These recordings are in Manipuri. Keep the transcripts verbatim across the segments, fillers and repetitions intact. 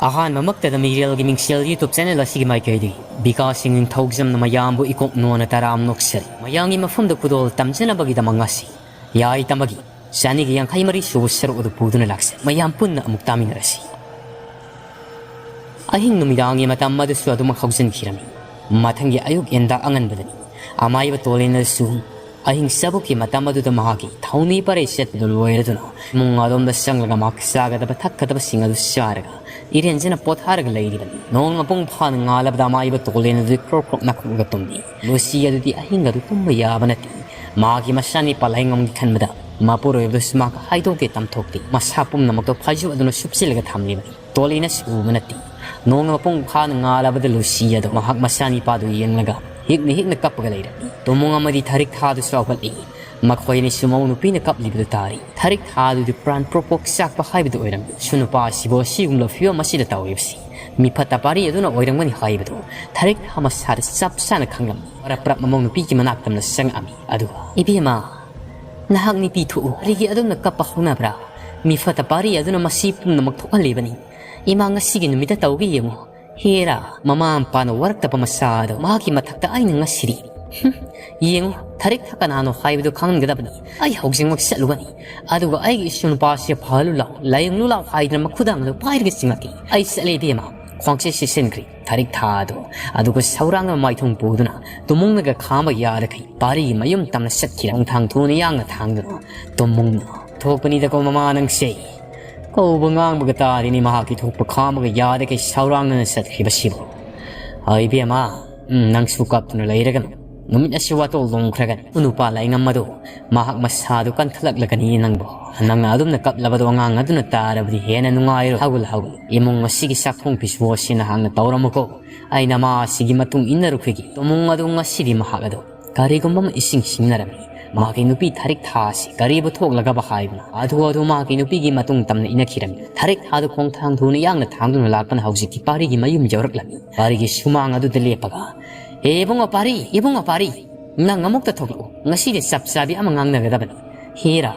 ꯑꯍꯥꯟꯕꯃꯛꯇꯗ ꯃꯤꯔꯦꯜꯒꯤ ꯃꯤꯡꯁꯦꯜ YouTube channel ꯑꯁꯤꯒꯤ ꯃꯥꯏꯀꯩꯗꯒꯤ ꯕꯤꯀꯥꯁ ꯁꯤꯡ ꯅꯤꯡꯊꯧꯖꯝꯅ ꯃꯌꯥꯝꯕꯨ ꯏꯀꯣꯛ ꯅꯣꯟꯅ ꯇꯔꯥꯝ ꯅꯣꯛꯆꯔꯤ꯫ ꯃꯌꯥꯝꯒꯤ ꯃꯐꯝꯗ ꯈꯨꯗꯣꯜ ꯇꯝꯖꯅꯕꯒꯤꯗꯃꯛ ꯉꯁꯤ ꯌꯥꯏ ꯇꯝꯕꯒꯤ ꯆꯅꯤꯒ ꯌꯥꯡꯈꯩ ꯃꯔꯤ ꯁꯨꯕ ꯁꯔꯨꯛ ꯑꯗꯨ ꯄꯨꯗꯨꯅ ꯂꯥꯛꯆꯩ꯫ ꯃꯌꯥꯝ ꯄꯨꯟꯅ ꯑꯃꯨꯛ ꯇꯥꯃꯤꯟꯅꯔꯁꯤ꯫ ꯑꯍꯤꯡ ꯅꯨꯃꯤꯗꯥꯡꯒꯤ ꯃꯇꯝ ꯑꯗꯨꯁꯨ ꯑꯗꯨꯃꯛ ꯍꯧꯖꯤꯟꯈꯤꯔꯝꯃꯤ꯫ ꯃꯊꯪꯒꯤ ꯑꯌꯨꯛ ꯌꯦꯟꯗꯥ ꯑꯉꯟꯕꯗꯅꯤ꯫ ꯑꯃꯥꯏꯕ ꯇꯣꯂꯦꯟ ꯑꯗꯨꯁꯨ ꯑꯍꯤꯡ ꯆꯕꯨꯛꯀꯤ ꯃꯇꯝ ꯑꯗꯨꯗ ꯃꯍꯥꯛꯀꯤ ꯊꯧꯅꯤ ꯄꯔꯩ ꯆꯠꯄꯗꯨ ꯂꯣꯏꯔꯗꯨꯅ ꯏꯃꯨꯡ ꯑꯗꯣꯝꯗ ꯆꯪꯂꯒ ꯃꯍꯥꯛ ꯆꯥꯒꯗꯕ ꯊꯛꯀꯗꯕꯁꯤꯡ ꯑꯗꯨ ꯆꯥꯔꯒ ꯏꯔꯦꯟꯖꯅ ꯄꯣꯊꯥꯔꯒ ꯂꯩꯔꯤꯕꯅꯤ꯫ ꯅꯣꯡ ꯃꯄꯨꯡ ꯐꯥꯅ ꯉꯥꯜꯂꯕꯗ ꯑꯃꯥꯏꯕ ꯇꯣꯂꯦꯟ ꯑꯗꯨꯗꯤ ꯈ꯭ꯔꯣꯛ ꯈ꯭ꯔꯣꯛ ꯅꯥꯈꯣꯛꯂꯒ ꯇꯨꯝꯃꯤ꯫ ꯂꯨꯁꯤ ꯑꯗꯨꯗꯤ ꯑꯍꯤꯡ ꯑꯗꯨ ꯇꯨꯝꯕ ꯌꯥꯕ ꯅꯠꯇꯦ꯫ ꯃꯍꯥꯛꯀꯤ ꯃꯆꯥꯅꯤꯄꯥ ꯂꯥꯏꯉꯝꯒꯤ ꯈꯟꯕꯗ ꯃꯄꯨꯔꯣꯏꯕꯗꯁꯨ ꯃꯍꯥꯛ ꯍꯥꯏꯗꯣꯛꯀꯦ ꯇꯝꯊꯣꯛꯇꯦ꯫ ꯃꯁꯥ ꯄꯨꯝꯅꯃꯛꯇꯣ ꯐꯥꯏꯖꯨꯞ ꯑꯗꯨꯅ ꯁꯨꯞꯆꯤꯜꯂꯒ ꯊꯝꯂꯤꯕꯅꯤ꯫ ꯇꯣꯂꯤꯅꯁꯨ ꯎꯕ ꯅꯠꯇꯦ꯫ ꯅꯣꯡ ꯃꯄꯨꯡ ꯐꯥꯅ ꯉꯥꯜꯂꯕꯗ ꯂꯨꯁꯤ ꯑꯗꯣ ꯃꯍꯥꯛ ꯃꯆꯥꯅꯤꯄꯥꯗꯨ ꯌꯦꯡꯂꯒ ꯍꯤꯛꯅ ꯍꯤꯛꯅ ꯀꯞꯄꯒ ꯂꯩꯔꯝꯃꯤ꯫ ꯇꯣꯃꯨꯡ ꯑꯃꯗꯤ ꯊꯥꯔꯤꯛ ꯊꯥꯗꯨꯁꯨ ꯍꯧꯒꯠꯂꯤ꯫ ꯃꯈꯣꯏ ꯑꯅꯤꯁꯨ ꯃꯧ ꯅꯨꯄꯤꯅ ꯀꯞꯂꯤꯕꯗꯨ ꯇꯥꯔꯤ꯫ ꯊꯥꯔꯤꯛ ꯊꯥꯗꯨꯗꯤ ꯄ꯭ꯔꯥꯟ ꯄ꯭ꯔꯣꯛ ꯄ꯭ꯔꯣꯛ ꯆꯥꯛꯄ ꯍꯥꯏꯕꯗꯨ ꯑꯣꯏꯔꯝꯃꯤ꯫ ꯁꯨ ꯅꯨꯄꯥ ꯑꯁꯤꯕꯨ ꯑꯁꯤꯒꯨꯝꯂꯕ ꯐꯤꯕꯝ ꯑꯁꯤꯗ ꯇꯧꯔꯤꯕꯁꯤ ꯃꯤꯐꯠꯇ ꯄꯥꯔꯤ ꯑꯗꯨꯅ ꯑꯣꯏꯔꯝꯒꯅꯤ ꯍꯥꯏꯕꯗꯨ ꯊꯥꯔꯤꯛ ꯊꯥ ꯃꯁꯥꯗ ꯆꯞ ꯆꯥꯅ ꯈꯪꯂꯝꯃꯤ꯫ ꯄꯔꯞ ꯄꯔꯞ ꯃꯃꯧ ꯅꯨꯄꯤꯒꯤ ꯃꯅꯥꯛ ꯇꯝꯅ ꯆꯪꯉꯛꯑꯝꯃꯤ꯫ ꯑꯗꯨꯒ, "ꯏꯕꯦꯝꯃ, ꯅꯍꯥꯛ ꯅꯨꯄꯤ ꯊꯣꯛꯎ꯫ ꯀꯔꯤꯒꯤ ꯑꯗꯨꯝꯅ ꯀꯞꯄ ꯍꯧꯅꯕ꯭ꯔꯥ? ꯃꯤꯐꯠꯇ ꯄꯥꯔꯤ ꯑꯗꯨꯅ ꯃꯁꯤ ꯄꯨꯝꯅꯃꯛ ꯊꯣꯛꯍꯜꯂꯤꯕꯅꯤ꯫ ꯏꯃꯥ ꯉꯁꯤꯒꯤ ꯅꯨꯃꯤꯠꯇ ꯇꯧꯒꯦ ꯌꯦꯡꯉꯨ꯫ ꯍꯦꯔꯥ, ꯃꯃꯥ ꯃꯄꯥꯅ ꯋꯥꯔꯛꯇꯕ ꯃꯆꯥ ꯑꯗꯣ ꯃꯍꯥꯛꯀꯤ ꯃꯊꯛꯇ ꯑꯩꯅ ꯉꯁꯤꯗꯤ꯫ ꯍꯨꯝ, ꯌꯦꯡꯉꯨ, ꯊꯥꯔꯤꯛ ꯊꯥ ꯀꯅꯥꯅꯣ ꯍꯥꯏꯕꯗꯨ ꯈꯪꯍꯟꯒꯗꯕꯅꯤ꯫ ꯑꯩ ꯍꯧꯖꯤꯛꯃꯛ ꯆꯠꯂꯨꯒꯅꯤ꯫ ꯑꯗꯨꯒ ꯑꯩꯒꯤ ꯏꯁꯨ ꯅꯨꯄꯥꯁꯤ ꯐꯍꯜꯂꯨ ꯂꯥꯎ, ꯂꯥꯌꯦꯡꯂꯨ ꯂꯥꯎ ꯍꯥꯏꯗꯅ ꯃꯈꯨꯗꯥꯡ ꯑꯗꯨ ꯄꯥꯏꯔꯒ ꯆꯤꯡꯉꯛꯀꯦ꯫ ꯑꯩ ꯆꯠꯂꯦ ꯏꯕꯦꯝꯃ꯫" ꯈ꯭ꯋꯥꯡꯁꯦ ꯁꯤꯁꯤꯟꯈ꯭ꯔꯦ ꯊꯥꯔꯤꯛ ꯊꯥ ꯑꯗꯣ꯫ ꯑꯗꯨꯒ ꯁꯧꯔꯥꯡꯅ ꯃꯥꯏꯊꯣꯡ ꯄꯨꯗꯨꯅ ꯇꯨꯃꯨꯡꯅꯒ ꯈꯥꯝꯕ ꯌꯥꯗꯈꯩ ꯄꯥꯔꯤꯒꯤ ꯃꯌꯨꯝ ꯇꯝꯅ ꯆꯠꯈꯤꯔ ꯈꯣꯡꯊꯥꯡ ꯊꯨꯅ ꯌꯥꯡꯅ ꯊꯥꯡꯗꯨꯅ ꯇꯨꯃꯨꯡꯅ ꯊꯣꯛꯄꯅꯤꯗꯀꯣ ꯃꯃꯥ ꯅꯪꯁꯦ꯫ ꯀꯧꯕ ꯉꯥꯡꯕꯒ ꯇꯥꯔꯤꯅꯤ ꯃꯍꯥꯛꯀꯤ ꯊꯣꯛꯄ ꯈꯥꯝꯕꯒ ꯌꯥꯗꯈꯩ ꯁꯧꯔꯥꯡꯅꯅ ꯆꯠꯈꯤꯕꯁꯤꯕꯨ꯫ "ꯍꯣꯏ ꯏꯕꯦꯝꯃ, ꯎꯝ, ꯅꯪꯁꯨ ꯀꯞꯇꯨꯅ ꯂꯩꯔꯒꯅꯨ꯫ ꯅꯨꯃꯤꯠ ꯑꯁꯤ ꯋꯥꯇꯣꯜ ꯂꯣꯡꯈ꯭ꯔꯒꯅꯤ꯫ ꯅꯨꯄꯥ ꯂꯥꯏꯉꯝ ꯑꯗꯣ ꯃꯍꯥꯛ ꯃꯁꯥꯗꯨ ꯀꯟꯈꯠꯂꯛꯂꯒꯅꯤ ꯅꯪꯕꯨ꯫ ꯅꯪꯅ ꯑꯗꯨꯝꯅ ꯀꯞꯂꯕꯗꯣ ꯑꯉꯥꯡ ꯑꯗꯨꯅ ꯇꯥꯔꯕꯗꯤ ꯍꯦꯟꯅ ꯅꯨꯡꯉꯥꯏꯔꯣꯏ꯫ ꯍꯧꯒꯠꯂꯨ, ꯍꯧꯒꯠꯂꯨ꯫ ꯏꯃꯨꯡ ꯑꯁꯤꯒꯤ ꯆꯥꯛꯊꯣꯡ ꯐꯤꯁꯨ ꯑꯁꯤ ꯅꯍꯥꯛꯅ ꯇꯧꯔꯝꯃꯨꯀꯣ꯫ ꯑꯩꯅ ꯃꯥ ꯑꯁꯤꯒꯤ ꯃꯇꯨꯡ ꯏꯟꯅꯔꯨꯈꯤꯒꯦ꯫" ꯇꯨꯃꯨꯡ ꯑꯗꯨ ꯉꯁꯤꯗꯤ ꯃꯍꯥꯛ ꯑꯗꯨ ꯀꯔꯤꯒꯨꯝꯕ ꯑꯃ ꯏꯁꯤꯡ ꯁꯤꯡꯅꯔꯝꯃꯤ꯫ ꯃꯍꯥꯛꯀꯤ ꯅꯨꯄꯤ ꯊꯥꯔꯤꯛ ꯊꯥ ꯑꯁꯤ ꯀꯔꯤꯕꯨ ꯊꯣꯛꯂꯒꯕ ꯍꯥꯏꯕꯅꯣ? ꯑꯗꯨ ꯑꯗꯨ ꯃꯍꯥꯛꯀꯤ ꯅꯨꯄꯤꯒꯤ ꯃꯇꯨꯡ ꯇꯝꯅ ꯏꯅꯈꯤꯔꯝꯃꯤ꯫ ꯊꯥꯔꯤꯛ ꯊꯥꯗꯨ ꯈꯣꯡꯊꯥꯡ ꯊꯨꯅ ꯌꯥꯡꯅ ꯊꯥꯡꯗꯨꯅ ꯂꯥꯛꯄꯅ ꯍꯧꯖꯤꯛꯇꯤ ꯄꯥꯔꯤꯒꯤ ꯃꯌꯨꯝ ꯌꯧꯔꯛꯂꯝꯃꯤ꯫ ꯄꯥꯔꯤꯒꯤ ꯁꯨꯃꯥꯡ ꯑꯗꯨꯗ ꯂꯦꯞꯄꯒ, "ꯍꯦ ꯏꯕꯨꯡꯉꯣ ꯄꯥꯔꯤ, ꯏꯕꯨꯡꯉꯣ ꯄꯥꯔꯤ, ꯅꯪ ꯑꯃꯨꯛꯇ ꯊꯣꯛꯂꯛꯎ꯫ ꯉꯁꯤꯗꯤ ꯆꯞ ꯆꯥꯕꯤ ꯑꯃ ꯉꯥꯡꯅꯒꯗꯕꯅꯤ꯫ ꯍꯦꯔꯥ,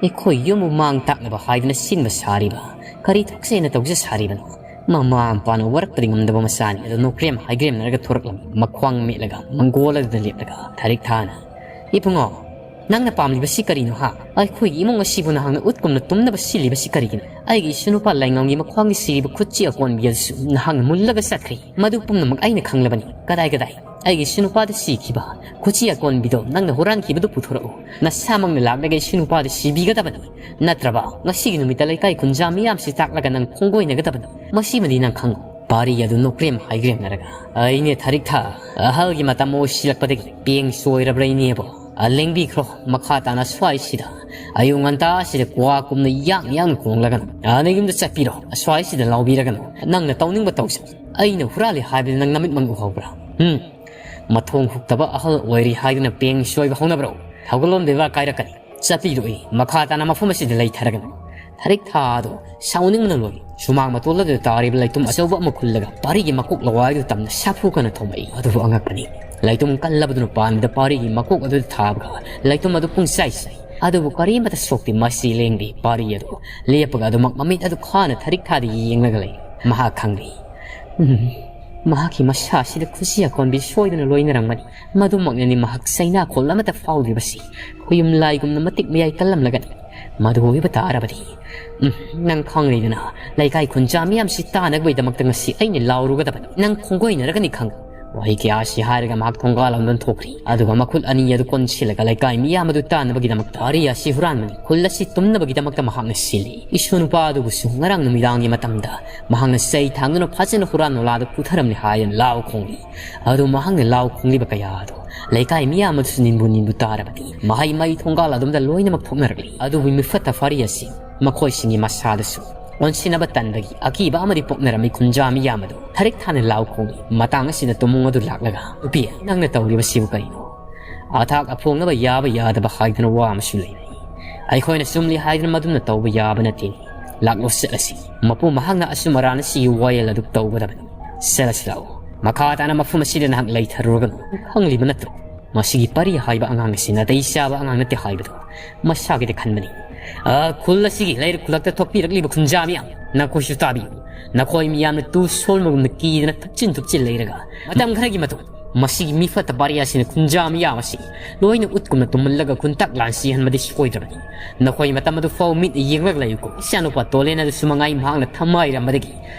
ꯑꯩꯈꯣꯏ ꯌꯨꯝꯕꯨ ꯃꯥꯡ ꯇꯥꯛꯅꯕ ꯍꯥꯏꯗꯨꯅ ꯁꯤꯟꯕ ꯁꯥꯔꯤꯕ, ꯀꯔꯤ ꯊꯣꯛꯁꯦꯅ ꯇꯧꯖ ꯁꯥꯔꯤꯕꯅꯣ? ꯃꯃꯥ ꯃꯄꯥꯅ ꯋꯥꯔꯛꯄꯗꯤ ꯉꯝꯗꯕ ꯃꯆꯥꯅꯤ ꯑꯗꯣ ꯅꯣꯀ꯭ꯔꯦꯝ ꯍꯥꯏꯒ꯭ꯔꯦꯝꯅꯔꯒ ꯊꯣꯔꯛꯂꯝꯃꯤ꯫ ꯃꯈ꯭ꯋꯥꯡ ꯃꯦꯠꯂꯒ ꯃꯪꯒꯣꯜ ꯑꯗꯨꯗ ꯂꯦꯞꯂꯒ ꯊꯥꯔꯤꯛ ꯊꯥꯅ, "ꯏꯕꯨꯡꯉꯣ, ꯅꯪꯅ ꯄꯥꯝꯂꯤꯕꯁꯤ ꯀꯔꯤꯅꯣ ꯍꯥ? ꯑꯩꯈꯣꯏꯒꯤ ꯏꯃꯨꯡ ꯑꯁꯤꯕꯨ ꯅꯍꯥꯛꯅ ꯎꯠꯀꯨꯝꯅ ꯇꯨꯝꯅꯕ ꯁꯤꯜꯂꯤꯕꯁꯤ ꯀꯔꯤꯒꯤꯅꯣ? ꯑꯩꯒꯤ ꯏꯁꯨ ꯅꯨꯄꯥ ꯂꯥꯏꯉꯝꯒꯤ ꯃꯈ꯭ꯋꯥꯡꯒꯤ ꯁꯤꯔꯤꯕ ꯈꯨꯠꯁꯤ ꯑꯀꯣꯟꯕꯤ ꯑꯗꯨꯁꯨ ꯅꯍꯥꯛꯅ ꯃꯨꯜꯂꯒ ꯆꯠꯈ꯭ꯔꯦ꯫ ꯃꯗꯨ ꯄꯨꯝꯅꯃꯛ ꯑꯩꯅ ꯈꯪꯂꯕꯅꯤ꯫ ꯀꯗꯥꯏ ꯀꯗꯥꯏ? ꯑꯩꯒꯤ ꯏꯁꯨ ꯅꯨꯄꯥꯗ ꯁꯤꯈꯤꯕ ꯈꯨꯠꯁꯤ ꯑꯀꯣꯟꯕꯤꯗꯣ ꯅꯪꯅ ꯍꯨꯔꯥꯟꯈꯤꯕꯗꯨ ꯄꯨꯊꯣꯔꯛꯎ꯫ ꯅꯁꯥꯃꯛꯅ ꯂꯥꯛꯂꯒ ꯏꯁꯨ ꯅꯨꯄꯥꯗ ꯁꯤꯕꯤꯒꯗꯕꯅꯤ꯫ ꯅꯠꯇ꯭ꯔꯕ ꯉꯁꯤꯒꯤ ꯅꯨꯃꯤꯠꯇ ꯂꯩꯀꯥꯏ ꯈꯨꯟꯖꯥ ꯃꯤꯌꯥꯝꯁꯤ ꯇꯥꯛꯂꯒ ꯅꯪ ꯈꯣꯡꯒꯣꯏꯅꯒꯗꯕꯅꯤ꯫ ꯃꯁꯤꯃꯗꯤ ꯅꯪ ꯈꯪꯉꯨ꯫" ꯄꯥꯔꯤ ꯑꯗꯨ ꯅꯣꯀ꯭ꯔꯦꯝ ꯍꯥꯏꯒ꯭ꯔꯦꯝꯅꯔꯒ, "ꯑꯩꯅꯦ ꯊꯥꯔꯤꯛ ꯊꯥ, ꯑꯍꯜꯒꯤ ꯃꯇꯝ ꯑꯣꯏꯁꯤꯜꯂꯛꯄꯗꯒꯤ ꯄꯦꯡ ꯁꯣꯏꯔꯕ꯭ꯔꯥ ꯏꯅꯦꯕꯣ? ꯑ, ꯂꯦꯡꯕꯤꯈ꯭ꯔꯣ, ꯃꯈꯥ ꯇꯥꯅ ꯁ꯭ꯋꯥꯏꯁꯤꯗ ꯑꯌꯨꯛ ꯉꯟꯇꯥꯁꯤꯗ ꯀ꯭ꯋꯥ ꯀꯨꯝꯅ ꯌꯥꯡ ꯌꯥꯡꯅ ꯈꯣꯡꯂꯒꯅꯨ꯫ ꯑ, ꯅꯌꯨꯝꯗ ꯆꯠꯄꯤꯔꯣ, ꯑꯁ꯭ꯋꯥꯏꯁꯤꯗ ꯂꯥꯎꯕꯤꯔꯒꯅꯨ꯫ ꯅꯪꯅ ꯇꯧꯅꯤꯡꯕ ꯇꯧꯖꯧ꯫ ꯑꯩꯅ ꯍꯨꯔꯥꯜꯂꯤ ꯍꯥꯏꯕꯗꯤ ꯅꯪ ꯅꯃꯤꯠꯃꯛꯅ ꯎꯍꯧꯕ꯭ꯔꯥ? ꯎꯝ, ꯃꯊꯣꯡ ꯍꯨꯛꯇꯕ ꯑꯍꯜ ꯑꯣꯏꯔꯤ ꯍꯥꯏꯗꯨꯅ ꯄꯦꯡ ꯁꯣꯏꯕ ꯍꯧꯅꯕ꯭ꯔꯣ? ꯊꯧꯒꯜꯂꯣꯟ ꯕꯦꯕꯥꯔ ꯀꯥꯏꯔꯛꯀꯅꯤ꯫ ꯆꯠꯄꯤꯔꯣꯏ, ꯃꯈꯥ ꯇꯥꯅ ꯃꯐꯝ ꯑꯁꯤꯗ ꯂꯩꯊꯔꯒꯅꯨ꯫" ꯊꯥꯔꯤꯛ ꯊꯥ ꯑꯗꯨ ꯁꯥꯎꯅꯤꯡꯕꯅ ꯂꯣꯏ꯫ ꯁꯨꯃꯥꯡ ꯃꯇꯣꯜ ꯑꯗꯨꯗ ꯇꯥꯔꯤꯕ ꯂꯩꯇꯨꯝ ꯑꯆꯧꯕ ꯑꯃ ꯈꯨꯜꯂꯒ ꯄꯥꯔꯤꯒꯤ ꯃꯀꯣꯛ ꯂꯋꯥꯏꯗꯨ ꯇꯝꯅ ꯁꯥꯐꯨ ꯀꯟꯅ ꯊꯣꯝꯃꯛꯏ꯫ ꯑꯗꯨꯕꯨ ꯑꯉꯛꯄꯅꯤ, ꯂꯩꯇꯨꯝ ꯀꯜꯂꯕꯗꯨꯅ ꯄꯥꯟꯕꯗ ꯄꯥꯔꯤꯒꯤ ꯃꯀꯣꯛ ꯑꯗꯨꯗ ꯊꯥꯕꯒ ꯂꯩꯇꯨꯝ ꯑꯗꯨ ꯄꯨꯡꯆꯥꯏ ꯆꯥꯏ꯫ ꯑꯗꯨꯕꯨ ꯀꯔꯤꯃꯠꯇ ꯁꯣꯛꯇꯦ꯫ ꯃꯁꯤ ꯂꯦꯡꯗꯦ꯫ ꯄꯥꯔꯤ ꯑꯗꯨ ꯂꯦꯞꯄꯒ ꯑꯗꯨꯃꯛ ꯃꯃꯤꯠ ꯑꯗꯨ ꯈꯥꯅ ꯊꯥꯔꯤꯛ ꯊꯥꯗ ꯌꯦꯡꯂꯒ ꯂꯩ꯫ ꯃꯍꯥꯛ ꯈꯪꯂꯤ꯫ ꯎꯝ, ꯃꯍꯥꯛꯀꯤ ꯃꯁꯥ ꯑꯁꯤꯗ ꯈꯨꯖꯤ ꯑꯀꯣꯟꯕꯤ ꯁꯣꯏꯗꯅ ꯂꯣꯏꯅꯔꯝꯒꯅꯤ꯫ ꯃꯗꯨꯃꯛꯅꯅꯤ ꯃꯍꯥꯛ ꯆꯩꯅꯥꯈꯣꯜ ꯑꯃꯠꯇ ꯐꯥꯎꯗ꯭ꯔꯤꯕꯁꯤ꯫ ꯈꯨꯌꯨꯝ ꯂꯥꯏꯒꯨꯝꯅ ꯃꯇꯤꯛ ꯃꯌꯥꯏ ꯀꯜꯂꯝꯂꯒꯅꯤ꯫ ꯃꯗꯨ ꯑꯣꯏꯕ ꯇꯥꯔꯕꯗꯤ, ꯎꯝ, ꯅꯪ ꯈꯪꯂꯤꯗꯅ, ꯂꯩꯀꯥꯏ ꯈꯨꯟꯖꯥ ꯃꯤꯌꯥꯝꯁꯤ ꯇꯥꯅꯕꯒꯤꯗꯃꯛꯇ ꯉꯁꯤ ꯑꯩꯅ ꯂꯥꯎꯔꯨꯒꯗꯕꯅꯤ꯫ ꯅꯪ ꯈꯣꯡꯒꯣꯏꯅꯔꯒꯅꯤ ꯈꯪ꯫ ꯋꯥꯍꯩ ꯀꯌꯥ ꯑꯁꯤ ꯍꯥꯏꯔꯒ ꯃꯍꯥꯛ ꯊꯣꯡꯒꯥꯜ ꯑꯃꯗ ꯊꯣꯛꯈ꯭ꯔꯤ꯫ ꯑꯗꯨꯒ ꯃꯈꯨꯠ ꯑꯅꯤ ꯑꯗꯨ ꯀꯣꯟꯁꯤꯜꯂꯒ ꯂꯩꯀꯥꯏ ꯃꯤꯌꯥꯝ ꯑꯗꯨ ꯇꯥꯅꯕꯒꯤꯗꯃꯛꯇ ꯄꯥꯔꯤ ꯑꯁꯤ ꯍꯨꯔꯥꯟꯕꯅꯤ, ꯈꯨꯜ ꯑꯁꯤ ꯇꯨꯝꯅꯕꯒꯤꯗꯃꯛꯇ ꯃꯍꯥꯛꯅ ꯁꯤꯜꯂꯤ꯫ ꯏꯁꯨ ꯅꯨꯄꯥ ꯑꯗꯨꯕꯨꯁꯨ ꯉꯔꯥꯡ ꯅꯨꯃꯤꯗꯥꯡꯒꯤ ꯃꯇꯝꯗ ꯃꯍꯥꯛꯅ ꯆꯩ ꯊꯥꯡꯗꯨꯅ ꯐꯖꯅ ꯍꯨꯔꯥꯟ ꯅꯣꯂꯥꯗ ꯄꯨꯊꯔꯝꯂꯦ ꯍꯥꯏꯗꯨꯅ ꯂꯥꯎ ꯈꯣꯡꯂꯤ꯫ ꯑꯗꯨ ꯃꯍꯥꯛꯅ ꯂꯥꯎ ꯈꯣꯡꯂꯤꯕ ꯀꯌꯥ ꯑꯗꯨ ꯂꯩꯀꯥꯏ ꯃꯤꯌꯥꯝ ꯑꯗꯨꯁꯨ ꯅꯤꯟꯕꯨ ꯅꯤꯟꯕꯨ ꯇꯥꯔꯕꯗꯤ ꯃꯍꯩ ꯃꯍꯩ ꯊꯣꯡꯒꯥꯜ ꯑꯗꯣꯝꯗ ꯂꯣꯏꯅꯃꯛ ꯊꯣꯛꯅꯔꯛꯂꯤ꯫ ꯑꯗꯨꯕꯨ ꯃꯤꯐꯠꯇ ꯐꯥꯔꯤ ꯑꯁꯤ ꯃꯈꯣꯏꯁꯤꯡꯒꯤ ꯃꯁꯥꯗꯁꯨ ꯑꯣꯟꯁꯤꯟꯅꯕ ꯇꯟꯕꯒꯤ ꯑꯀꯤꯕ ꯑꯃꯗꯤ ꯄꯣꯛꯅꯔꯝꯃꯤ꯫ ꯈꯨꯟꯖꯥ ꯃꯤꯌꯥꯝ ꯑꯗꯨ ꯊꯥꯔꯤꯛ ꯊꯥꯅ ꯂꯥꯎ ꯈꯣꯡꯂꯤ꯫ ꯃꯇꯥꯡ ꯑꯁꯤꯗ ꯇꯨꯃꯨꯡ ꯑꯗꯨ ꯂꯥꯛꯂꯒ, "ꯅꯨꯄꯤ, ꯅꯪꯅ ꯇꯧꯔꯤꯕꯁꯤꯕꯨ ꯀꯔꯤꯅꯣ? ꯑꯊꯥꯛ ꯑꯐꯣꯡꯅꯕ ꯌꯥꯕ ꯌꯥꯗꯕ ꯍꯥꯏꯗꯅ ꯋꯥ ꯑꯃꯁꯨ ꯂꯩꯕꯅꯤ꯫ ꯑꯩꯈꯣꯏꯅ ꯆꯨꯝꯂꯤ ꯍꯥꯏꯗꯅ ꯃꯗꯨꯝꯅ ꯇꯧꯕ ꯌꯥꯕ ꯅꯠꯇꯦ꯫ ꯂꯥꯛꯂꯣ ꯆꯠꯂꯁꯤ꯫ ꯃꯄꯨ ꯃꯍꯥꯛꯅ ꯑꯆꯨꯝ ꯑꯔꯥꯟ ꯑꯁꯤꯒꯤ ꯋꯥꯌꯦꯜ ꯑꯗꯨ ꯇꯧꯒꯗꯕꯅꯤ꯫ ꯆꯠꯂꯁꯤ ꯂꯥꯛꯑꯣ꯫ ꯃꯈꯥ ꯇꯥꯅ ꯃꯐꯝ ꯑꯁꯤꯗ ꯅꯍꯥꯛ ꯂꯩꯊꯔꯨꯔꯒꯅꯨ꯫ ꯈꯪꯂꯤꯕ ꯅꯠꯇ꯭ꯔꯣ? ꯃꯁꯤꯒꯤ ꯄꯥꯔꯤ ꯍꯥꯏꯕ ꯑꯉꯥꯡ ꯑꯁꯤ ꯅꯥꯇꯩ ꯆꯥꯕ ꯑꯉꯥꯡ ꯅꯠꯇꯦ ꯍꯥꯏꯕꯗꯨ ꯃꯁꯥꯒꯤꯗꯤ ꯈꯟꯕꯅꯤ꯫ ꯑ, ꯈꯨꯜ ꯑꯁꯤꯒꯤ ꯂꯩꯔꯛ ꯈꯨꯜꯂꯛꯇ ꯊꯣꯛꯄꯤꯔꯛꯂꯤꯕ ꯈꯨꯟꯖꯥ ꯃꯤꯌꯥꯝ, ꯅꯈꯣꯏꯁꯨ ꯇꯥꯕꯤꯌꯨ꯫ ꯅꯈꯣꯏ ꯃꯤꯌꯥꯝꯅ ꯇꯨ ꯁꯣꯟꯕꯒꯨꯝꯅ ꯀꯤꯗꯅ ꯊꯨꯞꯆꯤꯟ ꯊꯨꯞꯆꯤꯟ ꯂꯩꯔꯒ ꯃꯇꯝ ꯈꯔꯒꯤ ꯃꯇꯨꯡ ꯃꯁꯤꯒꯤ ꯃꯤ ꯐꯠꯇ ꯄꯥꯔꯤ ꯑꯁꯤꯅ ꯈꯨꯟꯖꯥ ꯃꯤꯌꯥꯝ ꯑꯁꯤ ꯂꯣꯏꯅ ꯎꯠꯀꯨꯝꯅ ꯇꯨꯝꯍꯜꯂꯒ ꯈꯨꯟꯇꯥꯛ ꯂꯥꯟ ꯁꯤꯍꯟꯕꯗꯤ ꯁꯣꯏꯗ꯭ꯔꯕꯅꯤ꯫ ꯅꯈꯣꯏ ꯃꯇꯝ ꯑꯗꯨ ꯐꯥꯎ ꯃꯤꯠꯅ ꯌꯦꯡꯂꯒ ꯂꯩꯌꯨꯀꯣ꯫ ꯏꯆꯥꯅꯨꯄꯥ ꯇꯣꯂꯦꯟ ꯑꯗꯨꯁꯨ ꯃꯉꯥꯏ ꯃꯍꯥꯛꯅ ꯊꯝꯍꯥꯏꯔꯝꯕꯗꯒꯤ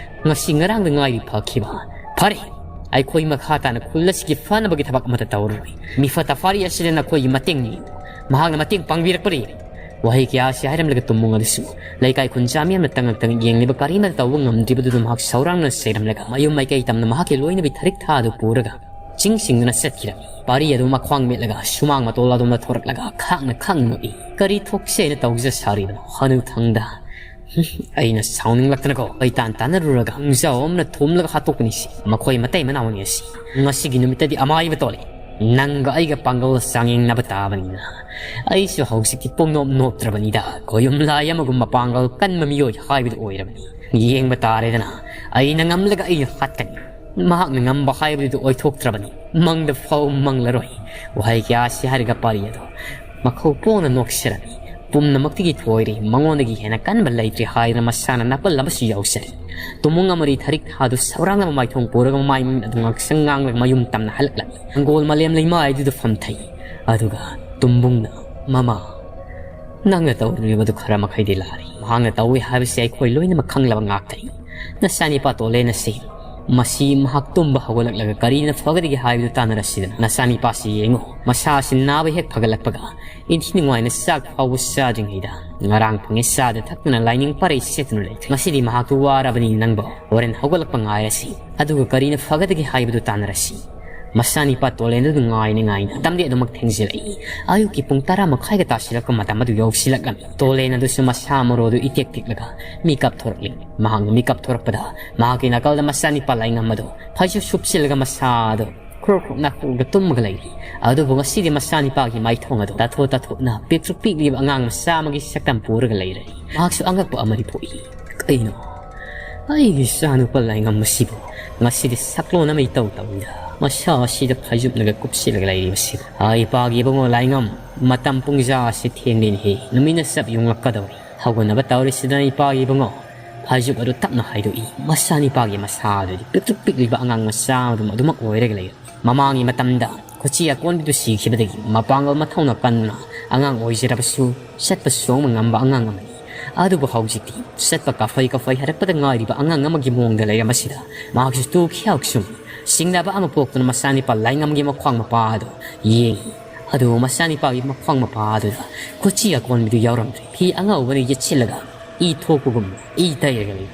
ꯉꯁꯤ ꯉꯔꯥꯡꯗ ꯉꯥꯏꯔꯤ ꯐꯈꯤꯕ꯫ ꯐꯔꯦ, ꯑꯩꯈꯣꯏ ꯃꯈꯥ ꯇꯥꯅ ꯈꯨꯜ ꯑꯁꯤꯒꯤ ꯐꯅꯕꯒꯤ ꯊꯕꯛ ꯑꯃꯠꯇ ꯇꯧꯔꯔꯣꯏ꯫ ꯃꯤ ꯐꯠꯇ ꯐꯥꯔꯤ ꯑꯁꯤꯅ ꯅꯈꯣꯏꯒꯤ ꯃꯇꯦꯡꯅꯤ꯫ ꯃꯍꯥꯛꯅ ꯃꯇꯦꯡ ꯄꯥꯡꯕꯤꯔꯛꯄꯅꯤ꯫ ꯋꯥꯍꯩ ꯀꯌꯥ ꯑꯁꯤ ꯍꯥꯏꯔꯝꯂꯒ ꯇꯨꯝꯕꯨꯡ ꯑꯗꯨꯁꯨ ꯂꯩꯀꯥꯏ ꯈꯨꯟꯖꯥ ꯃꯤꯌꯥꯝꯅ ꯇꯉꯛ ꯇꯉꯛ ꯌꯦꯡꯂꯤꯕ ꯀꯔꯤꯃꯠꯇ ꯇꯧꯕ ꯉꯝꯗ꯭ꯔꯤꯕꯗꯨꯗ ꯃꯍꯥꯛ ꯁꯧꯔꯥꯡꯅ ꯆꯩꯔꯝꯂꯒ ꯃꯌꯨꯝ ꯃꯥꯏꯀꯩ ꯇꯝꯅ ꯃꯍꯥꯛꯀꯤ ꯂꯣꯏꯅꯕꯤ ꯊꯔꯤꯛ ꯊꯥ ꯑꯗꯨ ꯄꯨꯔꯒ ꯆꯤꯡꯁꯤꯡꯗꯨꯅ ꯆꯠꯈꯤꯔꯝꯃꯤ꯫ ꯄꯥꯔꯤ ꯑꯗꯨ ꯃꯈ꯭ꯋꯥꯡ ꯃꯦꯠꯂꯒ ꯁꯨꯃꯥꯡ ꯃꯇꯣꯜ ꯑꯗꯣꯝꯗ ꯊꯣꯔꯛꯂꯒ ꯈꯥꯛꯅ ꯈꯥꯛ ꯅꯣꯛꯏ꯫ "ꯀꯔꯤ ꯊꯣꯛꯁꯦ ꯍꯥꯏꯅ ꯇꯧꯖ ꯁꯥꯔꯤꯕꯅꯣ ꯍꯅꯨꯊꯪꯗ?" "ꯑꯩꯅ ꯁꯥꯎꯅꯤꯡꯂꯛꯇꯅꯀꯣ, ꯑꯩ ꯇꯥꯟ ꯇꯥꯟꯅꯔꯨꯔꯒ ꯈꯣꯡꯖꯥꯎ ꯑꯃꯅ ꯊꯣꯝꯂꯒ ꯍꯥꯠꯇꯣꯛꯀꯅꯤ ꯁꯤ꯫ ꯃꯈꯣꯏ ꯃꯇꯩ ꯃꯅꯥꯎꯅꯤ ꯑꯁꯤ꯫ ꯉꯁꯤꯒꯤ ꯅꯨꯃꯤꯠꯇꯗꯤ ꯑꯃꯥꯏꯕ ꯇꯣꯜꯂꯤ꯫ ꯅꯪꯒ ꯑꯩꯒ ꯄꯥꯡꯒꯜ ꯆꯥꯡꯌꯦꯡꯅꯕ ꯇꯥꯕꯅꯤꯅ꯫ ꯑꯩꯁꯨ ꯍꯧꯖꯤꯛꯇꯤ ꯄꯨꯡꯅꯣꯞ ꯅꯣꯞꯇ꯭ꯔꯕꯅꯤꯗ, ꯀꯣꯌꯨꯝ ꯂꯥꯏ ꯑꯃꯒꯨꯝ ꯃꯄꯥꯡꯒꯜ ꯀꯟꯕ ꯃꯤꯑꯣꯏ ꯍꯥꯏꯕꯗꯨ ꯑꯣꯏꯔꯕꯅꯤ꯫ ꯌꯦꯡꯕ ꯇꯥꯔꯦꯗꯅ, ꯑꯩꯅ ꯉꯝꯂꯒ ꯑꯩꯅ ꯍꯥꯠꯀꯅꯤ꯫ ꯃꯍꯥꯛꯅ ꯉꯝꯕ ꯍꯥꯏꯕꯗꯨ ꯑꯣꯏꯊꯣꯛꯇ꯭ꯔꯕꯅꯤ꯫ ꯃꯪꯗ ꯐꯥꯎ ꯃꯪꯂꯔꯣꯏ꯫" ꯋꯥꯍꯩ ꯀꯌꯥ ꯑꯁꯤ ꯍꯥꯏꯔꯒ ꯄꯥꯔꯤ ꯑꯗꯨ ꯃꯈꯧ ꯄꯣꯡꯅ ꯅꯣꯛꯆꯔꯝꯃꯤ꯫ ꯄꯨꯝꯅꯃꯛꯇꯒꯤ ꯊꯣꯏꯔꯦ, ꯃꯉꯣꯟꯗꯒꯤ ꯍꯦꯟꯅ ꯀꯟꯕ ꯂꯩꯇ꯭ꯔꯦ ꯍꯥꯏꯗꯅ ꯃꯁꯥꯅ ꯅꯥꯄꯜ ꯑꯃꯁꯨ ꯌꯥꯎꯖꯔꯤ꯫ ꯇꯨꯃꯨꯡ ꯑꯃꯗꯤ ꯊꯔꯤꯛ ꯊꯥꯗꯨ ꯁꯧꯔꯥꯡꯅꯕ ꯃꯥꯏꯊꯣꯡ ꯄꯨꯔꯒ ꯃꯃꯥꯏ ꯃꯃꯤꯠ ꯑꯗꯨ ꯉꯥꯡꯁꯪ ꯉꯥꯡꯂꯒ ꯃꯌꯨꯝ ꯇꯝꯅ ꯍꯜꯂꯛꯂꯝꯃꯤ꯫ ꯍꯪꯒꯣꯜ ꯃꯥꯂꯦꯝ ꯂꯩꯃꯥꯏꯗꯨꯗ ꯐꯝꯊꯩ꯫ ꯑꯗꯨꯒ ꯇꯨꯝꯕꯨꯡꯅ, "ꯃꯃꯥ, ꯅꯪꯅ ꯇꯧꯔꯤꯕꯗꯨ ꯈꯔ ꯃꯈꯩꯗꯤ ꯂꯥꯜꯂꯤ꯫ ꯃꯍꯥꯛꯅ ꯇꯧꯏ ꯍꯥꯏꯕꯁꯤ ꯑꯩꯈꯣꯏ ꯂꯣꯏꯅꯃꯛ ꯈꯪꯂꯕ ꯉꯥꯛꯇꯅꯤ꯫ ꯅꯆꯥꯅꯤꯄꯥ ꯇꯣꯂꯦꯟ ꯑꯁꯤ ꯃꯁꯤ ꯃꯍꯥꯛ ꯇꯨꯝꯕ ꯍꯧꯒꯠꯂꯛꯂꯒ ꯀꯔꯤꯅ ꯐꯒꯗꯒꯦ ꯍꯥꯏꯕꯗꯨ ꯇꯥꯟꯅꯔꯁꯤꯗꯅ꯫ ꯅꯆꯥꯅꯤꯄꯥꯁꯤ ꯌꯦꯡꯉꯨ, ꯃꯁꯥ ꯑꯁꯤ ꯅꯥꯕ ꯍꯦꯛ ꯐꯒꯠꯂꯛꯄꯒ ꯏꯟꯊꯤ ꯅꯨꯡꯉꯥꯏꯅ ꯆꯥꯛ ꯐꯥꯎꯕ ꯆꯥꯗ꯭ꯔꯤꯉꯩꯗ ꯉꯔꯥꯡ ꯐꯪꯉꯦ ꯆꯥꯗ ꯊꯛꯇꯅ ꯂꯥꯏꯅꯤꯡ ꯄꯔꯩ ꯁꯦꯠꯇꯨꯅ ꯂꯩꯈ꯭ꯔꯦ꯫ ꯉꯁꯤꯗꯤ ꯃꯍꯥꯛꯇꯨ ꯋꯥꯔꯕꯅꯤ ꯅꯪꯕꯣ꯫ ꯍꯣꯔꯦꯟ ꯍꯧꯒꯠꯂꯛꯄ ꯉꯥꯏꯔꯁꯤ, ꯑꯗꯨꯒ ꯀꯔꯤꯅ ꯐꯒꯗꯒꯦ ꯍꯥꯏꯕꯗꯨ ꯇꯥꯟꯅꯔꯁꯤ꯫" ꯃꯆꯥꯅꯤꯄꯥ ꯇꯣꯂꯦꯟꯗꯨ ꯉꯥꯏꯅ ꯉꯥꯏꯅ ꯃꯇꯝꯗꯤ ꯑꯗꯨꯃꯛ ꯊꯦꯡꯖꯤꯜꯂꯛꯏ꯫ ꯑꯌꯨꯛꯀꯤ ꯄꯨꯡ ꯇꯔꯥ ꯃꯈꯥꯏꯒ ꯇꯥꯁꯤꯜꯂꯛꯄ ꯃꯇꯝ ꯑꯗꯨ ꯌꯧꯁꯤꯜꯂꯛꯂꯝꯃꯤ꯫ ꯇꯣꯂꯦꯟ ꯑꯗꯨꯁꯨ ꯃꯁꯥ ꯃꯔꯣꯗꯨ ꯏꯇꯦꯛ ꯇꯦꯛꯂꯒ ꯃꯤꯀꯞ ꯊꯣꯔꯛꯂꯤ꯫ ꯃꯍꯥꯛꯅ ꯃꯤꯀꯞ ꯊꯣꯔꯛꯄꯗ ꯃꯍꯥꯛꯀꯤ ꯅꯥꯀꯜꯗ ꯃꯆꯥꯅꯤꯄꯥ ꯂꯥꯏꯉꯝ ꯑꯗꯨ ꯐꯩꯖꯨꯞ ꯁꯨꯞꯆꯤꯜꯂꯒ ꯃꯁꯥ ꯑꯗꯨ ꯈ꯭ꯔꯣꯛ ꯈ꯭ꯔꯣꯛ ꯅꯥꯈꯣꯛꯂꯒ ꯇꯨꯝꯃꯒ ꯂꯩꯔꯤ꯫ ꯑꯗꯨꯕꯨ ꯉꯁꯤꯗꯤ ꯃꯆꯥꯅꯤꯄꯥꯒꯤ ꯃꯥꯏꯊꯣꯡ ꯑꯗꯨ ꯇꯥꯊꯣꯛ ꯇꯥꯊꯣꯛꯅ ꯄꯤꯛꯇ꯭ꯔꯨ ꯄꯤꯛꯂꯤꯕ ꯑꯉꯥꯡ ꯃꯆꯥ ꯑꯃꯒꯤ ꯁꯛꯇꯝ ꯄꯨꯔꯒ ꯂꯩꯔꯦ꯫ ꯃꯍꯥꯛꯁꯨ ꯑꯉꯛꯄ ꯑꯃꯗꯤ ꯄꯣꯛꯏ꯫ "ꯀꯩꯅꯣ? ꯑꯩꯒꯤ ꯏꯆꯥꯅꯨꯄꯥ ꯂꯥꯏꯉꯝ ꯑꯁꯤꯕꯨ ꯉꯁꯤꯗꯤ ꯁꯛꯂꯣꯟ ꯑꯃ ꯏꯇꯧ ꯇꯧꯏꯗ꯫ ꯃꯁꯥ ꯑꯁꯤꯗ ꯐꯩꯖꯨꯞꯅꯒ ꯀꯨꯞꯁꯤꯜꯂꯒ ꯂꯩꯔꯤꯕꯁꯤꯕꯨ꯫ ꯑꯥ, ꯏꯄꯥꯒꯤ ꯏꯕꯨꯡꯉꯣ ꯂꯥꯏꯉꯝ, ꯃꯇꯝ ꯄꯨꯡꯖꯥ ꯑꯁꯤ ꯊꯦꯡꯂꯦꯅꯦꯍꯦ꯫ ꯅꯨꯃꯤꯠꯅ ꯆꯞ ꯌꯨꯡꯂꯛꯀꯗꯧꯔꯤ꯫ ꯍꯧꯒꯠꯅꯕ ꯇꯧꯔꯤꯁꯤꯗ ꯏꯄꯥꯒꯤ ꯏꯕꯨꯡꯉꯣ꯫ ꯐꯩꯖꯨꯞ ꯑꯗꯨ ꯇꯞꯅ ꯍꯥꯏꯗꯣꯛꯏ꯫ ꯃꯆꯥꯅꯤꯄꯥꯒꯤ ꯃꯁꯥ ꯑꯗꯨꯗꯤ ꯄꯤꯛꯇ꯭ꯔꯨ ꯄꯤꯛꯂꯤꯕ ꯑꯉꯥꯡ ꯃꯆꯥ ꯑꯗꯨꯝ ꯑꯗꯨꯃꯛ ꯑꯣꯏꯔꯒ ꯂꯩꯔꯝꯃꯤ꯫ ꯃꯃꯥꯡꯒꯤ ꯃꯇꯝꯗ ꯈꯨꯠꯁꯤ ꯑꯀꯣꯟꯕꯤꯗꯨ ꯁꯤꯈꯤꯕꯗꯒꯤ ꯃꯄꯥꯡꯒꯜ ꯃꯊꯧꯅ ꯀꯟꯗꯨꯅ ꯑꯉꯥꯡ ꯑꯣꯏꯖꯔꯕꯁꯨ ꯆꯠꯄ ꯆꯣꯡꯕ ꯉꯝꯕ ꯑꯉꯥꯡ ꯑꯃꯅꯤ꯫ ꯑꯗꯨꯕꯨ ꯍꯧꯖꯤꯛꯇꯤ ꯆꯠꯄ ꯀꯥꯐꯩ ꯀꯥꯐꯩ ꯍꯥꯏꯔꯛꯄꯗ ꯉꯥꯏꯔꯤꯕ ꯑꯉꯥꯡ ꯑꯃꯒꯤ ꯃꯑꯣꯡꯗ ꯂꯩꯔꯝꯕꯁꯤꯗ ꯃꯍꯥꯛꯁꯨ ꯇꯨꯈꯤ ꯍꯥꯎꯁꯨꯝ ꯆꯤꯡꯅꯕ ꯑꯃ ꯄꯣꯛꯇꯨꯅ ꯃꯆꯥꯅꯤꯄꯥ ꯂꯥꯏꯉꯝꯒꯤ ꯃꯈ꯭ꯋꯥꯡ ꯃꯄꯥ ꯑꯗꯨ ꯌꯦꯡꯏ꯫ ꯑꯗꯨꯕꯨ ꯃꯆꯥꯅꯤꯄꯥꯒꯤ ꯃꯈ꯭ꯋꯥꯡ ꯃꯄꯥ ꯑꯗꯨꯗ ꯈꯨꯠꯁꯤ ꯑꯀꯣꯟꯕꯤꯗꯨ ꯌꯥꯎꯔꯝꯗ꯭ꯔꯦ꯫ ꯐꯤ ꯑꯉꯧꯕꯅ ꯌꯦꯠꯁꯤꯜꯂꯒ ꯏ ꯊꯣꯛꯄꯒꯨꯝ ꯏ ꯇꯩꯔꯒ ꯂꯩ꯫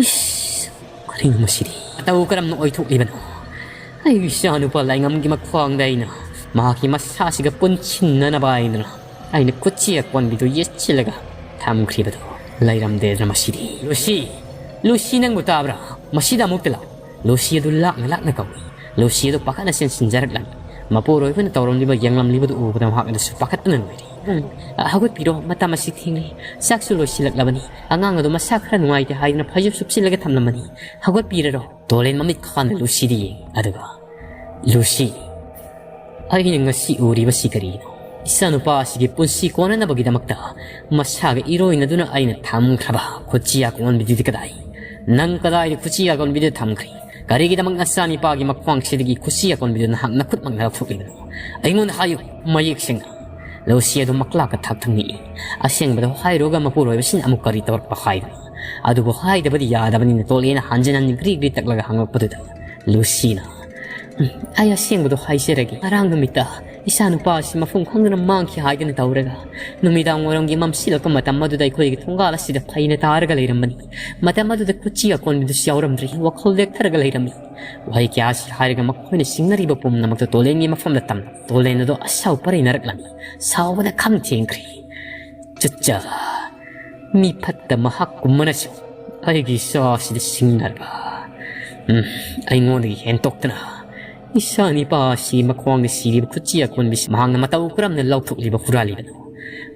ꯏꯁ! ꯀꯔꯤꯅꯣ ꯃꯁꯤꯗꯤ? ꯃꯇꯧ ꯀꯔꯝꯅ ꯑꯣꯏꯊꯣꯛꯂꯤꯕꯅꯣ? ꯑꯩꯒꯤ ꯏꯆꯥꯅꯨꯄꯥ ꯂꯥꯏꯉꯝꯒꯤ ꯃꯈ꯭ꯋꯥꯡꯗ ꯑꯩꯅ ꯃꯍꯥꯛꯀꯤ ꯃꯁꯥꯁꯤꯒ ꯄꯨꯟꯁꯤꯟꯅꯅꯕ ꯍꯥꯏꯗꯨꯅ ꯑꯩꯅ ꯈꯨꯠꯁꯤ ꯑꯀꯣꯟꯕꯤꯗꯨ ꯌꯦꯠꯁꯤꯜꯂꯒ ꯊꯝꯈ꯭ꯔꯤꯕꯗꯨ ꯂꯩꯔꯝꯗꯦꯗꯅ ꯃꯁꯤꯗꯤ꯫ ꯂꯨꯁꯤ! ꯂꯨꯁꯤ, ꯅꯪꯕꯨ ꯇꯥꯕ꯭ꯔꯥ? ꯃꯁꯤꯗ ꯑꯃꯨꯛꯇ ꯂꯥꯛꯎ꯫ ꯂꯨꯁꯤ ꯑꯗꯨ ꯂꯥꯛꯅ ꯂꯥꯛꯅ ꯀꯧꯏ꯫ ꯂꯨꯁꯤ ꯑꯗꯨ ꯄꯥꯈꯠꯅ ꯆꯦꯟꯁꯤꯟꯖꯔꯛꯂꯝꯃꯤ꯫ ꯃꯄꯨꯔꯣꯏꯕꯅ ꯇꯧꯔꯝꯂꯤꯕ ꯌꯦꯡꯂꯝꯂꯤꯕꯗꯨ ꯎꯕꯗ ꯃꯍꯥꯛ ꯑꯗꯨꯁꯨ ꯄꯥꯈꯠꯄꯅ ꯂꯣꯏꯔꯦ꯫ "ꯎꯝ, ꯍꯧꯒꯠꯄꯤꯔꯣ, ꯃꯇꯝ ꯑꯁꯤ ꯊꯦꯡꯂꯦ꯫ ꯆꯥꯛꯁꯨ ꯂꯣꯏꯁꯤꯜꯂꯛꯂꯕꯅꯤ꯫ ꯑꯉꯥꯡ ꯑꯗꯨ ꯃꯁꯥ ꯈꯔ ꯅꯨꯡꯉꯥꯏꯇꯦ ꯍꯥꯏꯗꯨꯅ ꯐꯩꯖꯨꯞ ꯁꯨꯞꯆꯤꯜꯂꯒ ꯊꯝꯂꯝꯕꯅꯤ꯫ ꯍꯧꯒꯠꯄꯤꯔꯔꯣ?" ꯇꯣꯂꯦꯟ ꯃꯃꯤꯠ ꯈꯥꯅ ꯂꯨꯁꯤꯗ ꯌꯦꯡꯏ꯫ ꯑꯗꯨꯒ, "ꯂꯨꯁꯤ, ꯑꯩꯅ ꯉꯁꯤ ꯎꯔꯤꯕꯁꯤ ꯀꯔꯤꯅꯣ? ꯏꯆꯥꯅꯨꯄꯥ ꯑꯁꯤꯒꯤ ꯄꯨꯟꯁꯤ ꯀꯣꯟꯅꯅꯕꯒꯤꯗꯃꯛꯇ ꯃꯁꯥꯒ ꯏꯔꯣꯏꯅꯗꯨꯅ ꯑꯩꯅ ꯊꯝꯈ꯭ꯔꯕ ꯈꯨꯠꯁꯤ ꯑꯀꯣꯟꯕꯤꯗꯨꯗꯤ ꯀꯗꯥꯏ? ꯅꯪ ꯀꯗꯥꯏꯗ ꯈꯨꯠꯁꯤ ꯑꯀꯣꯟꯕꯤꯗꯨ ꯊꯝꯈ꯭ꯔꯤ? ꯀꯔꯤꯒꯤꯗꯃꯛ ꯅꯆꯥꯅꯤꯄꯥꯒꯤ ꯃꯈ꯭ꯋꯥꯡꯁꯤꯗꯒꯤ ꯈꯨꯠꯁꯤ ꯑꯀꯣꯟꯕꯤꯗꯨ ꯅꯍꯥꯛ ꯅꯈꯨꯠꯃꯛꯅ ꯂꯧꯊꯣꯛꯂꯤꯕꯅꯣ? ꯑꯩꯉꯣꯟꯗ ꯍꯥꯏꯌꯨ, ꯃꯌꯦꯛ ꯁꯦꯡꯅ꯫" ꯂꯨꯁꯤ ꯑꯗꯨ ꯃꯛꯂꯥꯛꯀ ꯊꯛ ꯊꯛ ꯅꯤꯛꯏ꯫ ꯑꯁꯦꯡꯕꯗꯣ ꯍꯥꯏꯔꯨꯔꯒ ꯃꯄꯨꯔꯣꯏꯕꯁꯤꯅ ꯑꯃꯨꯛ ꯀꯔꯤ ꯇꯧꯔꯛꯄ ꯍꯥꯏꯕꯅꯣ? ꯑꯗꯨꯕꯨ ꯍꯥꯏꯗꯕꯗꯤ ꯌꯥꯗꯕꯅꯤꯅ ꯇꯣꯂꯦꯟꯅ ꯍꯟꯖꯤꯟ ꯍꯟꯖꯤꯟ ꯒ꯭ꯔꯤ ꯒ꯭ꯔꯤ ꯇꯛꯂꯒ ꯍꯪꯂꯛꯄꯗꯨꯗ ꯂꯨꯁꯤꯅ, "ꯎꯝ, ꯑꯩ ꯑꯁꯦꯡꯕꯗꯣ ꯍꯥꯏꯖꯔꯒꯦ꯫ ꯉꯔꯥꯡ ꯅꯨꯃꯤꯠꯇ ꯏꯆꯥꯅꯨꯄꯥ ꯑꯁꯤ ꯃꯐꯝ ꯈꯪꯗꯅ ꯃꯥꯡꯈꯤ ꯍꯥꯏꯗꯅ ꯇꯧꯔꯒ ꯅꯨꯃꯤꯗꯥꯡ ꯋꯥꯏꯔꯝꯒꯤ ꯃꯝꯁꯤꯜꯂꯛꯄ ꯃꯇꯝ ꯑꯗꯨꯗ ꯑꯩꯈꯣꯏꯒꯤ ꯊꯣꯡꯒꯥꯜ ꯑꯁꯤꯗ ꯐꯩꯅ ꯇꯥꯔꯒ ꯂꯩꯔꯝꯕꯅꯤ꯫ ꯃꯇꯝ ꯑꯗꯨꯗ ꯈꯨꯠꯁꯤ ꯑꯀꯣꯟꯕꯤꯗꯨꯁꯨ ꯌꯥꯎꯔꯝꯗ꯭ꯔꯦ꯫ ꯋꯥꯈꯜ ꯂꯦꯛꯊꯔꯒ ꯂꯩꯔꯝꯃꯤ꯫" ꯋꯥꯍꯩ ꯀꯌꯥꯁꯤ ꯍꯥꯏꯔꯒ ꯃꯈꯣꯏꯅ ꯆꯤꯡꯅꯔꯤꯕ ꯄꯨꯝꯅꯃꯛꯇ ꯇꯣꯂꯦꯟꯒꯤ ꯃꯐꯝꯗ ꯇꯝꯂꯝꯃꯤ꯫ ꯇꯣꯂꯦꯟ ꯑꯗꯣ ꯑꯁꯥꯎ ꯄꯔꯩꯅꯔꯛꯂꯝꯃꯤ꯫ ꯁꯥꯎꯕꯅ ꯈꯝ ꯊꯦꯡꯈ꯭ꯔꯦ꯫ "ꯆꯠꯆ, ꯃꯤ ꯐꯠꯇ ꯃꯍꯥꯛ ꯀꯨꯝꯕꯅꯁꯨ ꯑꯩꯒꯤ ꯏꯆꯥꯁꯤꯗ ꯁꯤꯡꯅꯔꯕ꯫ ꯎꯝ, ꯑꯩꯉꯣꯟꯗꯒꯤ ꯍꯦꯟꯇꯣꯛꯇꯅ ꯏꯆꯥ ꯅꯤꯄꯥ ꯑꯁꯤ ꯃꯈ꯭ꯋꯥꯡꯗ ꯁꯤꯔꯤꯕ ꯈꯨꯠꯁꯤ ꯑꯀꯣꯟꯕꯤꯁꯤ ꯃꯍꯥꯛꯅ ꯃꯇꯧ ꯀꯔꯝꯅ ꯂꯧꯊꯣꯛꯂꯤꯕ ꯍꯨꯔꯥꯜꯂꯤꯕꯅꯣ?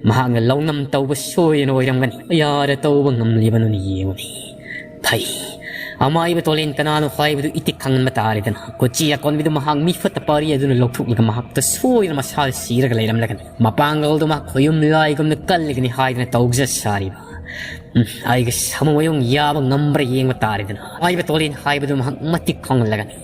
ꯃꯍꯥꯛꯅ ꯂꯧꯅꯝ ꯇꯧꯕ ꯁꯣꯏꯗꯅ ꯑꯣꯏꯔꯝꯒꯅꯤ꯫ ꯀꯌꯥꯗ ꯇꯧꯕ ꯉꯝꯂꯤꯕꯅꯣꯅ ꯌꯦꯡꯉꯨꯅꯤ꯫" ꯐꯩ꯫ ꯑꯃꯥꯏꯕ ꯇꯣꯂꯦꯟ ꯀꯅꯥꯅꯣ ꯍꯥꯏꯕꯗꯨ ꯏꯇꯤꯛ ꯈꯪꯍꯟꯕ ꯇꯥꯔꯦꯗꯅ꯫ ꯀꯣꯆꯤ ꯑꯀꯣꯟꯕꯤꯗꯨ ꯃꯍꯥꯛ ꯃꯤꯐꯠꯇ ꯄꯥꯔꯤ ꯑꯗꯨꯅ ꯂꯧꯊꯣꯛꯂꯒ ꯃꯍꯥꯛꯇ ꯁꯣꯏꯗꯅ ꯃꯁꯥꯗ ꯁꯤꯔꯒ ꯂꯩꯔꯝꯂꯒꯅꯤ꯫ ꯃꯄꯥꯡꯒꯜꯗꯨ ꯃꯍꯥꯛ ꯈꯣꯌꯨꯝ ꯂꯥꯏꯒꯨꯝꯅ ꯀꯜꯂꯒꯅꯤ ꯍꯥꯏꯗꯅ ꯇꯧꯖ ꯁꯥꯔꯤꯕ꯫ ꯎꯝ, ꯑꯩꯒꯤ ꯁꯥꯃꯨ ꯃꯌꯨꯡ ꯌꯥꯕ ꯉꯝꯕ꯭ꯔꯥ ꯌꯦꯡꯕ ꯇꯥꯔꯦꯗꯅ꯫ ꯑꯃꯥꯏꯕ ꯇꯣꯂꯦꯟ ꯍꯥꯏꯕꯗꯨ ꯃꯍꯥꯛ ꯃꯇꯤꯛ ꯈꯪꯍꯜꯂꯒꯅꯤ꯫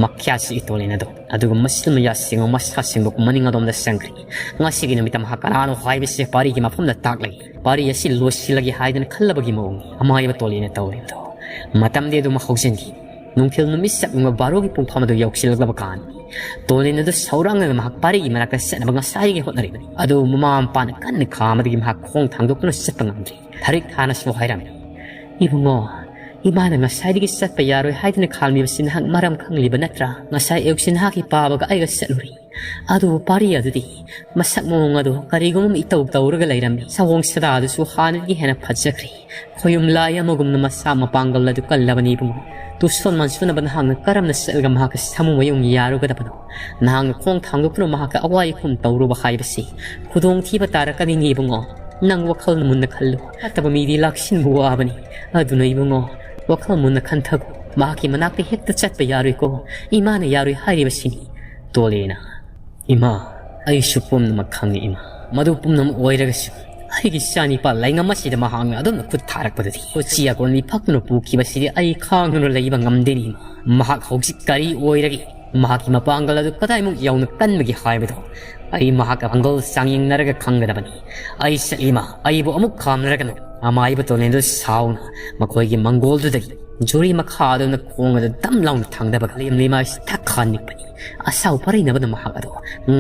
ꯃꯈ꯭ꯌꯥꯠꯁꯤꯒꯤ ꯇꯣꯂꯦꯟ ꯑꯗꯣ ꯑꯗꯨꯒ ꯃꯁꯤꯜ ꯃꯌꯥ ꯁꯦꯡꯕ ꯃꯁꯥ ꯁꯦꯡꯗꯣꯛ ꯃꯅꯤꯡ ꯑꯗꯣꯝꯗ ꯆꯪꯈ꯭ꯔꯤ꯫ ꯉꯁꯤꯒꯤ ꯅꯨꯃꯤꯠꯇ ꯃꯍꯥꯛ ꯀꯅꯥꯅꯣ ꯍꯥꯏꯕꯁꯤ ꯄꯥꯔꯤꯒꯤ ꯃꯐꯝꯗ ꯇꯥꯛꯂꯒꯦ꯫ ꯄꯥꯔꯤ ꯑꯁꯤ ꯂꯣꯏꯁꯤꯜꯂꯒꯦ ꯍꯥꯏꯗꯅ ꯈꯜꯂꯕꯒꯤ ꯃꯑꯣꯡꯅꯤ ꯑꯃꯥꯏꯕ ꯇꯣꯂꯦꯟꯅ ꯇꯧꯔꯤꯕꯗꯣ꯫ ꯃꯇꯝꯗꯤ ꯑꯗꯨꯝ ꯍꯧꯖꯤꯟꯈꯤ꯫ ꯅꯨꯡꯊꯤꯜ ꯅꯨꯃꯤꯠ ꯆꯞ ꯌꯨꯡꯕ ꯕꯥꯔꯣꯒꯤ ꯄꯨꯡꯐꯝ ꯑꯗꯨ ꯌꯧꯁꯤꯜꯂꯛꯂꯕ ꯀꯥꯟ, ꯇꯣꯂꯦꯟ ꯑꯗꯨ ꯁꯧꯔꯥꯡꯂꯒ ꯃꯍꯥꯛ ꯄꯥꯔꯤꯒꯤ ꯃꯅꯥꯛꯇ ꯆꯠꯅꯕ ꯉꯁꯥꯏꯗꯒꯤ ꯍꯣꯠꯅꯔꯤꯕꯅꯤ꯫ ꯑꯗꯨꯕꯨ ꯃꯃꯥ ꯃꯄꯥꯅ ꯀꯟꯅ ꯈꯥꯝꯕꯗꯒꯤ ꯃꯍꯥꯛ ꯈꯣꯡ ꯊꯥꯡꯗꯣꯛꯇꯨꯅ ꯆꯠꯄ ꯉꯝꯗ꯭ꯔꯤ꯫ ꯊꯥꯔꯤꯛ ꯊꯥꯅꯁꯨ ꯍꯥꯏꯔꯝꯃꯤ, "ꯏꯕꯨꯡꯉꯣ, ꯏꯃꯥꯅ ꯉꯁꯥꯏꯗꯒꯤ ꯆꯠꯄ ꯌꯥꯔꯣꯏ ꯍꯥꯏꯗꯨꯅ ꯈꯥꯝꯂꯤꯕꯁꯤ ꯅꯍꯥꯛ ꯃꯔꯝ ꯈꯪꯂꯤꯕ ꯅꯠꯇ꯭ꯔꯥ? ꯉꯁꯥꯏ ꯑꯌꯨꯛꯁꯤ ꯅꯍꯥꯛꯀꯤ ꯄꯥꯕꯒ ꯑꯩꯒ ꯆꯠꯂꯨꯔꯤ꯫ ꯑꯗꯨꯕꯨ ꯄꯥꯔꯤ ꯑꯗꯨꯗꯤ ꯃꯁꯛ ꯃꯑꯣꯡ ꯑꯗꯨ ꯀꯔꯤꯒꯨꯝꯕ ꯏꯇꯧ ꯇꯧꯔꯒ ꯂꯩꯔꯝꯃꯤ꯫ ꯁꯑꯣꯡ ꯁꯥꯗꯥꯗꯨꯁꯨ ꯍꯥꯟꯅꯗꯒꯤ ꯍꯦꯟꯅ ꯐꯖꯈ꯭ꯔꯦ꯫ ꯈꯣꯌꯨꯝ ꯂꯥꯏ ꯑꯃꯒꯨꯝꯅ ꯃꯁꯥ ꯃꯄꯥꯡꯒꯜ ꯑꯗꯨ ꯀꯜꯂꯕꯅꯤ ꯏꯕꯨꯡꯉꯣ꯫ ꯇꯨꯁꯣꯟ ꯃꯥꯟꯁꯣꯟꯅꯕ ꯅꯍꯥꯛꯅ ꯀꯔꯝꯅ ꯆꯠꯂꯒ ꯃꯍꯥꯛꯀ ꯁꯥꯃꯨ ꯃꯌꯨꯡ ꯌꯥꯔꯨꯒꯗꯕꯅꯣ? ꯅꯍꯥꯛꯅ ꯈꯣꯡ ꯊꯥꯡꯗꯣꯛꯇꯨꯅ ꯃꯍꯥꯛꯀ ꯑꯋꯥꯏ ꯑꯈꯨꯝ ꯇꯧꯔꯨꯕ ꯍꯥꯏꯕꯁꯤ ꯈꯨꯗꯣꯡꯊꯤꯕ ꯇꯥꯔꯛꯀꯅꯤꯅꯦ ꯏꯕꯨꯡꯉꯣ꯫ ꯅꯪ ꯋꯥꯈꯜ ꯃꯨꯟꯅ ꯈꯜꯂꯨ꯫ ꯐꯠꯇꯕ ꯃꯤꯗꯤ ꯂꯥꯛꯁꯤꯟꯕ ꯋꯥꯕꯅꯤ꯫ ꯑꯗꯨꯅ ꯏꯕꯨꯡꯉꯣ, ꯋꯥꯈꯜ ꯃꯨꯟꯅ ꯈꯟꯊꯒꯣ꯫ ꯃꯍꯥꯛꯀꯤ ꯃꯅꯥꯛꯇ ꯍꯦꯛꯇ ꯆꯠꯄ ꯌꯥꯔꯣꯏꯀꯣ꯫ ꯏꯃꯥꯅ ꯌꯥꯔꯣꯏ ꯍꯥꯏꯔꯤꯕꯁꯤꯅꯤ꯫ ꯇꯣꯂꯦꯅ, "ꯏꯃꯥ, ꯑꯩꯁꯨ ꯄꯨꯝꯅꯃꯛ ꯈꯪꯏ ꯏꯃꯥ꯫ ꯃꯗꯨ ꯄꯨꯝꯅꯃꯛ ꯑꯣꯏꯔꯒꯁꯨ ꯑꯩꯒꯤ ꯏꯆꯥꯅꯤꯄꯥ ꯂꯩꯉꯝ ꯑꯁꯤꯗ ꯃꯍꯥꯛꯅ ꯑꯗꯨꯝꯅ ꯈꯨꯠ ꯊꯥꯔꯛꯄꯗꯨꯗꯤ ꯀꯣꯆꯤ ꯑꯀꯣꯟꯕꯤ ꯐꯛꯇꯨꯅ ꯄꯨꯈꯤꯕꯁꯤꯗꯤ ꯑꯩ ꯈꯥꯡꯗꯨꯅ ꯂꯩꯕ ꯉꯝꯗꯦꯅꯤ ꯏꯃꯥ꯫ ꯃꯍꯥꯛ ꯍꯧꯖꯤꯛ ꯀꯔꯤ ꯑꯣꯏꯔꯒꯦ? ꯃꯍꯥꯛꯀꯤ ꯃꯄꯥꯡꯒꯜ ꯑꯗꯨ ꯀꯗꯥꯏꯃꯨꯛ ꯌꯧꯅ ꯀꯟꯕꯒꯦ ꯍꯥꯏꯕꯗꯣ ꯑꯩ ꯃꯍꯥꯛꯀ ꯄꯥꯡꯒꯜ ꯆꯥꯡꯌꯦꯡꯅꯔꯒ ꯈꯪꯒꯗꯕꯅꯤ꯫ ꯑꯩ ꯆꯠꯂꯤ ꯏꯃꯥ, ꯑꯩꯕꯨ ꯑꯃꯨꯛ ꯈꯥꯝꯅꯔꯒꯅꯨ꯫" ꯑꯃꯥꯏꯕ ꯇꯣꯂꯦꯟꯗꯨ ꯁꯥꯎꯅ ꯃꯈꯣꯏꯒꯤ ꯃꯪꯒꯣꯜꯗꯨꯗꯒꯤ ꯖꯨꯔꯤ ꯃꯈꯥꯗꯨꯅ ꯈꯣꯡ ꯑꯗꯨ ꯗꯝ ꯂꯥꯎꯅ ꯊꯥꯡꯗꯕꯒ ꯂꯦꯝꯂꯤꯃꯥꯏ ꯊꯛ ꯈꯥ ꯅꯤꯛꯄꯅꯤ꯫ ꯑꯁꯥꯎ ꯄꯔꯩꯅꯕꯅ ꯃꯍꯥꯛ ꯑꯗꯣ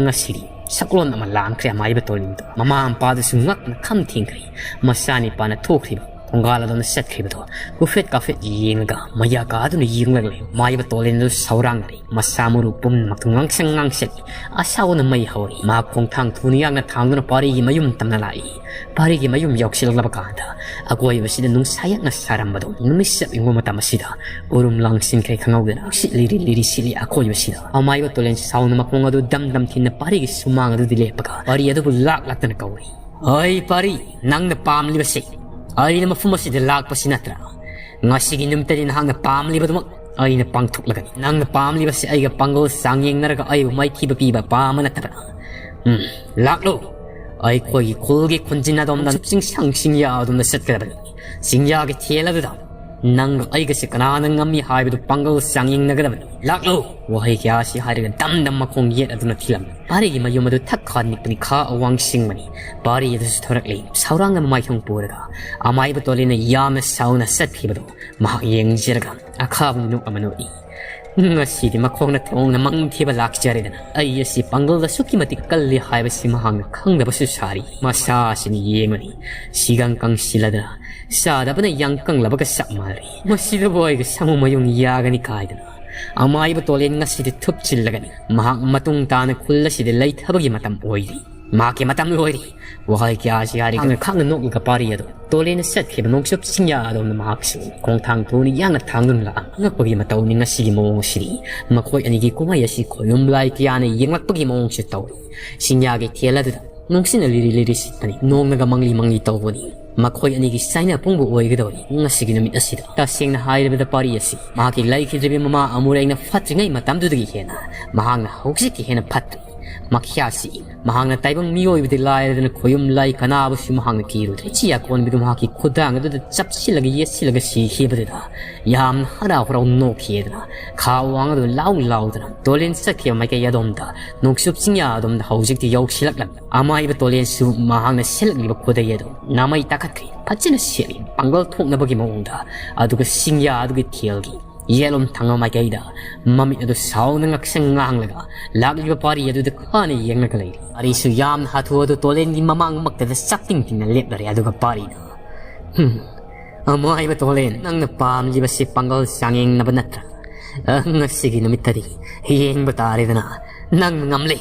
ꯉꯁꯤꯗꯤ ꯁꯛꯂꯣꯟ ꯑꯃ ꯂꯥꯡꯈ꯭ꯔꯦ꯫ ꯑꯃꯥꯏꯕ ꯇꯣꯂꯦꯟꯗꯨ ꯃꯃꯥ ꯃꯄꯥꯗꯨꯁꯨ ꯉꯛꯅ ꯈꯝ ꯊꯦꯡꯈ꯭ꯔꯦ꯫ ꯃꯆꯥꯅꯤꯄꯥꯅ ꯊꯣꯛꯈ꯭ꯔꯤꯕ ꯊꯣꯡꯒꯥꯜ ꯑꯗꯣꯝꯗ ꯆꯠꯈ꯭ꯔꯤꯕꯗꯣ ꯀꯨꯐꯦꯠ ꯀꯥꯐꯦꯠ ꯌꯦꯡꯂꯒ ꯃꯌꯥ ꯀꯥꯗꯨꯅ ꯌꯦꯡꯂꯒ ꯂꯩ꯫ ꯑꯃꯥꯏꯕ ꯇꯣꯂꯦꯟꯗꯨ ꯁꯧꯔꯥꯡꯅꯔꯦ꯫ ꯃꯁꯥ ꯃꯔꯨ ꯄꯨꯝꯅꯃꯛꯇꯨ ꯉꯥꯡꯁꯪ ꯉꯥꯡꯁꯜꯂꯤ꯫ ꯑꯁꯥꯎꯕꯅ ꯃꯩ ꯍꯧꯔꯤ꯫ ꯃꯍꯥꯛ ꯈꯣꯡꯊꯥꯡ ꯊꯨꯅ ꯌꯥꯡꯅ ꯊꯥꯡꯗꯨꯅ ꯄꯥꯔꯤꯒꯤ ꯃꯌꯨꯝ ꯇꯝꯅ ꯂꯥꯛꯏ꯫ ꯄꯥꯔꯤꯒꯤ ꯃꯌꯨꯝ ꯌꯧꯁꯤꯜꯂꯛꯂꯕ ꯀꯥꯟꯗ ꯑꯀꯣꯏꯕꯁꯤꯗ ꯅꯨꯡꯁꯥ ꯌꯥꯛꯅ ꯁꯥꯔꯝꯕꯗꯣ ꯅꯨꯃꯤꯠ ꯆꯞ ꯌꯨꯡꯕ ꯃꯇꯝ ꯑꯁꯤꯗ ꯎꯔꯨꯝ ꯂꯥꯡꯁꯤꯟꯈ꯭ꯔꯦ ꯈꯪꯍꯧꯗꯅ ꯅꯨꯡꯁꯤꯠ ꯂꯤꯔꯤ ꯂꯤꯔꯤ ꯁꯤꯠꯂꯤ ꯑꯀꯣꯏꯕꯁꯤꯗ꯫ ꯑꯃꯥꯏꯕ ꯇꯣꯂꯦꯟ ꯁꯥꯎꯅ ꯃꯈꯣꯡ ꯑꯗꯨ ꯗꯝ ꯗꯝ ꯊꯤꯟꯅ ꯄꯥꯔꯤꯒꯤ ꯁꯨꯃꯥꯡ ꯑꯗꯨꯗ ꯂꯦꯞꯄꯒ ꯄꯥꯔꯤ ꯑꯗꯨꯕꯨ ꯂꯥꯛ ꯂꯥꯛꯇꯅ ꯀꯧꯔꯤ꯫ "ꯑꯩ ꯄꯥꯔꯤ, ꯅꯪꯅ ꯄꯥꯝꯂꯤꯕꯁꯤ ꯑꯩꯅ ꯃꯐꯝ ꯑꯁꯤꯗ ꯂꯥꯛꯄꯁꯤ ꯅꯠꯇ꯭ꯔꯥ? "ꯉꯁꯤꯒꯤ ꯅꯨꯃꯤꯠꯇꯗꯤ ꯅꯍꯥꯛꯅ ꯄꯥꯝꯂꯤꯕꯗꯨꯃꯛ ꯑꯩꯅ ꯄꯥꯡꯊꯣꯛꯂꯒꯅꯤ꯫ ꯅꯪꯅ ꯄꯥꯝꯂꯤꯕꯁꯤ ꯑꯩꯒ ꯄꯥꯡꯒꯜ ꯆꯥꯡꯌꯦꯡꯅꯔꯒ ꯑꯩꯕꯨ ꯃꯥꯏꯊꯤꯕ ꯄꯤꯕ ꯄꯥꯝꯕ ꯅꯠꯇꯕ꯭ꯔꯥ? ꯎꯝ, ꯂꯥꯛꯂꯣ꯫ ꯑꯩꯈꯣꯏꯒꯤ ꯈꯨꯜꯒꯤ ꯈꯨꯟꯖꯤꯟ ꯑꯗꯣꯝꯗ ꯆꯤꯡꯁꯥꯡ ꯆꯤꯡꯌꯥ ꯑꯗꯣꯝꯗ ꯆꯠꯀꯗꯕꯅꯤ꯫ ꯆꯤꯡꯌꯥꯒꯤ ꯊꯦꯜ ꯑꯗꯨꯗ ꯅꯪꯒ ꯑꯩꯒꯁꯦ ꯀꯅꯥꯅ ꯉꯝꯃꯤ ꯍꯥꯏꯕꯗꯨ ꯄꯥꯡꯒꯜ ꯆꯥꯡꯌꯦꯡꯅꯒꯗꯕꯅꯤ꯫ ꯂꯥꯛꯂꯣ!" ꯋꯥꯍꯩ ꯀꯌꯥ ꯑꯁꯤ ꯍꯥꯏꯔꯒ ꯗꯝ ꯗꯝ ꯃꯈꯣꯡ ꯌꯦꯠ ꯑꯗꯨꯅ ꯊꯤꯜꯂꯝꯃꯤ꯫ ꯄꯥꯔꯤꯒꯤ ꯃꯌꯨꯝ ꯑꯗꯨ ꯊꯛ ꯈꯥ ꯅꯤꯛꯄꯅꯤ꯫ ꯈꯥ ꯑꯋꯥꯡ ꯁꯤꯡꯕꯅꯤ꯫ ꯄꯥꯔꯤ ꯑꯗꯨꯁꯨ ꯊꯣꯔꯛꯂꯤ꯫ ꯁꯧꯔꯥꯡꯅ ꯃꯃꯥꯏꯊꯣꯡ ꯄꯨꯔꯒ ꯑꯃꯥꯏꯕ ꯇꯣꯂꯦꯟꯅ ꯌꯥꯝꯅ ꯁꯥꯎꯅ ꯆꯠꯈꯤꯕꯗꯨ ꯃꯍꯥꯛ ꯌꯦꯡꯖꯔꯒ ꯑꯈꯥꯕ ꯃꯤꯅꯣꯛ ꯑꯃ ꯅꯣꯛꯏ꯫ ꯉꯁꯤꯗꯤ ꯃꯈꯣꯡꯅ ꯊꯣꯡꯅ ꯃꯪ ꯊꯤꯕ ꯂꯥꯛꯆꯔꯦꯗꯅ꯫ ꯑꯩ ꯑꯁꯤ ꯄꯥꯡꯒꯜ ꯑꯁꯨꯛꯀꯤ ꯃꯇꯤꯛ ꯀꯜꯂꯤ ꯍꯥꯏꯕꯁꯤ ꯃꯍꯥꯛꯅ ꯈꯪꯗꯕꯁꯨ ꯁꯥꯔꯤ꯫ ꯃꯁꯥ ꯑꯁꯤꯅ ꯌꯦꯡꯕꯅꯤ꯫ ꯁꯤꯒꯪ ꯀꯪꯁꯤꯜꯂꯗꯅ ꯆꯥꯗꯕꯅ ꯌꯥꯡ ꯀꯪꯂꯕꯒ ꯆꯞ ꯃꯥꯟꯅꯔꯤ꯫ ꯃꯁꯤꯗꯕꯨ ꯑꯩꯒ ꯁꯥꯃꯨ ꯃꯌꯨꯡ ꯌꯥꯒꯅꯤ ꯀꯥꯏꯗꯅ ꯑꯃꯥꯏꯕ ꯇꯣꯂꯦꯟ ꯉꯁꯤꯗꯤ ꯊꯨꯞꯆꯤꯜꯂꯒꯅꯤ꯫ ꯃꯍꯥꯛ ꯃꯇꯨꯡ ꯇꯥꯅ ꯈꯨꯜ ꯑꯁꯤꯗ ꯂꯩꯊꯕꯒꯤ ꯃꯇꯝ ꯑꯣꯏꯔꯤ꯫ ꯃꯍꯥꯛꯀꯤ ꯃꯇꯝ ꯂꯣꯏꯔꯤ꯫ ꯋꯥꯍꯩ ꯀꯌꯥ ꯑꯁꯤ ꯍꯥꯏꯔꯒ ꯈꯥꯡꯅ ꯈꯥꯡꯅ ꯅꯣꯛꯂꯒ ꯄꯥꯔꯤ ꯑꯗꯨ ꯇꯣꯂꯦꯟꯅ ꯆꯠꯈꯤꯕ ꯅꯣꯡꯆꯨꯞ ꯆꯤꯡꯌꯥ ꯑꯗꯣꯝꯗ ꯃꯍꯥꯛꯁꯨ ꯈꯣꯡꯊꯥꯡ ꯊꯨꯅ ꯌꯥꯡꯅ ꯊꯥꯡꯗꯨꯅ ꯂꯥꯛꯑꯝꯃꯤ꯫ ꯑꯉꯛꯄꯒꯤ ꯃꯇꯧꯅꯤ ꯉꯁꯤꯒꯤ ꯃꯑꯣꯡ ꯑꯁꯤꯗꯤ꯫ ꯃꯈꯣꯏ ꯑꯅꯤꯒꯤ ꯀꯨꯝꯍꯩ ꯑꯁꯤ ꯈꯣꯌꯨꯝ ꯂꯥꯏ ꯀꯌꯥꯅ ꯌꯦꯡꯂꯛꯄꯒꯤ ꯃꯑꯣꯡꯁꯨ ꯇꯧꯏ꯫ ꯆꯤꯡꯌꯥꯒꯤ ꯊꯦꯜ ꯑꯗꯨꯗ ꯅꯨꯡꯁꯤꯠꯅ ꯂꯤꯔꯤ ꯂꯤꯔꯤ ꯁꯤꯠꯄꯅꯤ꯫ ꯅꯣꯡꯅꯒ ꯃꯪꯂꯤ ꯃꯪꯂꯤ ꯇꯧꯕꯅꯤ꯫ ꯃꯈꯣꯏ ꯑꯅꯤꯒꯤ ꯆꯥꯏꯅ ꯄꯨꯡꯕ ꯑꯣꯏꯒꯗꯧꯔꯤ ꯉꯁꯤꯒꯤ ꯅꯨꯃꯤꯠ ꯑꯁꯤꯗ꯫ ꯇꯁꯦꯡꯅ ꯍꯥꯏꯔꯕꯗ ꯄꯥꯔꯤ ꯑꯁꯤ ꯃꯍꯥꯛꯀꯤ ꯂꯩꯈꯤꯗ꯭ꯔꯤꯕ ꯃꯃꯥ ꯑꯃꯨꯔꯦꯡꯅ ꯐꯠꯇ꯭ꯔꯤꯉꯩ ꯃꯇꯝꯗꯨꯗꯒꯤ ꯍꯦꯟꯅ ꯃꯍꯥꯛꯅ ꯍꯧꯖꯤꯛꯀꯤ ꯍꯦꯟꯅ ꯐꯠꯇ꯭ꯔꯤ꯫ ꯃꯈ꯭ꯌꯥꯁꯤ ꯃꯍꯥꯛꯅ ꯇꯥꯏꯕꯪ ꯃꯤꯑꯣꯏꯕꯗꯤ ꯂꯥꯏꯔꯗꯅ ꯈꯣꯌꯨꯝ ꯂꯥꯏ ꯀꯅꯥꯕꯨꯁꯨ ꯃꯍꯥꯛꯅ ꯀꯤꯔꯨꯗ꯭ꯔꯦ꯫ ꯏꯆꯤ ꯑꯀꯣꯟꯕꯤꯗꯨ ꯃꯍꯥꯛꯀꯤ ꯈꯨꯗꯥꯡ ꯑꯗꯨꯗ ꯆꯞꯁꯤꯜꯂꯒ ꯌꯦꯠꯁꯤꯜꯂꯒ ꯁꯤꯈꯤꯕꯗꯨꯗ ꯌꯥꯝꯅ ꯍꯔꯥꯎ ꯍꯔꯥꯎ ꯅꯣꯛꯈꯤꯗꯅ ꯈꯥ ꯋꯥꯡ ꯑꯗꯨ ꯂꯥꯎ ꯂꯥꯎꯗꯅ ꯇꯣꯂꯦꯟ ꯆꯠꯈꯤꯕ ꯃꯥꯏꯀꯩ ꯑꯗꯣꯝꯗ ꯅꯣꯡꯆꯨꯞ ꯆꯤꯡꯌꯥ ꯑꯗꯣꯝꯗ ꯍꯧꯖꯤꯛꯇꯤ ꯌꯧꯁꯤꯜꯂꯛꯂꯝꯃꯤ꯫ ꯑꯃꯥꯏꯕ ꯇꯣꯂꯦꯟꯁꯨ ꯃꯍꯥꯛꯅ ꯁꯦꯠꯂꯛꯂꯤꯕ ꯈꯨꯗꯩ ꯑꯗꯨ ꯅꯥꯃꯩ ꯇꯥꯈꯠꯈ꯭ꯔꯦ꯫ ꯐꯖꯅ ꯁꯦꯠꯂꯤ ꯄꯥꯡꯒꯜ ꯊꯣꯛꯅꯕꯒꯤ ꯃꯑꯣꯡꯗ꯫ ꯑꯗꯨꯒ ꯆꯤꯡꯌꯥ ꯑꯗꯨꯒꯤ ꯊꯦꯜꯒꯤ ꯌꯦꯠꯂꯣꯝ ꯊꯪꯕ ꯃꯥꯏꯀꯩꯗ ꯃꯃꯤꯠ ꯑꯗꯨ ꯁꯥꯎꯅ ꯉꯛꯁꯪ ꯉꯥꯡꯂꯒ ꯂꯥꯛꯂꯤꯕ ꯄꯥꯔꯤ ꯑꯗꯨꯗ ꯈꯥꯅ ꯌꯦꯡꯂꯒ ꯂꯩꯔꯤ꯫ ꯄꯥꯔꯤꯁꯨ ꯌꯥꯝꯅ ꯍꯥꯊꯨ ꯍꯥꯊꯨ ꯇꯣꯂꯦꯟꯒꯤ ꯃꯃꯥꯡꯃꯛꯇꯗ ꯆꯞ ꯇꯤꯡ ꯇꯤꯡꯅ ꯂꯦꯞꯂꯔꯦ꯫ ꯑꯗꯨꯒ ꯄꯥꯔꯤꯅ, "ꯍꯨꯝ, ꯑꯃꯥꯏꯕ ꯇꯣꯂꯦꯟ, ꯅꯪꯅ ꯄꯥꯝꯂꯤꯕꯁꯤ ꯄꯥꯡꯒꯜ ꯆꯥꯡꯌꯦꯡꯅꯕ ꯅꯠꯇ꯭ꯔꯥ? ꯑ, ꯉꯁꯤꯒꯤ ꯅꯨꯃꯤꯠꯇꯗꯤ ꯌꯦꯡꯕ ꯇꯥꯔꯦꯗꯅ꯫ ꯅꯪꯅ ꯉꯝꯂꯦ꯫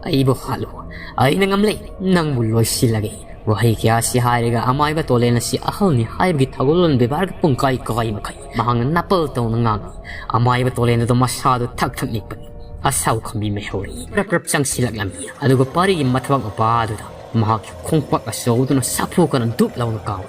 ꯑꯩꯕꯨ ꯍꯥꯠꯂꯨ꯫ ꯑꯩꯅ ꯉꯝꯂꯦ꯫ ꯅꯪꯕꯨ ꯂꯣꯏꯁꯤꯜꯂꯒꯦ꯫" ꯋꯥꯍꯩ ꯀꯌꯥ ꯑꯁꯤ ꯍꯥꯏꯔꯒ ꯑꯃꯥꯏꯕ ꯇꯣꯂꯦꯟ ꯑꯁꯤ ꯑꯍꯜꯅꯤ ꯍꯥꯏꯕꯒꯤ ꯊꯧꯒꯜꯂꯣꯟ ꯕꯦꯕꯥꯔꯒ ꯄꯨꯡꯀꯥꯏ ꯀꯥꯏ ꯃꯈꯩ ꯃꯍꯥꯛꯅ ꯅꯥꯄꯜ ꯇꯧꯅ ꯉꯥꯡꯏ꯫ ꯑꯃꯥꯏꯕ ꯇꯣꯂꯦꯟ ꯑꯗꯨ ꯃꯁꯥꯗꯨ ꯊꯛ ꯊꯛ ꯅꯤꯛꯄꯅꯤ꯫ ꯑꯁꯥꯎ ꯈꯝꯕꯤ ꯃꯩꯍꯧꯔꯤ ꯄ꯭ꯔꯞ ꯄ꯭ꯔꯞ ꯆꯪꯁꯤꯜꯂꯛꯂꯝꯃꯤ꯫ ꯑꯗꯨꯒ ꯄꯥꯔꯤꯒꯤ ꯃꯊꯕꯥꯛ ꯃꯄꯥ ꯑꯗꯨꯗ ꯃꯍꯥꯛꯀꯤ ꯈꯣꯡꯄꯥꯛ ꯑꯆꯧꯕꯗꯨꯅ ꯁꯥꯐꯨ ꯀꯟꯅ ꯗꯨꯞ ꯂꯥꯎꯅ ꯀꯥꯎꯏ꯫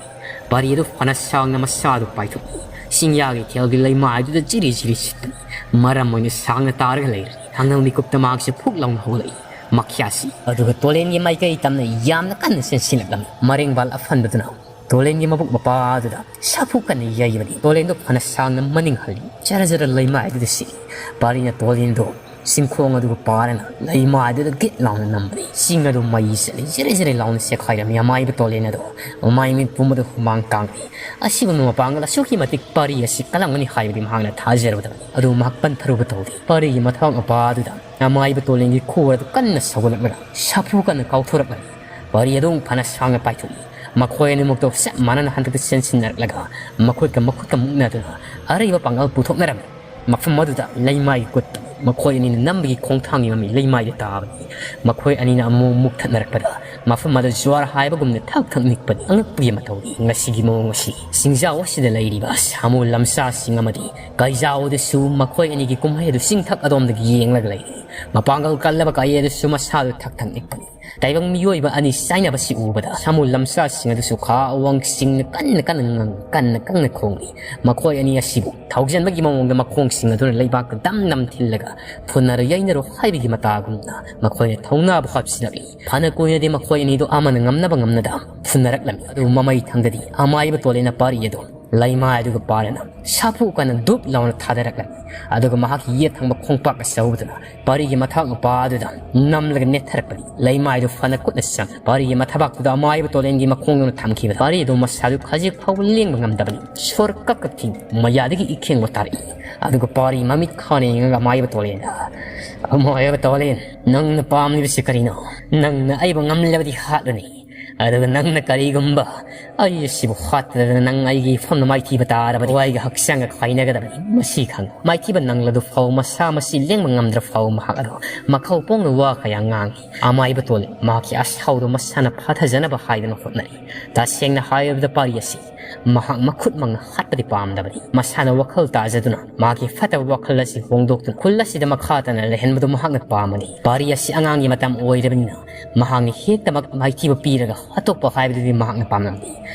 ꯄꯥꯔꯤ ꯑꯗꯨ ꯐꯅ ꯁꯥꯡꯅ ꯃꯁꯥꯗꯨ ꯄꯥꯏꯊꯣꯛꯏ꯫ ꯆꯤꯡꯌꯥꯒꯤ ꯏꯊꯦꯜꯒꯤ ꯂꯩꯃꯥꯏꯗꯨꯗ ꯖꯤꯔꯤ ꯖꯤꯔꯤ ꯁꯤꯠꯄꯅꯤ꯫ ꯃꯔꯝ ꯑꯣꯏꯅ ꯁꯥꯡꯅ ꯇꯥꯔꯒ ꯂꯩꯔꯤ꯫ ꯊꯥꯡꯅꯧ ꯃꯤꯀꯨꯞꯇ ꯃꯍꯥꯛꯁꯦ ꯐꯨꯛ ꯂꯥꯎꯅ ꯍꯧꯒꯠꯂꯛꯏ꯫ ꯃꯈ꯭ꯌꯥꯁꯤ ꯑꯗꯨꯒ ꯇꯣꯂꯦꯟꯒꯤ ꯃꯥꯏꯀꯩ ꯇꯝꯅ ꯌꯥꯝꯅ ꯀꯟꯅ ꯆꯦꯟꯁꯤꯜꯂꯛꯂꯝꯃꯤ꯫ ꯃꯔꯦꯡꯕꯥꯜ ꯑꯐꯟꯕꯗꯨꯅ ꯇꯣꯂꯦꯟꯒꯤ ꯃꯕꯨꯛ ꯃꯄꯥ ꯑꯗꯨꯗ ꯁꯥꯐꯨ ꯀꯟꯅ ꯌꯩꯕꯅꯤ꯫ ꯇꯣꯂꯦꯟꯗꯨ ꯐꯅ ꯁꯥꯡꯅ ꯃꯅꯤꯡ ꯍꯜꯂꯤ꯫ ꯖꯔ ꯖꯔ ꯂꯩꯃꯥꯏꯗꯨꯗ ꯁꯤꯛꯏ꯫ ꯄꯥꯔꯤꯅ ꯇꯣꯂꯦꯟꯗꯨ ꯆꯤꯡꯈꯣꯡ ꯑꯗꯨꯒ ꯄꯥꯔꯅ ꯂꯩꯃꯥꯏꯗꯨꯗ ꯒꯤꯠ ꯂꯥꯎꯅ ꯅꯝꯕꯅꯤ꯫ ꯆꯤꯡ ꯑꯗꯨ ꯃꯩ ꯆꯠꯂꯤ꯫ ꯖꯤꯔꯤ ꯖꯤꯔꯤ ꯂꯥꯎꯅ ꯆꯦꯈꯥꯏꯔꯝꯃꯤ꯫ ꯑꯃꯥꯏꯕ ꯇꯣꯂꯦꯟ ꯑꯗꯨ ꯃꯃꯥꯏ ꯃꯤꯠ ꯄꯨꯝꯕꯗ ꯍꯨꯃꯥꯡ ꯀꯥꯡꯂꯤ꯫ ꯑꯁꯤꯒꯨꯝꯕ ꯃꯄꯥꯡꯒꯜ ꯑꯁꯨꯛꯀꯤ ꯃꯇꯤꯛ ꯄꯥꯔꯤ ꯑꯁꯤ ꯀꯜꯂꯝꯒꯅꯤ ꯍꯥꯏꯕꯗꯤ ꯃꯍꯥꯛꯅ ꯊꯥꯖꯔꯨꯗꯕꯅꯤ꯫ ꯑꯗꯨ ꯃꯍꯥꯛ ꯄꯟꯊꯔꯨꯕ ꯇꯧꯗꯦ꯫ ꯄꯥꯔꯤꯒꯤ ꯃꯊꯕꯥꯛ ꯃꯄꯥ ꯑꯗꯨꯗ ꯑꯃꯥꯏꯕ ꯇꯣꯂꯦꯟꯒꯤ ꯈꯨꯋꯥꯔ ꯑꯗꯨ ꯀꯟꯅ ꯁꯧꯒꯠꯂꯛꯂꯒ ꯁꯥꯐꯨ ꯀꯟꯅ ꯀꯥꯎꯊꯣꯔꯛꯂꯝꯃꯤ꯫ ꯄꯥꯔꯤ ꯑꯗꯨ ꯐꯅ ꯁꯥꯡꯅ ꯄꯥꯏꯊꯣꯛꯏ꯫ ꯃꯈꯣꯏ ꯑꯅꯤꯃꯛꯇꯣ ꯆꯞ ꯃꯥꯟꯅꯅ ꯍꯟꯗꯛꯇ ꯆꯦꯟꯁꯤꯟꯅꯔꯛꯂꯒ ꯃꯈꯨꯠꯀ ꯃꯈꯨꯠꯀ ꯃꯨꯛꯅꯗꯨꯅ ꯑꯔꯩꯕ ꯄꯥꯡꯒꯜ ꯄꯨꯊꯣꯛꯅꯔꯝꯃꯤ꯫ ꯃꯐꯝ ꯑꯗꯨꯗ ꯂꯩꯃꯥꯏ ꯀꯨꯠꯄꯅꯤ꯫ ꯃꯈꯣꯏ ꯑꯅꯤꯅ ꯅꯝꯕꯒꯤ ꯈꯣꯡꯊꯥꯡꯒꯤ ꯃꯃꯤ ꯂꯩꯃꯥꯏꯗ ꯇꯥꯕꯅꯤ꯫ ꯃꯈꯣꯏ ꯑꯅꯤꯅ ꯑꯃꯨꯛ ꯃꯨꯛꯊꯠꯅꯔꯛꯄꯗ ꯃꯐꯝ ꯑꯗꯨ ꯖ꯭ꯋꯥꯔ ꯍꯥꯏꯕꯒꯨꯝꯅ ꯊꯛ ꯊꯛ ꯅꯤꯛꯄꯅꯤ꯫ ꯑꯉꯛꯄꯒꯤ ꯃꯇꯧꯗꯤ ꯉꯁꯤꯒꯤ ꯃꯑꯣꯡ ꯑꯁꯤ ꯆꯤꯡꯖꯥꯎ ꯑꯁꯤꯗ ꯂꯩꯔꯤꯕ ꯁꯥꯃꯨ ꯂꯝꯁꯥꯁꯤꯡ ꯑꯃꯗꯤ ꯀꯩꯖꯥꯎ ꯑꯗꯨꯁꯨ ꯃꯈꯣꯏ ꯑꯅꯤꯒꯤ ꯀꯨꯝꯍꯩ ꯑꯗꯨ ꯆꯤꯡꯊꯛ ꯑꯗꯣꯝꯗꯒꯤ ꯌꯦꯡꯂꯒ ꯂꯩꯔꯤ꯫ ꯃꯄꯥꯡꯒꯜ ꯀꯜꯂꯕ ꯀꯥꯌꯦ ꯑꯗꯨꯁꯨ ꯃꯁꯥꯗꯨ ꯊꯛ ꯊꯛ ꯅꯤꯛꯄꯅꯤ꯫ ꯇꯥꯏꯕꯪ ꯃꯤꯑꯣꯏꯕ ꯑꯅꯤ ꯆꯥꯏꯅꯕꯁꯤ ꯎꯕꯗ ꯁꯥꯃꯨ ꯂꯝꯁꯥꯁꯤꯡ ꯑꯗꯨꯁꯨ ꯈꯥ ꯑꯋꯥꯡ ꯆꯤꯡꯅ ꯀꯟꯅ ꯀꯟꯅ ꯉꯪ-, ꯀꯟꯅ ꯀꯟꯅ ꯈꯣꯡꯂꯤ꯫ ꯃꯈꯣꯏ ꯑꯅꯤ ꯑꯁꯤꯕꯨ ꯊꯧꯖꯟꯕꯒꯤ ꯃꯑꯣꯡꯗ ꯃꯈꯣꯡꯁꯤꯡ ꯑꯗꯨꯅ ꯂꯩꯕꯥꯛꯇ ꯗꯝ ꯗꯝ ꯊꯤꯜꯂꯒ ꯐꯨꯅꯔꯨ ꯌꯩꯅꯔꯨ ꯍꯥꯏꯕꯒꯤ ꯃꯇꯥꯒꯨꯝꯅ ꯃꯈꯣꯏꯅ ꯊꯧꯅꯥꯕꯨ ꯍꯥꯞꯆꯤꯜꯂꯛꯂꯤ꯫ ꯐꯅ ꯀꯨꯏꯅꯗꯤ ꯃꯈꯣꯏ ꯑꯅꯤꯗꯨ ꯑꯃꯅ ꯉꯝꯅꯕ ꯉꯝꯅꯗ ꯐꯨꯅꯔꯛꯂꯝꯃꯤ꯫ ꯑꯗꯨꯕꯨ ꯃꯃꯩ ꯊꯪꯗꯗꯤ ꯑꯃꯥꯏꯕ ꯇꯣꯂꯦꯟꯅ ꯄꯥꯔꯤ ꯑꯗꯨ ꯂꯩꯃꯥꯏ ꯑꯗꯨꯒ ꯄꯥꯔꯅ ꯁꯥꯐꯨ ꯀꯟꯅ ꯗꯨꯞ ꯂꯥꯎꯅ ꯊꯥꯗꯔꯛꯂꯝꯃꯤ꯫ ꯑꯗꯨꯒ ꯃꯍꯥꯛꯀꯤ ꯌꯦꯠ ꯊꯪꯕ ꯈꯣꯡꯄꯥꯛ ꯑꯆꯧꯕꯗꯨꯅ ꯄꯥꯔꯤꯒꯤ ꯃꯊꯛ ꯃꯄꯥ ꯑꯗꯨꯗ ꯅꯝꯂꯒ ꯅꯦꯠꯊꯔꯛꯄꯅꯤ꯫ ꯂꯩꯃꯥꯏꯗꯨ ꯐꯅ ꯀꯨꯠꯅ ꯆꯪ ꯄꯥꯔꯤꯒꯤ ꯃꯊꯕꯥꯛꯇꯨꯗ ꯑꯃꯥꯏꯕ ꯇꯣꯂꯦꯟꯒꯤ ꯃꯈꯣꯡꯗꯨꯅ ꯊꯝꯈꯤꯕ ꯄꯥꯔꯤ ꯑꯗꯨ ꯃꯁꯥꯗꯨ ꯈꯖꯤꯛ ꯐꯥꯎꯕ ꯂꯦꯡꯕ ꯉꯝꯗꯕꯅꯤ꯫ ꯁꯣꯔ ꯀꯛ ꯀꯛ ꯊꯤꯡ ꯃꯌꯥꯗꯒꯤ ꯏꯈꯦꯡꯕ ꯇꯥꯔꯛꯏ꯫ ꯑꯗꯨꯒ ꯄꯥꯔꯤ ꯃꯃꯤꯠ ꯈꯥꯅ ꯌꯦꯡꯉꯒ ꯑꯃꯥꯏꯕ ꯇꯣꯂꯦꯟꯗ, "ꯑꯃꯥꯏꯕ ꯇꯣꯂꯦꯟ, ꯅꯪꯅ ꯄꯥꯝꯂꯤꯕꯁꯤ ꯀꯔꯤꯅꯣ? ꯅꯪꯅ ꯑꯩꯕꯨ ꯉꯝꯂꯕꯗꯤ ꯍꯥꯠꯂꯨꯅꯤ꯫ ꯑꯗꯨꯒ ꯅꯪꯅ ꯀꯔꯤꯒꯨꯝꯕ ꯑꯩ ꯑꯁꯤꯕꯨ ꯍꯥꯠꯇꯗꯅ ꯅꯪ ꯑꯩꯒꯤ ꯏꯐꯝꯗ ꯃꯥꯏꯊꯤꯕ ꯇꯥꯔꯕꯗꯤ ꯑꯩꯒ ꯍꯛꯆꯥꯡꯒ ꯈꯥꯏꯅꯒꯗꯕꯅꯤ꯫ ꯃꯁꯤ ꯈꯪ ꯃꯥꯏꯊꯤꯕ ꯅꯪꯂꯗꯨ ꯐꯥꯎ ꯃꯁꯥ ꯃꯁꯤ ꯂꯦꯡꯕ ꯉꯝꯗ꯭ꯔ ꯐꯥꯎ ꯃꯍꯥꯛ ꯑꯗꯨ ꯃꯈꯧ ꯄꯣꯡꯅ ꯋꯥ ꯀꯌꯥ ꯉꯥꯡꯏ꯫ ꯑꯃꯥꯏꯕ ꯇꯣꯜꯂꯤ꯫ ꯃꯍꯥꯛꯀꯤ ꯑꯁꯥꯎꯗꯨ ꯃꯁꯥꯅ ꯐꯥꯊꯖꯅꯕ ꯍꯥꯏꯗꯨꯅ ꯍꯣꯠꯅꯔꯤ꯫ ꯇꯁꯦꯡꯅ ꯍꯥꯏꯔꯕꯗ ꯄꯥꯔꯤ ꯑꯁꯤ ꯃꯍꯥꯛ ꯃꯈꯨꯠꯃꯛꯅ ꯍꯥꯠꯄꯗꯤ ꯄꯥꯝꯗꯕꯅꯤ꯫ ꯃꯁꯥꯅ ꯋꯥꯈꯜ ꯇꯥꯖꯗꯨꯅ ꯃꯍꯥꯛꯀꯤ ꯐꯠꯇꯕ ꯋꯥꯈꯜ ꯑꯁꯤ ꯍꯣꯡꯗꯣꯛꯇꯨꯅ ꯈꯨꯜ ꯑꯁꯤꯗ ꯃꯈꯥ ꯇꯥꯅ ꯂꯩꯍꯟꯕꯗꯨ ꯃꯍꯥꯛꯅ ꯄꯥꯝꯕꯅꯤ꯫ ꯄꯥꯔꯤ ꯑꯁꯤ ꯑꯉꯥꯡꯒꯤ ꯃꯇꯝ ꯑꯣꯏꯔꯕꯅꯤꯅ ꯃꯍꯥꯛꯅ ꯍꯦꯛꯇꯃꯛ ꯃꯥꯏꯊꯤꯕ ꯄꯤꯔꯒ ꯍꯥꯠꯇꯣꯛꯄ ꯍꯥꯏꯕꯗꯨꯗꯤ ꯃꯍꯥꯛꯅ ꯄꯥꯝꯂꯝꯗꯦ꯫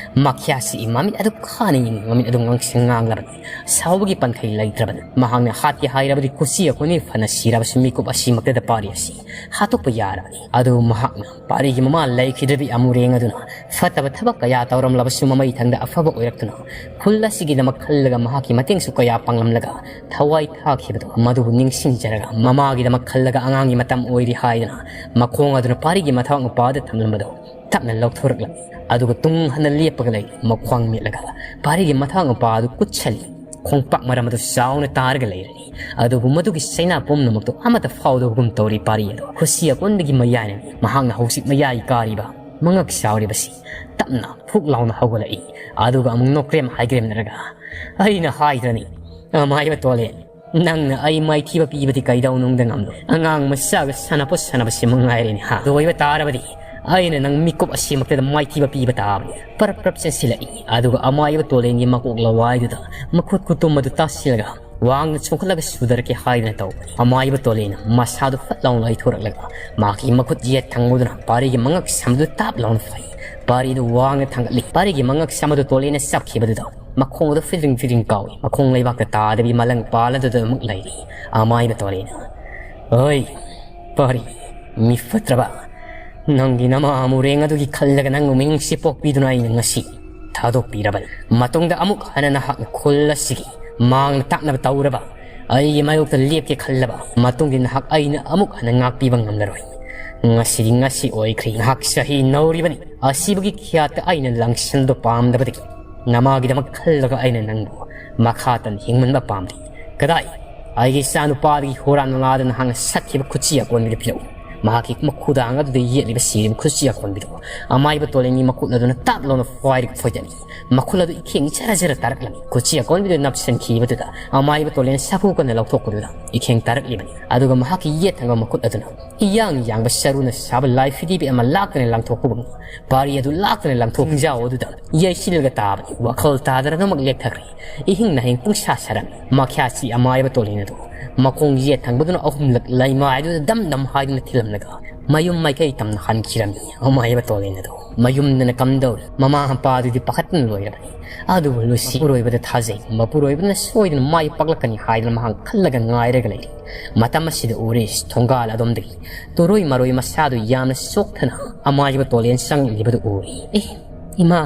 ꯃꯈ꯭ꯌꯥꯁꯤ ꯃꯃꯤꯠ ꯑꯗꯨ ꯈꯥꯅ ꯌꯦꯡꯉꯤ, ꯃꯃꯤꯠ ꯑꯗꯨ ꯉꯥꯡꯁꯪ ꯉꯥꯡꯂꯕꯅꯤ꯫ ꯁꯥꯎꯕꯒꯤ ꯄꯟꯈꯩ ꯂꯩꯇ꯭ꯔꯕꯅꯤ꯫ ꯃꯍꯥꯛꯅ ꯍꯥꯠꯀꯦ ꯍꯥꯏꯔꯕꯗꯤ ꯀꯨꯁꯤ ꯑꯩꯈꯣꯏꯅꯤ ꯐꯅ ꯁꯤꯔꯕꯁꯨ ꯃꯤꯀꯨꯞ ꯑꯁꯤꯃꯛꯇꯗ ꯄꯥꯔꯤ ꯑꯁꯤ ꯍꯥꯠꯇꯣꯛꯄ ꯌꯥꯔꯕꯅꯤ꯫ ꯑꯗꯨ ꯃꯍꯥꯛꯅ ꯄꯥꯔꯤꯒꯤ ꯃꯃꯥ ꯂꯩꯈꯤꯗ꯭ꯔꯕꯤ ꯑꯃꯨꯔꯦꯡ ꯑꯗꯨꯅ ꯐꯠꯇꯕ ꯊꯕꯛ ꯀꯌꯥ ꯇꯧꯔꯝꯂꯕꯁꯨ ꯃꯃꯩꯊꯪꯗ ꯑꯐꯕ ꯑꯣꯏꯔꯛꯇꯨꯅ ꯈꯨꯜ ꯑꯁꯤꯒꯤꯗꯃꯛ ꯈꯜꯂꯒ ꯃꯍꯥꯛꯀꯤ ꯃꯇꯦꯡꯁꯨ ꯀꯌꯥ ꯄꯥꯡꯂꯝꯂꯒ ꯊꯋꯥꯏ ꯊꯥꯈꯤꯕꯗꯣ ꯃꯗꯨꯕꯨ ꯅꯤꯡꯁꯤꯡꯖꯔꯒ ꯃꯃꯥꯒꯤꯗꯃꯛ ꯈꯜꯂꯒ ꯑꯉꯥꯡꯒꯤ ꯃꯇꯝ ꯑꯣꯏꯔꯤ ꯍꯥꯏꯗꯨꯅ ꯃꯈꯣꯡ ꯑꯗꯨꯅ ꯄꯥꯔꯤꯒꯤ ꯃꯊꯕꯥꯛ ꯃꯄꯥꯗ ꯊꯝꯂꯝꯕꯗꯣ ꯇꯞꯅ ꯂꯧꯊꯣꯔꯛꯂꯝꯃꯤ꯫ ꯑꯗꯨꯒ ꯇꯨꯡ ꯍꯟꯅ ꯂꯦꯞꯄꯒ ꯂꯩ꯫ ꯃꯈ꯭ꯋꯥꯡ ꯃꯦꯠꯂꯒ ꯄꯥꯔꯤꯒꯤ ꯃꯊꯕꯥꯛ ꯃꯄꯥ ꯑꯗꯨ ꯀꯨꯠꯁꯜꯂꯤ꯫ ꯈꯣꯡꯄꯥꯛ ꯃꯔꯝ ꯑꯗꯨ ꯆꯥꯎꯅ ꯇꯥꯔꯒ ꯂꯩꯔꯅꯤ꯫ ꯑꯗꯨꯕꯨ ꯃꯗꯨꯒꯤ ꯆꯩꯅꯥ ꯄꯨꯝꯅꯃꯛꯇꯨ ꯑꯃꯠꯇ ꯐꯥꯎꯗꯕꯒꯨꯝ ꯇꯧꯔꯤ ꯄꯥꯔꯤ ꯑꯗꯨ꯫ ꯈꯨꯁꯤ ꯑꯀꯣꯟꯗꯒꯤ ꯃꯌꯥꯏꯅꯅꯤ꯫ ꯃꯍꯥꯛꯅ ꯍꯧꯖꯤꯛ ꯃꯌꯥꯏ ꯀꯥꯔꯤꯕ ꯃꯉꯛ ꯆꯥꯎꯔꯤꯕꯁꯤ ꯇꯞꯅ ꯐꯨꯛ ꯂꯥꯎꯅ ꯍꯧꯒꯠꯂꯛꯏ꯫ ꯑꯗꯨꯒ ꯑꯃꯨꯛ ꯅꯣꯛꯀ꯭ꯔꯦꯝ ꯍꯥꯏꯒ꯭ꯔꯦꯝꯅꯔꯒ, "ꯑꯩꯅ ꯍꯥꯏꯗ꯭ꯔꯅꯤ, ꯑꯃꯥꯏꯕ ꯇꯣꯂꯦꯟ, ꯅꯪꯅ ꯑꯩ ꯃꯥꯏꯊꯤꯕ ꯄꯤꯕꯗꯤ ꯀꯩꯗꯧꯅꯨꯡꯗ ꯉꯝꯂꯣꯏ꯫ ꯑꯉꯥꯡ ꯃꯆꯥꯒ ꯁꯥꯟꯅꯄꯣꯠ ꯁꯥꯟꯅꯕꯁꯤ ꯃꯉꯥꯏꯔꯦꯅꯦ, ꯍꯥ? ꯑꯗꯨ ꯑꯣꯏꯕ ꯇꯥꯔꯕꯗꯤ ꯑꯩꯅ ꯅꯪ ꯃꯤꯀꯨꯞ ꯑꯁꯤꯃꯛꯇꯗ ꯃꯥꯏꯊꯤꯕ ꯄꯤꯕ ꯇꯥꯕꯅꯤ꯫" ꯄꯔꯞ ꯄꯔꯞ ꯆꯦꯟꯁꯤꯜꯂꯛꯏ꯫ ꯑꯗꯨꯒ ꯑꯃꯥꯏꯕ ꯇꯣꯂꯦꯟꯒꯤ ꯃꯀꯣꯛ ꯂꯋꯥꯏꯗꯨꯗ ꯃꯈꯨꯠ ꯈꯨꯇꯨꯝ ꯑꯗꯨ ꯇꯥꯁꯤꯜꯂꯒ ꯋꯥꯡꯅ ꯆꯣꯡꯈꯠꯂꯒ ꯁꯨꯗꯔꯛꯀꯦ ꯍꯥꯏꯗꯅ ꯇꯧꯕꯅꯤ꯫ ꯑꯃꯥꯏꯕ ꯇꯣꯂꯦꯟꯅ ꯃꯁꯥꯗꯨ ꯐꯠ ꯂꯥꯎꯅ ꯂꯩꯊꯣꯔꯛꯂꯒ ꯃꯍꯥꯛꯀꯤ ꯃꯈꯨꯠ ꯌꯦꯠ ꯊꯪꯕꯗꯨꯅ ꯄꯥꯔꯤꯒꯤ ꯃꯉꯛ ꯁꯝꯗꯨ ꯇꯥꯞ ꯂꯥꯎꯅ ꯐꯥꯏ꯫ ꯄꯥꯔꯤꯗꯨ ꯋꯥꯡꯅ ꯊꯥꯡꯒꯠꯂꯤ꯫ ꯄꯥꯔꯤꯒꯤ ꯃꯉꯛ ꯁꯝ ꯑꯗꯨ ꯇꯣꯂꯦꯟꯅ ꯆꯞꯈꯤꯕꯗꯨꯗ ꯃꯈꯣꯡ ꯑꯗꯨ ꯐꯤꯗ꯭ꯔꯤꯡ ꯐꯤꯗ꯭ꯔꯤꯡ ꯀꯥꯎꯏ꯫ ꯃꯈꯣꯡ ꯂꯩꯕꯥꯛꯇ ꯇꯥꯗꯕꯤ ꯃꯂꯪ ꯄꯥꯜꯂꯗꯨꯗ ꯑꯃꯨꯛ ꯂꯩꯔꯤ꯫ ꯑꯃꯥꯏꯕ ꯇꯣꯂꯦꯟꯅ, "ꯍꯣꯏ, ꯄꯥꯔꯤ, ꯃꯤ ꯐꯠꯇ꯭ꯔꯕ, ꯅꯪꯒꯤ ꯅꯃꯥ ꯑꯃꯨꯔꯦꯡ ꯑꯗꯨꯒꯤ ꯈꯜꯂꯒ ꯅꯪꯕꯨ ꯃꯤꯅꯨꯡꯁꯤ ꯄꯣꯛꯄꯤꯗꯨꯅ ꯑꯩꯅ ꯉꯁꯤ ꯊꯥꯗꯣꯛꯄꯤꯔꯕꯅꯤ꯫ ꯃꯇꯨꯡꯗ ꯑꯃꯨꯛ ꯍꯟꯅ ꯅꯍꯥꯛꯅ ꯈꯨꯜ ꯑꯁꯤꯒꯤ ꯃꯥꯡꯅ ꯇꯥꯛꯅꯕ ꯇꯧꯔꯕ, ꯑꯩꯒꯤ ꯃꯥꯌꯣꯛꯇ ꯂꯦꯞꯀꯦ ꯈꯜꯂꯕ ꯃꯇꯨꯡꯗꯤ ꯅꯍꯥꯛ ꯑꯩꯅ ꯑꯃꯨꯛ ꯍꯟꯅ ꯉꯥꯛꯄꯤꯕ ꯉꯝꯂꯔꯣꯏ꯫ ꯉꯁꯤꯗꯤ ꯉꯁꯤ ꯑꯣꯏꯈ꯭ꯔꯦ꯫ ꯅꯍꯥꯛ ꯆꯍꯤ ꯅꯧꯔꯤꯕꯅꯤ꯫ ꯑꯁꯤꯕꯒꯤ ꯈ꯭ꯌꯥꯠꯇ ꯑꯩꯅ ꯂꯪꯁꯤꯟꯗꯨ ꯄꯥꯝꯗꯕꯗꯒꯤ ꯅꯃꯥꯒꯤꯗꯃꯛ ꯈꯜꯂꯒ ꯑꯩꯅ ꯅꯪꯕꯨ ꯃꯈꯥ ꯇꯥꯅ ꯍꯤꯡꯍꯟꯕ ꯄꯥꯝꯗꯦ꯫ ꯀꯗꯥꯏ? ꯑꯩꯒꯤ ꯏꯆꯥꯅꯨꯄꯥꯗꯒꯤ ꯍꯨꯔꯥꯟꯕ ꯉꯥꯗ ꯅꯍꯥꯛꯅ ꯁꯠꯈꯤꯕ ꯈꯨꯠꯁꯤ ꯑꯀꯣꯟꯕꯗꯨ ꯄꯤꯔꯛꯎ꯫ ꯃꯍꯥꯛꯀꯤ ꯃꯈꯨꯗꯥꯡ ꯑꯗꯨꯗ ꯌꯦꯠꯂꯤꯕ ꯁꯤꯔꯤꯕ ꯈꯨꯠꯁꯤ ꯑꯀꯣꯟꯕꯤꯗꯨ ꯑꯃꯥꯏꯕ ꯇꯣꯂꯦꯟꯒꯤ ꯃꯈꯨꯠ ꯑꯗꯨꯅ ꯇꯥꯛ ꯂꯥꯎꯅ ꯐ꯭ꯋꯥꯏꯔꯒ ꯐꯣꯏꯗꯠꯂꯤ꯫ ꯃꯈꯨꯠ ꯑꯗꯨ ꯏꯈꯦꯡ ꯖꯔ ꯖꯔ ꯇꯥꯔꯛꯂꯝꯃꯤ꯫ ꯈꯨꯠꯁꯤ ꯑꯀꯣꯟꯕꯤꯗꯨ ꯅꯞꯁꯤꯟꯈꯤꯕꯗꯨꯗ ꯑꯃꯥꯏꯕ ꯇꯣꯂꯦꯟ ꯁꯥꯐꯨ ꯀꯟꯅ ꯂꯧꯊꯣꯛꯄꯗꯨꯗ ꯏꯈꯦꯡ ꯇꯥꯔꯛꯂꯤꯕꯅꯤ꯫ ꯑꯗꯨꯒ ꯃꯍꯥꯛꯀꯤ ꯌꯦꯠ ꯊꯪꯕ ꯃꯈꯨꯠ ꯑꯗꯨꯅ ꯏꯌꯥꯡ ꯌꯥꯡꯕ ꯁꯔꯨꯅ ꯁꯥꯕ ꯂꯥꯏ ꯐꯤꯗꯤꯕꯤ ꯑꯃ ꯂꯥꯛꯇꯨꯅ ꯂꯪꯊꯣꯛꯄꯒꯨꯝꯅ ꯄꯥꯔꯤ ꯑꯗꯨ ꯂꯥꯛꯇꯨꯅ ꯂꯪꯊꯣꯛ ꯈꯣꯡꯖꯥꯎ ꯑꯗꯨꯗ ꯌꯩꯁꯤꯜꯂꯒ ꯇꯥꯕꯅꯤ꯫ ꯋꯥꯈꯜ ꯇꯥꯗꯅ ꯑꯗꯨꯃꯛ ꯂꯦꯞꯊꯈ꯭ꯔꯦ꯫ ꯏꯍꯤꯡ ꯅꯥꯍꯤꯡ ꯄꯨꯡꯁꯥ ꯁꯥꯔꯝꯃꯤ꯫ ꯃꯈ꯭ꯌꯥꯠꯁꯤ ꯑꯃꯥꯏꯕ ꯇꯣꯂꯦꯟ ꯑꯗꯨ ꯃꯈꯣꯡ ꯌꯦꯠ ꯊꯪꯕꯗꯨꯅ ꯑꯍꯨꯝꯂꯛ ꯂꯩꯃꯥꯏꯗꯨꯗ ꯗꯝ ꯗꯝ ꯍꯥꯏꯗꯨꯅ ꯊꯤꯜꯂꯝꯂꯒ ꯃꯌꯨꯝ ꯃꯥꯏꯀꯩ ꯇꯝꯅ ꯍꯟꯈꯤꯔꯝꯃꯤ꯫ ꯑꯃꯥꯏꯕ ꯇꯣꯂꯦꯟ ꯑꯗꯨ ꯃꯌꯨꯝꯗꯅ ꯀꯝꯗꯧꯔꯤ? ꯃꯃꯥ ꯃꯄꯥꯗꯨꯗꯤ ꯄꯥꯈꯠꯇꯨꯅ ꯂꯣꯏꯔꯕꯅꯤ꯫ ꯑꯗꯨꯕꯨ ꯂꯨꯁꯤ ꯃꯄꯨꯔꯣꯏꯕꯗ ꯊꯥꯖꯩ꯫ ꯃꯄꯨꯔꯣꯏꯕꯅ ꯁꯣꯏꯗꯅ ꯃꯥꯏ ꯄꯥꯛꯂꯛꯀꯅꯤ ꯍꯥꯏꯗꯨꯅ ꯃꯍꯥꯛ ꯈꯜꯂꯒ ꯉꯥꯏꯔꯒ ꯂꯩꯔꯤ꯫ ꯃꯇꯝ ꯑꯁꯤꯗ ꯎꯔꯤꯁ ꯊꯣꯡꯒꯥꯜ ꯑꯗꯣꯝꯗꯒꯤ ꯇꯨꯔꯣꯏ ꯃꯔꯣꯏ ꯃꯁꯥꯗꯨ ꯌꯥꯝꯅ ꯆꯣꯛꯊꯅ ꯑꯃꯥꯏꯕ ꯇꯣꯂꯦꯟ ꯆꯪꯂꯤꯕꯗꯨ ꯎꯔꯤ꯫ "ꯑꯦ, ꯏꯃꯥ,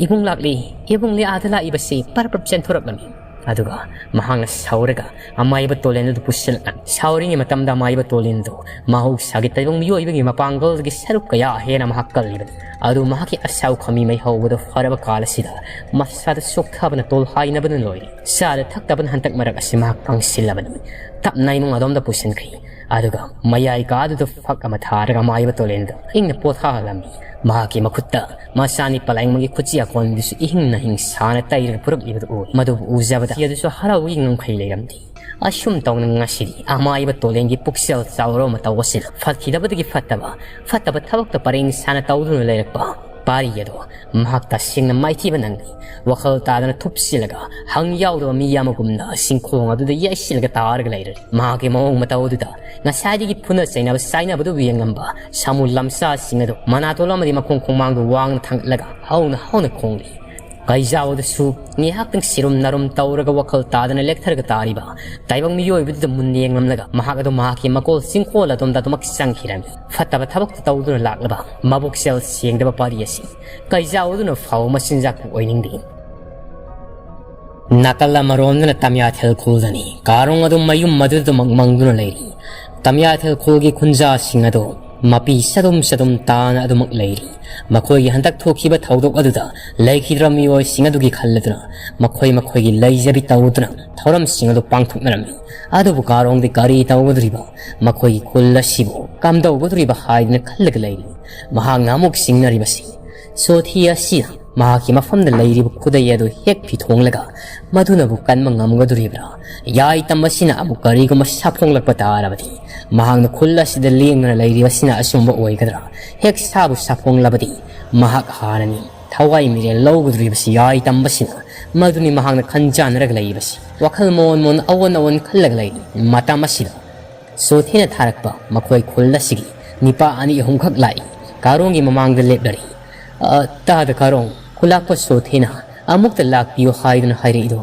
ꯏꯕꯨꯡ ꯂꯥꯛꯂꯤ, ꯏꯕꯨꯡꯅꯦ ꯑꯥꯗ ꯂꯥꯛꯏꯕꯁꯤ!" ꯄꯔꯞ ꯄꯔꯞ ꯆꯦꯟꯊꯣꯔꯛꯂꯝꯃꯤ꯫ ꯑꯗꯨꯒ ꯃꯍꯥꯛꯅ ꯁꯥꯎꯔꯒ ꯑꯃꯥꯏꯕ ꯇꯣꯂꯦꯟ ꯑꯗꯨ ꯄꯨꯁꯤꯜꯂꯛꯂꯝꯃꯤ꯫ ꯁꯥꯎꯔꯤꯉꯩ ꯃꯇꯝꯗ ꯑꯃꯥꯏꯕ ꯇꯣꯂꯦꯟ ꯑꯗꯨ ꯃꯍꯧꯁꯥꯒꯤ ꯇꯥꯏꯕꯪ ꯃꯤꯑꯣꯏꯕꯒꯤ ꯃꯄꯥꯡꯒꯜꯒꯤ ꯁꯔꯨꯛ ꯀꯌꯥ ꯍꯦꯟꯅ ꯃꯍꯥꯛ ꯀꯜꯂꯤꯕꯅꯤ꯫ ꯑꯗꯨ ꯃꯍꯥꯛꯀꯤ ꯑꯁꯥꯎ ꯈꯥꯃꯤ ꯃꯩ ꯍꯧꯕꯗ ꯐꯔꯕ ꯀꯥꯜ ꯑꯁꯤꯗ ꯃꯁꯥꯗ ꯆꯣꯛꯊꯕꯅ ꯇꯣꯜ ꯍꯥꯏꯅꯕꯅ ꯂꯣꯏꯔꯦ꯫ ꯆꯥꯗ ꯊꯛꯇꯕꯅ ꯍꯟꯗꯛ ꯃꯔꯛ ꯑꯁꯤ ꯃꯍꯥꯛ ꯄꯪꯁꯤꯜꯂꯕꯅꯤ꯫ ꯇꯞꯅ ꯏꯃꯨꯡ ꯑꯗꯣꯝꯗ ꯄꯨꯁꯤꯟꯈ꯭ꯔꯤ꯫ ꯑꯗꯨꯒ ꯃꯌꯥꯏ ꯀꯥꯗꯨꯗ ꯐꯛ ꯑꯃ ꯊꯥꯔꯒ ꯑꯃꯥꯏꯕ ꯇꯣꯂꯦꯟꯗꯨ ꯏꯪꯅ ꯄꯣꯊꯥꯍꯜꯂꯝꯃꯤ꯫ ꯃꯍꯥꯛꯀꯤ ꯃꯈꯨꯠꯇ ꯃꯆꯥꯅꯤ ꯄꯂꯥꯏꯃꯒꯤ ꯈꯨꯠꯁꯤ ꯑꯀꯣꯟꯗꯨꯁꯨ ꯏꯍꯤꯡ ꯅꯥꯍꯤꯡ ꯁꯥꯅ ꯇꯩꯔꯒ ꯄꯨꯔꯛꯂꯤꯕꯗꯨ ꯎꯏ꯫ ꯃꯗꯨꯕꯨ ꯎꯖꯕꯗ ꯁꯤ ꯑꯗꯨꯁꯨ ꯍꯔꯥꯎꯕꯒꯤ ꯉꯝꯈꯩ ꯂꯩꯔꯝꯗꯦ꯫ ꯑꯁꯨꯝ ꯇꯧꯅ ꯉꯁꯤꯗꯤ ꯑꯃꯥꯏꯕ ꯇꯣꯂꯦꯟꯒꯤ ꯄꯨꯛꯆꯦꯜ ꯆꯥꯎꯔꯕ ꯃꯇꯧ ꯑꯁꯤꯅ ꯐꯠꯈꯤꯗꯕꯗꯒꯤ ꯐꯠꯇꯕ, ꯐꯠꯇꯕ ꯊꯕꯛꯇ ꯄꯔꯦꯡ ꯁꯥꯅ ꯇꯧꯗꯨꯅ ꯂꯩꯔꯛꯄ ꯄꯥꯔꯤ ꯑꯗꯣ ꯃꯍꯥꯛ ꯇꯁꯦꯡꯅ ꯃꯥꯏꯊꯤꯕ ꯅꯪꯂꯤ꯫ ꯋꯥꯈꯜ ꯇꯥꯗꯅ ꯊꯨꯞꯆꯤꯜꯂꯒ ꯍꯪ ꯌꯥꯎꯗꯕ ꯃꯤ ꯑꯃꯒꯨꯝꯅ ꯆꯤꯡꯈꯣꯡ ꯑꯗꯨꯗ ꯌꯩꯁꯤꯜꯂꯒ ꯇꯥꯔꯒ ꯂꯩꯔꯔꯤ꯫ ꯃꯍꯥꯛꯀꯤ ꯃꯑꯣꯡ ꯃꯇꯧ ꯑꯗꯨꯗ ꯉꯁꯥꯏꯗꯒꯤ ꯐꯨꯅ ꯆꯩꯅꯕ ꯆꯥꯏꯅꯕꯗꯨꯕꯨ ꯌꯦꯡꯉꯝꯕ ꯁꯥꯃꯨ ꯂꯝꯆꯥꯁꯤꯡ ꯑꯗꯨ ꯃꯅꯥꯇꯣꯟ ꯑꯃꯗꯤ ꯃꯈꯣꯡ ꯈꯣꯡꯃꯥꯡꯗꯨ ꯋꯥꯡꯅ ꯊꯥꯡꯒꯠꯂꯒ ꯍꯧꯅ ꯍꯧꯅ ꯈꯣꯡꯂꯤ꯫ ꯀꯩꯖꯥꯎ ꯑꯗꯨꯁꯨ ꯉꯥꯏꯍꯥꯛꯇꯪ ꯁꯤꯔꯨꯝ ꯅꯥꯔꯨꯝ ꯇꯧꯔꯒ ꯋꯥꯈꯜ ꯇꯥꯗꯅ ꯂꯦꯛꯊꯔꯒ ꯇꯥꯔꯤꯕ ꯇꯥꯏꯕꯪ ꯃꯤꯑꯣꯏꯕꯗꯨꯗ ꯃꯨꯟꯅ ꯌꯦꯡꯂꯝꯂꯒ ꯃꯍꯥꯛ ꯑꯗꯨ ꯃꯍꯥꯛꯀꯤ ꯃꯀꯣꯜ ꯆꯤꯡꯈꯣꯜ ꯑꯗꯣꯝꯗ ꯑꯗꯨꯃꯛ ꯆꯪꯈꯤꯔꯝꯃꯤ꯫ ꯐꯠꯇꯕ ꯊꯕꯛꯇ ꯇꯧꯗꯨꯅ ꯂꯥꯛꯂꯕ ꯃꯕꯨꯛꯆꯦꯜ ꯁꯦꯡꯗꯕ ꯄꯥꯔꯤ ꯑꯁꯤ ꯀꯩꯖꯥꯎ ꯑꯗꯨꯅ ꯐꯥꯎ ꯃꯆꯤꯟꯖꯥꯛꯄꯨ ꯑꯣꯏꯅꯤꯡꯗꯦ꯫ ꯅꯥꯀꯜ ꯑꯃꯔꯣꯝꯗꯅ ꯇꯝꯌꯥꯊꯦꯜ ꯈꯨꯜꯗꯅꯤ꯫ ꯀꯥꯔꯣꯡ ꯑꯗꯨ ꯃꯌꯨꯝ ꯃꯗꯨꯗꯃꯛ ꯃꯪꯗꯨꯅ ꯂꯩꯔꯤ꯫ ꯇꯝꯌꯥꯊꯦꯜ ꯈꯨꯜꯒꯤ ꯈꯨꯟꯖꯥꯁꯤꯡ ꯑꯗꯨ ꯃꯄꯤ ꯆꯗꯨꯝ ꯆꯗꯨꯝ ꯇꯥꯅ ꯑꯗꯨꯃꯛ ꯂꯩꯔꯤ꯫ ꯃꯈꯣꯏꯒꯤ ꯍꯟꯗꯛ ꯊꯣꯛꯈꯤꯕ ꯊꯧꯗꯣꯛ ꯑꯗꯨꯗ ꯂꯩꯈꯤꯗ꯭ꯔꯕ ꯃꯤꯑꯣꯏꯁꯤꯡ ꯑꯗꯨꯒꯤ ꯈꯜꯂꯗꯨꯅ ꯃꯈꯣꯏ ꯃꯈꯣꯏꯒꯤ ꯂꯩꯖꯕꯤ ꯇꯧꯗꯨꯅ ꯊꯧꯔꯝꯁꯤꯡ ꯑꯗꯨ ꯄꯥꯡꯊꯣꯛꯅꯔꯝꯃꯤ꯫ ꯑꯗꯨꯕꯨ ꯀꯥꯔꯣꯡꯗꯤ ꯀꯔꯤ ꯇꯧꯒꯗꯧꯔꯤꯕ, ꯃꯈꯣꯏꯒꯤ ꯈꯨꯜ ꯑꯁꯤꯕꯨ ꯀꯝꯗꯧꯒꯗꯧꯔꯤꯕ ꯍꯥꯏꯗꯨꯅ ꯈꯜꯂꯒ ꯂꯩꯔꯤ꯫ ꯃꯍꯥꯛꯅ ꯑꯃꯨꯛ ꯆꯤꯡꯅꯔꯤꯕꯁꯤ ꯁꯣꯊꯤ ꯑꯁꯤꯅ ꯃꯍꯥꯛꯀꯤ ꯃꯐꯝꯗ ꯂꯩꯔꯤꯕ ꯈꯨꯗꯩ ꯑꯗꯨ ꯍꯦꯛ ꯐꯤꯊꯣꯡꯂꯒ ꯃꯗꯨꯅꯕꯨ ꯀꯟꯕ ꯉꯝꯒꯗꯧꯔꯤꯕ꯭ꯔꯥ? ꯌꯥꯏ ꯇꯝꯕꯁꯤꯅ ꯑꯃꯨꯛ ꯀꯔꯤꯒꯨꯝꯕ ꯁꯥꯐꯣꯡꯂꯛꯄ ꯇꯥꯔꯕꯗꯤ, ꯃꯍꯥꯛꯅ ꯈꯨꯜ ꯑꯁꯤꯗ ꯂꯦꯡꯗꯅ ꯂꯩꯔꯤꯕꯁꯤꯅ ꯑꯆꯨꯝꯕ ꯑꯣꯏꯒꯗ꯭ꯔꯥ? ꯍꯦꯛ ꯁꯥꯕꯨ ꯁꯥꯐꯣꯡꯂꯕꯗꯤ ꯃꯍꯥꯛ ꯍꯥꯔꯅꯤ꯫ ꯊꯋꯥꯏ ꯃꯤꯔꯦꯜ ꯂꯧꯒꯗꯧꯔꯤꯕꯁꯤ ꯌꯥꯏ ꯇꯝꯕꯁꯤꯅ꯫ ꯃꯗꯨꯅꯤ ꯃꯍꯥꯛꯅ ꯈꯟꯖꯥꯟꯅꯔꯒ ꯂꯩꯔꯤꯕꯁꯤ꯫ ꯋꯥꯈꯜ ꯃꯑꯣꯟ ꯃꯑꯣꯟ ꯑꯑꯣꯟ ꯑꯑꯣꯟ ꯈꯜꯂꯒ ꯂꯩꯔꯤ꯫ ꯃꯇꯝ ꯑꯁꯤꯗ ꯁꯣꯊꯤꯅ ꯊꯥꯔꯛꯄ ꯃꯈꯣꯏ ꯈꯨꯜ ꯑꯁꯤꯒꯤ ꯅꯤꯄꯥ ꯑꯅꯤ ꯑꯍꯨꯝꯈꯛ ꯂꯥꯛꯏ꯫ ꯀꯥꯔꯣꯡꯒꯤ ꯃꯃꯥꯡꯗ ꯂꯦꯞꯂꯔꯤ꯫ "ꯑ, ꯇꯥꯗ ꯀꯥꯔꯣꯡ, ꯈꯨꯂꯥꯛꯄ ꯁꯣꯊꯤꯅ ꯑꯃꯨꯛꯇ ꯂꯥꯛꯄꯤꯌꯨ ꯍꯥꯏꯗꯨꯅ ꯍꯥꯏꯔꯛꯏꯗꯣ꯫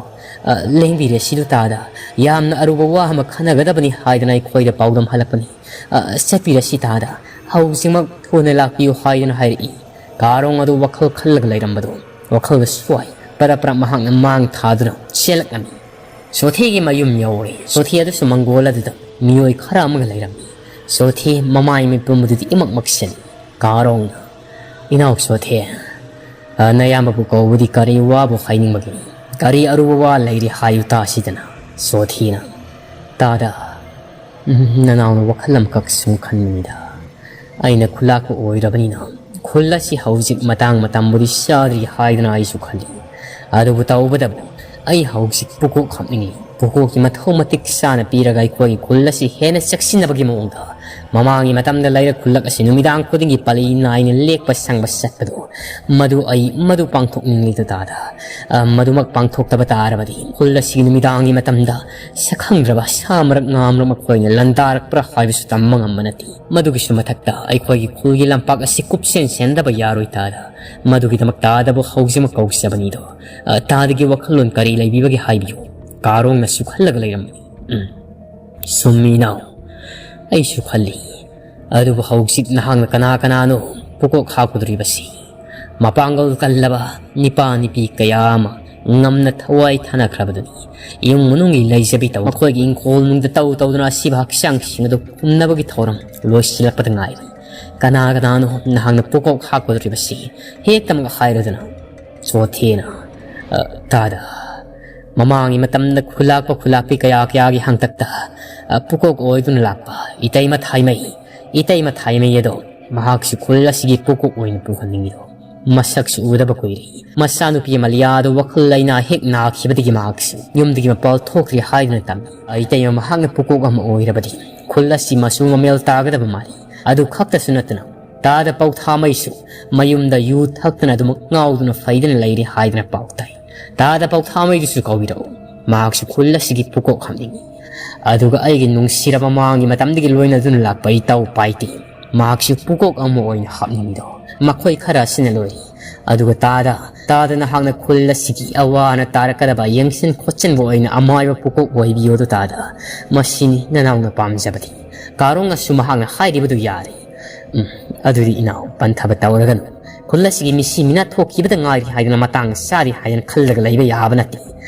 ꯑ, ꯂꯦꯡꯕꯤꯔꯁꯤꯗꯨ ꯇꯥꯗ꯫ ꯌꯥꯝꯅ ꯑꯔꯨꯕ ꯋꯥ ꯑꯃ ꯈꯟꯅꯒꯗꯕꯅꯤ ꯍꯥꯏꯗꯨꯅ ꯑꯩꯈꯣꯏꯗ ꯄꯥꯎꯗꯝ ꯍꯜꯂꯛꯄꯅꯤ꯫ ꯑ, ꯆꯠꯄꯤꯔꯁꯤ ꯇꯥꯗ꯫ ꯍꯧꯖꯤꯛꯃꯛ ꯊꯨꯅ ꯂꯥꯛꯄꯤꯌꯨ ꯍꯥꯏꯗꯨꯅ ꯍꯥꯏꯔꯛꯏ꯫" ꯀꯥꯔꯣꯡ ꯑꯗꯨ ꯋꯥꯈꯜ ꯈꯜꯂꯒ ꯂꯩꯔꯝꯕꯗꯨ ꯋꯥꯈꯜꯗ ꯁꯣꯏ꯫ ꯄꯔꯞ ꯄꯔꯞ ꯃꯍꯥꯛꯅ ꯃꯥꯡ ꯊꯥꯗꯨꯅ ꯆꯦꯜꯂꯛꯂꯝꯃꯤ꯫ ꯁꯣꯊꯤꯒꯤ ꯃꯌꯨꯝ ꯌꯧꯔꯦ꯫ ꯁꯣꯊꯤ ꯑꯗꯨꯁꯨ ꯃꯪꯒꯣꯜ ꯑꯗꯨꯗ ꯃꯤꯑꯣꯏ ꯈꯔ ꯑꯃꯒ ꯂꯩꯔꯝꯃꯤ꯫ ꯁꯣꯊꯤ ꯃꯃꯥꯏ ꯃꯤꯠ ꯄꯨꯝꯕꯗꯨꯗꯤ ꯏꯃꯛ ꯃꯛꯁꯤꯜꯂꯤ꯫ ꯀꯥꯔꯣꯡꯅ, "ꯏꯅꯥꯎ ꯁꯣꯊꯤ, ꯑ, ꯅꯌꯥꯝꯕꯕꯨ ꯀꯧꯕꯗꯤ ꯀꯔꯤ ꯋꯥꯕꯨ ꯍꯥꯏꯅꯤꯡꯕꯒꯤꯅꯤ? ꯀꯔꯤ ꯑꯔꯨꯕ ꯋꯥ ꯂꯩꯔꯤ ꯍꯥꯏꯌꯨ ꯇꯥꯁꯤꯗꯅ?" ꯁꯣꯊꯤꯅ, "ꯇꯥꯗ, ꯎꯝ, ꯅꯅꯥꯎꯅ ꯋꯥꯈꯜ ꯑꯃꯈꯛ ꯁꯨꯝ ꯈꯟꯕꯅꯤꯗ꯫ ꯑꯩꯅ ꯈꯨꯂꯥꯛꯄ ꯑꯣꯏꯔꯕꯅꯤꯅ ꯈꯨꯜ ꯑꯁꯤ ꯍꯧꯖꯤꯛ ꯃꯇꯥꯡ ꯃꯇꯝꯕꯨꯗꯤ ꯆꯥꯗ꯭ꯔꯤ ꯍꯥꯏꯗꯨꯅ ꯑꯩꯁꯨ ꯈꯜꯂꯤ꯫ ꯑꯗꯨꯕꯨ ꯇꯧꯕꯗꯕꯨ ꯑꯩ ꯍꯧꯖꯤꯛ ꯄꯨꯀꯣꯛ ꯍꯥꯞꯅꯤꯡꯂꯤ꯫ ꯄꯨꯀꯣꯛꯀꯤ ꯃꯊꯧ ꯃꯇꯤꯛ ꯆꯥꯅ ꯄꯤꯔꯒ ꯑꯩꯈꯣꯏꯒꯤ ꯈꯨꯜ ꯑꯁꯤ ꯍꯦꯟꯅ ꯆꯦꯛꯁꯤꯟꯅꯕꯒꯤ ꯃꯑꯣꯡꯗ ꯃꯃꯥꯡꯒꯤ ꯃꯇꯝꯗ ꯂꯩꯔꯛ ꯈꯨꯜꯂꯛ ꯑꯁꯤ ꯅꯨꯃꯤꯗꯥꯡ ꯈꯨꯗꯤꯡꯒꯤ ꯄꯥꯂꯤ ꯅꯥꯏꯅ ꯂꯦꯛꯄ ꯁꯪꯕ ꯆꯠꯄꯗꯨ, ꯃꯗꯨ ꯑꯩ ꯃꯗꯨ ꯄꯥꯡꯊꯣꯛꯅꯤꯡꯂꯤꯗ ꯇꯥꯗ꯫ ꯑ, ꯃꯗꯨꯃꯛ ꯄꯥꯡꯊꯣꯛꯇꯕ ꯇꯥꯔꯕꯗꯤ ꯈꯨꯜ ꯑꯁꯤꯒꯤ ꯅꯨꯃꯤꯗꯥꯡꯒꯤ ꯃꯇꯝꯗ ꯁꯛꯈꯪꯗ꯭ꯔꯕ ꯁꯥ ꯃꯔꯛ ꯉꯥ ꯃꯔꯛ ꯃꯈꯣꯏꯅ ꯂꯥꯟꯗꯥꯔꯛꯄ꯭ꯔꯥ ꯍꯥꯏꯕꯁꯨ ꯇꯝꯕ ꯉꯝꯕ ꯅꯠꯇꯦ꯫ ꯃꯗꯨꯒꯤꯁꯨ ꯃꯊꯛꯇ ꯑꯩꯈꯣꯏꯒꯤ ꯈꯨꯜꯒꯤ ꯂꯝꯄꯥꯛ ꯑꯁꯤ ꯀꯨꯞꯁꯦꯟ ꯁꯦꯟꯗꯕ ꯌꯥꯔꯣꯏ ꯇꯥꯗ꯫ ꯃꯗꯨꯒꯤꯗꯃꯛ ꯇꯥꯗꯕꯨ ꯍꯧꯖꯤꯛꯃꯛ ꯀꯧꯖꯕꯅꯤꯗꯣ꯫ ꯑ, ꯇꯥꯗꯒꯤ ꯋꯥꯈꯜꯂꯣꯟ ꯀꯔꯤ ꯂꯩꯕꯤꯕꯒꯦ ꯍꯥꯏꯕꯤꯌꯨ?" ꯀꯥꯔꯣꯡꯅꯁꯨ ꯈꯜꯂꯒ ꯂꯩꯔꯝꯃꯤ꯫ "ꯎꯝ, ꯆꯨꯝꯃꯤ ꯏꯅꯥꯎ, ꯑꯩꯁꯨ ꯈꯜꯂꯤ꯫ ꯑꯗꯨꯕꯨ ꯍꯧꯖꯤꯛ ꯅꯍꯥꯛꯅ ꯀꯅꯥ ꯀꯅꯥꯅꯣ ꯄꯨꯀꯣꯛ ꯍꯥꯞꯀꯗꯧꯔꯤꯕꯁꯤ? ꯃꯄꯥꯡꯒꯜ ꯀꯜꯂꯕ ꯅꯤꯄꯥ ꯅꯤꯄꯤ ꯀꯌꯥ ꯑꯃ ꯉꯝꯅ ꯊꯋꯥꯏ ꯊꯥꯅꯈ꯭ꯔꯕꯗꯨꯅꯤ꯫ ꯏꯃꯨꯡ ꯃꯅꯨꯡꯒꯤ ꯂꯩꯖꯕꯤ ꯇꯧ, ꯃꯈꯣꯏꯒꯤ ꯏꯪꯈꯣꯜ ꯅꯨꯡꯗ ꯇꯧ ꯇꯧꯗꯨꯅ ꯑꯁꯤꯕ ꯍꯛꯆꯥꯡꯁꯤꯡ ꯑꯗꯨ ꯄꯨꯝꯅꯕꯒꯤ ꯊꯧꯔꯝ ꯂꯣꯏꯁꯤꯜꯂꯛꯄꯗ ꯉꯥꯏꯔꯤ꯫ "ꯀꯅꯥ ꯀꯅꯥꯅꯣ ꯅꯍꯥꯛꯅ ꯄꯨꯀꯣꯛ ꯍꯥꯞꯀꯗꯧꯔꯤꯕꯁꯤ? ꯍꯦꯛꯇꯃꯛ ꯍꯥꯏꯔꯨꯗꯅ꯫" ꯆꯣꯊꯦꯅ, "ꯑ, ꯇꯥꯗ, ꯃꯃꯥꯡꯒꯤ ꯃꯇꯝꯗ ꯈꯨꯂꯥꯛꯄ ꯈꯨꯂꯥꯛꯄꯤ ꯀꯌꯥ ꯀꯌꯥꯒꯤ ꯍꯥꯡꯇꯛꯇ, ꯑ, ꯄꯨꯀꯣꯛ ꯑꯣꯏꯗꯨꯅ ꯂꯥꯛꯄ ꯏꯇꯩꯃ ꯊꯥꯏꯃꯩ, ꯏꯇꯩꯃ ꯊꯥꯏꯃꯩ ꯑꯗꯣ ꯃꯍꯥꯛꯁꯨ ꯈꯨꯜ ꯑꯁꯤꯒꯤ ꯄꯨꯀꯣꯛ ꯑꯣꯏꯅ ꯄꯨꯍꯟꯅꯤꯡꯉꯤꯗꯣ꯫ ꯃꯁꯛꯁꯨ ꯎꯗꯕ ꯀꯨꯏꯔꯦ꯫ ꯃꯆꯥꯅꯨꯄꯤ ꯃꯂꯤꯌꯥꯗꯨ ꯋꯥꯈꯜ ꯂꯩꯅꯥ ꯍꯦꯛ ꯅꯥꯈꯤꯕꯗꯒꯤ ꯃꯍꯥꯛꯁꯤ ꯌꯨꯝꯗꯒꯤ ꯃꯄꯥꯟ ꯊꯣꯛꯇ꯭ꯔꯤ ꯍꯥꯏꯗꯨꯅ ꯇꯝꯃꯤ꯫ ꯏꯇꯩꯃ ꯃꯍꯥꯛꯅ ꯄꯨꯀꯣꯛ ꯑꯃ ꯑꯣꯏꯔꯕꯗꯤ ꯈꯨꯜ ꯑꯁꯤ ꯃꯆꯨ ꯃꯃꯦꯜ ꯇꯥꯒꯗꯕ ꯃꯥꯜꯂꯤ꯫ ꯑꯗꯨ ꯈꯛꯇꯁꯨ ꯅꯠꯇꯅ ꯇꯥꯗ ꯄꯧꯊꯥꯃꯩꯁꯨ ꯃꯌꯨꯝꯗ ꯌꯨ ꯊꯛꯇꯅ ꯑꯗꯨꯃꯛ ꯉꯥꯎꯗꯨꯅ ꯐꯩꯗꯅ ꯂꯩꯔꯤ ꯍꯥꯏꯗꯅ ꯄꯥꯎ ꯇꯥꯏ꯫ ꯇꯥꯗ ꯄꯧꯊꯥꯃꯩꯗꯨꯁꯨ ꯀꯧꯕꯤꯔꯛꯎ꯫ ꯃꯍꯥꯛꯁꯨ ꯈꯨꯜ ꯑꯁꯤꯒꯤ ꯄꯨꯀꯣꯛ ꯍꯥꯞꯅꯤꯡꯉꯤ꯫ ꯑꯗꯨꯒ ꯑꯩꯒꯤ ꯅꯨꯡꯁꯤꯔꯕ ꯃꯃꯥꯡꯒꯤ ꯃꯇꯝꯗꯒꯤ ꯂꯣꯏꯅꯗꯨꯅ ꯂꯥꯛꯄ ꯏꯇꯥꯎ ꯄꯥꯏꯇꯦ, ꯃꯍꯥꯛꯁꯨ ꯄꯨꯀꯣꯛ ꯑꯃ ꯑꯣꯏꯅ ꯍꯥꯞꯅꯤꯡꯉꯤꯗꯣ꯫ ꯃꯈꯣꯏ ꯈꯔ ꯑꯁꯤꯅ ꯂꯣꯏꯔꯤ꯫ ꯑꯗꯨꯒ ꯇꯥꯗ, ꯇꯥꯗ ꯅꯍꯥꯛꯅ ꯈꯨꯜ ꯑꯁꯤꯒꯤ ꯑꯋꯥ ꯑꯅꯥ ꯇꯥꯔꯛꯀꯗꯕ ꯌꯦꯡꯁꯤꯟ ꯈꯣꯠꯆꯤꯟꯕ ꯑꯣꯏꯅ ꯑꯃꯥꯏꯕ ꯄꯨꯀꯣꯛ ꯑꯣꯏꯕꯤꯌꯨ ꯑꯗꯨ ꯇꯥꯗ꯫ ꯃꯁꯤꯅꯤ ꯅꯅꯥꯎꯅ ꯄꯥꯝꯖꯕꯗꯤ꯫" ꯀꯥꯔꯣꯡꯅꯁꯨ ꯃꯍꯥꯛꯅ ꯍꯥꯏꯔꯤꯕꯗꯨ ꯌꯥꯔꯦ꯫ "ꯎꯝ, ꯑꯗꯨꯗꯤ ꯏꯅꯥꯎ, ꯄꯟꯊꯕ ꯇꯧꯔꯒꯅꯨ꯫ ꯈꯨꯜ ꯑꯁꯤꯒꯤ ꯃꯤꯁꯤ ꯃꯤꯅꯥ ꯊꯣꯛꯈꯤꯕꯗ ꯉꯥꯏꯔꯤ ꯍꯥꯏꯗꯅ ꯃꯇꯥꯡ ꯆꯥꯔꯤ ꯍꯥꯏꯗꯅ ꯈꯜꯂꯒ ꯂꯩꯕ ꯌꯥꯕ ꯅꯠꯇꯦ꯫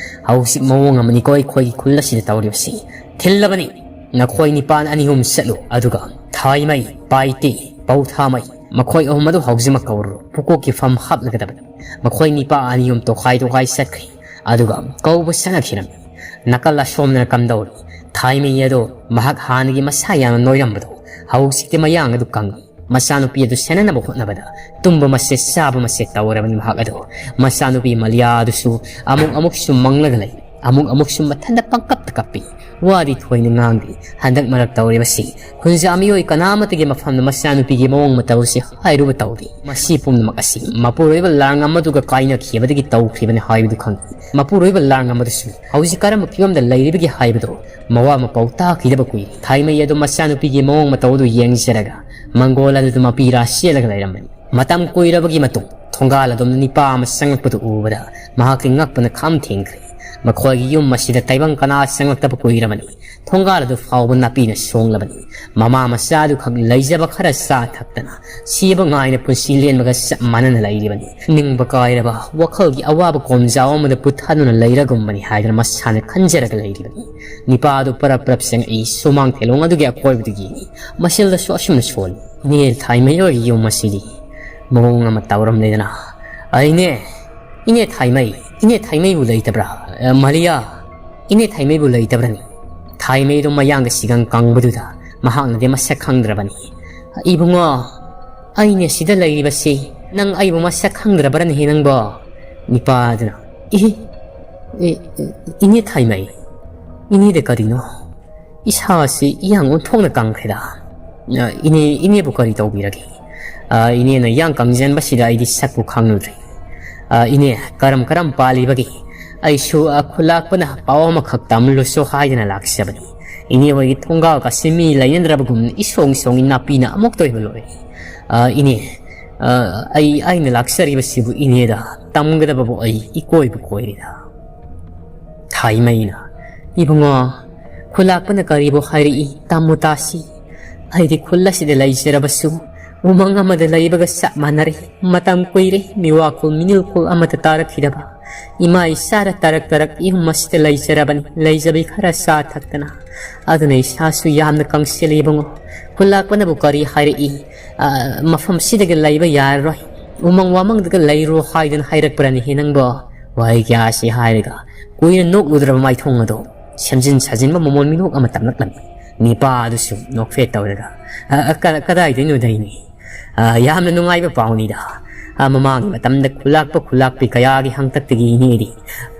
ꯍꯧꯖꯤꯛ ꯃꯑꯣꯡ ꯑꯃꯅꯤꯀꯣ ꯑꯩꯈꯣꯏꯒꯤ ꯈꯨꯜ ꯑꯁꯤꯗ ꯇꯧꯔꯤꯕꯁꯤ꯫ ꯊꯤꯜꯂꯕꯅꯤ꯫ ꯅꯈꯣꯏ ꯅꯤꯄꯥꯟ ꯑꯅꯤ ꯑꯍꯨꯝ ꯆꯠꯂꯨ꯫ ꯑꯗꯨꯒ ꯊꯥꯏꯃꯩ, ꯄꯥꯏꯇꯦ, ꯄꯧꯊꯥꯃꯩ, ꯃꯈꯣꯏ ꯑꯍꯨꯝ ꯑꯗꯨ ꯍꯧꯖꯤꯛꯃꯛ ꯀꯧꯔꯨꯔꯣ꯫ ꯄꯨꯀꯣꯛꯀꯤ ꯐꯝ ꯍꯥꯞꯂꯒꯗꯕꯅꯤ꯫ ꯃꯈꯣꯏ ꯅꯤꯄꯥ ꯑꯅꯤ ꯑꯍꯨꯝ ꯇꯣꯈꯥꯏ ꯇꯣꯈꯥꯏ ꯆꯠꯈ꯭ꯔꯦ꯫ ꯑꯗꯨꯒ ꯀꯧꯕ ꯆꯪꯉꯛꯈꯤꯔꯝꯃꯤ꯫ ꯅꯥꯀꯜ ꯑꯁꯣꯝꯗꯅ ꯀꯝꯗꯧꯔꯤ? ꯊꯥꯏꯃꯩ ꯑꯗꯣ ꯃꯍꯥꯛ ꯍꯥꯟꯅꯒꯤ ꯃꯁꯥ ꯌꯥꯝꯅ ꯅꯣꯏꯔꯝꯕꯗꯣ ꯍꯧꯖꯤꯛꯇꯤ ꯃꯌꯥꯡ ꯑꯗꯨ ꯀꯪꯉꯤ꯫ ꯃꯆꯥꯅꯨꯄꯤ ꯑꯗꯨ ꯁꯦꯟꯅꯅꯕ ꯍꯣꯠꯅꯕꯗ ꯇꯨꯝꯕ ꯃꯁꯦ ꯆꯥꯕ ꯃꯁꯦ ꯇꯧꯔꯕꯅꯤ ꯃꯍꯥꯛ ꯑꯗꯣ꯫ ꯃꯆꯥꯅꯨꯄꯤ ꯃꯂꯤꯌꯥ ꯑꯗꯨꯁꯨ ꯑꯃꯨꯛ ꯑꯃꯨꯛꯁꯨ ꯃꯪꯂꯒ ꯂꯩ, ꯑꯃꯨꯛ ꯑꯃꯨꯛꯁꯨ ꯃꯊꯟꯇ ꯄꯪꯀꯞꯇ ꯀꯞꯄꯤ꯫ ꯋꯥꯗꯤ ꯊꯣꯏꯅ ꯉꯥꯡꯗꯦ꯫ ꯍꯟꯗꯛ ꯃꯔꯛ ꯇꯧꯔꯤꯕꯁꯤ ꯈꯨꯟꯖꯥ ꯃꯤꯑꯣꯏ ꯀꯅꯥꯃꯠꯇꯒꯤ ꯃꯐꯝꯗ ꯃꯆꯥꯅꯨꯄꯤꯒꯤ ꯃꯑꯣꯡ ꯃꯇꯧ ꯑꯁꯤ ꯍꯥꯏꯔꯨꯕ ꯇꯧꯗꯦ꯫ ꯃꯁꯤ ꯄꯨꯝꯅꯃꯛ ꯑꯁꯤ ꯃꯄꯨꯔꯣꯏꯕ ꯂꯥꯡꯉꯝ ꯑꯗꯨꯒ ꯀꯥꯏꯅꯈꯤꯕꯗꯒꯤ ꯇꯧꯈꯤꯕꯅꯤ ꯍꯥꯏꯕꯗꯨ ꯈꯪꯏ꯫ ꯃꯄꯨꯔꯣꯏꯕ ꯂꯥꯡꯉꯝ ꯑꯗꯨꯁꯨ ꯍꯧꯖꯤꯛ ꯀꯔꯝꯕ ꯐꯤꯕꯝꯗ ꯂꯩꯔꯤꯕꯒꯦ ꯍꯥꯏꯕꯗꯨ ꯃꯋꯥ ꯃꯄꯥꯎ ꯇꯥꯈꯤꯗꯕ ꯀꯨꯏꯔꯦ꯫ ꯊꯥꯏꯃꯩ ꯑꯗꯨ ꯃꯆꯥꯅꯨꯄꯤꯒꯤ ꯃꯑꯣꯡ ꯃꯇꯧ ꯑꯗꯨ ꯌꯦꯡꯖꯔꯒ ꯃꯪꯒꯣꯜ ꯑꯗꯨꯗ ꯃꯄꯤꯔꯥ ꯆꯦꯜꯂꯒ ꯂꯩꯔꯝꯕꯅꯤ꯫ ꯃꯇꯝ ꯀꯨꯏꯔꯕꯒꯤ ꯃꯇꯨꯡ ꯊꯣꯡꯒꯥꯜ ꯑꯗꯣꯝꯗ ꯅꯤꯄꯥ ꯑꯃ ꯆꯪꯂꯛꯄꯗꯨ ꯎꯕꯗ ꯃꯍꯥꯛꯀꯤ ꯉꯛꯄꯅ ꯈꯝ ꯊꯦꯡꯈ꯭ꯔꯦ꯫ ꯃꯈꯣꯏꯒꯤ ꯌꯨꯝ ꯑꯁꯤꯗ ꯇꯥꯏꯕꯪ ꯀꯅꯥ ꯆꯪꯂꯛꯇꯕ ꯀꯨꯏꯔꯕꯅꯤ꯫ ꯊꯣꯡꯒꯥꯜ ꯑꯗꯨ ꯐꯥꯎꯕ ꯅꯥꯄꯤꯅ ꯁꯣꯡꯂꯕꯅꯤ꯫ ꯃꯃꯥ ꯃꯆꯥ ꯑꯗꯨꯈꯛ ꯂꯩꯖꯕ ꯈꯔ ꯆꯥ ꯊꯛꯇꯅ ꯁꯤꯕ ꯉꯥꯏꯅ ꯄꯨꯟꯁꯤ ꯂꯦꯟꯕꯒ ꯆꯞ ꯃꯥꯟꯅꯅ ꯂꯩꯔꯤꯕꯅꯤ꯫ ꯅꯤꯡꯕ ꯀꯥꯏꯔꯕ ꯋꯥꯈꯜꯒꯤ ꯑꯋꯥꯕ ꯀꯣꯝꯖꯥꯎ ꯑꯃꯗ ꯄꯨꯊꯗꯨꯅ ꯂꯩꯔꯒꯨꯝꯕꯅꯤ ꯍꯥꯏꯗꯨꯅ ꯃꯁꯥꯅ ꯈꯟꯖꯔꯒ ꯂꯩꯔꯤꯕꯅꯤ꯫ ꯅꯤꯄꯥ ꯑꯗꯨ ꯄꯔꯞ ꯄꯔꯞ ꯆꯪꯉꯛꯏ꯫ ꯁꯨꯃꯥꯡ ꯊꯦꯂꯣꯡ ꯑꯗꯨꯒꯤ ꯑꯀꯣꯏꯕꯗꯨ ꯌꯦꯡꯉꯤ꯫ ꯃꯁꯤꯜꯗꯁꯨ ꯑꯁꯨꯝꯅ ꯁꯣꯜꯂꯤ, "ꯏꯅꯦ ꯊꯥꯏꯃꯩ ꯍꯣꯏꯒꯤ ꯌꯨꯝ ꯑꯁꯤꯗꯤ ꯃꯑꯣꯡ ꯑꯃ ꯇꯧꯔꯝꯂꯦꯗꯅ꯫ ꯑ, ꯏꯅꯦ, ꯏꯅꯦ ꯊꯥꯏꯃꯩ, ꯏꯅꯦ ꯊꯥꯏꯃꯩꯕꯨ ꯂꯩꯇꯕ꯭ꯔꯥ? ꯑ, ꯃꯥꯂꯤꯌꯥ, ꯏꯅꯦ ꯊꯥꯏꯃꯩꯕꯨ ꯂꯩꯇꯕ꯭ꯔꯅꯤ?" ꯊꯥꯏꯃꯩꯗꯣ ꯃꯌꯥꯡꯒ ꯁꯤꯒꯪ ꯀꯪꯕꯗꯨꯗ ꯃꯍꯥꯛꯅꯗꯤ ꯃꯁꯛ ꯈꯪꯗ꯭ꯔꯕꯅꯤ꯫ "ꯏꯕꯨꯡꯉꯣ, ꯑꯩꯅꯦ ꯁꯤꯗ ꯂꯩꯔꯤꯕꯁꯤ, ꯅꯪ ꯑꯩꯕꯨ ꯃꯁꯛ ꯈꯪꯗ꯭ꯔꯕ꯭ꯔꯅꯦꯍꯦ ꯅꯪꯕꯣ?" ꯅꯤꯄꯥꯗꯨꯅ, "ꯏꯍꯤ, ꯏ-, ꯏ-, ꯏꯅꯦ ꯊꯥꯏꯃꯩ, ꯏꯅꯦꯗ ꯀꯔꯤꯅꯣ? ꯏꯁꯥꯁꯤ ꯏꯌꯥꯡ ꯑꯣꯟꯊꯣꯛꯅ ꯀꯪꯈ꯭ꯔꯦꯗ꯫ ꯑ, ꯏꯅꯦ, ꯏꯅꯦꯕꯨ ꯀꯔꯤ ꯇꯧꯕꯤꯔꯒꯦ? ꯑ, ꯏꯅꯦꯅ ꯏꯌꯥꯡ ꯀꯪꯖꯟꯕꯁꯤꯗ ꯑꯩꯗꯤ ꯁꯛꯄꯨ ꯈꯪꯂꯨꯗ꯭ꯔꯦ꯫ ꯑ, ꯏꯅꯦ, ꯀꯔꯝ ꯀꯔꯝ ꯄꯥꯜꯂꯤꯕꯒꯦ? ꯑꯩꯁꯨ, ꯑ, ꯈꯨꯂꯥꯛꯄꯅ ꯄꯥꯎ ꯑꯃꯈꯛ ꯇꯝꯂꯨꯁꯣ ꯍꯥꯏꯗꯅ ꯂꯥꯛꯆꯕꯅꯤ꯫ ꯏꯅꯦ ꯍꯣꯏꯒꯤ ꯊꯣꯡꯒꯥꯜ ꯀꯥꯁꯤ ꯃꯤ ꯂꯩꯅꯗ꯭ꯔꯕꯒꯨꯝ ꯏꯁꯣꯡ ꯁꯣꯡꯉꯤ, ꯅꯥꯄꯤꯅ ꯑꯃꯨꯛꯇ ꯑꯣꯏꯕ ꯂꯣꯏꯔꯦ꯫ ꯑ, ꯏꯅꯦ, ꯑ, ꯑꯩ, ꯑꯩꯅ ꯂꯥꯛꯆꯔꯤꯕꯁꯤꯕꯨ ꯏꯅꯦꯗ ꯇꯝꯒꯗꯕꯕꯨ ꯑꯩ ꯏꯀꯣꯏꯕꯨ ꯀꯣꯏꯔꯦꯗ꯫" ꯊꯥꯏꯃꯩꯅ, "ꯏꯕꯨꯡꯉꯣ, ꯈꯨꯂꯥꯛꯄꯅ ꯀꯔꯤꯕꯨ ꯍꯥꯏꯔꯛꯏ? ꯇꯝꯃꯨ ꯇꯥꯁꯤ꯫ ꯑꯩꯗꯤ ꯈꯨꯜ ꯑꯁꯤꯗ ꯂꯩꯖꯔꯕꯁꯨ ꯎꯃꯪ ꯑꯃꯗ ꯂꯩꯕꯒ ꯆꯞ ꯃꯥꯟꯅꯔꯦ꯫ ꯃꯇꯝ ꯀꯨꯏꯔꯦ ꯃꯤꯋꯥꯈꯣꯜ ꯃꯤꯅꯤꯜꯈꯣꯜ ꯑꯃꯠꯇ ꯇꯥꯔꯛꯈꯤꯗꯕ꯫ ꯏꯃꯥ ꯏꯆꯥꯅ ꯇꯔꯛ ꯇꯔꯛ ꯏꯍꯨꯝ ꯑꯁꯤꯗ ꯂꯩꯖꯔꯕꯅꯤ, ꯂꯩꯖꯕꯤ ꯈꯔ ꯆꯥ ꯊꯛꯇꯅ꯫ ꯑꯗꯨꯅ ꯏꯁꯥꯁꯨ ꯌꯥꯝꯅ ꯀꯪꯁꯤꯜꯂꯤ ꯏꯕꯨꯡꯉꯣ꯫ ꯈꯨꯂꯥꯛꯄꯅꯕꯨ ꯀꯔꯤ ꯍꯥꯏꯔꯛꯏ? ꯑ, ꯃꯐꯝꯁꯤꯗꯒꯤ ꯂꯩꯕ ꯌꯥꯔꯔꯣꯏ, ꯎꯃꯪ ꯋꯥꯃꯪꯗꯒ ꯂꯩꯔꯣ ꯍꯥꯏꯗꯅ ꯍꯥꯏꯔꯛꯄ꯭ꯔꯅꯦꯍꯦ ꯅꯪꯕꯣ?" ꯋꯥꯍꯩ ꯀꯌꯥ ꯑꯁꯤ ꯍꯥꯏꯔꯒ ꯀꯨꯏꯅ ꯅꯣꯛꯂꯨꯗ꯭ꯔꯕ ꯃꯥꯏꯊꯣꯡ ꯑꯗꯣ ꯁꯦꯝꯖꯤꯟ ꯁꯥꯖꯤꯟꯕ ꯃꯃꯣꯟ ꯃꯤꯅꯣꯛ ꯑꯃ ꯇꯝꯂꯛꯂꯝꯃꯤ꯫ ꯅꯤꯄꯥ ꯑꯗꯨꯁꯨ ꯅꯣꯛꯐꯦꯠ ꯇꯧꯔꯒ, "ꯑ, ꯑ, ꯀ-, ꯀꯗꯥꯏꯗꯩꯅꯣꯗ ꯏꯅꯦ? ꯑ, ꯌꯥꯝꯅ ꯅꯨꯡꯉꯥꯏꯕ ꯄꯥꯎꯅꯤꯗ꯫ ꯑ, ꯃꯃꯥꯡꯒꯤ ꯃꯇꯝꯗ ꯈꯨꯂꯥꯛꯄ ꯈꯨꯂꯥꯛꯄꯤ ꯀꯌꯥꯒꯤ ꯍꯪꯇꯛꯇꯒꯤ ꯏꯅꯦꯗꯤ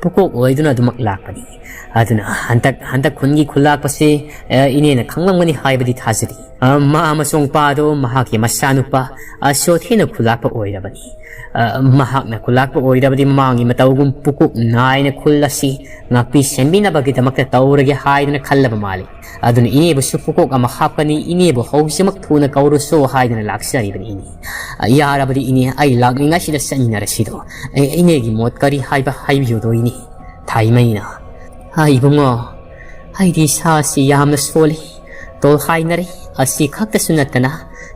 ꯄꯨꯀꯣꯛ ꯑꯣꯏꯗꯨꯅ ꯑꯗꯨꯃꯛ ꯂꯥꯛꯄꯅꯤ꯫ ꯑꯗꯨꯅ ꯍꯟꯗꯛ, ꯍꯟꯗꯛ ꯈꯨꯟꯒꯤ ꯈꯨꯂꯥꯛꯄꯁꯤ, ꯑ, ꯏꯅꯦꯅ ꯈꯪꯂꯝꯒꯅꯤ ꯍꯥꯏꯕꯗꯤ ꯊꯥꯖꯔꯤ꯫ ꯑ, ꯃꯥ ꯑꯃꯁꯨꯡ ꯄꯥꯗꯣ ꯃꯍꯥꯛꯀꯤ ꯃꯆꯥꯅꯨꯄꯥ ꯑꯁꯣꯊꯦꯅ ꯈꯨꯂꯥꯛꯄ ꯑꯣꯏꯔꯕꯅꯤ꯫ ꯑ, ꯃꯍꯥꯛꯅ ꯈꯨꯂꯥꯛꯄ ꯑꯣꯏꯔꯕꯗꯤ ꯃꯃꯥꯡꯒꯤ ꯃꯇꯧꯒꯨꯝ ꯄꯨꯀꯣꯛ ꯅꯥꯏꯅ ꯈꯨꯜ ꯑꯁꯤ ꯉꯥꯛꯄꯤ ꯁꯦꯟꯕꯤꯅꯕꯒꯤꯗꯃꯛꯇ ꯇꯧꯔꯒꯦ ꯍꯥꯏꯗꯅ ꯈꯜꯂꯕ ꯃꯥꯜꯂꯤ꯫ ꯑꯗꯨꯅ ꯏꯅꯦꯕꯨꯁꯨ ꯄꯨꯀꯣꯛ ꯑꯃ ꯍꯥꯞꯀꯅꯤ, ꯏꯅꯦꯕꯨ ꯍꯧꯖꯤꯛꯃꯛ ꯊꯨꯅ ꯀꯧꯔꯨꯁꯣ ꯍꯥꯏꯗꯅ ꯂꯥꯛꯆꯔꯤꯕꯅꯤ ꯏꯅꯦ꯫ ꯑ, ꯌꯥꯔꯕꯗꯤ ꯏꯅꯦ, ꯑꯩ ꯂꯥꯛꯂꯤꯉꯩꯁꯤꯗ ꯆꯠꯃꯤꯟꯅꯔꯁꯤꯗꯣ꯫ ꯑꯦ, ꯏꯅꯦꯒꯤ ꯃꯣꯠ ꯀꯔꯤ ꯍꯥꯏꯕ ꯍꯥꯏꯕꯤꯌꯨꯗꯣ ꯏꯅꯦ?" ꯊꯥꯏꯃꯩꯅ, "ꯑ, ꯏꯕꯨꯡꯉꯣ, ꯑꯩꯗꯤ ꯏꯁꯥꯁꯤ ꯌꯥꯝꯅ ꯁꯣꯜꯂꯤ, ꯇꯣꯜꯍꯥꯏꯅꯔꯦ꯫ ꯑꯁꯤ ꯈꯛꯇꯁꯨ ꯅꯠꯇꯅ,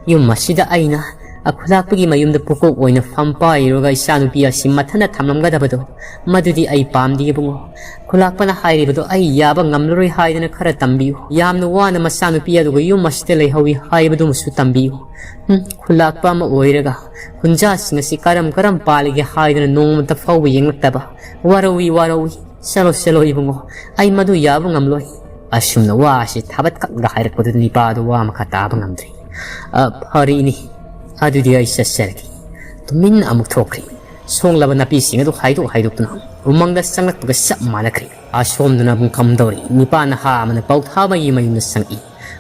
ꯌꯨꯝ ꯑꯁꯤꯗ ꯑꯩꯅ ꯈꯨꯂꯥꯛꯄꯒꯤ ꯃꯌꯨꯝꯗ ꯄꯨꯀꯣꯛ ꯑꯣꯏꯅ ꯐꯝ ꯄꯥꯏꯔꯨꯔꯒ ꯏꯆꯥꯅꯨꯄꯤ ꯑꯁꯤ ꯃꯊꯟꯇ ꯊꯝꯂꯝꯒꯗꯕꯗꯣ, ꯃꯗꯨꯗꯤ ꯑꯩ ꯄꯥꯝꯗꯦ ꯏꯕꯨꯡꯉꯣ꯫ ꯈꯨꯂꯥꯛꯄꯅ ꯍꯥꯏꯔꯤꯕꯗꯣ ꯑꯩ ꯌꯥꯕ ꯉꯝꯂꯔꯣꯏ ꯍꯥꯏꯗꯅ ꯈꯔ ꯇꯝꯕꯤꯌꯨ꯫ ꯌꯥꯝꯅ ꯋꯥꯅ ꯃꯆꯥꯅꯨꯄꯤ ꯑꯗꯨꯒ ꯌꯨꯝ ꯑꯁꯤꯗ ꯂꯩꯍꯧꯏ ꯍꯥꯏꯕꯗꯨꯃꯁꯨ ꯇꯝꯕꯤꯌꯨ꯫ ꯎꯝ, ꯈꯨꯂꯥꯛꯄ ꯑꯃ ꯑꯣꯏꯔꯒ ꯍꯨꯟꯖꯥꯁꯤꯡ ꯑꯁꯤ ꯀꯔꯝ ꯀꯔꯝ ꯄꯥꯜꯂꯤꯒꯦ ꯍꯥꯏꯗꯅ ꯅꯣꯡꯃꯇ ꯐꯥꯎꯕ ꯌꯦꯡꯂꯛꯇꯕ꯫ ꯋꯥꯔꯧꯏ, ꯋꯥꯔꯧꯏ꯫ ꯆꯠꯂꯣ, ꯆꯠꯂꯣ ꯏꯕꯨꯡꯉꯣ, ꯑꯩ ꯃꯗꯨ ꯌꯥꯕ ꯉꯝꯂꯣꯏ꯫ ꯑꯁꯨꯝꯅ ꯋꯥ ꯑꯁꯤ ꯊꯥꯕꯠ ꯀꯛꯂꯒ ꯍꯥꯏꯔꯛꯄꯗꯨꯗ ꯅꯤꯄꯥ ꯑꯗꯨ ꯋꯥ ꯃꯈꯥ ꯇꯥꯕ ꯉꯝꯗ꯭ꯔꯦ꯫ "ꯑ, ꯐꯔꯦ ꯏꯅꯦ, ꯑꯗꯨꯗꯤ ꯑꯩ ꯆꯠꯆꯔꯒꯦ"꯫ ꯇꯨꯃꯤꯟꯅ ꯑꯃꯨꯛ ꯊꯣꯛꯈ꯭ꯔꯦ꯫ ꯁꯣꯡꯂꯕ ꯅꯥꯄꯤꯁꯤꯡ ꯑꯗꯨ ꯍꯥꯏꯗꯣꯛ ꯍꯥꯏꯗꯣꯛꯇꯨꯅ ꯎꯃꯪꯗ ꯆꯪꯂꯛꯄꯒ ꯆꯞ ꯃꯥꯟꯅꯈ꯭ꯔꯦ꯫ ꯑꯁꯣꯝꯗꯅ ꯑꯃꯨꯛ ꯀꯝꯗꯧꯔꯤ? ꯅꯤꯄꯥ ꯅꯍꯥ ꯑꯃꯅ ꯄꯥꯎꯊꯥꯃꯩꯒꯤ ꯃꯌꯨꯝꯗ ꯆꯪꯉꯛꯏ꯫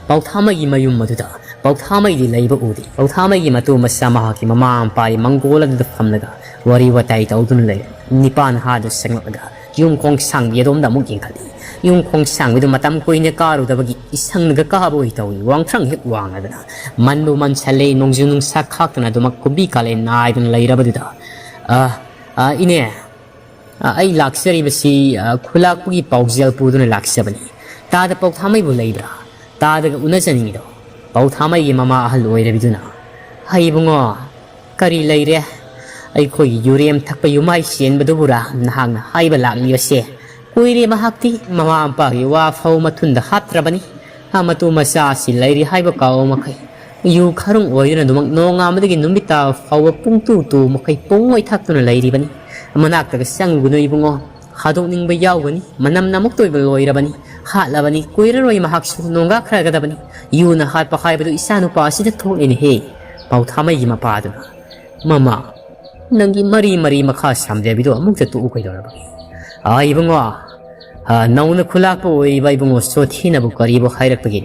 ꯄꯥꯎꯊꯥꯃꯩꯒꯤ ꯃꯌꯨꯝ ꯑꯗꯨꯗ ꯄꯥꯎꯊꯥꯃꯩꯗꯤ ꯂꯩꯕ ꯎꯗꯦ꯫ ꯄꯥꯎꯊꯥꯃꯩꯒꯤ ꯃꯇꯨ ꯃꯆꯥ ꯃꯍꯥꯛꯀꯤ ꯃꯃꯥ ꯃꯄꯥꯒꯤ ꯃꯪꯒꯣꯜ ꯑꯗꯨꯗ ꯐꯝꯂꯒ ꯋꯥꯔꯤ ꯋꯥꯇꯥꯏ ꯇꯧꯗꯨꯅ ꯂꯩꯔꯦ꯫ ꯅꯤꯄꯥ ꯅꯍꯥꯗꯨ ꯆꯪꯂꯛꯂꯒ ꯌꯨꯝ ꯈꯣꯡ ꯁꯥꯡꯕꯤ ꯑꯗꯣꯝꯗ ꯑꯃꯨꯛ ꯌꯦꯡꯈꯠꯂꯤ꯫ ꯌꯨꯝ ꯈꯣꯡ ꯁꯥꯡꯕꯤꯗꯨ ꯃꯇꯝ ꯀꯨꯏꯅ ꯀꯥꯔꯨꯗꯕꯒꯤ ꯏꯁꯪꯅꯒ ꯀꯥꯕ ꯑꯣꯏ ꯇꯧꯏ꯫ ꯋꯥꯡꯊ꯭ꯔꯪ ꯍꯦꯛ ꯋꯥꯡꯂꯗꯅ ꯃꯟꯕꯨ ꯃꯟꯁꯜꯂꯦ꯫ ꯅꯣꯡꯖꯨ ꯅꯨꯡꯁꯥ ꯈꯥꯛꯇꯅ ꯑꯗꯨꯃꯛ ꯀꯨꯝꯕꯤ ꯀꯥꯂꯦꯟ ꯅꯥꯏꯗꯨꯅ ꯂꯩꯔꯕꯗꯨꯗ, "ꯑ, ꯑ, ꯏꯅꯦ, ꯑ, ꯑꯩ ꯂꯥꯛꯆꯔꯤꯕꯁꯤ, ꯑ, ꯈꯨꯂꯥꯛꯄꯒꯤ ꯄꯥꯎꯖꯦꯜ ꯄꯨꯗꯨꯅ ꯂꯥꯛꯆꯕꯅꯤ꯫ ꯇꯥꯗ ꯄꯥꯎꯊꯥꯃꯩꯕꯨ ꯂꯩꯕ꯭ꯔꯥ? ꯇꯥꯗꯒ ꯎꯅꯖꯅꯤꯡꯉꯤꯗꯣ"꯫ ꯄꯥꯎꯊꯥꯃꯩꯒꯤ ꯃꯃꯥ ꯑꯍꯜ ꯑꯣꯏꯔꯕꯤꯗꯨꯅ, "ꯍꯩ ꯏꯕꯨꯡꯉꯣ, ꯀꯔꯤ ꯂꯩꯔꯦ? ꯑꯩꯈꯣꯏꯒꯤ ꯌꯨꯔꯦꯝ ꯊꯛꯄ ꯌꯨꯃꯥꯏ ꯆꯦꯟꯕꯗꯨꯕꯨꯔꯥ ꯅꯍꯥꯛꯅ ꯍꯥꯏꯕ ꯂꯥꯛꯂꯤꯕꯁꯦ? ꯀꯨꯏꯔꯦ ꯃꯍꯥꯛꯇꯤ ꯃꯃꯥ ꯃꯄꯥꯒꯤ ꯋꯥ ꯐꯧ ꯃꯊꯨꯟꯗ ꯍꯥꯞꯇ꯭ꯔꯕꯅꯤ꯫ ꯑ, ꯃꯇꯨ ꯃꯆꯥ ꯑꯁꯤ ꯂꯩꯔꯤ ꯍꯥꯏꯕ ꯀꯥꯎ ꯃꯈꯩ ꯌꯨ ꯈꯔꯨꯡ ꯑꯣꯏꯗꯨꯅ ꯑꯗꯨꯃꯛ ꯅꯣꯡꯉꯥꯟꯕꯗꯒꯤ ꯅꯨꯃꯤꯠ ꯇꯥꯕ ꯐꯥꯎꯕ ꯄꯨꯡꯇꯨ ꯇꯨ ꯃꯈꯩ ꯄꯨꯡꯑꯣꯏ ꯊꯛꯇꯨꯅ ꯂꯩꯔꯤꯕꯅꯤ꯫ ꯃꯅꯥꯛꯇꯒ ꯆꯪꯉꯨꯒꯅꯨ ꯏꯕꯨꯡꯉꯣ꯫ ꯍꯥꯗꯣꯛꯅꯤꯡꯕ ꯌꯥꯎꯒꯅꯤ꯫ ꯃꯅꯝꯅ ꯑꯃꯨꯛꯇ ꯑꯣꯏꯕ ꯂꯣꯏꯔꯕꯅꯤ꯫ ꯍꯥꯠꯂꯕꯅꯤ꯫ ꯀꯨꯏꯔꯔꯣꯏ ꯃꯍꯥꯛꯁꯨ ꯅꯣꯡꯒꯥꯈ꯭ꯔꯒꯗꯕꯅꯤ꯫ ꯌꯨꯅ ꯍꯥꯠꯄ ꯍꯥꯏꯕꯗꯨ ꯏꯆꯥ ꯅꯨꯄꯥ ꯑꯁꯤꯗ ꯊꯣꯛꯂꯦꯅꯦꯍꯦ"꯫ ꯄꯥꯎꯊꯥꯃꯩꯒꯤ ꯃꯄꯥꯗꯨꯅ, "ꯃꯃꯥ, ꯅꯪꯒꯤ ꯃꯔꯤ ꯃꯔꯤ ꯃꯈꯥ ꯁꯝꯖꯕꯤꯗꯣ ꯑꯃꯨꯛꯇ ꯇꯣꯛꯎ ꯀꯩꯗꯧꯔꯕꯒꯦ? ꯑꯥ, ꯏꯕꯨꯡꯉꯣ, ꯑꯥ, ꯅꯧꯅ ꯈꯨꯂꯥꯛꯄ ꯑꯣꯏꯔꯤꯕ ꯏꯕꯨꯡꯉꯣ ꯁꯣꯊꯤꯅꯕꯨ ꯀꯔꯤꯕꯨ ꯍꯥꯏꯔꯛꯄꯒꯦ?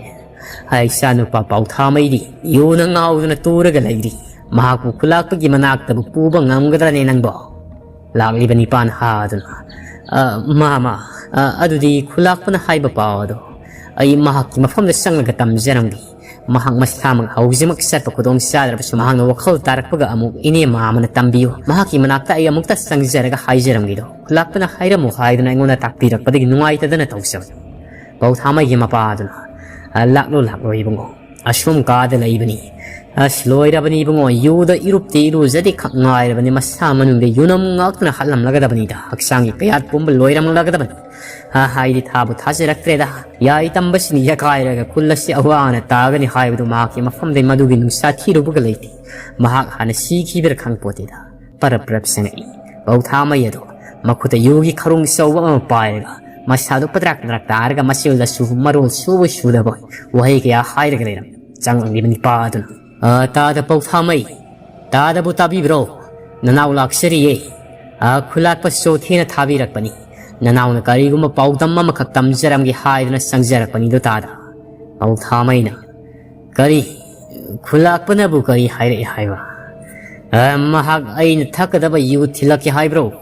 ꯑꯩ ꯏꯆꯥꯅꯨꯄꯥ ꯄꯥꯎꯊꯥꯃꯩꯗꯤ ꯌꯨꯅ ꯉꯥꯎꯗꯨꯅ ꯇꯨꯔꯒ ꯂꯩꯔꯤ꯫ ꯃꯍꯥꯛꯄꯨ ꯈꯨꯂꯥꯛꯄꯒꯤ ꯃꯅꯥꯛꯇꯕꯨ ꯄꯨꯕ ꯉꯝꯒꯗ꯭ꯔꯅꯦ ꯅꯪꯕꯣ?" ꯂꯥꯛꯂꯤꯕ ꯅꯤꯄꯥꯟ ꯍꯥꯗꯨꯅ, "ꯑ, ꯃꯥꯃ, ꯑ, ꯑꯗꯨꯗꯤ ꯈꯨꯂꯥꯛꯄꯅ ꯍꯥꯏꯕ ꯄꯥꯎ ꯑꯗꯣ ꯑꯩ ꯃꯍꯥꯛꯀꯤ ꯃꯐꯝꯗ ꯆꯪꯂꯒ ꯇꯝꯖꯔꯝꯒꯦ꯫ ꯃꯍꯥꯛ ꯃꯁꯥꯃꯛ ꯍꯧꯖꯤꯛꯃꯛ ꯆꯠꯄ ꯈꯨꯗꯣꯡ ꯆꯥꯗ꯭ꯔꯕꯁꯨ ꯃꯍꯥꯛꯅ ꯋꯥꯈꯜ ꯇꯥꯔꯛꯄꯒ ꯑꯃꯨꯛ ꯏꯅꯦ ꯃꯥꯃꯅ ꯇꯝꯕꯤꯌꯨ꯫ ꯃꯍꯥꯛꯀꯤ ꯃꯅꯥꯛꯇ ꯑꯩ ꯑꯃꯨꯛꯇ ꯆꯪꯖꯔꯒ ꯍꯥꯏꯖꯔꯝꯒꯦꯗꯣ꯫ ꯈꯨꯂꯥꯛꯄꯅ ꯍꯥꯏꯔꯝꯃꯨ ꯍꯥꯏꯗꯨꯅ ꯑꯩꯉꯣꯟꯗ ꯇꯥꯛꯄꯤꯔꯛꯄꯗꯒꯤ ꯅꯨꯡꯉꯥꯏꯇꯗꯅ ꯇꯧꯖꯕꯅꯤ"꯫ ꯄꯧꯊꯥꯃꯩꯒꯤ ꯃꯄꯥꯗꯨꯅ, "ꯑ, ꯂꯥꯛꯂꯣ, ꯂꯥꯛꯂꯣ ꯏꯕꯨꯡꯉꯣ, ꯑꯁꯨꯝ ꯀꯥꯗ ꯂꯩꯕꯅꯤ꯫ ꯑꯁ, ꯂꯣꯏꯔꯕꯅꯤ ꯏꯕꯨꯡꯉꯣ, ꯌꯨꯗ ꯏꯔꯨꯞꯇꯤ ꯏꯔꯨꯖꯗꯦ ꯈꯛ ꯉꯥꯏꯔꯕꯅꯤ, ꯃꯁꯥ ꯃꯅꯨꯡꯗ ꯌꯨꯅꯝ ꯉꯥꯛꯇꯅ ꯍꯥꯠꯂꯝꯂꯒꯗꯕꯅꯤꯗ, ꯍꯛꯆꯥꯡꯒꯤ ꯀꯌꯥꯠ ꯄꯨꯝꯕ ꯂꯣꯏꯔꯝꯂꯒꯗꯕꯅꯤ꯫ ꯑ, ꯍꯥꯏꯗꯤ ꯊꯥꯕꯨ ꯊꯥꯖꯔꯛꯇ꯭ꯔꯦꯗ, ꯌꯥꯏ ꯇꯝꯕꯁꯤꯅ ꯌꯥꯀꯥꯏꯔꯒ ꯈꯨꯜ ꯑꯁꯤ ꯑꯋꯥ ꯑꯅ ꯇꯥꯒꯅꯤ ꯍꯥꯏꯕꯗꯨ ꯃꯍꯥꯛꯀꯤ ꯃꯐꯝꯗꯩ ꯃꯗꯨꯒꯤ ꯅꯨꯡꯁꯥ ꯊꯤꯔꯨꯕꯒ ꯂꯩꯇꯦ꯫ ꯃꯍꯥꯛ ꯍꯥꯟꯅ ꯁꯤꯈꯤꯕ꯭ꯔꯥ ꯈꯪꯄꯣꯠꯇꯦꯗ꯫" ꯄꯔꯞ ꯄꯔꯞ ꯆꯪꯉꯛꯏ꯫ ꯄꯧꯊꯥꯃꯩ ꯑꯗꯣ ꯃꯈꯨꯠꯇ ꯌꯨꯒꯤ ꯈꯔꯨꯡ ꯑꯆꯧꯕ ꯑꯃ ꯄꯥꯏꯔꯒ, ꯃꯁꯥꯗꯨ ꯄꯗ꯭ꯔꯥꯛ ꯄꯗ꯭ꯔꯥꯛ ꯇꯥꯔꯒ ꯃꯆꯤꯜꯗꯁꯨ ꯃꯔꯣꯜ ꯁꯨꯕ ꯁꯨꯗꯕ ꯋꯥꯍꯩ ꯀꯌꯥ ꯍꯥꯏꯔꯒ ꯂꯩꯔꯝꯃꯤ꯫ ꯆꯪꯂꯛꯂꯤꯕ ꯅꯤꯄꯥ ꯑꯗꯨꯅ, "ꯑ, ꯇꯥꯗ ꯄꯧꯊꯥꯃꯩ, ꯇꯥꯗꯕꯨ ꯇꯥꯕꯤꯕ꯭ꯔꯣ? ꯅꯅꯥꯎ ꯂꯥꯛꯆꯔꯤꯌꯦ꯫ ꯑ, ꯈꯨꯂꯥꯛꯄ ꯆꯣꯊꯦꯅ ꯊꯥꯕꯤꯔꯛꯄꯅꯤ꯫ ꯅꯅꯥꯎꯅ ꯀꯔꯤꯒꯨꯝꯕ ꯄꯥꯎꯗꯝ ꯑꯃꯈꯛ ꯇꯝꯖꯔꯝꯒꯦ ꯍꯥꯏꯗꯨꯅ ꯆꯪꯖꯔꯛꯄꯅꯤꯗꯣ ꯇꯥꯗ꯫" ꯄꯧꯊꯥꯃꯩꯅ, "ꯀꯔꯤ? ꯈꯨꯂꯥꯛꯄꯅꯕꯨ ꯀꯔꯤ ꯍꯥꯏꯔꯛꯏ ꯍꯥꯏꯕ? ꯑ, ꯃꯍꯥꯛ ꯑꯩꯅ ꯊꯛꯀꯗꯕ ꯌꯨ ꯊꯤꯜꯂꯛꯀꯦ ꯍꯥꯏꯕ꯭ꯔꯣ?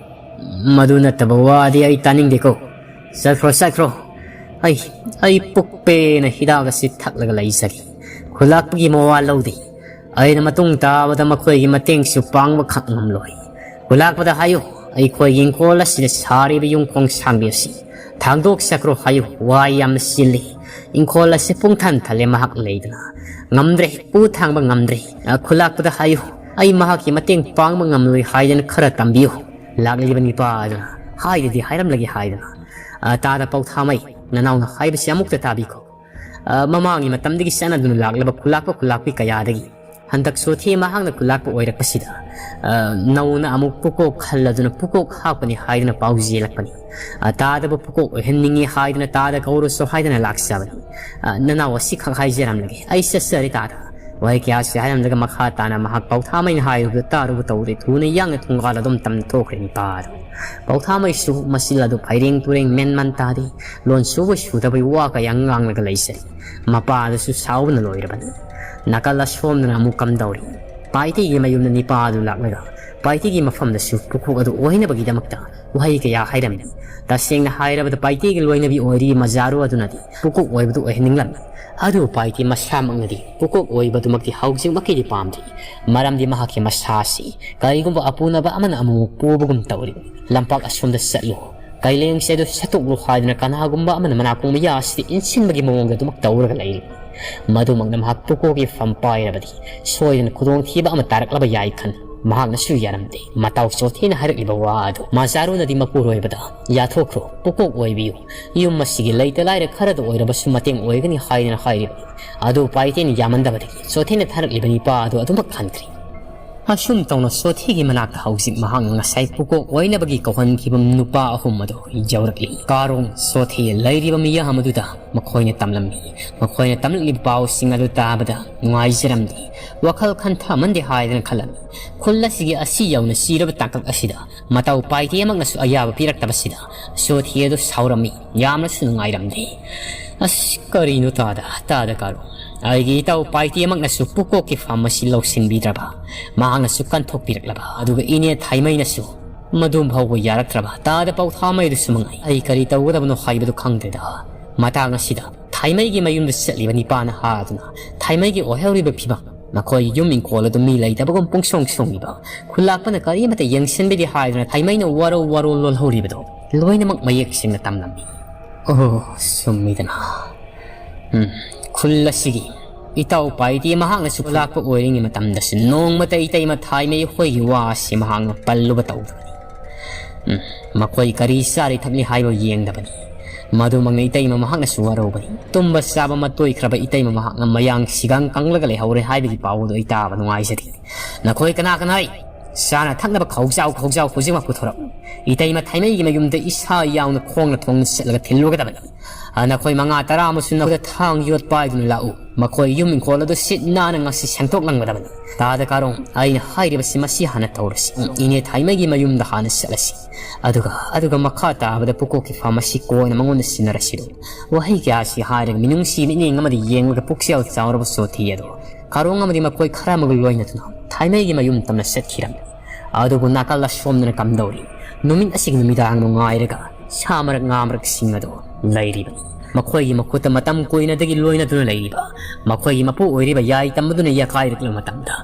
ꯃꯗꯨ ꯅꯠꯇꯕ ꯋꯥꯗꯤ ꯑꯩ ꯇꯥꯅꯤꯡꯗꯦꯀꯣ꯫ ꯆꯠꯈ꯭ꯔꯣ, ꯆꯠꯈ꯭ꯔꯣ꯫ ꯑꯩ, ꯑꯩ ꯄꯨꯛ ꯄꯦꯟꯅ ꯍꯤꯗꯥꯛ ꯑꯁꯤ ꯊꯛꯂꯒ ꯂꯩꯖꯔꯤ꯫ ꯈꯨꯂꯥꯛꯄꯒꯤ ꯃꯋꯥ ꯂꯧꯗꯦ꯫ ꯑꯩꯅ ꯃꯇꯨꯡ ꯇꯥꯕꯗ ꯃꯈꯣꯏꯒꯤ ꯃꯇꯦꯡꯁꯨ ꯄꯥꯡꯕ ꯈꯛ ꯉꯝꯂꯣꯏ꯫ ꯈꯨꯂꯥꯛꯄꯗ ꯍꯥꯏꯌꯨ, ꯑꯩꯈꯣꯏꯒꯤ ꯏꯪꯈꯣꯜ ꯑꯁꯤꯗ ꯁꯥꯔꯤꯕ ꯌꯨꯝꯈꯣꯡ ꯁꯥꯡꯕꯤ ꯑꯁꯤ ꯊꯥꯡꯗꯣꯛꯆꯈ꯭ꯔꯣ ꯍꯥꯏꯌꯨ, ꯋꯥ ꯌꯥꯝꯅ ꯆꯤꯜꯂꯤ꯫ ꯏꯪꯈꯣꯜ ꯑꯁꯤ ꯄꯨꯡꯊꯟ ꯊꯜꯂꯦ ꯃꯍꯥꯛ ꯂꯩꯗꯅ꯫ ꯉꯝꯗ꯭ꯔꯦ, ꯄꯨ ꯊꯥꯡꯕ ꯉꯝꯗ꯭ꯔꯦ꯫ ꯑ, ꯈꯨꯂꯥꯛꯄꯗ ꯍꯥꯏꯌꯨ, ꯑꯩ ꯃꯍꯥꯛꯀꯤ ꯃꯇꯦꯡ ꯄꯥꯡꯕ ꯉꯝꯂꯣꯏ ꯍꯥꯏꯗꯅ ꯈꯔ ꯇꯝꯕꯤꯌꯨ꯫" ꯂꯥꯛꯂꯤꯕ ꯅꯤꯄꯥ ꯑꯗꯨꯅ, "ꯍꯥꯏꯗꯗꯤ ꯍꯥꯏꯔꯝꯂꯒꯦ ꯍꯥꯏꯗꯅ꯫ ꯑ, ꯇꯥꯗ ꯄꯧꯊꯥꯃꯩ, ꯅꯅꯥꯎꯅ ꯍꯥꯏꯕꯁꯤ ꯑꯃꯨꯛꯇ ꯇꯥꯕꯤꯈꯣ꯫ ꯑ, ꯃꯃꯥꯡꯒꯤ ꯃꯇꯝꯗꯒꯤ ꯆꯠꯅꯗꯨꯅ ꯂꯥꯛꯂꯕ ꯈꯨꯂꯥꯛꯄ ꯈꯨꯂꯥꯛꯄꯤ ꯀꯌꯥꯗꯒꯤ ꯍꯟꯗꯛ ꯆꯣꯊꯦ ꯃꯍꯥꯛꯅ ꯈꯨꯂꯥꯛꯄ ꯑꯣꯏꯔꯛꯄꯁꯤꯗ, ꯑ, ꯅꯧꯅ ꯑꯃꯨꯛ ꯄꯨꯀꯣꯛ ꯈꯜꯂꯗꯨꯅ ꯄꯨꯀꯣꯛ ꯍꯥꯞꯀꯅꯤ ꯍꯥꯏꯗꯨꯅ ꯄꯥꯎ ꯆꯦꯜꯂꯛꯄꯅꯤ꯫ ꯑ, ꯇꯥꯗꯕꯨ ꯄꯨꯀꯣꯛ ꯑꯣꯏꯍꯟꯅꯤꯡꯉꯤ ꯍꯥꯏꯗꯨꯅ ꯇꯥꯗ ꯀꯧꯔꯨꯁꯨ ꯍꯥꯏꯗꯅ ꯂꯥꯛꯆꯕꯅꯤ꯫ ꯑ, ꯅꯅꯥꯎ ꯑꯁꯤꯈꯛ ꯍꯥꯏꯖꯔꯝꯂꯒꯦ꯫ ꯑꯩ ꯆꯠꯆꯔꯦ ꯇꯥꯗ꯫ ꯋꯥꯍꯩ ꯀꯌꯥꯁꯨ ꯍꯥꯏꯔꯝꯂꯒ ꯃꯈꯥ ꯇꯥꯅ ꯃꯍꯥꯛ ꯄꯧꯊꯥꯃꯩꯅ ꯍꯥꯏꯔꯨꯕꯗ ꯇꯥꯔꯨꯕ ꯇꯧꯗꯦ꯫ ꯊꯨꯅ ꯌꯥꯡꯅ ꯊꯣꯡꯒꯥꯜ ꯑꯗꯨꯝ ꯇꯝꯅ ꯊꯣꯛꯈ꯭ꯔꯦ ꯅꯤꯄꯥ ꯑꯗꯨ꯫ ꯄꯧꯊꯥꯃꯩꯁꯨ ꯃꯆꯤꯜ ꯑꯗꯨ ꯐꯩꯔꯦꯡ ꯇꯨꯔꯦꯡ ꯃꯦꯟ ꯃꯥꯟ ꯇꯥꯗꯦ꯫ ꯂꯣꯟ ꯁꯨꯕ ꯁꯨꯗꯕꯒꯤ ꯋꯥ ꯀꯌꯥ ꯉꯥꯡꯂꯒ ꯂꯩꯖꯔꯤ꯫ ꯃꯄꯥꯗꯁꯨ ꯁꯥꯎꯕꯅ ꯂꯣꯏꯔꯕꯅꯤ꯫ ꯅꯥꯀꯜ ꯑꯁꯣꯝꯗꯅ ꯑꯃꯨꯛ ꯀꯝꯗꯧꯔꯤ? ꯄꯥꯏꯇꯩꯒꯤ ꯃꯌꯨꯝꯗ ꯅꯤꯄꯥ ꯑꯗꯨ ꯂꯥꯛꯂꯒ ꯄꯥꯏꯇꯩꯒꯤ ꯃꯐꯝꯗꯁꯨ ꯄꯨꯀꯣꯛ ꯑꯗꯨ ꯑꯣꯏꯅꯕꯒꯤꯗꯃꯛꯇ ꯋꯥꯍꯩ ꯀꯌꯥ ꯍꯥꯏꯔꯝꯃꯤ꯫ ꯇꯁꯦꯡꯅ ꯍꯥꯏꯔꯕꯗ ꯄꯥꯏꯇꯩꯒꯤ ꯂꯣꯏꯅꯕꯤ ꯑꯣꯏꯔꯤꯕ ꯃꯖꯥꯔꯨ ꯑꯗꯨꯅꯗꯤ ꯄꯨꯀꯣꯛ ꯑꯣꯏꯕꯗꯨ ꯑꯣꯏꯍꯟꯅꯤꯡꯂꯝꯃꯤ꯫ ꯑꯗꯨꯕꯨ ꯄꯥꯏꯇꯩ ꯃꯁꯥꯃꯛꯅꯗꯤ ꯄꯨꯀꯣꯛ ꯑꯣꯏꯕꯗꯨꯃꯛꯇꯤ ꯍꯧꯖꯤꯛꯃꯛꯀꯤꯗꯤ ꯄꯥꯝꯗ꯭ꯔꯤ꯫ ꯃꯔꯝꯗꯤ ꯃꯍꯥꯛꯀꯤ ꯃꯁꯥ ꯑꯁꯤ ꯀꯔꯤꯒꯨꯝꯕ ꯑꯄꯨꯅꯕ ꯑꯃꯅ ꯑꯃꯨꯛ ꯄꯨꯕꯒꯨꯝ ꯇꯧꯔꯤ꯫ ꯂꯝꯄꯥꯛ ꯑꯁꯣꯝꯗ ꯆꯠꯂꯨ꯫ ꯀꯩꯂꯦꯡꯁꯦ ꯑꯗꯨ ꯁꯠꯇꯣꯛꯂꯨ ꯍꯥꯏꯗꯨꯅ ꯀꯅꯥꯒꯨꯝꯕ ꯑꯃꯅ ꯃꯅꯥꯀꯣꯡ ꯃꯌꯥ ꯑꯁꯤꯗ ꯏꯟꯁꯤꯟꯕꯒꯤ ꯃꯑꯣꯡꯗ ꯑꯗꯨꯃꯛ ꯇꯧꯔꯒ ꯂꯩꯔꯤ꯫ ꯃꯗꯨꯃꯛꯅ ꯃꯍꯥꯛ ꯄꯨꯀꯣꯛꯀꯤ ꯐꯝ ꯄꯥꯏꯔꯕꯗꯤ ꯁꯣꯏꯗꯅ ꯈꯨꯗꯣꯡꯊꯤꯕ ꯑꯃ ꯇꯥꯔꯛꯂꯕ ꯌꯥꯏ ꯈꯟ ꯃꯍꯥꯛꯅꯁꯨ ꯌꯥꯔꯝꯗꯦ꯫ ꯃꯇꯥꯎ ꯆꯣꯊꯦꯅ ꯍꯥꯏꯔꯛꯂꯤꯕ ꯋꯥ ꯑꯗꯨ ꯃꯖꯥꯔꯨꯅꯗꯤ ꯃꯄꯨꯔꯣꯏꯕꯗ, "ꯌꯥꯊꯣꯛꯈ꯭ꯔꯣ, ꯄꯨꯀꯣꯛ ꯑꯣꯏꯕꯤꯌꯨ, ꯌꯨꯝ ꯑꯁꯤꯒꯤ ꯂꯩꯇ ꯂꯥꯏꯔ ꯈꯔꯗ ꯑꯣꯏꯔꯕꯁꯨ ꯃꯇꯦꯡ ꯑꯣꯏꯒꯅꯤ" ꯍꯥꯏꯗꯨꯅ ꯍꯥꯏꯔꯤꯕꯅꯤ꯫ ꯑꯗꯨ ꯄꯥꯏꯇꯦꯅ ꯌꯥꯝꯃꯟꯗꯕꯗꯒꯤ ꯆꯣꯊꯦꯅ ꯊꯥꯔꯛꯂꯤꯕ ꯅꯤꯄꯥ ꯑꯗꯨ ꯑꯗꯨꯃꯛ ꯈꯟꯈ꯭ꯔꯦ꯫ ꯑꯁꯨꯝ ꯇꯧꯅ ꯆꯣꯊꯦꯒꯤ ꯃꯅꯥꯛꯇ ꯍꯧꯖꯤꯛ ꯃꯍꯥꯛꯅ ꯉꯁꯥꯏ ꯄꯨꯀꯣꯛ ꯑꯣꯏꯅꯕꯒꯤ ꯀꯧꯍꯟꯈꯤꯕ ꯅꯨꯄꯥ ꯑꯍꯨꯝ ꯑꯗꯨ ꯌꯧꯔꯛꯂꯤ꯫ ꯀꯥꯔꯣꯡ, ꯆꯣꯊꯦ ꯂꯩꯔꯤꯕ ꯃꯤꯌꯥꯝ ꯑꯗꯨꯗ ꯃꯈꯣꯏꯅ ꯇꯝꯂꯝꯃꯤ꯫ ꯃꯈꯣꯏꯅ ꯇꯝꯂꯛꯂꯤꯕ ꯄꯥꯎꯁꯤꯡ ꯑꯗꯨ ꯇꯥꯕꯗ ꯅꯨꯡꯉꯥꯏꯖꯔꯝꯗꯦ꯫ ꯋꯥꯈꯜ ꯈꯟꯊꯃꯟꯗꯦ ꯍꯥꯏꯗꯅ ꯈꯜꯂꯝꯃꯤ꯫ ꯈꯨꯜ ꯑꯁꯤꯒꯤ ꯑꯁꯤ ꯌꯧꯅ ꯁꯤꯔꯕ ꯇꯥꯡꯀꯛ ꯑꯁꯤꯗ ꯃꯇꯥꯎ ꯄꯥꯏꯇꯦꯃꯛꯅꯁꯨ ꯑꯌꯥꯕ ꯄꯤꯔꯛꯇꯕꯁꯤꯗ ꯆꯣꯊꯦ ꯑꯗꯨ ꯁꯥꯎꯔꯝꯃꯤ꯫ ꯌꯥꯝꯅꯁꯨ ꯅꯨꯡꯉꯥꯏꯔꯝꯗꯦ꯫ "ꯑꯁ, ꯀꯔꯤꯅꯣ ꯇꯥꯗ, ꯇꯥꯗ ꯀꯥꯔꯣ? ꯑꯩꯒꯤ ꯏꯇꯥꯎ ꯄꯥꯏꯇꯦꯃꯛꯅꯁꯨ ꯄꯨꯀꯣꯛꯀꯤ ꯐꯥꯝ ꯑꯁꯤ ꯂꯧꯁꯤꯟꯕꯤꯗ꯭ꯔꯕ, ꯃꯍꯥꯛꯅꯁꯨ ꯀꯟꯊꯣꯛꯄꯤꯔꯛꯂꯕ, ꯑꯗꯨꯒ ꯏꯅꯦ ꯊꯥꯏꯃꯩꯅꯁꯨ ꯃꯗꯨ ꯐꯥꯎꯕ ꯌꯥꯔꯛꯇ꯭ꯔꯕ, ꯇꯥꯗ ꯄꯥꯎꯊꯥꯃꯩꯗꯨꯁꯨ ꯃꯉꯥꯏ꯫ ꯑꯩ ꯀꯔꯤ ꯇꯧꯒꯗꯕꯅꯣ ꯍꯥꯏꯕꯗꯨ ꯈꯪꯗ꯭ꯔꯦꯗ꯫ ꯃꯇꯥꯡ ꯑꯁꯤꯗ ꯊꯥꯏꯃꯩꯒꯤ ꯃꯌꯨꯝꯗ ꯆꯠꯂꯤꯕ ꯅꯤꯄꯥꯅ ꯍꯥꯗꯨꯅ ꯊꯥꯏꯃꯩꯒꯤ ꯑꯣꯏꯍꯧꯔꯤꯕ ꯐꯤꯕꯝ, ꯃꯈꯣꯏ ꯌꯨꯝ ꯏꯪꯈꯣꯜ ꯑꯗꯨ ꯃꯤ ꯂꯩꯇꯕꯒꯨꯝ ꯄꯨꯡꯁꯣꯡ ꯁꯣꯡꯂꯤꯕ, ꯈꯨꯜꯂꯥꯛꯄꯅ ꯀꯔꯤꯃꯠꯇ ꯌꯦꯡꯁꯤꯟꯕꯤꯗꯦ ꯍꯥꯏꯗꯨꯅ ꯊꯥꯏꯃꯩꯅ ꯋꯥꯔꯧ ꯋꯥꯔꯧ ꯂꯣꯜꯍꯧꯔꯤꯕꯗꯣ ꯂꯣꯏꯅꯃꯛ ꯃꯌꯦꯛ ꯁꯦꯡꯅ ꯇꯝꯂꯝꯃꯤ꯫ ꯑꯣ, ꯆꯨꯝꯃꯤꯗꯅ꯫ ꯎꯝ, ꯈꯨꯜ ꯑꯁꯤꯒꯤ ꯏꯇꯥꯎ ꯄꯥꯏꯇꯦ ꯃꯍꯥꯛꯅꯁꯨ ꯂꯥꯛꯄ ꯑꯣꯏꯔꯤꯉꯩ ꯃꯇꯝꯗꯁꯨ ꯅꯣꯡꯃꯇ ꯏꯇꯩꯃ ꯊꯥꯏꯃꯩ ꯑꯩꯈꯣꯏꯒꯤ ꯋꯥ ꯑꯁꯤ ꯃꯍꯥꯛꯅ ꯄꯜꯂꯨꯕ ꯇꯧꯗꯕꯅꯤ꯫ ꯎꯝ, ꯃꯈꯣꯏ ꯀꯔꯤ ꯆꯥꯔꯤ ꯊꯛꯂꯤ ꯍꯥꯏꯕ ꯌꯦꯡꯗꯕꯅꯤ꯫ ꯃꯗꯨꯃꯛꯅ ꯏꯇꯩꯃ ꯃꯍꯥꯛꯅꯁꯨ ꯋꯥꯔꯧꯕꯅꯤ꯫ ꯇꯨꯝꯕ ꯆꯥꯕ ꯃꯇꯣꯏꯈ꯭ꯔꯕ ꯏꯇꯩꯃ ꯃꯍꯥꯛꯅ ꯃꯌꯥꯡ ꯁꯤꯒꯥꯡ ꯀꯪꯂꯒ ꯂꯩꯍꯧꯔꯦ ꯍꯥꯏꯕꯒꯤ ꯄꯥꯎ ꯑꯗꯨ ꯑꯩ ꯇꯥꯕ ꯅꯨꯡꯉꯥꯏꯖꯗꯦ꯫ ꯅꯈꯣꯏ ꯀꯅꯥ ꯀꯅꯥ ꯂꯩ? ꯆꯥꯅ ꯊꯛꯅꯕ ꯈꯧꯖꯥꯎ ꯈꯧꯖꯥꯎ ꯍꯧꯖꯤꯛꯃꯛ ꯄꯨꯊꯣꯔꯛꯎ꯫ ꯏꯇꯩꯃ ꯊꯥꯏꯃꯩꯒꯤ ꯃꯌꯨꯝꯗ ꯏꯁꯥ ꯌꯥꯎꯅ ꯈꯣꯡꯅ ꯊꯣꯡꯅ ꯆꯠꯂꯒ ꯊꯤꯜꯂꯨꯒꯗꯕꯅꯤ꯫ ꯑ, ꯅꯈꯣꯏ ꯃꯉꯥ ꯇꯔꯥ ꯑꯃꯁꯨ ꯅꯈꯨꯠꯇ ꯊꯥꯡ ꯌꯣꯠ ꯄꯥꯏꯗꯨꯅ ꯂꯥꯛꯎ꯫ ꯃꯈꯣꯏ ꯌꯨꯝ ꯏꯪꯈꯣꯜ ꯑꯗꯨ ꯁꯤꯠ ꯅꯥꯟꯅ ꯉꯁꯤ ꯁꯦꯡꯗꯣꯛꯂꯝꯒꯗꯕꯅꯤ꯫ ꯇꯥꯗ ꯀꯥꯔꯣꯡ, ꯑꯩꯅ ꯍꯥꯏꯔꯤꯕꯁꯤ ꯃꯁꯤ ꯍꯥꯟꯅ ꯇꯧꯔꯁꯤ꯫ ꯏꯅꯦ ꯊꯥꯏꯃꯩꯒꯤ ꯃꯌꯨꯝꯗ ꯍꯥꯟꯅ ꯆꯠꯂꯁꯤ꯫ ꯑꯗꯨꯒ, ꯑꯗꯨꯒ ꯃꯈꯥ ꯇꯥꯕꯗ ꯄꯨꯀꯣꯛꯀꯤ ꯐꯥꯝ ꯑꯁꯤ ꯀꯣꯟꯅ ꯃꯉꯣꯟꯗ ꯁꯤꯟꯅꯔꯁꯤꯔꯣ꯫ ꯋꯥꯍꯩ ꯀꯌꯥꯁꯤ ꯍꯥꯏꯔꯒ ꯃꯤꯅꯨꯡꯁꯤ ꯃꯤꯠꯌꯦꯡ ꯑꯃꯗꯤ ꯌꯦꯡꯂꯒ ꯄꯨꯛꯆꯦꯜ ꯆꯥꯎꯔꯕ ꯆꯣꯊꯤ ꯑꯗꯣ ꯀꯥꯔꯣꯡ ꯑꯃꯗꯤ ꯃꯈꯣꯏ ꯈꯔ ꯑꯃꯒ ꯂꯣꯏꯅꯗꯨꯅ ꯊꯥꯏꯃꯩꯒꯤ ꯃꯌꯨꯝ ꯇꯝꯅ ꯆꯠꯈꯤꯔꯝꯃꯤ꯫ ꯑꯗꯨꯕꯨ ꯅꯥꯀꯜ ꯑꯁꯣꯝꯗꯅ ꯀꯝꯗꯧꯔꯤ? ꯅꯨꯃꯤꯠ ꯑꯁꯤꯒꯤ ꯅꯨꯃꯤꯗꯥꯡ ꯅꯨꯡꯉꯥꯏꯔꯒ ꯁꯥ ꯃꯔꯛ ꯉꯥ ꯃꯔꯛꯁꯤꯡ ꯑꯗꯨ ꯂꯩꯔꯤꯕꯅꯤ꯫ ꯃꯈꯣꯏꯒꯤ ꯃꯈꯨꯠꯇ ꯃꯇꯝ ꯀꯨꯏꯅꯗꯒꯤ ꯂꯣꯏꯅꯗꯨꯅ ꯂꯩꯔꯤꯕ ꯃꯈꯣꯏꯒꯤ ꯃꯄꯨ ꯑꯣꯏꯔꯤꯕ ꯌꯥꯏ ꯇꯝꯕꯗꯨꯅ ꯌꯥꯀꯥꯏꯔꯛꯂꯕ ꯃꯇꯝꯗ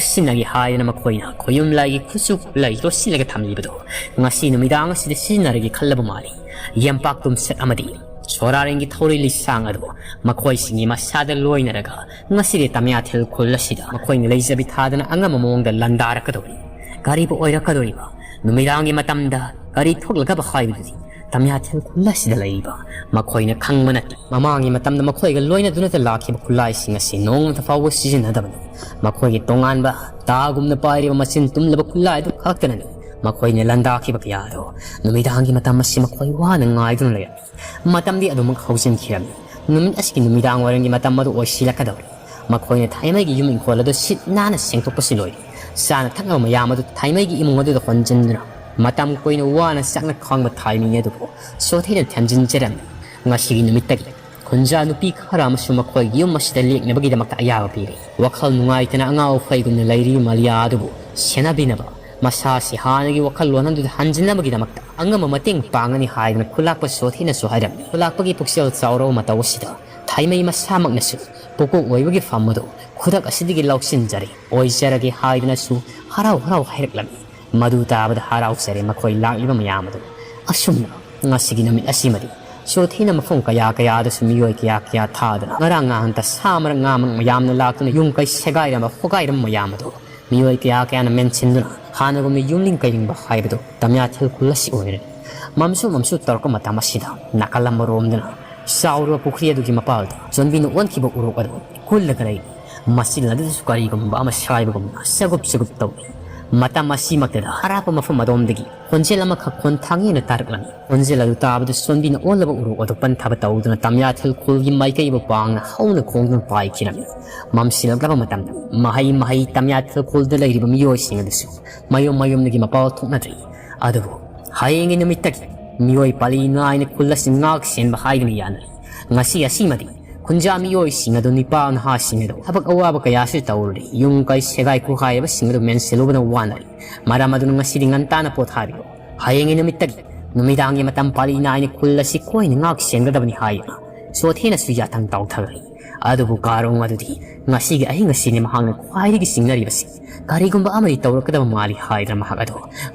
ꯁꯤꯖꯤꯟꯅꯒꯦ ꯍꯥꯏꯗꯅ ꯃꯈꯣꯏꯅ ꯈꯣꯌꯨꯝ ꯂꯥꯏꯒꯤ ꯈꯨꯠꯁꯨ ꯈꯨꯠꯂꯥꯏ ꯂꯣꯠꯁꯤꯜꯂꯒ ꯊꯝꯂꯤꯕꯗꯨ ꯉꯁꯤ ꯅꯨꯃꯤꯗꯥꯡ ꯑꯁꯤꯗ ꯁꯤꯖꯤꯟꯅꯔꯒꯦ ꯈꯜꯂꯕ ꯃꯥꯜꯂꯤ꯫ ꯌꯦꯝꯄꯥꯛ ꯇꯨꯝꯁꯠ ꯑꯃꯗꯤ ꯁꯣꯔꯥꯔꯦꯟꯒꯤ ꯊꯧꯔꯤ ꯂꯤꯁꯥꯡ ꯑꯗꯨ ꯃꯈꯣꯏꯁꯤꯡꯒꯤ ꯃꯁꯥꯗ ꯂꯣꯏꯅꯔꯒ ꯉꯁꯤꯗꯤ ꯇꯃꯤꯌꯥꯊꯦꯜ ꯈꯨꯜ ꯑꯁꯤꯗ ꯃꯈꯣꯏꯅ ꯂꯩꯖꯕꯤ ꯊꯥꯗꯅ ꯑꯉꯝꯕ ꯃꯑꯣꯡꯗ ꯂꯥꯟꯗꯥꯔꯛꯀꯗꯧꯔꯤ꯫ ꯀꯔꯤꯕꯨ ꯑꯣꯏꯔꯛꯀꯗꯧꯔꯤꯕ? ꯅꯨꯃꯤꯗꯥꯡꯒꯤ ꯃꯇꯝꯗ ꯀꯔꯤ ꯊꯣꯛꯂꯒꯕ ꯍꯥꯏꯕꯗꯨꯗꯤ ꯇꯃꯤꯌꯥꯊꯦꯜ ꯈꯨꯜ ꯑꯁꯤꯗ ꯂꯩꯔꯤꯕ ꯃꯈꯣꯏꯅ ꯈꯪꯕ ꯅꯠꯇꯦ꯫ ꯃꯃꯥꯡꯒꯤ ꯃꯇꯝꯗ ꯃꯈꯣꯏꯒ ꯂꯣꯏꯅꯗꯨꯅꯇ ꯂꯥꯛꯈꯤꯕ ꯈꯨꯠꯂꯥꯏꯁꯤꯡ ꯑꯁꯤ ꯅꯣꯡꯃꯇ ꯐꯥꯎꯕ ꯁꯤꯖꯤꯟꯅꯗꯕꯅꯤ꯫ ꯃꯈꯣꯏꯒꯤ ꯇꯣꯉꯥꯟꯕ ꯇꯥꯒꯨꯝꯅ ꯄꯥꯏꯔꯤꯕ ꯃꯆꯤꯟ ꯇꯨꯝꯂꯕ ꯈꯨꯠꯂꯥꯏ ꯑꯗꯨ ꯈꯛꯇꯅꯅꯤ ꯃꯈꯣꯏꯅ ꯂꯥꯟꯗꯥꯈꯤꯕ ꯀꯌꯥ ꯑꯗꯨ꯫ ꯅꯨꯃꯤꯗꯥꯡꯒꯤ ꯃꯇꯝ ꯑꯁꯤ ꯃꯈꯣꯏ ꯋꯥꯅ ꯉꯥꯏꯗꯨꯅ ꯂꯩꯔꯝꯃꯤ꯫ ꯃꯇꯝꯗꯤ ꯑꯗꯨꯃꯛ ꯍꯧꯖꯤꯟꯈꯤꯔꯝꯃꯤ꯫ ꯅꯨꯃꯤꯠ ꯑꯁꯤꯒꯤ ꯅꯨꯃꯤꯗꯥꯡ ꯋꯥꯏꯔꯝꯒꯤ ꯃꯇꯝ ꯑꯗꯨ ꯑꯣꯏꯁꯤꯜꯂꯛꯀꯗꯧꯔꯦ꯫ ꯃꯈꯣꯏꯅ ꯊꯥꯏꯃꯩꯒꯤ ꯌꯨꯝ ꯏꯪꯈꯣꯜ ꯑꯗꯨ ꯁꯤꯠ ꯅꯥꯟꯅ ꯁꯦꯡꯗꯣꯛꯄꯁꯤ ꯂꯣꯏꯔꯦ꯫ ꯆꯥꯅ ꯊꯛꯅꯕ ꯃꯌꯥꯝ ꯑꯗꯨ ꯊꯥꯏꯃꯩꯒꯤ ꯏꯃꯨꯡ ꯑꯗꯨꯗ ꯍꯣꯟꯖꯤꯟꯗꯨꯅ ꯃꯇꯝ ꯀꯨꯏꯅ ꯋꯥꯅ ꯆꯥꯛꯅ ꯈꯥꯡꯕ ꯊꯥꯏꯃꯤ ꯑꯗꯨꯕꯨ ꯁꯣꯊꯩꯅ ꯊꯦꯝꯖꯤꯟꯖꯔꯝꯃꯤ꯫ ꯉꯁꯤꯒꯤ ꯅꯨꯃꯤꯠꯇꯒꯤ ꯈꯨꯟꯖꯥ ꯅꯨꯄꯤ ꯈꯔ ꯑꯃꯁꯨ ꯃꯈꯣꯏꯒꯤ ꯌꯨꯝ ꯑꯁꯤꯗ ꯂꯦꯛꯅꯕꯒꯤꯗꯃꯛꯇ ꯑꯌꯥꯕ ꯄꯤꯔꯦ꯫ ꯋꯥꯈꯜ ꯅꯨꯡꯉꯥꯏꯇꯅ ꯑꯉꯥꯎ ꯑꯐꯩꯒꯨꯝꯅ ꯂꯩꯔꯤꯕ ꯃꯂꯤꯌꯥ ꯑꯗꯨꯕꯨ ꯁꯦꯟꯅꯕꯤꯅꯕ, ꯃꯁꯥꯁꯤ ꯍꯥꯟꯅꯒꯤ ꯋꯥꯈꯜꯂꯣꯟ ꯑꯗꯨꯗ ꯍꯟꯖꯤꯟꯅꯕꯒꯤꯗꯃꯛꯇ ꯑꯉꯝꯕ ꯃꯇꯦꯡ ꯄꯥꯡꯒꯅꯤ ꯍꯥꯏꯗꯅ ꯈꯨꯂꯥꯛꯄ ꯁꯣꯊꯤꯅꯁꯨ ꯍꯥꯏꯔꯝꯃꯤ꯫ ꯈꯨꯂꯥꯛꯄꯒꯤ ꯄꯨꯛꯆꯦꯜ ꯆꯥꯎꯔꯕ ꯃꯇꯧ ꯑꯁꯤꯗ ꯊꯥꯏꯃꯩ ꯃꯁꯥꯃꯛꯅꯁꯨ ꯄꯨꯀꯣꯛ ꯑꯣꯏꯕꯒꯤ ꯐꯝ ꯑꯗꯨ ꯈꯨꯗꯛ ꯑꯁꯤꯗꯒꯤ ꯂꯧꯁꯤꯟꯖꯔꯦ, ꯑꯣꯏꯖꯔꯒꯦ ꯍꯥꯏꯗꯨꯅꯁꯨ ꯍꯔꯥꯎ ꯍꯔꯥꯎ ꯍꯥꯏꯔꯛꯂꯝꯃꯤ꯫ ꯃꯗꯨ ꯇꯥꯕꯗ ꯍꯔꯥꯎꯖꯔꯦ ꯃꯈꯣꯏ ꯂꯥꯛꯂꯤꯕ ꯃꯌꯥꯝ ꯑꯗꯨ꯫ ꯑꯁꯨꯝꯅ ꯉꯁꯤꯒꯤ ꯅꯨꯃꯤꯠ ꯑꯁꯤꯃꯗꯤ ꯁꯣꯊꯤꯅ ꯃꯐꯝ ꯀꯌꯥ ꯀꯌꯥꯗꯁꯨ ꯃꯤꯑꯣꯏ ꯀꯌꯥ ꯀꯌꯥ ꯊꯥꯗꯨꯅ ꯉꯔꯥꯡ ꯉꯍꯥꯟꯇ ꯁꯥ ꯃꯔꯛ ꯉꯥ ꯃꯔꯛ ꯃꯌꯥꯝꯅ ꯂꯥꯛꯇꯨꯅ ꯌꯨꯝ ꯀꯩ ꯁꯦꯒꯥꯏꯔꯝꯕ ꯈꯣꯒꯥꯏꯔꯝꯕ ꯃꯌꯥꯝ ꯑꯗꯨ ꯃꯤꯑꯣꯏ ꯀꯌꯥ ꯀꯌꯥꯅ ꯃꯦꯟꯁꯤꯟꯗꯨꯅ ꯍꯥꯟꯅꯒꯨꯝꯅ ꯌꯨꯝꯅꯤꯡ ꯀꯩꯅꯤꯡꯕ ꯍꯥꯏꯕꯗꯨ ꯇꯃꯤꯌꯥꯊꯦꯜ ꯈꯨꯜ ꯑꯁꯤ ꯑꯣꯏꯔꯦ꯫ ꯃꯝꯁꯨ ꯃꯝꯁꯨ ꯇꯧꯔꯛꯄ ꯃꯇꯝ ꯑꯁꯤꯗ ꯅꯥꯀꯜ ꯑꯃꯔꯣꯝꯗꯅ ꯆꯥꯎꯔꯕ ꯄꯨꯈ꯭ꯔꯤ ꯑꯗꯨꯒꯤ ꯃꯄꯥꯜꯗ ꯆꯣꯟꯕꯤꯅ ꯑꯣꯟꯈꯤꯕ ꯎꯔꯣꯛ ꯑꯗꯨ ꯀꯨꯜꯂꯒ ꯂꯩꯔꯤ꯫ ꯃꯆꯤꯟ ꯑꯗꯨꯗꯁꯨ ꯀꯔꯤꯒꯨꯝꯕ ꯑꯃ ꯁꯥꯏꯕꯒꯨꯝꯅ ꯆꯒꯨꯞ ꯆꯒꯨꯞ ꯇꯧꯏ꯫ ꯃꯇꯝ ꯑꯁꯤꯃꯛꯇꯗ ꯑꯔꯥꯞꯄ ꯃꯐꯝ ꯑꯗꯣꯝꯗꯒꯤ ꯈꯣꯟꯖꯦꯜ ꯑꯃꯈꯛ ꯈꯣꯟꯊꯥꯡ ꯍꯦꯟꯅ ꯇꯥꯔꯛꯂꯝꯃꯤ꯫ ꯈꯣꯟꯖꯦꯜ ꯑꯗꯨ ꯇꯥꯕꯗ ꯁꯣꯟꯕꯤꯅ ꯑꯣꯜꯂꯕ ꯎꯔꯣꯛ ꯑꯗꯨ ꯄꯟꯊꯕ ꯇꯧꯗꯨꯅ ꯇꯝꯌꯥꯊꯦꯜ ꯈꯨꯜꯒꯤ ꯃꯥꯏꯀꯩꯕꯨ ꯄꯥꯡꯅ ꯍꯧꯅ ꯈꯣꯡꯗꯨꯅ ꯄꯥꯏꯈꯤꯔꯝꯃꯤ꯫ ꯃꯝꯁꯤꯜꯂꯛꯂꯕ ꯃꯇꯝꯗ ꯃꯍꯩ ꯃꯍꯩ ꯇꯝꯌꯥꯊꯦꯜ ꯈꯨꯜꯗ ꯂꯩꯔꯤꯕ ꯃꯤꯑꯣꯏꯁꯤꯡ ꯑꯗꯨꯁꯨ ꯃꯌꯨꯝ ꯃꯌꯨꯝꯗꯒꯤ ꯃꯄꯥꯎ ꯊꯣꯛꯅꯗ꯭ꯔꯤ꯫ ꯑꯗꯨꯕꯨ ꯍꯌꯦꯡꯒꯤ ꯅꯨꯃꯤꯠꯇꯒꯤ ꯃꯤꯑꯣꯏ ꯄꯥꯂꯤ ꯅꯥꯏꯅ ꯈꯨꯜ ꯑꯁꯤ ꯉꯥꯛ ꯁꯦꯟꯕ ꯍꯥꯏꯗꯨꯅ ꯌꯥꯅꯔꯤ꯫ ꯉꯁꯤ ꯑꯁꯤꯃꯗꯤ ꯈꯨꯟꯖꯥ ꯃꯤꯑꯣꯏꯁꯤꯡ ꯑꯗꯨ, ꯅꯤꯄꯥ ꯅꯍꯥꯁꯤꯡ ꯑꯗꯨ ꯊꯕꯛ ꯑꯋꯥꯕ ꯀꯌꯥꯁꯨ ꯇꯧꯔꯨꯔꯤ꯫ ꯌꯨꯝ ꯀꯩ ꯁꯦꯒꯥꯏ ꯈꯨꯈꯥꯏꯕꯁꯤꯡ ꯑꯗꯨ ꯃꯦꯟꯁꯤꯜꯂꯨꯕꯅ ꯋꯥꯅꯔꯤ꯫ ꯃꯔꯝ ꯑꯗꯨꯅ ꯉꯁꯤꯗꯤ ꯉꯟꯇꯥꯅ ꯄꯣꯊꯥꯕꯤꯌꯨ꯫ ꯍꯌꯦꯡꯒꯤ ꯅꯨꯃꯤꯠꯇꯒꯤ ꯅꯨꯃꯤꯗꯥꯡꯒꯤ ꯃꯇꯝ ꯄꯥꯂꯤ ꯅꯥꯏꯅ ꯈꯨꯜ ꯑꯁꯤ ꯀꯣꯏꯅ ꯉꯥꯛ ꯁꯦꯟꯒꯗꯕꯅꯤ ꯍꯥꯏꯗꯨꯅ ꯁꯣꯊꯦꯅꯁꯨ ꯌꯥꯊꯪ ꯇꯧꯊꯈ꯭ꯔꯦ꯫ ꯑꯗꯨꯕꯨ ꯀꯥꯔꯣꯡ ꯑꯗꯨꯗꯤ ꯉꯁꯤꯒꯤ ꯑꯍꯤꯡ ꯑꯁꯤꯅꯤ ꯃꯍꯥꯛꯅ ꯈ꯭ꯋꯥꯏꯗꯒꯤ ꯆꯤꯡꯅꯔꯤꯕꯁꯤ꯫ ꯀꯔꯤꯒꯨꯝꯕ ꯑꯃꯗꯤ ꯇꯧꯔꯛꯀꯗꯕ ꯃꯥꯜꯂꯤ ꯍꯥꯏꯗꯅ ꯃꯍꯥꯛ ꯑꯗꯨ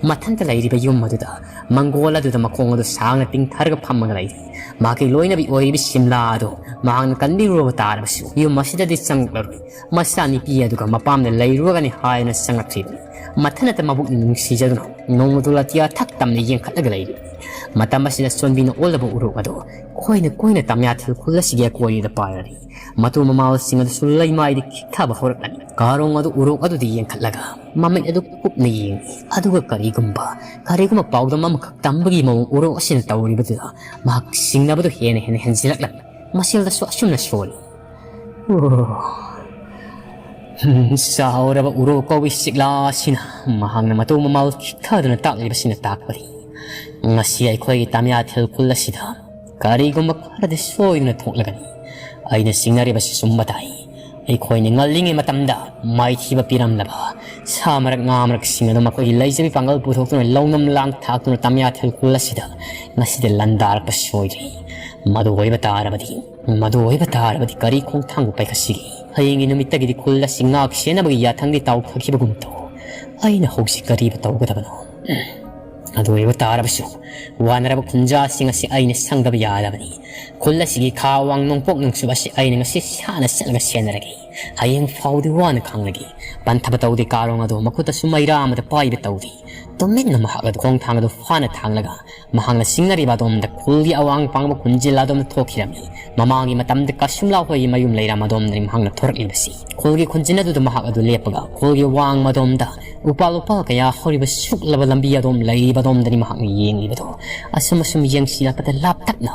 ꯃꯊꯟꯇ ꯂꯩꯔꯤꯕ ꯌꯨꯝ ꯑꯗꯨꯗ, ꯃꯪꯒꯣꯜ ꯑꯗꯨꯗ ꯃꯈꯣꯡ ꯑꯗꯨ ꯁꯥꯡꯅ ꯇꯤꯡꯊꯔꯒ ꯐꯝꯃꯒ ꯂꯩꯔꯤ꯫ ꯃꯍꯥꯛꯀꯤ ꯂꯣꯏꯅꯕꯤ ꯑꯣꯏꯔꯤꯕ ꯁꯤꯝꯂꯥ ꯑꯗꯨ ꯃꯍꯥꯛꯅ ꯀꯟꯕꯤꯔꯨꯔꯕ ꯇꯥꯔꯕꯁꯨ, ꯌꯨꯝ ꯑꯁꯤꯗꯗꯤ ꯆꯪꯂꯛꯂꯔꯣꯏ꯫ ꯃꯆꯥꯅꯨꯄꯤ ꯑꯗꯨꯒ ꯃꯄꯥꯝꯗ ꯂꯩꯔꯨꯔꯒꯅꯤ ꯍꯥꯏꯗꯅ ꯆꯪꯂꯛꯇ꯭ꯔꯤꯕꯅꯤ꯫ ꯃꯊꯟꯇ ꯃꯕꯨꯛꯅ ꯅꯨꯡꯁꯤꯖꯗꯨꯅ ꯅꯣꯡꯃꯗꯨ ꯂꯥꯇꯤꯌꯥ ꯊꯛ ꯇꯝꯅ ꯌꯦꯡꯈꯠꯂꯒ ꯂꯩꯔꯤ꯫ ꯃꯇꯝ ꯑꯁꯤꯗ ꯆꯣꯟꯕꯤꯅ ꯑꯣꯜꯂꯕ ꯎꯔꯣꯛ ꯑꯗꯨ ꯀꯣꯏꯅ ꯀꯣꯏꯅ ꯇꯝꯌꯥꯊꯦꯜ ꯈꯨꯜ ꯑꯁꯤꯒꯤ ꯑꯀꯣꯏꯕꯗ ꯄꯥꯏꯔꯔꯤ꯫ ꯃꯇꯨ ꯃꯃꯥꯜꯁꯤꯡ ꯑꯗꯨꯁꯨ ꯂꯩꯃꯥꯏꯗ ꯈꯤꯛꯊꯕ ꯍꯧꯔꯛꯂꯅꯤ꯫ ꯀꯥꯔꯣꯡ ꯑꯗꯨ ꯎꯔꯣꯛ ꯑꯗꯨꯗ ꯌꯦꯡꯈꯠꯂꯒ ꯃꯃꯤꯠ ꯑꯗꯨ ꯀꯨꯞꯅ ꯌꯦꯡꯏ꯫ ꯑꯗꯨꯒ ꯀꯔꯤꯒꯨꯝꯕ, ꯀꯔꯤꯒꯨꯝꯕ ꯄꯥꯎꯗꯝ ꯑꯃꯈꯛ ꯇꯝꯕꯒꯤ ꯃꯑꯣꯡ ꯎꯔꯣꯛ ꯑꯁꯤꯅ ꯇꯧꯔꯤꯕꯗꯨꯗ ꯃꯍꯥꯛ ꯆꯤꯡꯅꯕꯗꯨ ꯍꯦꯟꯅ ꯍꯦꯟꯅ ꯍꯦꯟꯖꯤꯜꯂꯛꯂꯝꯃꯤ꯫ ꯃꯁꯦꯜꯗꯁꯨ ꯑꯁꯨꯝꯅ ꯁꯣꯜꯂꯤ꯫ "ꯑꯣ, ꯍꯝ, ꯆꯥꯎꯔꯕ ꯎꯔꯣꯛ ꯀꯧꯏ ꯁꯤꯛꯂꯥ ꯑꯁꯤꯅ ꯃꯍꯥꯛꯅ ꯃꯇꯧ ꯃꯃꯥꯜ ꯈꯤꯛꯊꯗꯨꯅ ꯇꯥꯛꯂꯤꯕꯁꯤꯅ ꯇꯥꯛꯄꯗꯤ ꯉꯁꯤ ꯑꯩꯈꯣꯏꯒꯤ ꯇꯥꯃꯤꯌꯥ ꯊꯤꯜ ꯈꯨꯜ ꯑꯁꯤꯗ ꯀꯔꯤꯒꯨꯝꯕ ꯈꯔꯗꯤ ꯁꯣꯏꯗꯨꯅ ꯊꯣꯛꯂꯒꯅꯤ꯫ ꯑꯩꯅ ꯆꯤꯡꯅꯔꯤꯕꯁꯤ ꯆꯨꯝꯕ ꯇꯥꯏ꯫ ꯑꯩꯈꯣꯏꯅ ꯉꯜꯂꯤꯉꯩ ꯃꯇꯝꯗ ꯃꯥꯏꯊꯤꯕ ꯄꯤꯔꯝꯂꯕ ꯁꯥ ꯃꯔꯛ ꯉꯥ ꯃꯔꯛꯁꯤꯡ ꯑꯗꯨ ꯃꯈꯣꯏꯒꯤ ꯂꯩꯖꯕꯤ ꯄꯥꯡꯒꯜ ꯄꯨꯊꯣꯛꯇꯨꯅ ꯂꯧꯅꯝ ꯂꯥꯡ ꯊꯥꯛꯇꯨꯅ ꯇꯥꯃꯤꯌꯥ ꯊꯤꯜ ꯈꯨꯜ ꯑꯁꯤꯗ ꯉꯁꯤꯗꯤ ꯂꯥꯟꯗꯥꯔꯛꯄ ꯁꯣꯏꯗ꯭ꯔꯦ꯫ ꯃꯗꯨ ꯑꯣꯏꯕ ꯇꯥꯔꯕꯗꯤ, ꯃꯗꯨ ꯑꯣꯏꯕ ꯇꯥꯔꯕꯗꯤ ꯀꯔꯤ ꯈꯣꯡꯊꯥꯡꯕꯨ ꯄꯥꯏꯈꯠꯁꯤꯒꯦ? ꯍꯌꯦꯡꯒꯤ ꯅꯨꯃꯤꯠꯇꯒꯤꯗꯤ ꯈꯨꯜ ꯑꯁꯤ ꯉꯥꯛ ꯁꯦꯟꯅꯕꯒꯤ ꯌꯥꯊꯪꯗꯤ ꯇꯥꯎꯊꯈꯤꯕꯒꯨꯝ ꯇꯧ꯫ ꯑꯩꯅ ꯍꯧꯖꯤꯛ ꯀꯔꯤꯕꯨ ꯇꯧꯒꯗꯕꯅꯣ? ꯑꯗꯨ ꯑꯣꯏꯕ ꯇꯥꯔꯕꯁꯨ, ꯋꯥꯅꯔꯕ ꯈꯨꯟꯖꯥꯁꯤꯡ ꯑꯁꯤ ꯑꯩꯅ ꯁꯪꯗꯕ ꯌꯥꯗꯕꯅꯤ꯫ ꯈꯨꯜ ꯑꯁꯤꯒꯤ ꯈꯥ ꯋꯥꯡ ꯅꯣꯡꯄꯣꯛ ꯅꯣꯡꯆꯨꯞ ꯑꯁꯤ ꯑꯩꯅ ꯉꯁꯤ ꯁꯥꯅ ꯆꯠꯂꯒ ꯁꯦꯟꯅꯔꯒꯦ꯫ ꯍꯌꯦꯡ ꯐꯥꯎꯗꯤ ꯋꯥꯅ ꯈꯥꯡꯂꯒꯦ꯫ ꯄꯟꯊꯕ ꯇꯧꯗꯦ ꯀꯥꯔꯣꯡ ꯑꯗꯣ, ꯃꯈꯨꯠꯇꯁꯨ ꯃꯩꯔꯥ ꯑꯃꯗ ꯄꯥꯏꯕ ꯇꯧꯗꯦ꯫ ꯇꯨꯃꯤꯟꯅ ꯃꯍꯥꯛ ꯑꯗꯨ ꯈꯣꯡꯊꯥꯡ ꯑꯗꯨ ꯐꯥꯅ ꯊꯥꯡꯂꯒ ꯃꯍꯥꯛꯅ ꯆꯤꯡꯅꯔꯤꯕ ꯑꯗꯣꯝꯗ ꯈꯨꯜꯒꯤ ꯑꯋꯥꯡ ꯄꯥꯡꯕ ꯈꯨꯟꯖꯤꯜ ꯑꯗꯣꯝꯗ ꯊꯣꯛꯈꯤꯔꯝꯃꯤ꯫ ꯃꯃꯥꯡꯒꯤ ꯃꯇꯝꯗ ꯀꯁꯨꯝꯂꯥ ꯍꯣꯏꯒꯤ ꯃꯌꯨꯝ ꯂꯩꯔꯝ ꯑꯗꯣꯝꯗꯅꯤ ꯃꯍꯥꯛꯅ ꯊꯣꯔꯛꯂꯤꯕꯁꯤ꯫ ꯈꯨꯜꯒꯤ ꯈꯨꯟꯖꯤꯟ ꯑꯗꯨꯗ ꯃꯍꯥꯛ ꯑꯗꯨ ꯂꯦꯞꯄꯒ ꯈꯨꯜꯒꯤ ꯋꯥꯡꯃ ꯑꯗꯣꯝꯗ ꯎꯄꯥꯜ ꯎꯄꯥꯜ ꯀꯌꯥ ꯍꯧꯔꯤꯕ ꯁꯨꯛꯂꯕ ꯂꯝꯕꯤ ꯑꯗꯣꯝ ꯂꯩꯔꯤꯕ ꯑꯗꯣꯝꯗꯅꯤ ꯃꯍꯥꯛꯅ ꯌꯦꯡꯂꯤꯕꯗꯣ꯫ ꯑꯁꯨꯝ ꯑꯁꯨꯝ ꯌꯦꯡꯁꯤꯜꯂꯛꯄꯗ ꯂꯥꯞꯇꯛꯅ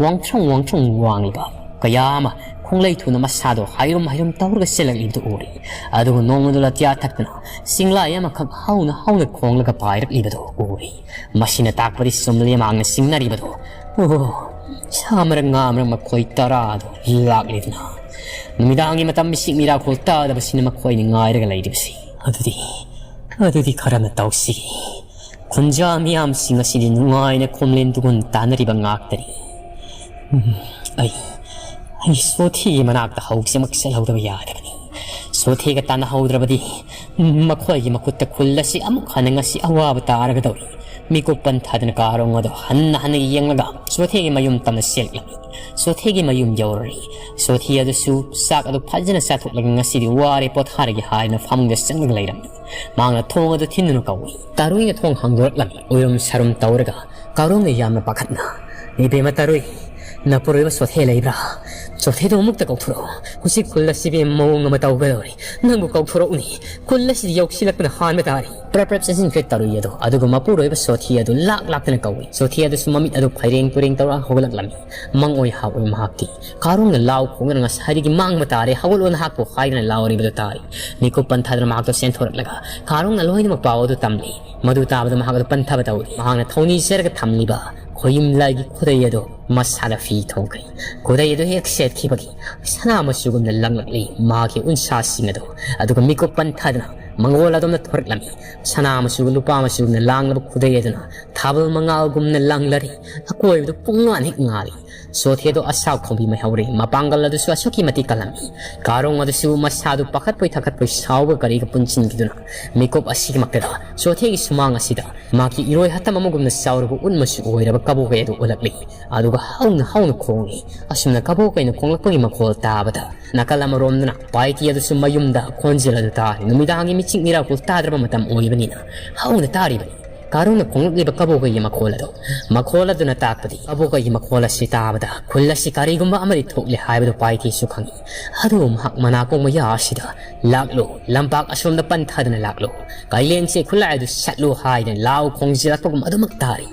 ꯋꯥꯡꯊ꯭ꯔꯣꯡ ꯋꯥꯡꯊ꯭ꯔꯣꯡ ꯋꯥꯡꯂꯤꯕ ꯀꯌꯥ ꯑꯃ ꯈꯣꯡꯂꯩ ꯊꯨꯅ ꯃꯁꯥꯗꯣ ꯍꯥꯏꯔꯨꯝ ꯍꯥꯏꯔꯨꯝ ꯇꯧꯔꯒ ꯆꯦꯜꯂꯛꯂꯤꯕꯗꯨ ꯎꯔꯤ꯫ ꯑꯗꯨꯒ ꯅꯣꯡꯃꯗꯨ ꯂꯥꯇꯤꯌꯥ ꯊꯛꯇꯅ ꯆꯤꯡꯂꯥꯏ ꯑꯃꯈꯛ ꯍꯧꯅ ꯍꯧꯅ ꯈꯣꯡꯂꯒ ꯄꯥꯏꯔꯛꯂꯤꯕꯗꯨ ꯎꯔꯤ꯫ ꯃꯁꯤꯅ ꯇꯥꯛꯄꯗꯤ ꯆꯨꯝꯂꯦ ꯃꯍꯥꯛꯅ ꯆꯤꯡꯅꯔꯤꯕꯗꯣ꯫ ꯑꯣ, ꯁꯥ ꯃꯔꯛ ꯉꯥ ꯃꯔꯛ ꯃꯈꯣꯏ ꯇꯔꯥꯗꯣ ꯂꯥꯛꯂꯤꯗꯅ꯫ ꯅꯨꯃꯤꯗꯥꯡꯒꯤ ꯃꯇꯝ ꯃꯤꯁꯤꯛ ꯃꯤꯔꯥꯈꯣꯜ ꯇꯥꯗꯕꯁꯤꯅ ꯃꯈꯣꯏꯅ ꯉꯥꯏꯔꯒ ꯂꯩꯔꯤꯕꯁꯤ꯫ ꯑꯗꯨꯗꯤ, ꯑꯗꯨꯗꯤ ꯈꯔꯅ ꯇꯧꯁꯤ꯫ ꯈꯨꯟꯖꯥ ꯃꯤꯌꯥꯝꯁꯤꯡ ꯑꯁꯤꯗꯤ ꯅꯨꯡꯉꯥꯏꯅ ꯈꯣꯝꯂꯦꯟ ꯇꯨꯒꯨꯟ ꯇꯥꯅꯔꯤꯕ ꯉꯥꯛꯇꯅꯤ꯫ ꯎꯝ, ꯑꯩ ꯑꯩ ꯁꯣꯊꯤꯒꯤ ꯃꯅꯥꯛꯇ ꯍꯧꯖꯤꯛꯃꯛ ꯆꯠꯍꯧꯗꯕ ꯌꯥꯗꯕꯅꯤ꯫ ꯁꯣꯊꯤꯒ ꯇꯥꯟꯅꯍꯧꯗ꯭ꯔꯕꯗꯤ ꯃꯈꯣꯏꯒꯤ ꯃꯈꯨꯠꯇ ꯈꯨꯜ ꯑꯁꯤ ꯑꯃꯨꯛ ꯍꯟꯅ ꯉꯁꯤ ꯑꯋꯥꯕ ꯇꯥꯔꯒꯗꯧꯔꯤ꯫ ꯃꯤꯀꯨꯞ ꯄꯟꯊꯥꯗꯅ ꯀꯥꯔꯣꯡ ꯑꯗꯨ ꯍꯟꯅ ꯍꯟꯅ ꯌꯦꯡꯂꯒ ꯁꯣꯊꯤꯒꯤ ꯃꯌꯨꯝ ꯇꯝꯅ ꯆꯦꯜꯂꯛꯂꯝꯃꯤ꯫ ꯁꯣꯊꯤꯒꯤ ꯃꯌꯨꯝ ꯌꯧꯔꯔꯤ꯫ ꯁꯣꯊꯤ ꯑꯗꯨꯁꯨ ꯆꯥꯛ ꯑꯗꯨ ꯐꯖꯅ ꯆꯥꯊꯣꯛꯂꯒ ꯉꯁꯤꯗꯤ ꯋꯥꯔꯦ, ꯄꯣꯊꯥꯔꯒꯦ ꯍꯥꯏꯗꯨꯅ ꯐꯃꯨꯡꯗ ꯆꯪꯂꯒ ꯂꯩꯔꯝꯃꯤ꯫ ꯃꯍꯥꯛꯅ ꯊꯣꯡ ꯑꯗꯨ ꯊꯤꯟꯗꯨꯅ ꯀꯧꯏ꯫ ꯇꯥꯔꯨꯏꯅ ꯊꯣꯡ ꯍꯥꯡꯗꯣꯔꯛꯂꯝꯃꯤ꯫ ꯎꯏꯔꯨꯝ ꯁꯥꯔꯨꯝ ꯇꯧꯔꯒ ꯀꯥꯔꯣꯡꯅ ꯌꯥꯝꯅ ꯄꯥꯈꯠꯅ, "ꯏꯕꯦꯝꯃ ꯇꯥꯔꯨꯏ, ꯅꯄꯨꯔꯣꯏꯕ ꯁꯣꯊꯦ ꯂꯩꯕ꯭ꯔꯥ? ꯁꯣꯊꯦꯗꯨ ꯑꯃꯨꯛꯇ ꯀꯧꯊꯣꯔꯛꯑꯣ꯫ ꯍꯧꯖꯤꯛ ꯈꯨꯜ ꯑꯁꯤꯕꯨ ꯃꯑꯣꯡ ꯑꯃ ꯇꯧꯒꯗꯧꯔꯤ꯫ ꯅꯪꯕꯨ ꯀꯧꯊꯣꯔꯛꯎꯅꯦ꯫ ꯈꯨꯜ ꯑꯁꯤꯗ ꯌꯧꯁꯤꯜꯂꯛꯄꯅ ꯍꯥꯟꯕ ꯇꯥꯔꯦ꯫" ꯄ꯭ꯔꯞ ꯄ꯭ꯔꯞ ꯆꯦꯟꯁꯤꯟꯈ꯭ꯔꯦ ꯇꯥꯔꯨꯏ ꯑꯗꯨ꯫ ꯑꯗꯨꯒ ꯃꯄꯨꯔꯣꯏꯕ ꯁꯣꯊꯦ ꯑꯗꯨ ꯂꯥꯛ ꯂꯥꯛꯇꯅ ꯀꯧꯏ꯫ ꯁꯣꯊꯦ ꯑꯗꯨꯁꯨ ꯃꯃꯤꯠ ꯑꯗꯨ ꯐꯩꯔꯦꯡ ꯇꯨꯔꯦꯡ ꯇꯧꯔꯒ ꯍꯧꯒꯠꯂꯛꯂꯝꯃꯤ꯫ ꯃꯪ ꯑꯣꯏ ꯍꯥꯞ ꯑꯣꯏ ꯃꯍꯥꯛꯇꯤ꯫ ꯀꯥꯔꯣꯡꯅ ꯂꯥꯎ ꯈꯣꯡꯗꯨꯅ ꯉꯁꯥꯏꯗꯒꯤ ꯃꯥꯡꯕ ꯇꯥꯔꯦ, ꯍꯧꯒꯠꯂꯣ ꯅꯍꯥꯛꯄꯨ ꯍꯥꯏꯗꯅ ꯂꯥꯎꯔꯤꯕꯗꯨ ꯇꯥꯔꯤ꯫ ꯃꯤꯀꯨꯞ ꯄꯟꯊꯥꯗꯨꯅ ꯃꯍꯥꯛꯇꯣ ꯆꯦꯟꯊꯣꯔꯛꯂꯒ ꯀꯥꯔꯣꯡꯅ ꯂꯣꯏꯅꯃꯛ ꯄꯥꯎ ꯑꯗꯨ ꯇꯝꯂꯤ꯫ ꯃꯗꯨ ꯇꯥꯕꯗ ꯃꯍꯥꯛ ꯑꯗꯨ ꯄꯟꯊꯕ ꯇꯧꯗꯦ꯫ ꯃꯍꯥꯛꯅ ꯊꯧꯅꯤ ꯆꯦꯔꯒ ꯊꯝꯂꯤꯕ ꯈꯣꯌꯨꯝ ꯂꯥꯏꯒꯤ ꯈꯨꯗꯩ ꯑꯗꯨ ꯃꯁꯥꯗ ꯐꯤ ꯊꯣꯡꯈ꯭ꯔꯦ꯫ ꯈꯨꯗꯩ ꯑꯗꯨ ꯍꯦꯛ ꯁꯦꯠꯈꯤꯕꯒꯤ ꯁꯅꯥ ꯃꯆꯨꯒꯨꯝꯅ ꯂꯪꯂꯛꯂꯤ ꯃꯍꯥꯛꯀꯤ ꯎꯟꯁꯥꯁꯤꯡ ꯑꯗꯨ꯫ ꯑꯗꯨꯒ ꯃꯤꯀꯨꯞ ꯄꯟꯊꯥꯗꯨꯅ ꯃꯪꯒꯣꯜ ꯑꯗꯣꯝꯗ ꯊꯣꯔꯛꯂꯝꯃꯤ꯫ ꯁꯅꯥ ꯃꯆꯨꯒ ꯂꯨꯄꯥ ꯃꯆꯨꯒꯨꯝꯅ ꯂꯥꯡꯂꯕ ꯈꯨꯗꯩ ꯑꯗꯨꯅ ꯊꯥꯕꯜ ꯃꯉꯥꯜꯒꯨꯝꯅ ꯂꯪꯂꯔꯤ꯫ ꯑꯀꯣꯏꯕꯗꯨ ꯄꯨꯡꯉꯥꯟ ꯍꯦꯛ ꯉꯥꯜꯂꯤ꯫ ꯁꯣꯊꯦꯗꯣ ꯑꯁꯥꯎ ꯈꯣꯡꯕꯤ ꯃꯩꯍꯧꯔꯦ꯫ ꯃꯄꯥꯡꯒꯜ ꯑꯗꯨꯁꯨ ꯑꯁꯨꯛꯀꯤ ꯃꯇꯤꯛ ꯀꯜꯂꯝꯃꯤ꯫ ꯀꯥꯔꯣꯡ ꯑꯗꯨꯁꯨ ꯃꯁꯥꯗꯨ ꯄꯥꯈꯠꯄꯣꯏ ꯊꯥꯀꯠꯄꯣꯏ ꯁꯥꯎꯕ ꯀꯔꯤꯒ ꯄꯨꯟꯁꯤꯟꯈꯤꯗꯨꯅ ꯃꯤꯀꯨꯞ ꯑꯁꯤꯒꯤꯃꯛꯇꯗ ꯁꯣꯊꯦꯒꯤ ꯁꯨꯃꯥꯡ ꯑꯁꯤꯗ ꯃꯍꯥꯛꯀꯤ ꯏꯔꯣꯏ ꯍꯠꯇꯝ ꯑꯃꯒꯨꯝꯅ ꯆꯥꯎꯔꯕ ꯎꯟ ꯃꯆꯨ ꯑꯣꯏꯔꯕ ꯀꯕꯣꯀꯩ ꯑꯗꯨ ꯎꯠꯂꯛꯂꯤ꯫ ꯑꯗꯨꯒ ꯍꯧꯅ ꯍꯧꯅ ꯈꯣꯡꯏ꯫ ꯑꯁꯨꯝꯅ ꯀꯕꯣꯀꯩꯅ ꯈꯣꯡꯂꯛꯄꯒꯤ ꯃꯈꯣꯜ ꯇꯥꯕꯗ ꯅꯥꯀꯜ ꯑꯃꯔꯣꯝꯗꯅ ꯄꯥꯏꯇꯤ ꯑꯗꯨꯁꯨ ꯃꯌꯨꯝꯗ ꯈꯣꯟꯖꯦꯜ ꯑꯗꯨ ꯇꯥꯔꯤ꯫ ꯅꯨꯃꯤꯗꯥꯡꯒꯤ ꯃꯤꯆꯤꯛ ꯃꯤꯔꯥꯛꯄꯨ ꯇꯥꯗ꯭ꯔꯕ ꯃꯇꯝ ꯑꯣꯏꯕꯅꯤꯅ ꯍꯧꯅ ꯇꯥꯔꯤꯕꯅꯤ꯫ ꯀꯥꯔꯣꯡꯅ ꯈꯣꯡꯂꯛꯂꯤꯕ ꯀꯕꯣꯀꯩꯒꯤ ꯃꯈꯣꯜ ꯑꯗꯨ꯫ ꯃꯈꯣꯜ ꯑꯗꯨꯅ ꯇꯥꯛꯄꯗꯤ ꯀꯕꯣꯀꯩꯒꯤ ꯃꯈꯣꯜ ꯑꯁꯤ ꯇꯥꯕꯗ ꯈꯨꯜ ꯑꯁꯤ ꯀꯔꯤꯒꯨꯝꯕ ꯑꯃꯗꯤ ꯊꯣꯛꯂꯦ ꯍꯥꯏꯕꯗꯨ ꯄꯥꯏꯇꯤꯁꯨ ꯈꯪꯏ꯫ ꯑꯗꯨꯕꯨ ꯃꯍꯥꯛ ꯃꯅꯥꯀꯣꯡ ꯃꯌꯥ ꯑꯁꯤꯗ, "ꯂꯥꯛꯂꯣ, ꯂꯝꯄꯥꯛ ꯑꯁꯣꯝꯗ ꯄꯟꯊꯗꯅ ꯂꯥꯛꯂꯣ, ꯀꯩꯂꯦꯟꯁꯦ ꯈꯨꯠꯂꯥꯏ ꯑꯗꯨ ꯁꯠꯂꯨ" ꯍꯥꯏꯗꯅ ꯂꯥꯎ ꯈꯣꯡꯖꯤꯜꯂꯛꯄꯒꯨꯝ ꯑꯗꯨꯃꯛ ꯇꯥꯔꯤ꯫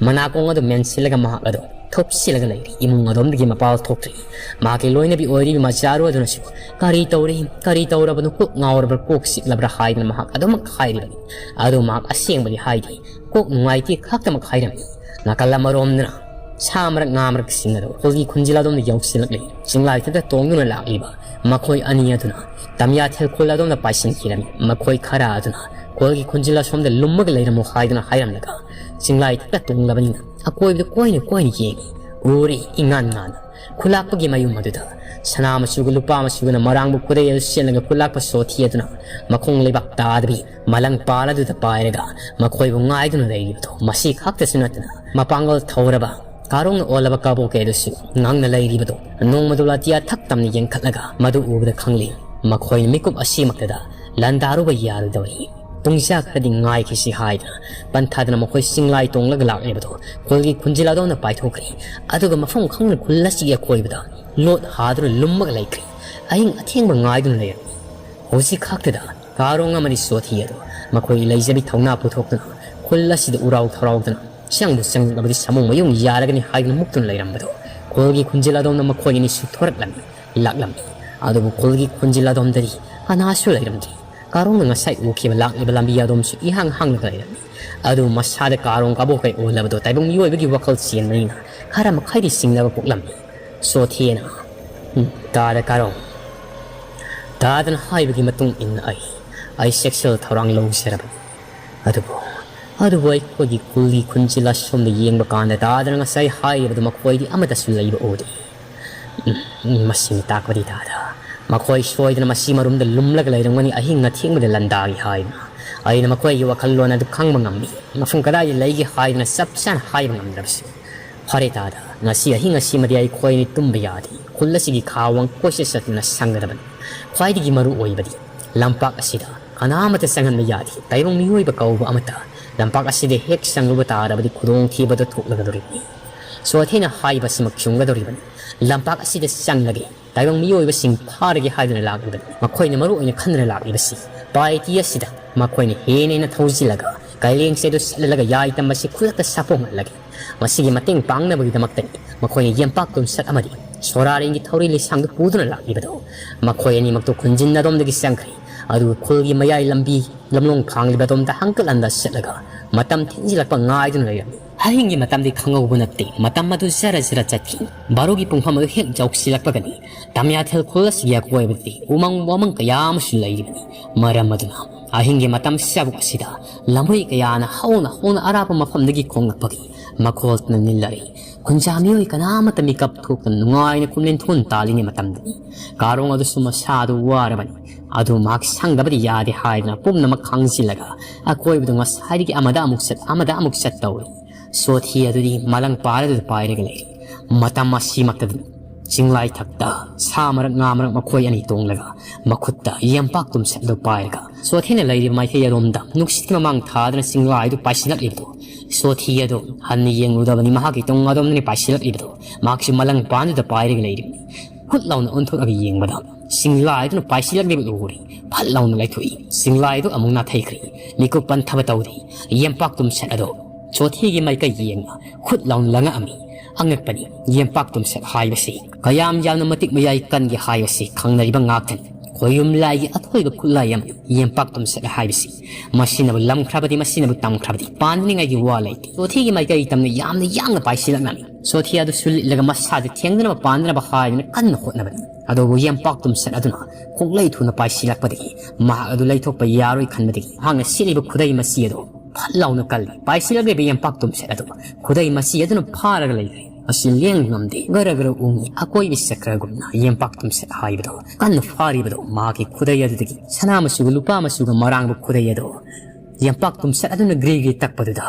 ꯃꯅꯥꯀꯣꯡ ꯑꯗꯨ ꯃꯦꯟꯁꯤꯜꯂꯒ ꯃꯍꯥꯛ ꯑꯗꯨ ꯊꯨꯞꯁꯤꯜꯂꯒ ꯂꯩꯔꯤ꯫ ꯏꯃꯨꯡ ꯑꯗꯣꯝꯗꯒꯤ ꯃꯄꯥꯜ ꯊꯣꯛꯇ꯭ꯔꯤ꯫ ꯃꯍꯥꯛꯀꯤ ꯂꯣꯏꯅꯕꯤ ꯑꯣꯏꯔꯤꯕ ꯃꯆꯥꯔꯨ ꯑꯗꯨꯅꯁꯨ, "ꯀꯔꯤ ꯇꯧꯔꯤ? ꯀꯔꯤ ꯇꯧꯔꯕꯅꯣ? ꯀꯣꯛ ꯉꯥꯎꯔꯕ꯭ꯔꯥ? ꯀꯣꯛ ꯆꯤꯛꯂꯕ꯭ꯔꯥ?" ꯍꯥꯏꯗꯅ ꯃꯍꯥꯛ ꯑꯗꯨꯃꯛ ꯍꯥꯏꯔꯤꯕꯅꯤ꯫ ꯑꯗꯨ ꯃꯍꯥꯛ ꯑꯁꯦꯡꯕꯗꯤ ꯍꯥꯏꯗꯦ꯫ ꯀꯣꯛ ꯅꯨꯡꯉꯥꯏꯇꯦ ꯈꯛꯇꯃꯛ ꯍꯥꯏꯔꯝꯃꯤ꯫ ꯅꯥꯀꯜ ꯑꯃꯔꯣꯝꯗꯅ ꯁꯥ ꯃꯔꯛ ꯉꯥ ꯃꯔꯛꯁꯤꯡ ꯑꯗꯨ ꯈꯨꯜꯒꯤ ꯈꯨꯟꯖꯤꯜ ꯑꯗꯣꯝꯗ ꯌꯧꯁꯤꯜꯂꯛꯂꯤ꯫ ꯆꯤꯡꯂꯥꯏ ꯊꯛꯇ ꯇꯣꯡꯗꯨꯅ ꯂꯥꯛꯂꯤꯕ ꯃꯈꯣꯏ ꯑꯅꯤ ꯑꯗꯨꯅ ꯇꯝꯌꯥꯊꯦꯜ ꯈꯨꯜ ꯑꯗꯣꯝꯗ ꯄꯥꯏꯁꯤꯟꯈꯤꯔꯝꯃꯤ꯫ ꯃꯈꯣꯏ ꯈꯔ ꯑꯗꯨꯅ ꯈꯨꯜꯒꯤ ꯈꯨꯟꯖꯤꯜ ꯑꯁꯣꯝꯗ ꯂꯨꯝꯃꯒ ꯂꯩꯔꯝꯃꯨ ꯍꯥꯏꯗꯨꯅ ꯍꯥꯏꯔꯝꯂꯒ ꯆꯤꯡꯂꯥꯏ ꯊꯛꯇ ꯇꯣꯡꯂꯕꯅꯤꯅ ꯑꯀꯣꯏꯕꯗ ꯀꯣꯏꯅ ꯀꯣꯏꯅ ꯌꯦꯡꯏ꯫ ꯎꯔꯤ ꯏꯉꯥꯟ ꯉꯥꯟꯅ ꯈꯨꯂꯥꯛꯄꯒꯤ ꯃꯌꯨꯝ ꯑꯗꯨꯗ ꯁꯅꯥ ꯃꯆꯨꯒ ꯂꯨꯄꯥ ꯃꯆꯨꯒꯅ ꯃꯔꯥꯡꯕ ꯈꯨꯗꯩ ꯑꯗꯨ ꯁꯦꯠꯂꯒ ꯈꯨꯂꯥꯛꯄ ꯁꯣꯊꯤ ꯑꯗꯨꯅ ꯃꯈꯣꯡ ꯂꯩꯕꯥꯛ ꯇꯥꯗꯕꯤ ꯃꯂꯪ ꯄꯥꯜ ꯑꯗꯨꯗ ꯄꯥꯏꯔꯒ ꯃꯈꯣꯏꯕꯨ ꯉꯥꯏꯗꯨꯅ ꯂꯩꯔꯤꯕꯗꯣ꯫ ꯃꯁꯤ ꯈꯛꯇꯁꯨ ꯅꯠꯇꯅ ꯃꯄꯥꯡꯒꯜ ꯊꯧꯔꯕ ꯀꯥꯔꯣꯡꯅ ꯑꯣꯜꯂꯕ ꯀꯕꯣꯛ ꯀꯩ ꯑꯗꯨꯁꯨ ꯉꯥꯡꯅ ꯂꯩꯔꯤꯕꯗꯣ ꯅꯣꯡꯃꯗꯨ ꯑꯇꯤꯌꯥ ꯊꯛ ꯇꯝꯅ ꯌꯦꯡꯈꯠꯂꯒ ꯃꯗꯨ ꯎꯕꯗ ꯈꯪꯂꯤ꯫ ꯃꯈꯣꯏꯅ ꯃꯤꯀꯨꯞ ꯑꯁꯤꯃꯛꯇꯗ ꯂꯥꯟꯗꯥꯔꯨꯕ ꯌꯥꯔꯣꯏꯗꯧꯔꯤ꯫ ꯄꯨꯡꯖꯥ ꯈꯔꯗꯤ ꯉꯥꯏꯈꯤꯁꯤ ꯍꯥꯏꯗꯨꯅ ꯄꯟꯊꯥꯗꯅ ꯃꯈꯣꯏ ꯆꯤꯡꯂꯥꯏ ꯇꯣꯡꯂꯒ ꯂꯥꯛꯂꯤꯕꯗꯣ ꯈꯨꯜꯒꯤ ꯈꯨꯟꯖꯤꯜ ꯑꯗꯣꯝꯅ ꯄꯥꯏꯊꯣꯛꯈ꯭ꯔꯦ꯫ ꯑꯗꯨꯒ ꯃꯐꯝ ꯈꯪꯗꯅ ꯈꯨꯜ ꯑꯁꯤꯒꯤ ꯑꯀꯣꯏꯕꯗ ꯂꯣꯠ ꯍꯥꯗꯨꯅ ꯂꯨꯝꯃꯒ ꯂꯩꯈ꯭ꯔꯦ꯫ ꯑꯍꯤꯡ ꯑꯊꯦꯡꯕ ꯉꯥꯏꯗꯨꯅ ꯂꯩꯔꯝꯃꯤ꯫ ꯍꯧꯖꯤꯛ ꯈꯛꯇꯗ ꯀꯥꯔꯣꯡ ꯑꯃꯗꯤ ꯁꯣꯊꯤ ꯑꯗꯣ ꯃꯈꯣꯏꯒꯤ ꯂꯩꯖꯕꯤ ꯊꯧꯅꯥ ꯄꯨꯊꯣꯛꯇꯨꯅ ꯈꯨꯜ ꯑꯁꯤꯗ ꯎꯔꯥꯎ ꯊꯔꯥꯎꯗꯅ ꯆꯪꯕꯨ ꯆꯪꯂꯕꯗꯤ ꯁꯥꯃꯨ ꯃꯌꯨꯡ ꯌꯥꯔꯒꯅꯤ ꯍꯥꯏꯗꯨꯅ ꯃꯨꯛꯇꯨꯅ ꯂꯩꯔꯝꯕꯗꯣ ꯈꯨꯜꯒꯤ ꯈꯨꯟꯖꯤꯜ ꯑꯗꯣꯝꯅ ꯃꯈꯣꯏ ꯑꯅꯤ ꯁꯨꯊꯣꯔꯛꯂꯝꯃꯤ, ꯂꯥꯛꯂꯝꯃꯤ꯫ ꯑꯗꯨꯕꯨ ꯈꯨꯜꯒꯤ ꯈꯨꯟꯖꯤꯜ ꯑꯗꯣꯝꯗꯗꯤ ꯀꯅꯥꯁꯨ ꯂꯩꯔꯝꯗꯦ꯫ ꯀꯥꯔꯣꯡꯅ ꯉꯁꯥꯏ ꯎꯈꯤꯕ ꯂꯥꯛꯂꯤꯕ ꯂꯝꯕꯤ ꯑꯗꯣꯝꯁꯨ ꯏꯍꯥꯡ ꯍꯥꯡꯂꯒ ꯂꯩꯔꯝꯃꯤ꯫ ꯑꯗꯨꯕꯨ ꯃꯁꯥꯗ ꯀꯥꯔꯣꯡ ꯀꯕꯣꯛ ꯀꯩ ꯑꯣꯜꯂꯕꯗꯣ ꯇꯥꯏꯕꯪ ꯃꯤꯑꯣꯏꯕꯒꯤ ꯋꯥꯈꯜ ꯆꯦꯟꯕꯅꯤꯅ ꯈꯔ ꯃꯈꯩꯗꯤ ꯆꯤꯡꯅꯕ ꯄꯣꯛꯂꯝꯃꯤ꯫ ꯁꯣꯊꯤꯅ, "ꯎꯝ, ꯇꯥꯗ ꯀꯥꯔꯣꯡ, ꯇꯥꯗꯅ ꯍꯥꯏꯕꯒꯤ ꯃꯇꯨꯡ ꯏꯟꯅ ꯑꯩ, ꯑꯩ ꯁꯦꯛꯁꯨꯋꯦꯜ ꯊꯧꯔꯥꯡ ꯂꯧꯖꯔꯕꯅꯤ꯫ ꯑꯗꯨꯕꯨ, ꯑꯗꯨꯕꯨ ꯑꯩꯈꯣꯏꯒꯤ ꯈꯨꯜꯒꯤ ꯈꯨꯟꯖꯤꯜ ꯑꯁꯣꯝꯗ ꯌꯦꯡꯕ ꯀꯥꯟꯗ ꯇꯥꯗꯅ ꯉꯁꯥꯏ ꯍꯥꯏꯔꯤꯕꯗꯨ ꯃꯈꯣꯏꯗꯤ ꯑꯃꯠꯇꯁꯨ ꯂꯩꯕ ꯎꯗꯦ꯫ ꯎꯝ, ꯎꯝ, ꯃꯁꯤꯅ ꯇꯥꯛꯄꯗꯤ ꯇꯥꯗ ꯃꯈꯣꯏ ꯁꯣꯏꯗꯅ ꯃꯁꯤ ꯃꯔꯨꯝꯗ ꯂꯨꯝꯂꯒ ꯂꯩꯔꯝꯒꯅꯤ, ꯑꯍꯤꯡ ꯑꯊꯦꯡꯕꯗ ꯂꯥꯟꯗꯥꯒꯦ ꯍꯥꯏꯗꯨꯅ꯫ ꯑꯩꯅ ꯃꯈꯣꯏꯒꯤ ꯋꯥꯈꯜꯂꯣꯟ ꯑꯗꯨ ꯈꯪꯕ ꯉꯝꯃꯤ꯫ ꯃꯐꯝ ꯀꯗꯥꯏꯗ ꯂꯩꯒꯦ ꯍꯥꯏꯗꯨꯅ ꯆꯞ ꯆꯥꯅ ꯍꯥꯏꯕ ꯉꯝꯗ꯭ꯔꯕꯁꯨ꯫ ꯐꯔꯦ ꯇꯥꯗ, ꯉꯁꯤ ꯑꯍꯤꯡ ꯑꯁꯤꯃꯗꯤ ꯑꯩꯈꯣꯏ ꯑꯅꯤ ꯇꯨꯝꯕ ꯌꯥꯗꯦ꯫ ꯈꯨꯜ ꯑꯁꯤꯒꯤ ꯈꯥ ꯋꯥꯡ ꯀꯣꯏꯆꯠ ꯆꯠꯇꯨꯅ ꯁꯪꯒꯗꯕꯅꯤ꯫ ꯈ꯭ꯋꯥꯏꯗꯒꯤ ꯃꯔꯨ ꯑꯣꯏꯕꯗꯤ ꯂꯝꯄꯥꯛ ꯑꯁꯤꯗ ꯀꯅꯥꯃꯠꯇ ꯆꯪꯍꯟꯕ ꯌꯥꯗꯦ꯫ ꯇꯥꯏꯕꯪ ꯃꯤꯑꯣꯏꯕ ꯀꯧꯕ ꯑꯃꯠꯇ ꯂꯝꯄꯥꯛ ꯑꯁꯤꯗ ꯍꯦꯛ ꯆꯪꯂꯨꯕ ꯇꯥꯔꯕꯗꯤ ꯈꯨꯗꯣꯡꯊꯤꯕꯗ ꯊꯣꯛꯂꯒꯗꯧꯔꯤꯕꯅꯤ꯫ ꯁꯣꯊꯤꯅ ꯍꯥꯏꯕꯁꯤꯃꯛ ꯆꯨꯝꯒꯗꯧꯔꯤꯕꯅꯤ꯫ ꯂꯝꯄꯥꯛ ꯑꯁꯤꯗ ꯆꯪꯂꯒꯦ, ꯇꯥꯏꯕꯪ ꯃꯤꯑꯣꯏꯕꯁꯤꯡ ꯐꯥꯔꯒꯦ ꯍꯥꯏꯗꯨꯅ ꯂꯥꯛꯂꯤꯕꯅꯤ꯫ ꯃꯈꯣꯏꯅ ꯃꯔꯨ ꯑꯣꯏꯅ ꯈꯟꯗꯨꯅ ꯂꯥꯛꯂꯤꯕꯁꯤ ꯄꯥꯏꯇꯤ ꯑꯁꯤꯗ ꯃꯈꯣꯏꯅ ꯍꯦꯟꯅ ꯍꯦꯟꯅ ꯊꯧꯖꯤꯜꯂꯒ ꯀꯥꯏꯂꯦꯡꯁꯦ ꯑꯗꯨ ꯁꯠꯂꯒ ꯌꯥꯏ ꯇꯝꯕꯁꯤ ꯈꯨꯗꯛꯇ ꯁꯥꯐꯣꯡꯍꯜꯂꯒꯦ꯫ ꯃꯁꯤꯒꯤ ꯃꯇꯦꯡ ꯄꯥꯡꯅꯕꯒꯤꯗꯃꯛꯇꯅꯤ ꯃꯈꯣꯏꯅ ꯌꯦꯝꯄꯥꯛ ꯇꯨꯝꯁꯠ ꯑꯃꯗꯤ ꯁꯣꯔꯥꯔꯦꯟꯒꯤ ꯊꯧꯔꯤ ꯂꯤꯁꯥꯡꯗꯨ ꯄꯨꯗꯨꯅ ꯂꯥꯛꯂꯤꯕꯗꯣ꯫ ꯃꯈꯣꯏ ꯑꯅꯤꯃꯛꯇꯨ ꯈꯨꯟꯖꯤꯟ ꯑꯗꯣꯝꯗꯒꯤ ꯆꯪꯈ꯭ꯔꯦ꯫ ꯑꯗꯨꯒ ꯈꯨꯜꯒꯤ ꯃꯌꯥꯏ ꯂꯝꯕꯤ ꯂꯝꯂꯣꯡ ꯈꯥꯡꯂꯤꯕ ꯑꯗꯣꯝꯗ ꯍꯪꯀꯠ ꯍꯟꯗ ꯆꯠꯂꯒ ꯃꯇꯝ ꯊꯦꯡꯖꯤꯜꯂꯛꯄ ꯉꯥꯏꯗꯨꯅ ꯂꯩꯔꯝꯃꯤ꯫ ꯑꯍꯤꯡꯒꯤ ꯃꯇꯝꯗꯤ ꯈꯪꯍꯧꯕ ꯅꯠꯇꯦ꯫ ꯃꯇꯝ ꯑꯗꯨ ꯖꯔ ꯖꯔ ꯆꯠꯈꯤ꯫ ꯕꯥꯔꯣꯒꯤ ꯄꯨꯡꯐꯝ ꯑꯗꯨ ꯍꯦꯛ ꯌꯧꯁꯤꯜꯂꯛꯄꯒꯅꯤ ꯇꯝꯌꯥꯊꯦꯜ ꯈꯨꯜ ꯑꯁꯤꯒꯤ ꯑꯀꯣꯏꯕꯗꯗꯤ ꯎꯃꯪ ꯋꯥꯃꯪ ꯀꯌꯥ ꯑꯃꯁꯨ ꯂꯩꯔꯤꯕꯅꯤ꯫ ꯃꯔꯝ ꯑꯗꯨꯅ ꯑꯍꯤꯡꯒꯤ ꯃꯇꯝ ꯆꯥꯕꯨꯛ ꯑꯁꯤꯗ ꯂꯝꯍꯨꯏ ꯀꯌꯥꯅ ꯍꯧꯅ ꯍꯧꯅ ꯑꯔꯥꯞꯄ ꯃꯐꯝꯗꯒꯤ ꯈꯣꯡꯂꯛꯄꯒꯤ ꯃꯈꯣꯜꯇꯅ ꯅꯤꯜꯂꯔꯤ꯫ ꯈꯨꯟꯖꯥ ꯃꯤꯑꯣꯏ ꯀꯅꯥꯃꯠꯇ ꯃꯤꯀꯞ ꯊꯣꯛꯇꯅ ꯅꯨꯡꯉꯥꯏꯅ ꯀꯨꯝꯂꯦꯟ ꯊꯣꯟ ꯇꯥꯜꯂꯤꯉꯩ ꯃꯇꯝꯗꯅꯤ꯫ ꯀꯥꯔꯣꯡ ꯑꯗꯨꯁꯨ ꯃꯁꯥꯗꯨ ꯋꯥꯔꯕꯅꯤ꯫ ꯑꯗꯨ ꯃꯍꯥꯛ ꯁꯪꯗꯕꯗꯤ ꯌꯥꯗꯦ ꯍꯥꯏꯗꯨꯅ ꯄꯨꯝꯅꯃꯛ ꯈꯥꯡꯖꯤꯜꯂꯒ ꯑꯀꯣꯏꯕꯗꯨ ꯉꯁꯥꯏꯗꯒꯤ ꯑꯃꯗ ꯑꯃꯨꯛ ꯆꯠ, ꯑꯃꯗ ꯑꯃꯨꯛ ꯆꯠ ꯇꯧꯔꯤ꯫ ꯁꯣꯊꯤ ꯑꯗꯨꯗꯤ ꯃꯂꯪ ꯄꯥꯜ ꯑꯗꯨꯗ ꯄꯥꯏꯔꯒ ꯂꯩꯔꯤ꯫ ꯃꯇꯝ ꯑꯁꯤꯃꯛꯇꯗ ꯆꯤꯡꯂꯥꯏ ꯊꯛꯇ ꯁꯥ ꯃꯔꯛ ꯉꯥ ꯃꯔꯛ ꯃꯈꯣꯏ ꯑꯅꯤ ꯇꯣꯡꯂꯒ ꯃꯈꯨꯠꯇ ꯌꯦꯝꯄꯥꯛ ꯇꯨꯝꯁꯦꯠ ꯑꯗꯨ ꯄꯥꯏꯔꯒ ꯁꯣꯊꯤꯅ ꯂꯩꯔꯤꯕ ꯃꯥꯏꯀꯩ ꯑꯗꯣꯝꯗ ꯅꯨꯡꯁꯤꯠꯀꯤ ꯃꯃꯥꯡ ꯊꯥꯗꯨꯅ ꯆꯤꯡꯂꯥꯏꯗꯨ ꯄꯥꯏꯁꯤꯜꯂꯛꯂꯤꯕꯗꯨ ꯁꯣꯊꯤ ꯑꯗꯨ ꯍꯟꯅ ꯌꯦꯡꯂꯨꯗꯕꯅꯤ꯫ ꯃꯍꯥꯛꯀꯤ ꯇꯨꯡ ꯑꯗꯣꯝꯗꯅꯤ ꯄꯥꯏꯁꯤꯜꯂꯛꯂꯤꯕꯗꯨ꯫ ꯃꯍꯥꯛꯁꯨ ꯃꯂꯪ ꯄꯥꯟꯗꯨꯗ ꯄꯥꯏꯔꯒ ꯂꯩꯔꯤꯕꯅꯤ꯫ ꯍꯨꯠ ꯂꯥꯎꯅ ꯑꯣꯟꯊꯣꯛꯂꯒ ꯌꯦꯡꯕꯗ ꯆꯤꯡꯂꯥꯏꯗꯨꯅ ꯄꯥꯏꯁꯤꯜꯂꯛꯂꯤꯕꯗꯨ ꯎꯔꯤ꯫ ꯐꯠ ꯂꯥꯎꯅ ꯂꯩꯊꯣꯛꯏ꯫ ꯆꯤꯡꯂꯥꯏꯗꯨ ꯑꯃꯨꯛ ꯅꯥꯊꯩꯈ꯭ꯔꯦ꯫ ꯃꯤꯀꯨꯞ ꯄꯟꯊꯕ ꯇꯧꯗꯦ꯫ ꯌꯦꯝꯄꯥꯛ ꯇꯨꯝꯁꯦꯠ ꯑꯗꯣ ꯁꯣꯊꯤꯒꯤ ꯃꯥꯏꯀꯩ ꯌꯦꯡꯅ ꯈꯨꯠ ꯂꯥꯎꯅ ꯂꯪꯉꯛꯑꯝꯃꯤ꯫ ꯑꯉꯛꯄꯅꯤ, ꯌꯦꯝꯄꯥꯛ ꯇꯨꯝꯁꯦꯠ ꯍꯥꯏꯕꯁꯤ ꯀꯌꯥꯝ ꯌꯥꯝꯅ ꯃꯇꯤꯛ ꯃꯌꯥꯏ ꯀꯟꯒꯦ ꯍꯥꯏꯕꯁꯤ ꯈꯪꯅꯔꯤꯕ ꯉꯥꯛꯇꯅꯤ꯫ ꯈꯣꯏꯌꯨꯝ ꯂꯥꯏꯒꯤ ꯑꯊꯣꯏꯕ ꯈꯨꯠꯂꯥꯏ ꯑꯃꯅꯤ ꯌꯦꯝꯄꯥꯛ ꯇꯨꯝꯁꯦꯠ ꯍꯥꯏꯕꯁꯤ꯫ ꯃꯁꯤꯅꯕꯨ ꯂꯝꯈ꯭ꯔꯕꯗꯤ, ꯃꯁꯤꯅꯕꯨ ꯇꯝꯈ꯭ꯔꯕꯗꯤ ꯄꯥꯟꯅꯤꯡꯉꯥꯏꯒꯤ ꯋꯥ ꯂꯩꯇꯦ꯫ ꯁꯣꯊꯤꯒꯤ ꯃꯥꯏꯀꯩ ꯇꯝꯅ ꯌꯥꯝꯅ ꯌꯥꯡꯅ ꯄꯥꯏꯁꯤꯜꯂꯛꯂꯝꯃꯤ꯫ ꯁꯣꯊꯤ ꯑꯗꯨꯁꯨ ꯂꯤꯠꯂꯒ ꯃꯁꯥꯗ ꯊꯦꯡꯗꯅꯕ ꯄꯥꯟꯗꯅꯕ ꯍꯥꯏꯗꯨꯅ ꯀꯟꯅ ꯍꯣꯠꯅꯕꯅꯤ꯫ ꯑꯗꯨꯕꯨ ꯌꯦꯝꯄꯥꯛ ꯇꯨꯝꯁꯦꯠ ꯑꯗꯨꯅ ꯈꯣꯡꯂꯩ ꯊꯨꯅ ꯄꯥꯏꯁꯤꯜꯂꯛꯄꯗꯒꯤ ꯃꯍꯥꯛ ꯑꯗꯨ ꯂꯩꯊꯣꯛꯄ ꯌꯥꯔꯣꯏ ꯈꯟꯕꯗꯒꯤ ꯃꯍꯥꯛꯅ ꯁꯦꯠꯂꯤꯕ ꯈꯨꯗꯩ ꯃꯆꯤ ꯑꯗꯨ ꯐꯠ ꯂꯥꯎꯅ ꯀꯜꯂꯤ꯫ ꯄꯥꯏꯁꯤꯜꯂꯛꯂꯤꯕ ꯌꯦꯝꯄꯥꯛ ꯇꯨꯝꯁꯦꯠ ꯑꯗꯨ ꯈꯨꯗꯩ ꯃꯆꯤ ꯑꯗꯨꯅ ꯐꯥꯔꯒ ꯂꯩꯈ꯭ꯔꯦ꯫ ꯃꯁꯤ ꯂꯦꯡꯕ ꯉꯝꯗꯦ꯫ ꯒꯔ ꯒꯔ ꯎꯪꯉꯤ꯫ ꯑꯀꯣꯏꯕ ꯆꯀ꯭ꯔꯒꯨꯝꯅ ꯌꯦꯝꯄꯥꯛ ꯇꯨꯝꯁꯦꯠ ꯍꯥꯏꯕꯗꯨ ꯀꯟꯅ ꯐꯥꯔꯤꯕꯗꯨ ꯃꯍꯥꯛꯀꯤ ꯈꯨꯗꯩ ꯑꯗꯨꯗꯒꯤ ꯁꯅꯥ ꯃꯆꯨꯒ ꯂꯨꯄꯥ ꯃꯆꯨꯒ ꯃꯔꯥꯡꯕ ꯈꯨꯗꯩ ꯑꯗꯨ ꯌꯦꯝꯄꯥꯛ ꯇꯨꯝꯁꯦꯠ ꯑꯗꯨꯅ ꯒ꯭ꯔꯤ ꯒ꯭ꯔꯤ ꯇꯛꯄꯗꯨꯗ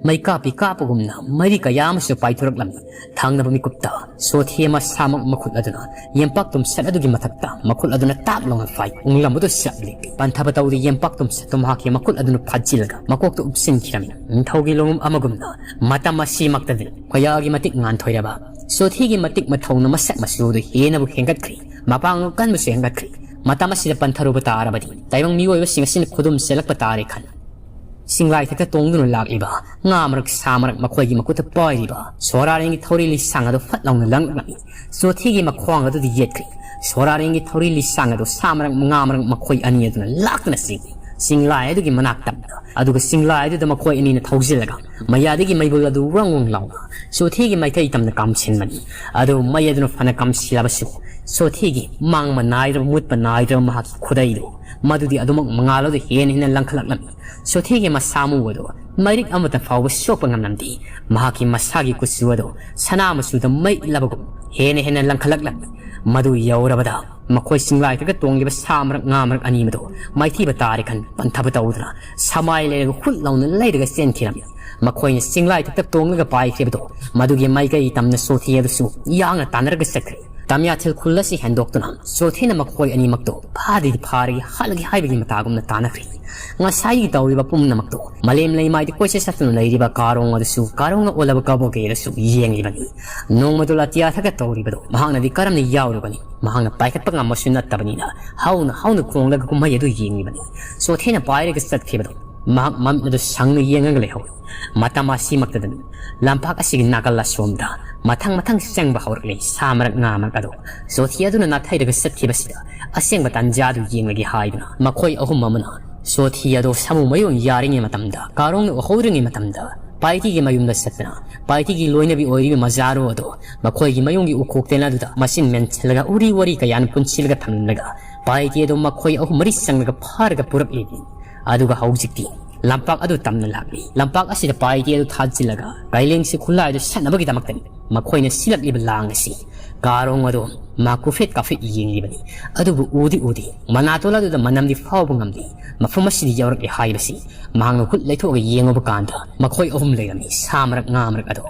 ꯃꯩ ꯀꯥꯞꯄꯤ ꯀꯥꯞꯄꯒꯨꯝꯅ ꯃꯩꯔꯤ ꯀꯌꯥ ꯑꯃꯁꯨ ꯄꯥꯏꯊꯣꯔꯛꯂꯝꯃꯤ꯫ ꯊꯪꯅꯕ ꯃꯤꯀꯨꯞꯇ ꯁꯣꯊꯤ ꯃꯁꯥꯃꯛ ꯃꯈꯨꯠ ꯑꯗꯨꯅ ꯌꯦꯝꯄꯥꯛ ꯇꯨꯝꯁꯦꯠ ꯑꯗꯨꯒꯤ ꯃꯊꯛꯇ ꯃꯈꯨꯠ ꯑꯗꯨꯅ ꯇꯥꯛ ꯂꯥꯎꯅ ꯐꯥꯏ꯫ ꯎꯪꯂꯝꯕꯗꯨ ꯆꯞ ꯂꯦꯞꯄꯤ꯫ ꯄꯟꯊꯕ ꯇꯧꯗꯦ꯫ ꯌꯦꯝꯄꯥꯛ ꯇꯨꯝꯁꯦꯠꯇꯨ ꯃꯍꯥꯛꯀꯤ ꯃꯈꯨꯠ ꯑꯗꯨꯅ ꯐꯥꯖꯤꯜꯂꯒ ꯃꯀꯣꯛꯇ ꯎꯞꯁꯤꯟꯈꯤꯔꯝꯃꯤ꯫ ꯅꯤꯡꯊꯧꯒꯤ ꯂꯣꯡꯉꯝ ꯑꯃꯒꯨꯝꯅ ꯃꯇꯝ ꯑꯁꯤꯃꯛꯇꯗꯤ ꯀꯌꯥꯒꯤ ꯃꯇꯤꯛ ꯉꯥꯟꯊꯣꯏꯔꯕ ꯁꯣꯊꯤꯒꯤ ꯃꯇꯤꯛ ꯃꯊꯧꯅ ꯃꯁꯛ ꯃꯆꯨꯗꯨ ꯍꯦꯟꯅꯕꯨ ꯍꯦꯟꯒꯠꯈ꯭ꯔꯦ꯫ ꯃꯄꯥꯡꯒꯜ ꯀꯟꯕꯁꯨ ꯍꯦꯟꯒꯠꯈ꯭ꯔꯦ꯫ ꯃꯇꯝ ꯑꯁꯤꯗ ꯄꯟꯊꯔꯨꯕ ꯇꯥꯔꯕꯗꯤ ꯇꯥꯏꯕꯪ ꯃꯤꯑꯣꯏꯕꯁꯤꯡ ꯑꯁꯤꯅ ꯈꯨꯗꯨꯝ ꯆꯦꯜꯂꯛꯄ ꯇꯥꯔꯦ ꯈꯟ ꯆꯤꯡꯂꯥꯏꯊꯛꯇ ꯇꯣꯡꯗꯨꯅ ꯂꯥꯛꯂꯤꯕ ꯉꯥ ꯃꯔꯛ ꯁꯥ ꯃꯔꯛ ꯃꯈꯣꯏꯒꯤ ꯃꯈꯨꯠꯇ ꯄꯥꯏꯔꯤꯕ ꯁꯣꯔꯥꯔꯦꯡꯒꯤ ꯊꯧꯔꯤ ꯂꯤꯁꯥꯡ ꯑꯗꯨ ꯐꯠ ꯂꯥꯎꯅ ꯂꯪꯂꯛꯂꯝꯃꯤ꯫ ꯁꯣꯊꯤꯒꯤ ꯃꯈ꯭ꯋꯥꯡ ꯑꯗꯨꯗ ꯌꯦꯠꯈ꯭ꯔꯦ꯫ ꯁꯣꯔꯥꯔꯦꯡꯒꯤ ꯊꯧꯔꯤ ꯂꯤꯁꯥꯡ ꯑꯗꯨ ꯁꯥ ꯃꯔꯛ ꯉꯥ ꯃꯔꯛ ꯃꯈꯣꯏ ꯑꯅꯤ ꯑꯗꯨꯅ ꯂꯥꯛꯇꯨꯅ ꯆꯤꯡꯏ꯫ ꯆꯤꯡꯂꯥꯏ ꯑꯗꯨꯒꯤ ꯃꯅꯥꯛꯇ ꯑꯗꯨꯒ ꯆꯤꯡꯂꯥꯏ ꯑꯗꯨꯗ ꯃꯈꯣꯏ ꯑꯅꯤꯅ ꯊꯧꯖꯤꯜꯂꯒ ꯃꯌꯥꯗꯒꯤ ꯃꯩꯕꯨꯜ ꯑꯗꯨ ꯋ꯭ꯔꯪ ꯋ꯭ꯔꯪ ꯂꯥꯎꯅ ꯁꯣꯊꯤꯒꯤ ꯃꯥꯏꯀꯩ ꯇꯝꯅ ꯀꯥꯝꯁꯤꯟꯕꯅꯤ꯫ ꯑꯗꯨ ꯃꯩ ꯑꯗꯨꯅ ꯐꯅ ꯀꯥꯝꯁꯤꯜꯂꯕꯁꯨ ꯁꯣꯊꯤꯒꯤ ꯃꯥꯡꯕ ꯅꯥꯏꯗ꯭ꯔꯕ ꯃꯨꯠꯄ ꯅꯥꯏꯗ꯭ꯔꯕ ꯃꯍꯥꯛꯀꯤ ꯈꯨꯗꯩꯗꯨ ꯃꯗꯨꯗꯤ ꯑꯗꯨꯃꯛ ꯃꯉꯥꯜ ꯑꯗꯨ ꯍꯦꯟꯅ ꯍꯦꯟꯅ ꯂꯪꯈꯠꯂꯛꯂꯝꯃꯤ꯫ ꯁꯣꯊꯤꯒꯤ ꯃꯁꯥ ꯃꯎ ꯑꯗꯨ ꯃꯩꯔꯤꯛ ꯑꯃꯠꯇ ꯐꯥꯎꯕ ꯁꯣꯛꯄ ꯉꯝꯂꯝꯗꯦ꯫ ꯃꯍꯥꯛꯀꯤ ꯃꯁꯥꯒꯤ ꯀꯨꯆꯨ ꯑꯗꯨ ꯁꯅꯥ ꯃꯆꯨꯗ ꯃꯩ ꯏꯜꯂꯕꯒꯨꯝ ꯍꯦꯟꯅ ꯍꯦꯟꯅ ꯂꯪꯈꯠꯂꯛꯂꯝꯃꯤ꯫ ꯃꯗꯨ ꯌꯧꯔꯕꯗ ꯃꯈꯣꯏ ꯆꯤꯡꯂꯥꯏꯊꯛꯇ ꯇꯣꯡꯂꯤꯕ ꯁꯥ ꯃꯔꯛ ꯉꯥ ꯃꯔꯛ ꯑꯅꯤ ꯃꯗꯨ ꯃꯥꯏꯊꯤꯕ ꯇꯥꯔꯦ ꯈꯟ ꯄꯟꯊꯕ ꯇꯧꯗꯨꯅ ꯁꯃꯥꯏ ꯂꯩꯔꯒ ꯍꯨꯠ ꯂꯥꯎꯅ ꯂꯩꯔꯒ ꯆꯦꯟꯈꯤꯔꯝꯃꯤ꯫ ꯃꯈꯣꯏꯅ ꯆꯤꯡꯂꯥꯏꯊꯛꯇ ꯇꯣꯡꯂꯒ ꯄꯥꯏꯈ꯭ꯔꯤꯕꯗꯨ ꯃꯗꯨꯒꯤ ꯃꯥꯏꯀꯩ ꯇꯝꯅ ꯆꯣꯊꯦ ꯑꯗꯨꯁꯨ ꯌꯥꯡꯅ ꯇꯥꯟꯅꯔꯒ ꯆꯠꯈ꯭ꯔꯦ꯫ ꯇꯝꯌꯥꯊꯤꯜ ꯈꯨꯜ ꯑꯁꯤ ꯍꯦꯟꯗꯣꯛꯇꯨꯅ ꯆꯣꯊꯦꯅ ꯃꯈꯣꯏ ꯑꯅꯤꯃꯛꯇꯨ ꯐꯥꯗꯤ ꯐꯥꯔꯒꯦ ꯍꯥꯠꯂꯒꯦ ꯍꯥꯏꯕꯒꯤ ꯃꯇꯥꯒꯨꯝꯅ ꯇꯥꯟꯅꯈ꯭ꯔꯦ꯫ ꯉꯁꯥꯏꯒꯤ ꯇꯧꯔꯤꯕ ꯄꯨꯝꯅꯃꯛꯇꯣ ꯃꯥꯂꯦꯝ ꯂꯩꯃꯥꯏꯗ ꯀꯣꯏꯆꯠ ꯆꯠꯇꯨꯅ ꯂꯩꯔꯤꯕ ꯀꯥꯔꯣꯡ ꯑꯗꯨꯁꯨ, ꯀꯥꯔꯣꯡꯅ ꯑꯣꯜꯂꯕ ꯀꯕꯣꯀꯦ ꯑꯗꯨꯁꯨ ꯌꯦꯡꯂꯤꯕꯅꯤ꯫ ꯅꯣꯡꯃꯗꯣ ꯑꯇꯤꯌꯥꯊꯛꯇ ꯇꯧꯔꯤꯕꯗꯣ ꯃꯍꯥꯛꯅꯗꯤ ꯀꯔꯝꯅ ꯌꯥꯎꯔꯨꯒꯅꯤ? ꯃꯍꯥꯛꯅ ꯄꯥꯏꯈꯠꯄ ꯉꯝꯕꯁꯨ ꯅꯠꯇꯕꯅꯤꯅ ꯍꯧꯅ ꯍꯧꯅ ꯈꯣꯡꯂꯒ ꯀꯨꯝꯍꯩ ꯑꯗꯨ ꯌꯦꯡꯂꯤꯕꯅꯤ꯫ ꯆꯣꯊꯦꯅ ꯄꯥꯏꯔꯒ ꯆꯠꯈꯤꯕꯗꯣ ꯃꯍꯥꯛ ꯃꯃꯤꯠ ꯑꯗꯨ ꯁꯪꯅ ꯌꯦꯡꯉꯒ ꯂꯩꯍꯧꯏ꯫ ꯃꯇꯝ ꯑꯁꯤꯃꯛꯇꯗꯅꯤ ꯂꯝꯄꯥꯛ ꯑꯁꯤꯒꯤ ꯅꯥꯀꯜ ꯑꯁꯣꯝꯗ ꯃꯊꯪ ꯃꯊꯪ ꯆꯪꯕ ꯍꯧꯔꯛꯂꯤ ꯁꯥ ꯃꯔꯛ ꯉꯥ ꯃꯔꯛ ꯑꯗꯣ꯫ ꯆꯣꯊꯦ ꯑꯗꯨꯅ ꯅꯥꯊꯩꯔꯒ ꯆꯠꯈꯤꯕꯁꯤꯗ ꯑꯁꯦꯡꯕ ꯇꯥꯟꯖꯥ ꯑꯗꯨ ꯌꯦꯡꯂꯒꯦ ꯍꯥꯏꯗꯨꯅ ꯃꯈꯣꯏ ꯑꯍꯨꯝ ꯑꯃꯅ ꯆꯣꯊꯦ ꯑꯗꯣ ꯁꯥꯃꯨ ꯃꯌꯣꯟ ꯌꯥꯔꯤꯉꯩ ꯃꯇꯝꯗ, ꯀꯥꯔꯣꯡꯅ ꯎꯍꯧꯗ꯭ꯔꯤꯉꯩ ꯃꯇꯝꯗ ꯄꯥꯏꯇꯤꯒꯤ ꯃꯌꯨꯝꯗ ꯆꯠꯇꯨꯅ ꯄꯥꯏꯇꯤꯒꯤ ꯂꯣꯏꯅꯕꯤ ꯑꯣꯏꯔꯤꯕ ꯃꯖꯥꯔꯣ ꯑꯗꯣ ꯃꯈꯣꯏꯒꯤ ꯃꯌꯨꯝꯒꯤ ꯎꯈꯣꯛ ꯇꯦꯟ ꯑꯗꯨꯗ ꯃꯆꯤꯟ ꯃꯦꯟꯁꯤꯜꯂꯒ ꯎꯔꯤ ꯋꯥꯔꯤ ꯀꯌꯥꯅ ꯄꯨꯟꯁꯤꯜꯂꯒ ꯊꯝꯂꯝꯂꯒ ꯄꯥꯏꯇꯤ ꯑꯗꯨ ꯃꯈꯣꯏ ꯑꯍꯨꯝ ꯃꯔꯤ ꯆꯪꯂꯒ ꯐꯥꯔꯒ ꯄꯨꯔꯛꯂꯤꯕꯅꯤ꯫ ꯑꯗꯨꯒ ꯍꯧꯖꯤꯛꯇꯤ ꯂꯝꯄꯥꯛ ꯑꯗꯨ ꯇꯝꯅ ꯂꯥꯛꯂꯤ꯫ ꯂꯝꯄꯥꯛ ꯑꯁꯤꯗ ꯄꯥꯏꯇꯤ ꯑꯗꯨ ꯊꯥꯖꯤꯜꯂꯒ ꯀꯥꯏꯂꯦꯡꯁꯤ ꯈꯨꯠꯂꯥꯏ ꯑꯗꯨ ꯁꯠꯅꯕꯒꯤꯗꯃꯛꯇꯅꯤ ꯃꯈꯣꯏꯅ ꯁꯤꯜꯂꯛꯂꯤꯕ ꯂꯥꯡ ꯑꯁꯤ꯫ ꯀꯥꯔꯣꯡ ꯑꯗꯨ ꯃꯥ ꯀꯨꯐꯦꯠ ꯀꯥꯐꯦꯠ ꯌꯦꯡꯂꯤꯕꯅꯤ꯫ ꯑꯗꯨꯕꯨ ꯎꯗꯤ ꯎꯗꯦ꯫ ꯃꯅꯥꯇꯣꯜ ꯑꯗꯨꯗ ꯃꯅꯝꯗꯤ ꯐꯥꯎꯕ ꯉꯝꯗꯦ꯫ ꯃꯐꯝ ꯑꯁꯤꯗ ꯌꯧꯔꯛꯂꯦ ꯍꯥꯏꯕꯁꯤ ꯃꯍꯥꯛꯅ ꯈꯨꯠ ꯂꯩꯊꯣꯛꯑꯒ ꯌꯦꯡꯉꯨꯕ ꯀꯥꯟꯗ ꯃꯈꯣꯏ ꯑꯍꯨꯝ ꯂꯩꯔꯝꯃꯤ, ꯁꯥ ꯃꯔꯛ ꯉꯥ ꯃꯔꯛ ꯑꯗꯣ꯫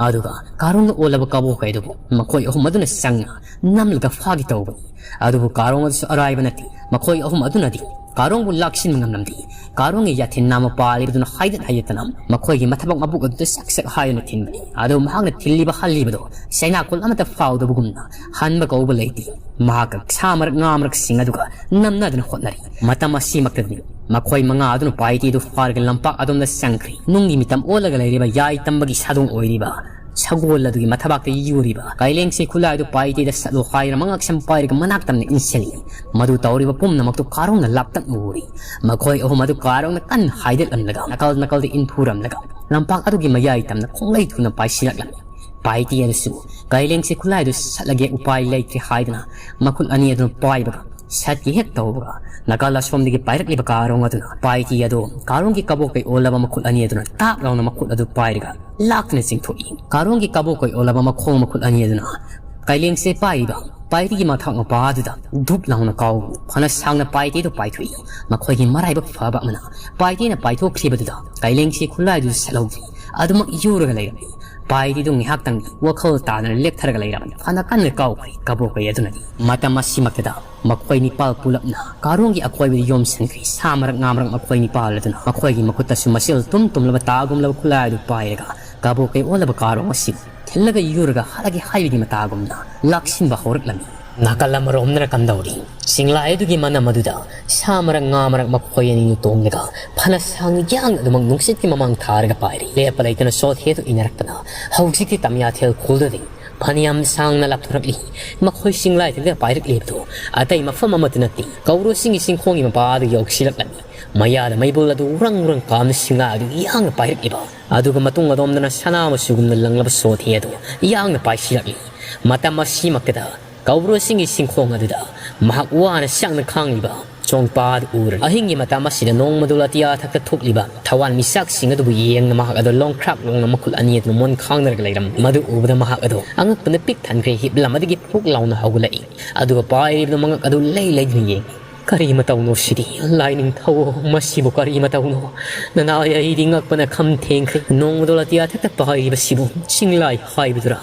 ꯑꯗꯨꯒ ꯀꯥꯔꯣꯡꯅ ꯑꯣꯜꯂꯕ ꯀꯕꯣꯛ ꯀꯩ ꯑꯗꯨꯕꯨ ꯃꯈꯣꯏ ꯑꯍꯨꯝ ꯑꯗꯨꯅ ꯆꯪꯅ ꯅꯝꯂꯒ ꯐꯥꯒꯦ ꯇꯧꯕꯅꯤ꯫ ꯑꯗꯨꯕꯨ ꯀꯥꯔꯣꯡ ꯑꯗꯨꯁꯨ ꯑꯔꯥꯏꯕ ꯅꯠꯇꯦ꯫ ꯃꯈꯣꯏ ꯑꯍꯨꯝ ꯑꯗꯨꯅꯗꯤ ꯀꯥꯔꯣꯡꯕꯨ ꯂꯥꯛꯁꯤꯟꯕ ꯉꯝꯂꯝꯗꯦ꯫ ꯀꯥꯔꯣꯡꯒꯤ ꯌꯥꯊꯤꯟ ꯅꯥꯝꯃ ꯄꯥꯜꯂꯤꯕꯗꯨꯅ ꯍꯥꯏꯗꯠ ꯍꯥꯏꯗꯠꯇꯅ ꯃꯈꯣꯏꯒꯤ ꯃꯊꯕꯥꯛ ꯃꯕꯨꯛ ꯑꯗꯨꯗ ꯁꯛ ꯁꯛ ꯍꯥꯏꯗꯨꯅ ꯊꯤꯟꯕꯅꯤ꯫ ꯑꯗꯨ ꯃꯍꯥꯛꯅ ꯊꯤꯜꯂꯤꯕ ꯍꯜꯂꯤꯕꯗꯨ ꯆꯩꯅꯥꯀꯣꯜ ꯑꯃꯠꯇ ꯐꯥꯎꯗꯕꯒꯨꯝꯅ ꯍꯟꯕ ꯀꯧꯕ ꯂꯩꯇꯦ꯫ ꯃꯍꯥꯛꯀ ꯁꯥ ꯃꯔꯛ ꯉꯥ ꯃꯔꯛꯁꯤꯡ ꯑꯗꯨꯒ ꯅꯝꯅꯗꯨꯅ ꯍꯣꯠꯅꯔꯤ꯫ ꯃꯇꯝ ꯑꯁꯤꯃꯛꯇꯗꯤ ꯃꯈꯣꯏ ꯃꯉꯥ ꯑꯗꯨꯅ ꯄꯥꯏꯇꯤ ꯑꯗꯨ ꯐꯥꯔꯒ ꯂꯝꯄꯥꯛ ꯑꯗꯣꯝꯗ ꯆꯪꯈ꯭ꯔꯤ꯫ ꯅꯨꯡꯒꯤ ꯃꯤꯇꯝ ꯑꯣꯜꯂꯒ ꯂꯩꯔꯤꯕ ꯌꯥꯏ ꯇꯝꯕꯒꯤ ꯁꯥꯗꯣꯡ ꯑꯣꯏꯔꯤꯕ ꯁꯒꯣꯜ ꯑꯗꯨꯒꯤ ꯃꯊꯕꯥꯛꯇ ꯌꯨꯔꯤꯕ ꯀꯥꯏꯂꯦꯡꯁꯤ ꯈꯨꯠꯂꯥꯏꯗꯨ ꯄꯥꯏꯇꯤꯗ ꯆꯠꯂꯣ ꯍꯥꯏꯗꯨꯅ ꯃꯉꯥꯛꯁꯝ ꯄꯥꯏꯔꯒ ꯃꯅꯥꯛ ꯇꯝꯅ ꯏꯟꯁꯤꯜꯂꯤ꯫ ꯃꯗꯨ ꯇꯧꯔꯤꯕ ꯄꯨꯝꯅꯃꯛꯇꯨ ꯀꯥꯔꯣꯡꯅ ꯂꯥꯞꯇꯛꯅ ꯎꯔꯤ꯫ ꯃꯈꯣꯏ ꯑꯍꯨꯝ ꯑꯗꯨ ꯀꯥꯔꯣꯡꯅ ꯀꯟꯅ ꯍꯥꯏꯗꯠꯂꯝꯂꯒ ꯅꯥꯀꯜ ꯅꯥꯀꯜꯗ ꯏꯟꯐꯨꯔꯝꯂꯒ ꯂꯝꯄꯥꯛ ꯑꯗꯨꯒꯤ ꯃꯌꯥꯏ ꯇꯝꯅ ꯈꯣꯡꯂꯩ ꯊꯨꯅ ꯄꯥꯏꯁꯤꯜꯂꯛꯂꯝꯃꯤ꯫ ꯄꯥꯏꯇꯤ ꯑꯗꯨꯁꯨ ꯀꯥꯏꯂꯦꯡꯁꯤ ꯈꯨꯠꯂꯥꯏꯗꯨ ꯁꯠꯂꯒꯦ ꯎꯄꯥꯏ ꯂꯩꯇ꯭ꯔꯦ ꯍꯥꯏꯗꯨꯅ ꯃꯈꯨꯠ ꯑꯅꯤ ꯑꯗꯨꯅ ꯄꯥꯏꯕꯒ ꯁꯠꯀꯤ ꯍꯦꯛ ꯇꯧꯕꯒ ꯅꯥꯀꯜ ꯑꯁꯣꯝꯗꯒꯤ ꯄꯥꯏꯔꯛꯂꯤꯕ ꯀꯥꯔꯣꯡ ꯑꯗꯨꯅ ꯄꯥꯏꯇꯤ ꯑꯗꯨ ꯀꯥꯔꯣꯡꯒꯤ ꯀꯕꯣꯛꯀꯩ ꯑꯣꯜꯂꯕ ꯃꯈꯨꯠ ꯑꯅꯤ ꯑꯗꯨꯅ ꯇꯥꯛ ꯂꯥꯎꯅ ꯃꯈꯨꯠ ꯑꯗꯨ ꯄꯥꯏꯔꯒ ꯂꯥꯛꯇꯨꯅ ꯆꯤꯡꯊꯣꯛꯏ꯫ ꯀꯥꯔꯣꯡꯒꯤ ꯀꯕꯣꯛꯀꯩ ꯑꯣꯜꯂꯕ ꯃꯈꯣꯡ ꯃꯈꯨꯠ ꯑꯅꯤ ꯑꯗꯨꯅ ꯀꯥꯏꯂꯦꯡꯁꯦ ꯄꯥꯏꯔꯤꯕ ꯄꯥꯏꯇꯤꯒꯤ ꯃꯊꯛ ꯃꯄꯥ ꯑꯗꯨꯗ ꯙꯨꯞ ꯂꯥꯎꯅ ꯀꯥꯎ ꯐꯅ ꯁꯥꯡꯅ ꯄꯥꯏꯇꯤꯗꯨ ꯄꯥꯏꯊꯣꯛꯏ꯫ ꯃꯈꯣꯏꯒꯤ ꯃꯔꯥꯏꯕꯛ ꯐꯕ ꯑꯃꯅ ꯄꯥꯏꯇꯤꯅ ꯄꯥꯏꯊꯣꯛꯈ꯭ꯔꯤꯕꯗꯨꯗ ꯀꯥꯏꯂꯦꯡꯁꯦ ꯈꯨꯠꯂꯥꯏꯗꯨ ꯁꯠꯍꯧꯗ꯭ꯔꯤ꯫ ꯑꯗꯨꯃꯛ ꯌꯨꯔꯒ ꯂꯩꯔꯝꯃꯤ꯫ ꯄꯥꯏꯇꯤꯗꯨ ꯉꯥꯏꯍꯥꯛꯇꯪꯗꯤ ꯋꯥꯈꯜ ꯇꯥꯗꯅ ꯂꯦꯞꯊꯔꯒ ꯂꯩꯔꯝꯃꯤ꯫ ꯐꯅ ꯀꯟꯅ ꯀꯥꯎꯈ꯭ꯔꯦ ꯀꯕꯣꯛꯀꯩ ꯑꯗꯨꯅꯗꯤ꯫ ꯃꯇꯝ ꯑꯁꯤꯃꯛꯇꯗ ꯃꯈꯣꯏ ꯅꯤꯄꯥꯜ ꯄꯨꯂꯞꯅ ꯀꯥꯔꯣꯡꯒꯤ ꯑꯀꯣꯏꯕꯗ ꯌꯣꯝꯁꯤꯟꯈ꯭ꯔꯦ꯫ ꯁꯥ ꯃꯔꯛ ꯉꯥ ꯃꯔꯛ ꯃꯈꯣꯏ ꯅꯤꯄꯥꯜ ꯑꯗꯨꯅ ꯃꯈꯣꯏꯒꯤ ꯃꯈꯨꯠꯇꯁꯨ ꯃꯆꯤꯜ ꯇꯨꯝ ꯇꯨꯝꯂꯕ ꯇꯥꯒꯨꯝꯂꯕ ꯈꯨꯠꯂꯥꯏ ꯑꯗꯨ ꯄꯥꯏꯔꯒ ꯀꯕꯣꯛꯀꯩ ꯑꯣꯜꯂꯕ ꯀꯥꯔꯣꯡ ꯑꯁꯤꯕꯨ ꯊꯤꯜꯂꯒ ꯌꯨꯔꯒ ꯍꯜꯂꯒꯦ ꯍꯥꯏꯕꯒꯤ ꯃꯇꯥꯒꯨꯝꯅ ꯂꯥꯛꯁꯤꯟꯕ ꯍꯧꯔꯛꯂꯝꯃꯤ꯫ ꯅꯥꯀꯜ ꯑꯃꯔꯣꯝꯗꯅ ꯀꯝꯗꯧꯔꯤ? ꯆꯤꯡꯂꯥꯏ ꯑꯗꯨꯒꯤ ꯃꯅꯝ ꯑꯗꯨꯗ ꯁꯥ ꯃꯔꯛ ꯉꯥ ꯃꯔꯛ ꯃꯈꯣꯏ ꯑꯅꯤꯅ ꯇꯣꯡꯂꯒ ꯐꯅ ꯁꯥꯡꯅ ꯌꯥꯡꯅ ꯑꯗꯨꯃꯛ ꯅꯨꯡꯁꯤꯠꯀꯤ ꯃꯃꯥꯡ ꯊꯥꯔꯒ ꯄꯥꯏꯔꯤ꯫ ꯂꯦꯞꯄ ꯂꯩꯇꯅ ꯁꯣꯊꯦꯗꯨ ꯏꯟꯅꯔꯛꯄꯅ ꯍꯧꯖꯤꯛꯇꯤ ꯇꯝꯌꯥꯊꯦꯜ ꯈꯨꯜꯗꯗꯤ ꯐꯅꯌꯥꯝ ꯁꯥꯡꯅ ꯂꯥꯞꯊꯣꯔꯛꯂꯤ꯫ ꯃꯈꯣꯏ ꯆꯤꯡꯂꯥꯏꯗꯨꯗ ꯄꯥꯏꯔꯛꯂꯤꯕꯗꯨ ꯑꯇꯩ ꯃꯐꯝ ꯑꯃꯠꯇ ꯅꯠꯇꯦ, ꯀꯧꯕ꯭ꯔꯨ ꯆꯤꯡꯒꯤ ꯆꯤꯡꯈꯣꯡꯒꯤ ꯃꯄꯥꯗ ꯌꯧꯁꯤꯜꯂꯛꯂꯝꯃꯤ꯫ ꯃꯌꯥꯗ ꯃꯩꯕꯨꯜ ꯑꯗꯨ ꯎꯔꯪ ꯎꯔꯪ ꯀꯥꯝꯅ ꯁꯤꯡꯂꯥꯏ ꯑꯗꯨ ꯌꯥꯡꯅ ꯄꯥꯏꯔꯛꯂꯤꯕ, ꯑꯗꯨꯒ ꯃꯇꯨꯡ ꯑꯗꯣꯝꯗꯅ ꯁꯅꯥ ꯃꯆꯨꯒꯨꯝꯅ ꯂꯪꯂꯕ ꯁꯣꯊꯦ ꯑꯗꯨ ꯌꯥꯡꯅ ꯄꯥꯏꯁꯤꯜꯂꯛꯂꯤ꯫ ꯃꯇꯝ ꯑꯁꯤꯃꯛꯇꯗ ꯀꯧꯕ꯭ꯔꯨ ꯆꯤꯡꯒꯤ ꯆꯤꯡꯈꯣꯡ ꯑꯗꯨꯗ ꯃꯍꯥꯛ ꯋꯥꯅ ꯁꯛꯅ ꯈꯥꯡꯂꯤꯕ ꯆꯣꯡꯄꯥ ꯑꯗꯨ ꯎꯔꯦ꯫ ꯑꯍꯤꯡꯒꯤ ꯃꯇꯝ ꯑꯁꯤꯗ ꯅꯣꯡꯃꯗꯣꯜ ꯑꯇꯤꯌꯥ ꯊꯛꯇ ꯊꯣꯛꯂꯤꯕ ꯊꯋꯥꯟꯃꯤꯆꯥꯛꯁꯤꯡ ꯑꯗꯨꯕꯨ ꯌꯦꯡꯅ ꯃꯍꯥꯛ ꯑꯗꯨ ꯂꯣꯡꯈ꯭ꯔꯥꯛ ꯂꯣꯡꯅ ꯃꯈꯨꯠ ꯑꯅꯤ ꯑꯗꯨꯅ ꯃꯣꯟ ꯈꯥꯡꯅꯔꯒ ꯂꯩꯔꯝꯃꯤ꯫ ꯃꯗꯨ ꯎꯕꯗ ꯃꯍꯥꯛ ꯑꯗꯨ ꯑꯉꯛꯄꯅ ꯄꯤꯛ ꯊꯟꯈ꯭ꯔꯦ꯫ ꯍꯤꯞꯂꯝ ꯑꯗꯨꯒꯤ ꯐꯨꯛ ꯂꯥꯎꯅ ꯍꯧꯒꯠꯂꯛꯏ꯫ ꯑꯗꯨꯒ ꯄꯥꯏꯔꯤꯕ ꯃꯉꯛ ꯑꯗꯨ ꯂꯩ ꯂꯩꯗꯨꯅ ꯌꯦꯡꯏ꯫ "ꯀꯔꯤ ꯃꯇꯧꯅꯣ ꯁꯤꯗꯤ? ꯂꯥꯏꯅꯤꯡꯊꯧ, ꯃꯁꯤꯕꯨ ꯀꯔꯤ ꯃꯇꯧꯅꯣ? ꯅꯅꯥꯏ, ꯑꯩꯗꯤ ꯉꯛꯄꯅ ꯈꯝ ꯊꯦꯡꯈ꯭ꯔꯦ꯫ ꯅꯣꯡꯃꯗꯣꯜ ꯑꯇꯤꯌꯥ ꯊꯛꯇ ꯄꯥꯏꯔꯤꯕꯁꯤꯕꯨ ꯆꯤꯡꯂꯥꯏ ꯍꯥꯏꯕꯗꯨꯔꯥ?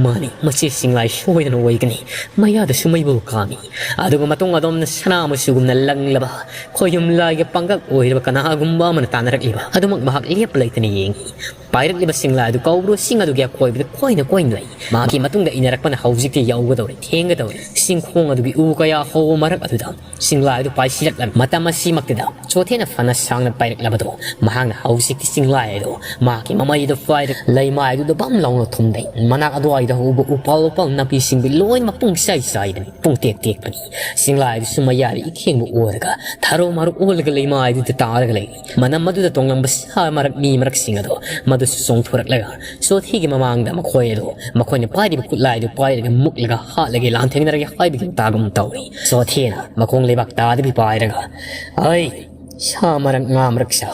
ꯃꯥꯅꯤ, ꯃꯁꯤ ꯆꯤꯡꯂꯥꯏ ꯁꯣꯏꯗꯅ ꯑꯣꯏꯒꯅꯤ꯫ ꯃꯌꯥꯗꯁꯨ ꯃꯩꯕꯨꯜ ꯀꯥꯝꯃꯤ꯫ ꯑꯗꯨꯒ ꯃꯇꯨꯡ ꯑꯗꯣꯝꯅ ꯁꯅꯥ ꯃꯆꯨꯒꯨꯝꯅ ꯂꯪꯂꯕ ꯈꯣꯌꯨꯝ ꯂꯥꯏꯒ ꯄꯥꯡꯒꯛ ꯑꯣꯏꯔꯕ ꯀꯅꯥꯒꯨꯝꯕ ꯑꯃꯅ ꯇꯥꯟꯅꯔꯛꯂꯤꯕ ꯑꯗꯨꯃꯛ ꯃꯍꯥꯛ ꯂꯦꯞꯄ ꯂꯩꯇꯅ ꯌꯦꯡꯏ꯫ ꯄꯥꯏꯔꯛꯂꯤꯕ ꯆꯤꯡꯂꯥꯏ ꯑꯗꯨ ꯀꯧꯕ꯭ꯔꯨ ꯆꯤꯡ ꯑꯗꯨꯒꯤ ꯑꯀꯣꯏꯕꯗ ꯀꯣꯏꯅ ꯀꯣꯏꯅ ꯂꯩ꯫ ꯃꯍꯥꯛꯀꯤ ꯃꯇꯨꯡꯗ ꯏꯟꯅꯔꯛꯄꯅ ꯍꯧꯖꯤꯛꯇꯤ ꯌꯧꯒꯗꯧꯔꯦ, ꯊꯦꯡꯒꯗꯧꯔꯦ꯫ ꯆꯤꯡꯈꯣꯡ ꯑꯗꯨꯒꯤ ꯎ ꯀꯌꯥ ꯍꯧꯕ ꯃꯔꯛ ꯑꯗꯨꯗ ꯆꯤꯡꯂꯥꯏ ꯑꯗꯨ ꯄꯥꯏꯁꯤꯜꯂꯛꯂꯝꯃꯤ꯫ ꯃꯇꯝ ꯑꯁꯤꯃꯛꯇꯗ ꯆꯣꯊꯦꯅ ꯐꯅ ꯁꯥꯡꯅ ꯄꯥꯏꯔꯛꯂꯕꯗꯣ, ꯃꯍꯥꯛꯅ ꯍꯧꯖꯤꯛꯇꯤ ꯆꯤꯡꯂꯥꯏ ꯑꯗꯨ ꯃꯍꯥꯛꯀꯤ ꯃꯃꯩꯗ ꯄꯥꯏꯔꯒ ꯂꯩꯃꯥꯏ ꯑꯗꯨꯗ ꯕꯝ ꯂꯥꯎꯅ ꯊꯨꯝꯗꯩ꯫ ꯃꯅꯥꯛ ꯑꯗꯨꯋꯥꯏꯗ ꯍꯧꯕ ꯎꯄꯥꯜ ꯋꯥꯄꯥꯜ ꯅꯥꯄꯤ ꯁꯤꯡꯕꯤ ꯂꯣꯏꯅꯃꯛ ꯄꯨꯡꯆꯥꯏ ꯆꯥꯏꯕꯅꯤ, ꯄꯨꯡꯇꯦꯛ ꯇꯦꯛꯄꯅꯤ꯫ ꯆꯤꯡꯂꯥꯏ ꯑꯗꯨꯁꯨ ꯃꯌꯥꯏꯗ ꯏꯈꯦꯡꯕ ꯑꯣꯏꯔꯒ ꯊꯔꯣ ꯃꯥꯔꯣ ꯑꯣꯜꯂꯒ ꯂꯩꯃꯥꯏ ꯑꯗꯨꯗ ꯇꯥꯔꯒ ꯂꯩꯔꯤ꯫ ꯃꯅꯝ ꯑꯗꯨꯗ ꯇꯣꯡꯂꯝꯕ ꯁꯥ ꯃꯔꯛ, ꯃꯤ ꯃꯔꯛꯁꯤꯡ ꯑꯗꯣ ꯃꯗꯨꯁꯨ ꯆꯣꯡꯊꯣꯔꯛꯂꯒ ꯆꯣꯊꯤꯒꯤ ꯃꯃꯥꯡꯗ ꯃꯈꯣꯏ ꯑꯗꯣ ꯃꯈꯣꯏꯅ ꯄꯥꯏꯔꯤꯕ ꯈꯨꯠꯂꯥꯏꯗꯨ ꯄꯥꯏꯔꯒ ꯃꯨꯛꯂꯒ ꯍꯥꯠꯂꯒꯦ ꯂꯥꯟꯊꯦꯡꯅꯔꯒꯦ ꯍꯥꯏꯕꯒꯤ ꯃꯇꯥꯒꯨꯝ ꯇꯧꯔꯤ꯫ ꯆꯣꯊꯤꯅ ꯃꯈꯣꯡ ꯂꯩꯕꯥꯛ ꯇꯥꯗꯕꯤ ꯄꯥꯏꯔꯒ, "ꯑꯩ ꯁꯥ ꯃꯔꯛ, ꯉꯥ ꯃꯔꯛ ꯁꯥ,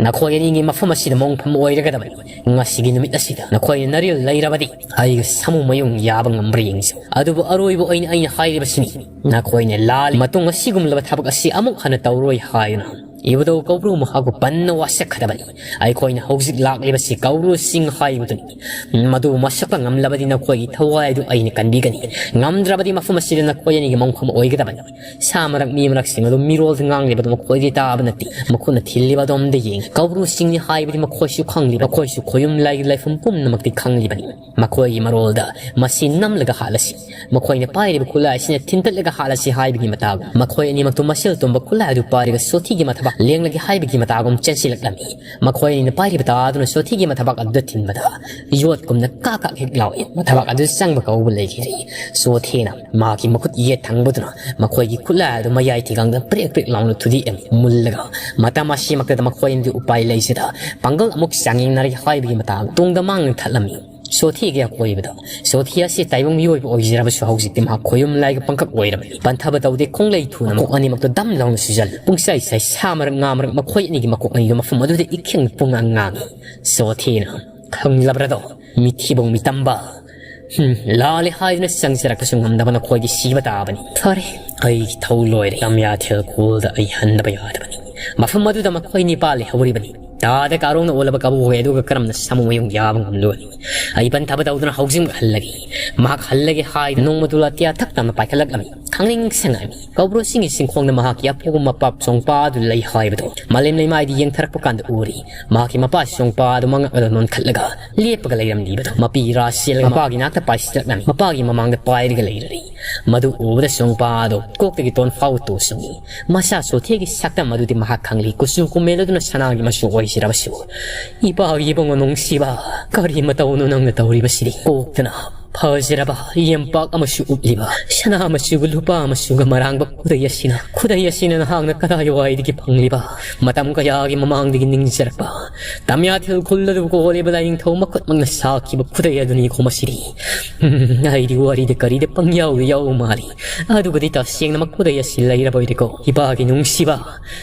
ꯅꯈꯣꯏ ꯑꯅꯤꯒꯤ ꯃꯐꯝ ꯑꯁꯤꯗ ꯃꯣꯡꯐꯝ ꯑꯣꯏꯔꯒꯗꯕꯅꯤ꯫ ꯉꯁꯤꯒꯤ ꯅꯨꯃꯤꯠ ꯑꯁꯤꯗ ꯅꯈꯣꯏꯅ ꯅꯔꯤꯜ ꯂꯩꯔꯕꯗꯤ ꯑꯩꯒ ꯁꯥꯃꯨ ꯃꯌꯨꯡ ꯌꯥꯕ ꯉꯝꯕ꯭ꯔꯥ ꯌꯦꯡꯁꯤ꯫ ꯑꯗꯨꯕꯨ ꯑꯔꯣꯏꯕ ꯑꯣꯏꯅ ꯑꯩꯅ ꯍꯥꯏꯔꯤꯕꯁꯤꯅꯤ, ꯅꯈꯣꯏꯅ ꯂꯥꯜꯂꯤ꯫ ꯃꯇꯨꯡ ꯑꯁꯤꯒꯨꯝꯂꯕ ꯊꯕꯛ ꯑꯁꯤ ꯑꯃꯨꯛ ꯍꯟꯅ ꯇꯧꯔꯣꯏ ꯍꯥꯏꯗꯨꯅ ꯏꯕꯨꯙꯧ ꯀꯧꯕ꯭ꯔꯨ ꯃꯍꯥꯛꯄꯨ ꯄꯟꯅ ꯋꯥꯁꯛꯀꯗꯕꯅꯤ꯫ ꯑꯩꯈꯣꯏꯅ ꯍꯧꯖꯤꯛ ꯂꯥꯛꯂꯤꯕꯁꯤ ꯀꯧꯕ꯭ꯔꯨ ꯆꯤꯡ ꯍꯥꯏꯕꯗꯨꯅꯤ꯫ ꯃꯗꯨ ꯃꯁꯛꯄ ꯉꯝꯂꯕꯗꯤ ꯅꯈꯣꯏꯒꯤ ꯊꯋꯥꯏ ꯑꯗꯨ ꯑꯩꯅ ꯀꯟꯕꯤꯒꯅꯤ꯫ ꯉꯝꯗ꯭ꯔꯕꯗꯤ ꯃꯐꯝ ꯑꯁꯤꯗ ꯅꯈꯣꯏ ꯑꯅꯤꯒꯤ ꯃꯣꯡꯐꯝ ꯑꯣꯏꯒꯗꯕꯅꯤ꯫ ꯁꯥ ꯃꯔꯛ, ꯃꯤ ꯃꯔꯛꯁꯤꯡ ꯑꯗꯨ ꯃꯤꯔꯣꯜꯗ ꯉꯥꯡꯂꯤꯕꯗꯨ ꯃꯈꯣꯏꯗꯤ ꯇꯥꯕ ꯅꯠꯇꯦ, ꯃꯈꯨꯠꯅ ꯊꯤꯜꯂꯤꯕ ꯑꯗꯣꯝꯗ ꯌꯦꯡ꯫ ꯀꯧꯕ꯭ꯔꯨ ꯆꯤꯡꯅꯤ ꯍꯥꯏꯕꯗꯤ ꯃꯈꯣꯏꯁꯨ ꯈꯪꯂꯤꯕ, ꯃꯈꯣꯏꯁꯨ ꯈꯣꯌꯨꯝ ꯂꯥꯏꯒꯤ ꯂꯥꯏꯐꯝ ꯄꯨꯝꯅꯃꯛꯇꯤ ꯈꯪꯂꯤꯕꯅꯤ꯫ ꯃꯈꯣꯏꯒꯤ ꯃꯔꯣꯜꯗ ꯃꯁꯤ ꯅꯝꯂꯒ ꯍꯥꯠꯂꯁꯤ, ꯃꯈꯣꯏꯅ ꯄꯥꯏꯔꯤꯕ ꯈꯨꯠꯂꯥꯏ ꯑꯁꯤꯅ ꯊꯤꯟꯇꯠꯂꯒ ꯍꯥꯠꯂꯁꯤ ꯍꯥꯏꯕꯒꯤ ꯃꯇꯥꯒꯨꯝ, ꯃꯈꯣꯏ ꯑꯅꯤꯃꯛꯇꯨ ꯃꯁꯦꯜ ꯇꯨꯝꯕ ꯈꯨꯠꯂꯥꯏ ꯑꯗꯨ ꯄꯥꯏꯔꯒ ꯁꯣꯊꯤꯒꯤ ꯃꯊꯕꯥꯛ ꯂꯦꯡꯂꯒꯦ ꯍꯥꯏꯕꯒꯤ ꯃꯇꯥꯒꯨꯝ ꯆꯦꯟꯁꯤꯜꯂꯛꯂꯝꯃꯤ꯫ ꯃꯈꯣꯏ ꯑꯅꯤꯅ ꯄꯥꯏꯔꯤꯕ ꯇꯥꯗꯨꯅ ꯁꯣꯊꯤꯒꯤ ꯃꯊꯕꯥꯛ ꯑꯗꯨꯗ ꯊꯤꯟꯕꯗ ꯌꯣꯠꯀꯨꯝꯅ ꯀꯥꯛ ꯀꯥꯛ ꯍꯦꯛ ꯂꯥꯎꯏ꯫ ꯃꯊꯕꯥꯛ ꯑꯗꯨ ꯆꯪꯕ ꯀꯧꯕ ꯂꯩꯈꯤꯗ꯭ꯔꯤ꯫ ꯁꯣꯊꯤꯅ ꯃꯍꯥꯛꯀꯤ ꯃꯈꯨꯠ ꯌꯦꯠ ꯊꯪꯕꯗꯨꯅ ꯃꯈꯣꯏꯒꯤ ꯈꯨꯠꯂꯥꯏ ꯑꯗꯨ ꯃꯌꯥꯏ ꯊꯤꯒꯥꯡꯗ ꯄ꯭ꯔꯦꯛ ꯄ꯭ꯔꯦꯛ ꯂꯥꯎꯅ ꯊꯨꯗꯦꯛꯑꯝꯃꯤ꯫ ꯃꯨꯜꯂꯒ ꯃꯇꯝ ꯑꯁꯤꯃꯛꯇꯗ ꯃꯈꯣꯏ ꯑꯅꯤꯗꯨ ꯎꯄꯥꯏ ꯂꯩꯖꯗ ꯄꯥꯡꯒꯜ ꯑꯃꯨꯛ ꯆꯥꯡꯌꯦꯡꯅꯔꯒꯦ ꯍꯥꯏꯕꯒꯤ ꯃꯇꯥꯒꯨꯝ ꯇꯨꯡꯗ ꯃꯥꯡꯅ ꯊꯠꯂꯝꯃꯤ꯫ ꯁꯣꯊꯤꯒꯤ ꯑꯀꯣꯏꯕꯗ ꯁꯣꯊꯤ ꯑꯁꯤ ꯇꯥꯏꯕꯪ ꯃꯤꯑꯣꯏꯕ ꯑꯣꯏꯖꯔꯕꯁꯨ ꯍꯧꯖꯤꯛꯇꯤ ꯃꯍꯥꯛ ꯈꯣꯌꯨꯝ ꯂꯥꯏꯒ ꯄꯪꯀꯛ ꯑꯣꯏꯔꯕꯅꯤ꯫ ꯄꯟꯊꯕ ꯇꯧꯗꯦ, ꯈꯣꯡꯂꯩ ꯊꯨꯅ ꯃꯀꯣꯛ ꯑꯅꯤꯃꯛꯇ ꯗꯝ ꯂꯥꯎꯅ ꯁꯨꯖꯜꯂꯤ꯫ ꯄꯨꯡꯆꯥꯏ ꯆꯥꯏ ꯁꯥ ꯃꯔꯛ ꯉꯥ ꯃꯔꯛ ꯃꯈꯣꯏ ꯑꯅꯤꯒꯤ ꯃꯀꯣꯛ ꯑꯅꯤꯗꯨ ꯃꯐꯝ ꯑꯗꯨꯗ ꯏꯈꯦꯡ ꯄꯨꯡꯉꯥꯡ ꯉꯥꯡꯉꯤ꯫ ꯁꯣꯊꯤꯅ, "ꯈꯪꯂꯕ꯭ꯔꯗꯣ, ꯃꯤꯊꯤꯕꯣꯡ ꯃꯤꯇꯝꯕ? ꯍꯨꯝ, ꯂꯥꯜꯂꯦ ꯍꯥꯏꯗꯨꯅ ꯆꯪꯖꯔꯛꯄꯁꯨ ꯉꯝꯗꯕ ꯅꯈꯣꯏꯗꯤ ꯁꯤꯕ ꯇꯥꯕꯅꯤ꯫ ꯐꯔꯦ, ꯑꯩꯒꯤ ꯊꯧ ꯂꯣꯏꯔꯦ꯫ ꯂꯝꯌꯥꯊꯦꯜ ꯈꯨꯜꯗ ꯑꯩ ꯍꯟꯗꯕ ꯌꯥꯗꯕꯅꯤ꯫ ꯃꯐꯝ ꯑꯗꯨꯗ ꯃꯈꯣꯏ ꯅꯤꯄꯥ ꯂꯩꯍꯧꯔꯤꯕꯅꯤ꯫ ꯇꯥꯗ ꯀꯥꯔꯣꯡꯅ ꯑꯣꯜꯂꯕ ꯀꯕꯣꯛ ꯑꯗꯨꯒ ꯀꯔꯝꯅ ꯁꯥꯃꯨ ꯃꯌꯨꯡ ꯌꯥꯕ ꯉꯝꯂꯨꯒꯅꯤ? ꯑꯩ ꯄꯟꯊꯕ ꯇꯧꯗꯨꯅ ꯍꯧꯖꯤꯛꯃꯛ ꯍꯜꯂꯒꯦ꯫" ꯃꯍꯥꯛ ꯍꯜꯂꯒꯦ ꯍꯥꯏꯗꯨꯅ ꯅꯣꯡꯃꯗꯨ ꯂꯥꯇꯤꯌꯥ ꯊꯛ ꯇꯝꯅ ꯄꯥꯏꯈꯠꯂꯛꯂꯝꯃꯤ꯫ ꯈꯪꯅꯤꯡ ꯁꯉꯥꯏꯃꯤ꯫ ꯀꯧꯕ꯭ꯔꯨ ꯆꯤꯡꯒꯤ ꯆꯤꯡꯈꯣꯡꯗ ꯃꯍꯥꯛꯀꯤ ꯑꯄꯣꯛꯄ ꯃꯄꯥ ꯆꯣꯡꯄꯥ ꯑꯗꯨ ꯂꯩ ꯍꯥꯏꯕꯗꯣ ꯃꯥꯂꯦꯝ ꯂꯩꯃꯥꯏꯗ ꯌꯦꯡꯊꯔꯛꯄ ꯀꯥꯟꯗ ꯎꯔꯤ꯫ ꯃꯍꯥꯛꯀꯤ ꯃꯄꯥ ꯆꯣꯡꯄꯥ ꯑꯗꯨ ꯃꯉꯛ ꯑꯗꯨ ꯅꯣꯟꯈꯠꯂꯒ ꯂꯦꯞꯄꯒ ꯂꯩꯔꯝꯂꯤꯕꯗꯣ꯫ ꯃꯄꯤ ꯏꯔꯥ ꯆꯦꯜꯂꯒ ꯃꯄꯥꯒꯤ ꯅꯥꯛꯇ ꯄꯥꯏꯁꯤꯜꯂꯛꯂꯝꯃꯤ꯫ ꯃꯄꯥꯒꯤ ꯃꯃꯥꯡꯗ ꯄꯥꯏꯔꯒ ꯂꯩꯔꯔꯤ꯫ ꯃꯗꯨ ꯎꯕꯗ ꯆꯣꯡꯄꯥ ꯑꯗꯨ ꯀꯣꯛꯇꯒꯤ ꯇꯣꯟ ꯐꯥꯎ ꯇꯨꯁꯤꯜꯂꯤ꯫ ꯃꯆꯥ ꯆꯣꯊꯦꯒꯤ ꯁꯛꯇꯝ ꯑꯗꯨꯗꯤ ꯃꯍꯥꯛ ꯈꯪꯂꯤ꯫ ꯀꯨꯆꯨ ꯀꯨꯃꯦꯜ ꯑꯗꯨꯅ ꯁꯅꯥꯒꯤ ꯃꯆꯨ ꯑꯣꯏꯖꯔꯕꯁꯨ, "ꯏꯄꯥꯒꯤ ꯏꯕꯨꯡꯉꯣ ꯅꯨꯡꯁꯤꯕ, ꯀꯔꯤ ꯃꯇꯧꯅꯣ ꯅꯪꯅ ꯇꯧꯔꯤꯕꯁꯤꯗꯤ?" ꯀꯣꯛꯇꯅ ꯐꯖꯔꯕ ꯌꯦꯝꯄꯥꯛ ꯑꯃꯁꯨ ꯎꯞꯂꯤꯕ, ꯁꯅꯥ ꯃꯆꯨꯒ ꯂꯨꯄꯥ ꯃꯆꯨꯒ ꯃꯔꯥꯡꯕ ꯈꯨꯗꯩ ꯑꯁꯤꯅ, ꯈꯨꯗꯩ ꯑꯁꯤꯅ ꯅꯍꯥꯛꯅ ꯀꯗꯥꯏꯋꯥꯏꯗꯒꯤ ꯐꯪꯂꯤꯕ? ꯃꯇꯝ ꯀꯌꯥꯒꯤ ꯃꯃꯥꯡꯗꯒꯤ ꯅꯤꯡꯖꯔꯛꯄ ꯇꯝꯌꯥꯊꯦꯜ ꯈꯨꯜ ꯑꯗꯨꯕꯨ ꯀꯣꯜꯂꯤꯕ ꯂꯥꯏꯅꯤꯡꯊꯧ ꯃꯈꯨꯠꯃꯛꯅ ꯁꯥꯈꯤꯕ ꯈꯨꯗꯩ ꯑꯗꯨꯅꯤꯀꯣ ꯃꯁꯤꯗꯤ꯫ ꯎꯝ, ꯑꯩꯗꯤ ꯋꯥꯔꯤꯗ ꯀꯔꯤꯗ ꯄꯪꯌꯥꯎꯗ ꯌꯥꯎꯕ ꯃꯥꯜꯂꯤ꯫ ꯑꯗꯨꯒꯗꯤ ꯇꯁꯦꯡꯅꯃꯛ ꯈꯨꯗꯩ ꯑꯁꯤ ꯂꯩꯔꯕꯣꯏꯔꯦꯀꯣ꯫ ꯏꯄꯥꯒꯤ ꯅꯨꯡꯁꯤꯕ,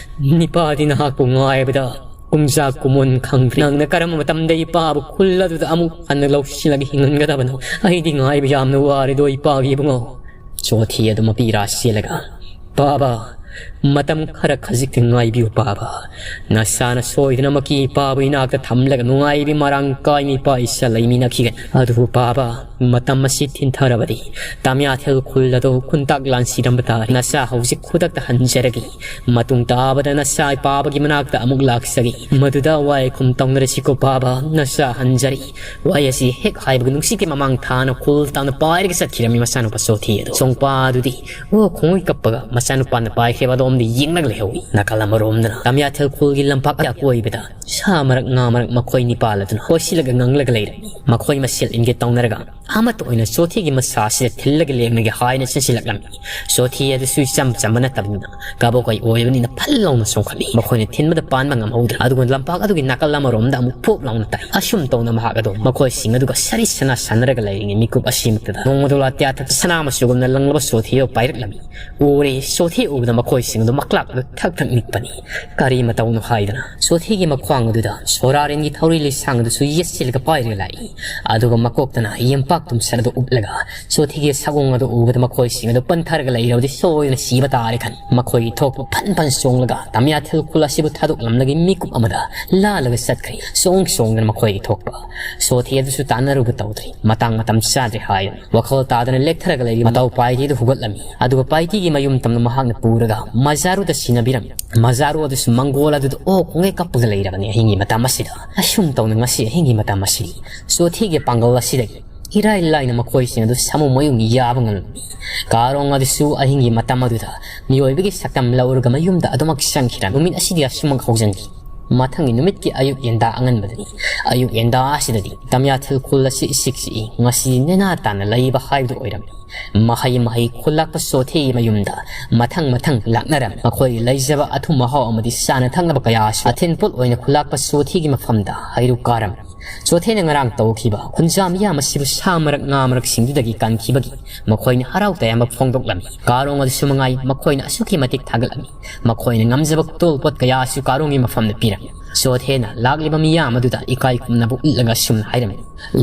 ꯏꯄꯥꯗꯤ ꯅꯍꯥꯛꯄꯨ ꯉꯥꯏꯕꯗ ꯀꯨꯝꯖꯥ ꯀꯨꯃꯣꯟ ꯈꯪꯗ꯭ꯔꯦ꯫ ꯅꯪꯅ ꯀꯔꯝꯕ ꯃꯇꯝꯗ ꯏꯄꯥꯕꯨ ꯈꯨꯜ ꯑꯗꯨꯗ ꯑꯃꯨꯛ ꯍꯟꯅ ꯂꯧꯁꯤꯜꯂꯒ ꯍꯤꯡꯍꯟꯒꯗꯕꯅꯣ? ꯑꯩꯗꯤ ꯉꯥꯏꯕ ꯌꯥꯝꯅ ꯋꯥꯔꯦꯗꯣ ꯏꯄꯥꯒꯤ ꯏꯕꯨꯡꯉꯣ꯫ ꯆꯣꯊꯤ ꯑꯗꯨ ꯃꯄꯤ ꯏꯔꯥ ꯆꯦꯜꯂꯒ, "ꯄꯥꯕ, ꯃꯇꯝ ꯈꯔ ꯈꯖꯤꯛꯇ ꯉꯥꯏꯕꯤꯌꯨ ꯄꯥꯕ꯫ ꯅꯁꯥꯅ ꯁꯣꯏꯗꯅꯃꯛꯀꯤ ꯏꯄꯥꯕꯨ ꯏꯅꯥꯛꯇ ꯊꯝꯂꯒ ꯅꯨꯡꯉꯥꯏꯕꯤ ꯃꯔꯥꯡ ꯀꯥꯏꯅ ꯏꯄꯥ ꯏꯆꯥ ꯂꯩꯃꯤꯟꯅꯈꯤꯒꯅꯤ꯫ ꯑꯗꯨꯕꯨ ꯄꯥꯕ, ꯃꯇꯝ ꯑꯁꯤ ꯊꯤꯟꯊꯔꯕꯗꯤ ꯇꯥꯃꯤꯌꯥꯊꯦꯜ ꯈꯨꯜ ꯑꯗꯨ ꯈꯨꯟꯇꯥꯛ ꯂꯥꯟꯁꯤꯔꯝꯕ ꯇꯥꯔꯦ꯫ ꯅꯆꯥ ꯍꯧꯖꯤꯛ ꯈꯨꯗꯛꯇ ꯍꯟꯖꯔꯒꯦ꯫ ꯃꯇꯨꯡ ꯇꯥꯕꯗ ꯅꯆꯥ ꯏꯄꯥꯕꯒꯤ ꯃꯅꯥꯛꯇ ꯑꯃꯨꯛ ꯂꯥꯛꯆꯒꯦ꯫ ꯃꯗꯨꯗ ꯋꯥꯏꯈꯨꯝ ꯇꯧꯅꯔꯁꯤꯀꯣ ꯄꯥꯕ, ꯅꯆꯥ ꯍꯟꯖꯔꯤ꯫" ꯋꯥꯍꯩ ꯑꯁꯤ ꯍꯦꯛ ꯍꯥꯏꯕꯒ ꯅꯨꯡꯁꯤꯠꯀꯤ ꯃꯃꯥꯡ ꯊꯥꯅ ꯈꯨꯜ ꯇꯥꯅ ꯄꯥꯏꯔꯒ ꯆꯠꯈꯤꯔꯝꯃꯤ ꯃꯆꯥꯅꯨꯄꯥ ꯆꯣꯊꯤ ꯑꯗꯨ꯫ ꯆꯣꯡꯄꯥ ꯑꯗꯨꯗꯤ ꯋꯥ ꯈꯣꯡꯉꯩ ꯀꯞꯄꯒ ꯃꯆꯥꯅꯨꯄꯥꯅ ꯄꯥꯏꯈ꯭ꯔꯤꯕ ꯑꯗꯣꯝꯗ ꯌꯦꯡꯂꯒ ꯂꯩꯍꯧꯏ꯫ ꯅꯥꯀꯜ ꯑꯃꯔꯣꯝꯗꯅ ꯇꯥꯃꯤꯌꯥꯊꯦꯜ ꯈꯨꯜꯒꯤ ꯂꯝꯄꯥꯛ ꯑꯀꯣꯏꯕꯗ ꯁꯥ ꯃꯔꯛ ꯉꯥ ꯃꯔꯛ ꯃꯈꯣꯏ ꯅꯤꯄꯥꯜ ꯑꯗꯨꯅ ꯀꯣꯏꯁꯤꯜꯂꯒ ꯉꯪꯂꯒ ꯂꯩꯔꯝꯃꯤ꯫ ꯃꯈꯣꯏ ꯃꯁꯦꯜ ꯏꯟꯒꯦ ꯇꯧꯅꯔꯒ ꯑꯃꯠꯇ ꯑꯣꯏꯅ ꯆꯣꯊꯤꯒꯤ ꯃꯁꯥꯁꯤꯗ ꯊꯤꯜꯂꯒ ꯂꯦꯡꯂꯒꯦ ꯍꯥꯏꯅ ꯆꯦꯟꯁꯤꯜꯂꯛꯂꯝꯃꯤ꯫ ꯆꯣꯊꯤ ꯑꯗꯨꯁꯨ ꯏꯆꯝ ꯆꯝꯕ ꯅꯠꯇꯕꯅꯤꯅ ꯀꯕꯣꯛꯀꯩ ꯑꯣꯏꯕꯅꯤꯅ ꯐꯜ ꯂꯥꯎꯅ ꯆꯣꯡꯈꯠꯂꯤ꯫ ꯃꯈꯣꯏꯅ ꯊꯤꯟꯕꯗ ꯄꯥꯟꯕ ꯉꯝꯍꯧꯗ꯭ꯔꯦ꯫ ꯑꯗꯨꯒ ꯂꯝꯄꯥꯛ ꯑꯗꯨꯒꯤ ꯅꯥꯀꯜ ꯑꯃꯔꯣꯝꯗ ꯑꯃꯨꯛ ꯐꯣꯞ ꯂꯥꯎꯅ ꯇꯥꯏ꯫ ꯑꯁꯨꯝ ꯇꯧꯅ ꯃꯍꯥꯛ ꯑꯗꯣ ꯃꯈꯣꯏꯁꯤꯡ ꯑꯗꯨꯒ ꯁꯔꯤ ꯁꯅꯥ ꯁꯥꯟꯅꯔꯒ ꯂꯩꯔꯤꯉꯩ ꯃꯤꯀꯨꯞ ꯑꯁꯤꯃꯛꯇꯗ ꯅꯣꯡꯃꯗꯣ ꯂꯥꯇꯤꯌꯥ ꯊꯛꯇ ꯁꯅꯥ ꯃꯆꯨꯒꯨꯝꯅ ꯂꯪꯂꯕ ꯆꯣꯊꯤ ꯑꯗꯨ ꯄꯥꯏꯔꯛꯂꯝꯃꯤ꯫ ꯎꯔꯦ, ꯆꯣꯊꯤ ꯎꯕꯗ ꯃꯈꯣꯏꯁꯤꯡ ꯑꯗꯨ ꯃꯀ꯭ꯂꯥꯛ ꯑꯗꯨ ꯊꯛ ꯊꯛ ꯅꯤꯛꯄꯅꯤ꯫ ꯀꯔꯤ ꯃꯇꯧꯅꯣ ꯍꯥꯏꯗꯅ ꯆꯣꯊꯤꯒꯤ ꯃꯈ꯭ꯋꯥꯡ ꯑꯗꯨꯗ ꯁꯣꯔꯥꯔꯦꯟꯒꯤ ꯊꯧꯔꯤ ꯂꯤꯁꯥꯡ ꯑꯗꯨꯁꯨ ꯌꯦꯠꯁꯤꯜꯂꯒ ꯄꯥꯏꯔꯒ ꯂꯥꯛꯏ꯫ ꯑꯗꯨꯒ ꯃꯀꯣꯛꯇꯅ ꯌꯦꯝꯄꯥꯛ ꯈꯨꯄꯥꯛ ꯇꯨꯝꯁꯟ ꯑꯗꯨ ꯎꯞꯂꯒ ꯆꯣꯊꯦꯒꯤ ꯁꯥꯒꯣꯡ ꯑꯗꯨ ꯎꯕꯗ ꯃꯈꯣꯏꯁꯤꯡ ꯑꯗꯨ ꯄꯟꯊꯔꯒ ꯂꯩꯔꯕꯗꯤ ꯁꯣꯏꯗꯅ ꯁꯤꯕ ꯇꯥꯔꯦ ꯈꯟ ꯃꯈꯣꯏꯒꯤ ꯊꯣꯛꯄ ꯐꯟ ꯐꯟ ꯆꯣꯡꯂꯒ ꯇꯃꯤꯌꯥꯊꯤꯜ ꯈꯨꯜ ꯑꯁꯤꯕꯨ ꯊꯥꯗꯣꯛꯂꯝꯂꯒ ꯃꯤꯀꯨꯞ ꯑꯃꯗ ꯂꯥꯜꯂꯒ ꯆꯠꯈ꯭ꯔꯦ꯫ ꯆꯣꯡ ꯆꯣꯡꯗꯅ ꯃꯈꯣꯏꯒꯤ ꯊꯣꯛꯄ ꯆꯣꯊꯦ ꯑꯗꯨꯁꯨ ꯇꯥꯟꯅꯔꯨꯕ ꯇꯧꯗ꯭ꯔꯦ꯫ ꯃꯇꯥꯡ ꯃꯇꯝ ꯆꯥꯗ꯭ꯔꯦ ꯍꯥꯏꯗꯨꯅ ꯋꯥꯈꯜ ꯇꯥꯗꯅ ꯂꯦꯛꯊꯔꯒ ꯂꯩꯔꯤꯕ ꯃꯇꯥꯎ ꯄꯥꯏꯇꯤ ꯑꯗꯨ ꯍꯧꯒꯠꯂꯝꯃꯤ꯫ ꯑꯗꯨꯒ ꯄꯥꯏꯇꯤꯒꯤ ꯃꯌꯨꯝ ꯇꯝꯅ ꯃꯍꯥꯛꯅ ꯄꯨꯔꯒ ꯃꯖꯥꯔꯨꯗ ꯁꯤꯟꯅꯕꯤꯔꯝꯃꯤ꯫ ꯃꯖꯥꯔꯨ ꯑꯗꯨꯁꯨ ꯃꯪꯒꯣꯜ ꯑꯗꯨꯗ ꯑꯣꯛ ꯈꯣꯡꯒꯩ ꯀꯞꯄꯒ ꯂꯩꯔꯕꯅꯤ ꯑꯍꯤꯡꯒꯤ ꯃꯇꯝ ꯑꯁꯤꯗ꯫ ꯑꯁꯨꯝ ꯇꯧꯅ ꯉꯁꯤ ꯑꯍꯤꯡꯒꯤ ꯃꯇꯝ ꯑꯁꯤꯗꯤ ꯆꯣꯊꯦꯒꯤ ꯄꯥꯡꯒꯜ ꯑꯁꯤꯗꯒꯤ ꯏꯔꯥꯏ ꯂꯥꯏꯅ ꯃꯈꯣꯏꯁꯤꯡ ꯑꯗꯨ ꯁꯥꯃꯨ ꯃꯌꯨꯡ ꯌꯥꯕ ꯉꯝꯂꯝꯃꯤ꯫ ꯀꯥꯔꯣꯡ ꯑꯗꯨꯁꯨ ꯑꯍꯤꯡꯒꯤ ꯃꯇꯝ ꯑꯗꯨꯗ ꯃꯤꯑꯣꯏꯕꯒꯤ ꯁꯛꯇꯝ ꯂꯧꯔꯒ ꯃꯌꯨꯝꯗ ꯑꯗꯨꯃꯛ ꯆꯪꯈꯤꯔꯝꯃꯤ꯫ ꯅꯨꯃꯤꯠ ꯑꯁꯤꯗꯤ ꯑꯁꯨꯃꯛ ꯍꯧꯖꯟꯈꯤ꯫ ꯃꯊꯪꯒꯤ ꯅꯨꯃꯤꯠꯀꯤ ꯑꯌꯨꯛ ꯌꯦꯟꯗꯥ ꯑꯉꯟꯕꯗꯅꯤ꯫ ꯑꯌꯨꯛ ꯌꯦꯟꯗꯥ ꯑꯁꯤꯗꯗꯤ ꯇꯃꯤꯌꯥꯊꯤꯜ ꯈꯨꯜ ꯑꯁꯤ ꯏꯆꯤꯛ ꯆꯤꯛꯏ꯫ ꯉꯁꯤ ꯅꯦꯅꯥ ꯇꯥꯅ ꯂꯩꯕ ꯍꯥꯏꯕꯗꯨ ꯑꯣꯏꯔꯝꯃꯤ꯫ ꯃꯍꯩ ꯃꯍꯩ ꯈꯨꯜꯂꯥꯛꯄ ꯆꯣꯊꯦꯒꯤ ꯃꯌꯨꯝꯗ ꯃꯊꯪ ꯃꯊꯪ ꯂꯥꯛꯅꯔꯝꯃꯤ꯫ ꯃꯈꯣꯏꯒꯤ ꯂꯩꯖꯕ ꯑꯊꯨꯝ ꯑꯍꯥꯎ ꯑꯃꯗꯤ ꯆꯥꯅ ꯊꯛꯅꯕ ꯀꯌꯥꯁꯨ ꯑꯊꯤꯟ ꯄꯣꯠ ꯑꯣꯏꯅ ꯈꯨꯜꯂꯥꯛꯄ ꯆꯣꯊꯦꯒꯤ ꯃꯐꯝꯗ ꯍꯩꯔꯨꯛ ꯀꯥꯔꯝꯃꯤ꯫ ꯆꯣꯊꯦꯅ ꯉꯔꯥꯡ ꯇꯧꯈꯤꯕ ꯈꯨꯟꯖꯥ ꯃꯤꯌꯥꯝ ꯑꯁꯤꯕꯨ ꯁꯥ ꯃꯔꯛ ꯉꯥ ꯃꯔꯛꯁꯤꯡꯗꯨꯗꯒꯤ ꯀꯟꯈꯤꯕꯒꯤ ꯃꯈꯣꯏꯅ ꯍꯔꯥꯎ ꯇꯌꯥꯝꯕ ꯐꯣꯡꯗꯣꯛꯂꯝꯃꯤ꯫ ꯀꯥꯔꯣꯡ ꯑꯗꯨꯁꯨ ꯃꯉꯥꯏ ꯃꯈꯣꯏꯅ ꯑꯁꯨꯛꯀꯤ ꯃꯇꯤꯛ ꯊꯥꯒꯠꯂꯝꯃꯤ꯫ ꯃꯈꯣꯏꯅ ꯉꯝꯖꯕ ꯇꯣꯜ ꯄꯣꯠ ꯀꯌꯥꯁꯨ ꯀꯥꯔꯣꯡꯒꯤ ꯃꯐꯝꯗ ꯄꯤꯔꯝꯃꯤ꯫ ꯆꯣꯊꯦꯅ ꯂꯥꯛꯂꯤꯕ ꯃꯤꯌꯥꯝ ꯑꯗꯨꯗ ꯏꯀꯥꯏ ꯈꯨꯝꯅꯕ ꯎꯠꯂꯒ ꯑꯁꯨꯝꯅ ꯍꯥꯏꯔꯝꯃꯤ,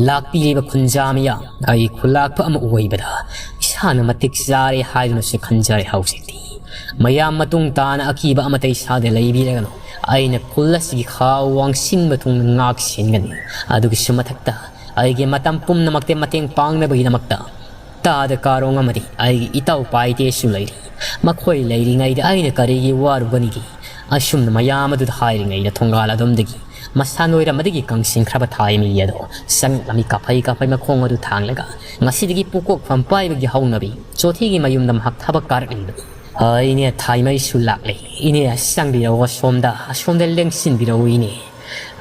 "ꯂꯥꯛꯄꯤꯔꯤꯕ ꯈꯨꯟꯖꯥ ꯃꯤꯌꯥꯝ, ꯑꯩ ꯈꯨꯜꯂꯥꯛꯄ ꯑꯃ ꯑꯣꯏꯕꯗ ꯏꯁꯥꯅ ꯃꯇꯤꯛ ꯆꯥꯔꯦ ꯍꯥꯏꯗꯨꯅꯁꯨ ꯈꯟꯖꯔꯦ ꯍꯧꯖꯤꯛꯇꯤ꯫ ꯃꯌꯥꯝ ꯃꯇꯨꯡ ꯇꯥꯅ ꯑꯀꯤꯕ ꯑꯃꯇ ꯏꯁꯥꯗ ꯂꯩꯕꯤꯔꯒꯅꯨ꯫ ꯑꯩꯅ ꯈꯨꯜ ꯑꯁꯤꯒꯤ ꯈꯥ ꯋꯥꯡꯁꯤꯟꯕ ꯊꯨꯡꯅ ꯉꯥꯛ ꯁꯦꯟꯒꯅꯤ꯫ ꯑꯗꯨꯒꯤꯁꯨ ꯃꯊꯛꯇ ꯑꯩꯒꯤ ꯃꯇꯝ ꯄꯨꯝꯅꯃꯛꯇ ꯃꯇꯦꯡ ꯄꯥꯡꯅꯕꯒꯤꯗꯃꯛꯇ ꯇꯥꯗ ꯀꯥꯔꯣꯡ ꯑꯃꯗꯤ ꯑꯩꯒꯤ ꯏꯇꯥꯎ ꯄꯥꯏꯇꯦꯁꯨ ꯂꯩꯔꯤ꯫ ꯃꯈꯣꯏ ꯂꯩꯔꯤꯉꯩꯗ ꯑꯩꯅ ꯀꯔꯤꯒꯤ ꯋꯥꯔꯨꯒꯅꯤꯒꯦ?" ꯑꯁꯨꯝꯅ ꯃꯌꯥꯝ ꯑꯗꯨꯗ ꯍꯥꯏꯔꯤꯉꯩꯗ ꯊꯣꯡꯒꯥꯜ ꯑꯗꯣꯝꯗꯒꯤ ꯃꯁꯥ ꯅꯣꯏꯔꯝꯕꯗꯒꯤ ꯀꯪꯁꯤꯟꯈ꯭ꯔꯕ ꯊꯥꯏꯃꯤ ꯑꯗꯣ ꯆꯪꯂꯛꯂꯝꯃꯤ꯫ ꯀꯥꯐꯩ ꯀꯥꯐꯩ ꯃꯈꯣꯡ ꯑꯗꯨ ꯊꯥꯡꯂꯒ ꯉꯁꯤꯗꯒꯤ ꯄꯨꯀꯣꯛꯐꯝ ꯄꯥꯏꯕꯒꯤ ꯍꯧꯅꯕꯤ ꯆꯣꯊꯦꯒꯤ ꯃꯌꯨꯝꯗ ꯃꯍꯥꯛ ꯊꯕꯛ ꯀꯥꯔꯛꯂꯤꯕꯅꯤ꯫ "ꯑ, ꯏꯅꯦ ꯊꯥꯏꯃꯩꯁꯨ ꯂꯥꯛꯂꯦ꯫ ꯏꯅꯦ ꯆꯪꯕꯤꯔꯛꯎ ꯑꯁꯣꯝꯗ, ꯑꯁꯣꯝꯗ ꯂꯦꯡꯁꯤꯟꯕꯤꯔꯛꯎ ꯏꯅꯦ꯫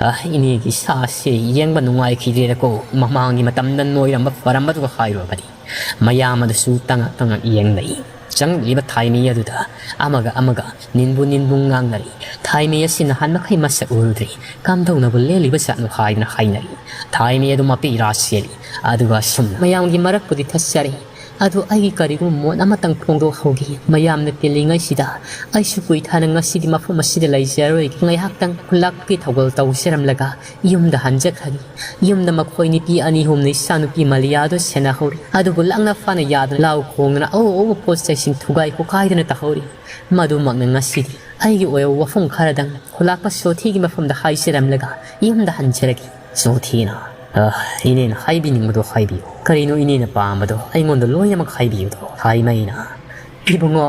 ꯑ, ꯏꯅꯦꯒꯤ ꯁꯥꯁꯦ ꯌꯦꯡꯕ ꯅꯨꯡꯉꯥꯏꯈꯤꯗ꯭ꯔꯦꯗꯀꯣ, ꯃꯃꯥꯡꯒꯤ ꯃꯇꯝꯗ ꯅꯣꯏꯔꯝꯕ ꯐꯔꯝꯕꯗꯨꯒ ꯍꯥꯏꯔꯨꯔꯕꯗꯤ?" ꯃꯌꯥꯝ ꯑꯗꯨꯁꯨ ꯇꯉꯛ ꯇꯉꯛ ꯌꯦꯡꯅꯩ꯫ ꯆꯪꯂꯛꯂꯤꯕ ꯊꯥꯏꯃꯤ ꯑꯗꯨꯗ ꯑꯃꯒ ꯑꯃꯒ ꯅꯤꯟꯕꯨ ꯅꯤꯟꯕꯨ ꯉꯥꯡꯅꯔꯤ꯫ ꯊꯥꯏꯃꯤ ꯑꯁꯤ ꯅꯍꯥꯟ ꯃꯈꯩ ꯃꯁꯛ ꯎꯔꯨꯗ꯭ꯔꯤ, ꯀꯝꯗꯧꯅꯕꯨ ꯂꯦꯜꯂꯤꯕ ꯖꯥꯠꯅꯣ ꯍꯥꯏꯗꯨꯅ ꯍꯥꯏꯅꯔꯤ꯫ ꯊꯥꯏꯃꯤ ꯑꯗꯨ ꯃꯄꯤ ꯏꯔꯥ ꯆꯦꯜꯂꯤ꯫ ꯑꯗꯨꯒ ꯑꯁꯨꯝꯅ ꯃꯌꯥꯝꯒꯤ ꯃꯔꯛꯄꯨꯗꯤ ꯊꯠꯆꯔꯤ꯫ ꯑꯗꯨ ꯑꯩꯒꯤ ꯀꯔꯤꯒꯨꯝꯕ ꯃꯣꯠ ꯑꯃꯇꯪ ꯐꯣꯡꯗꯣꯛꯍꯧꯒꯦ꯫ ꯃꯌꯥꯝꯅ ꯇꯤꯜꯂꯤꯉꯩꯁꯤꯗ ꯑꯩꯁꯨ ꯀꯨꯏꯊꯅ ꯉꯁꯤꯗꯤ ꯃꯐꯝ ꯑꯁꯤꯗ ꯂꯩꯖꯔꯣꯏꯒꯦ꯫ ꯉꯥꯏꯍꯥꯛꯇꯪ ꯈꯨꯂꯥꯛꯄꯒꯤ ꯊꯧꯒꯜ ꯇꯧꯖꯔꯝꯂꯒ ꯌꯨꯝꯗ ꯍꯟꯖꯈ꯭ꯔꯅꯤ꯫ ꯌꯨꯝꯗ ꯃꯈꯣꯏ ꯅꯨꯄꯤ ꯑꯅꯤ ꯑꯍꯨꯝꯅ ꯏꯆꯥꯅꯨꯄꯤ ꯃꯂꯤꯌꯥꯗꯨ ꯁꯦꯟꯅꯍꯧꯔꯤ꯫ ꯑꯗꯨꯕꯨ ꯂꯥꯡꯅ ꯐꯥꯅ ꯌꯥꯗꯅ ꯂꯥꯎ ꯈꯣꯡꯗꯅ ꯑꯎ ꯑꯎꯕ ꯄꯣꯠ ꯆꯩꯁꯤꯡ ꯊꯨꯒꯥꯏ ꯈꯣꯀꯥꯏꯗꯨꯅ ꯇꯧꯍꯧꯔꯤ꯫ ꯃꯗꯨꯃꯛꯅ ꯉꯁꯤꯗꯤ ꯑꯩꯒꯤ ꯑꯣꯏꯕ ꯋꯥꯐꯝ ꯈꯔꯗꯪ ꯈꯨꯂꯥꯛꯄ ꯁꯣꯊꯤꯒꯤ ꯃꯐꯝꯗ ꯍꯥꯏꯖꯔꯝꯂꯒ ꯌꯨꯝꯗ ꯍꯟꯖꯔꯒꯦ꯫ ꯁꯣꯊꯤꯅ, "ꯑ, ꯏꯅꯦꯅ ꯍꯥꯏꯕꯤꯅꯤꯡꯕꯗꯣ ꯍꯥꯏꯕꯤꯌꯨ꯫ ꯀꯔꯤꯅꯣ ꯏꯅꯦꯅ ꯄꯥꯝꯕꯗꯣ ꯑꯩꯉꯣꯟꯗ ꯂꯣꯏꯅꯃꯛ ꯍꯥꯏꯕꯤꯌꯨꯗꯣ"꯫ ꯍꯥꯏꯃꯩꯅ, "ꯏꯕꯨꯡꯉꯣ,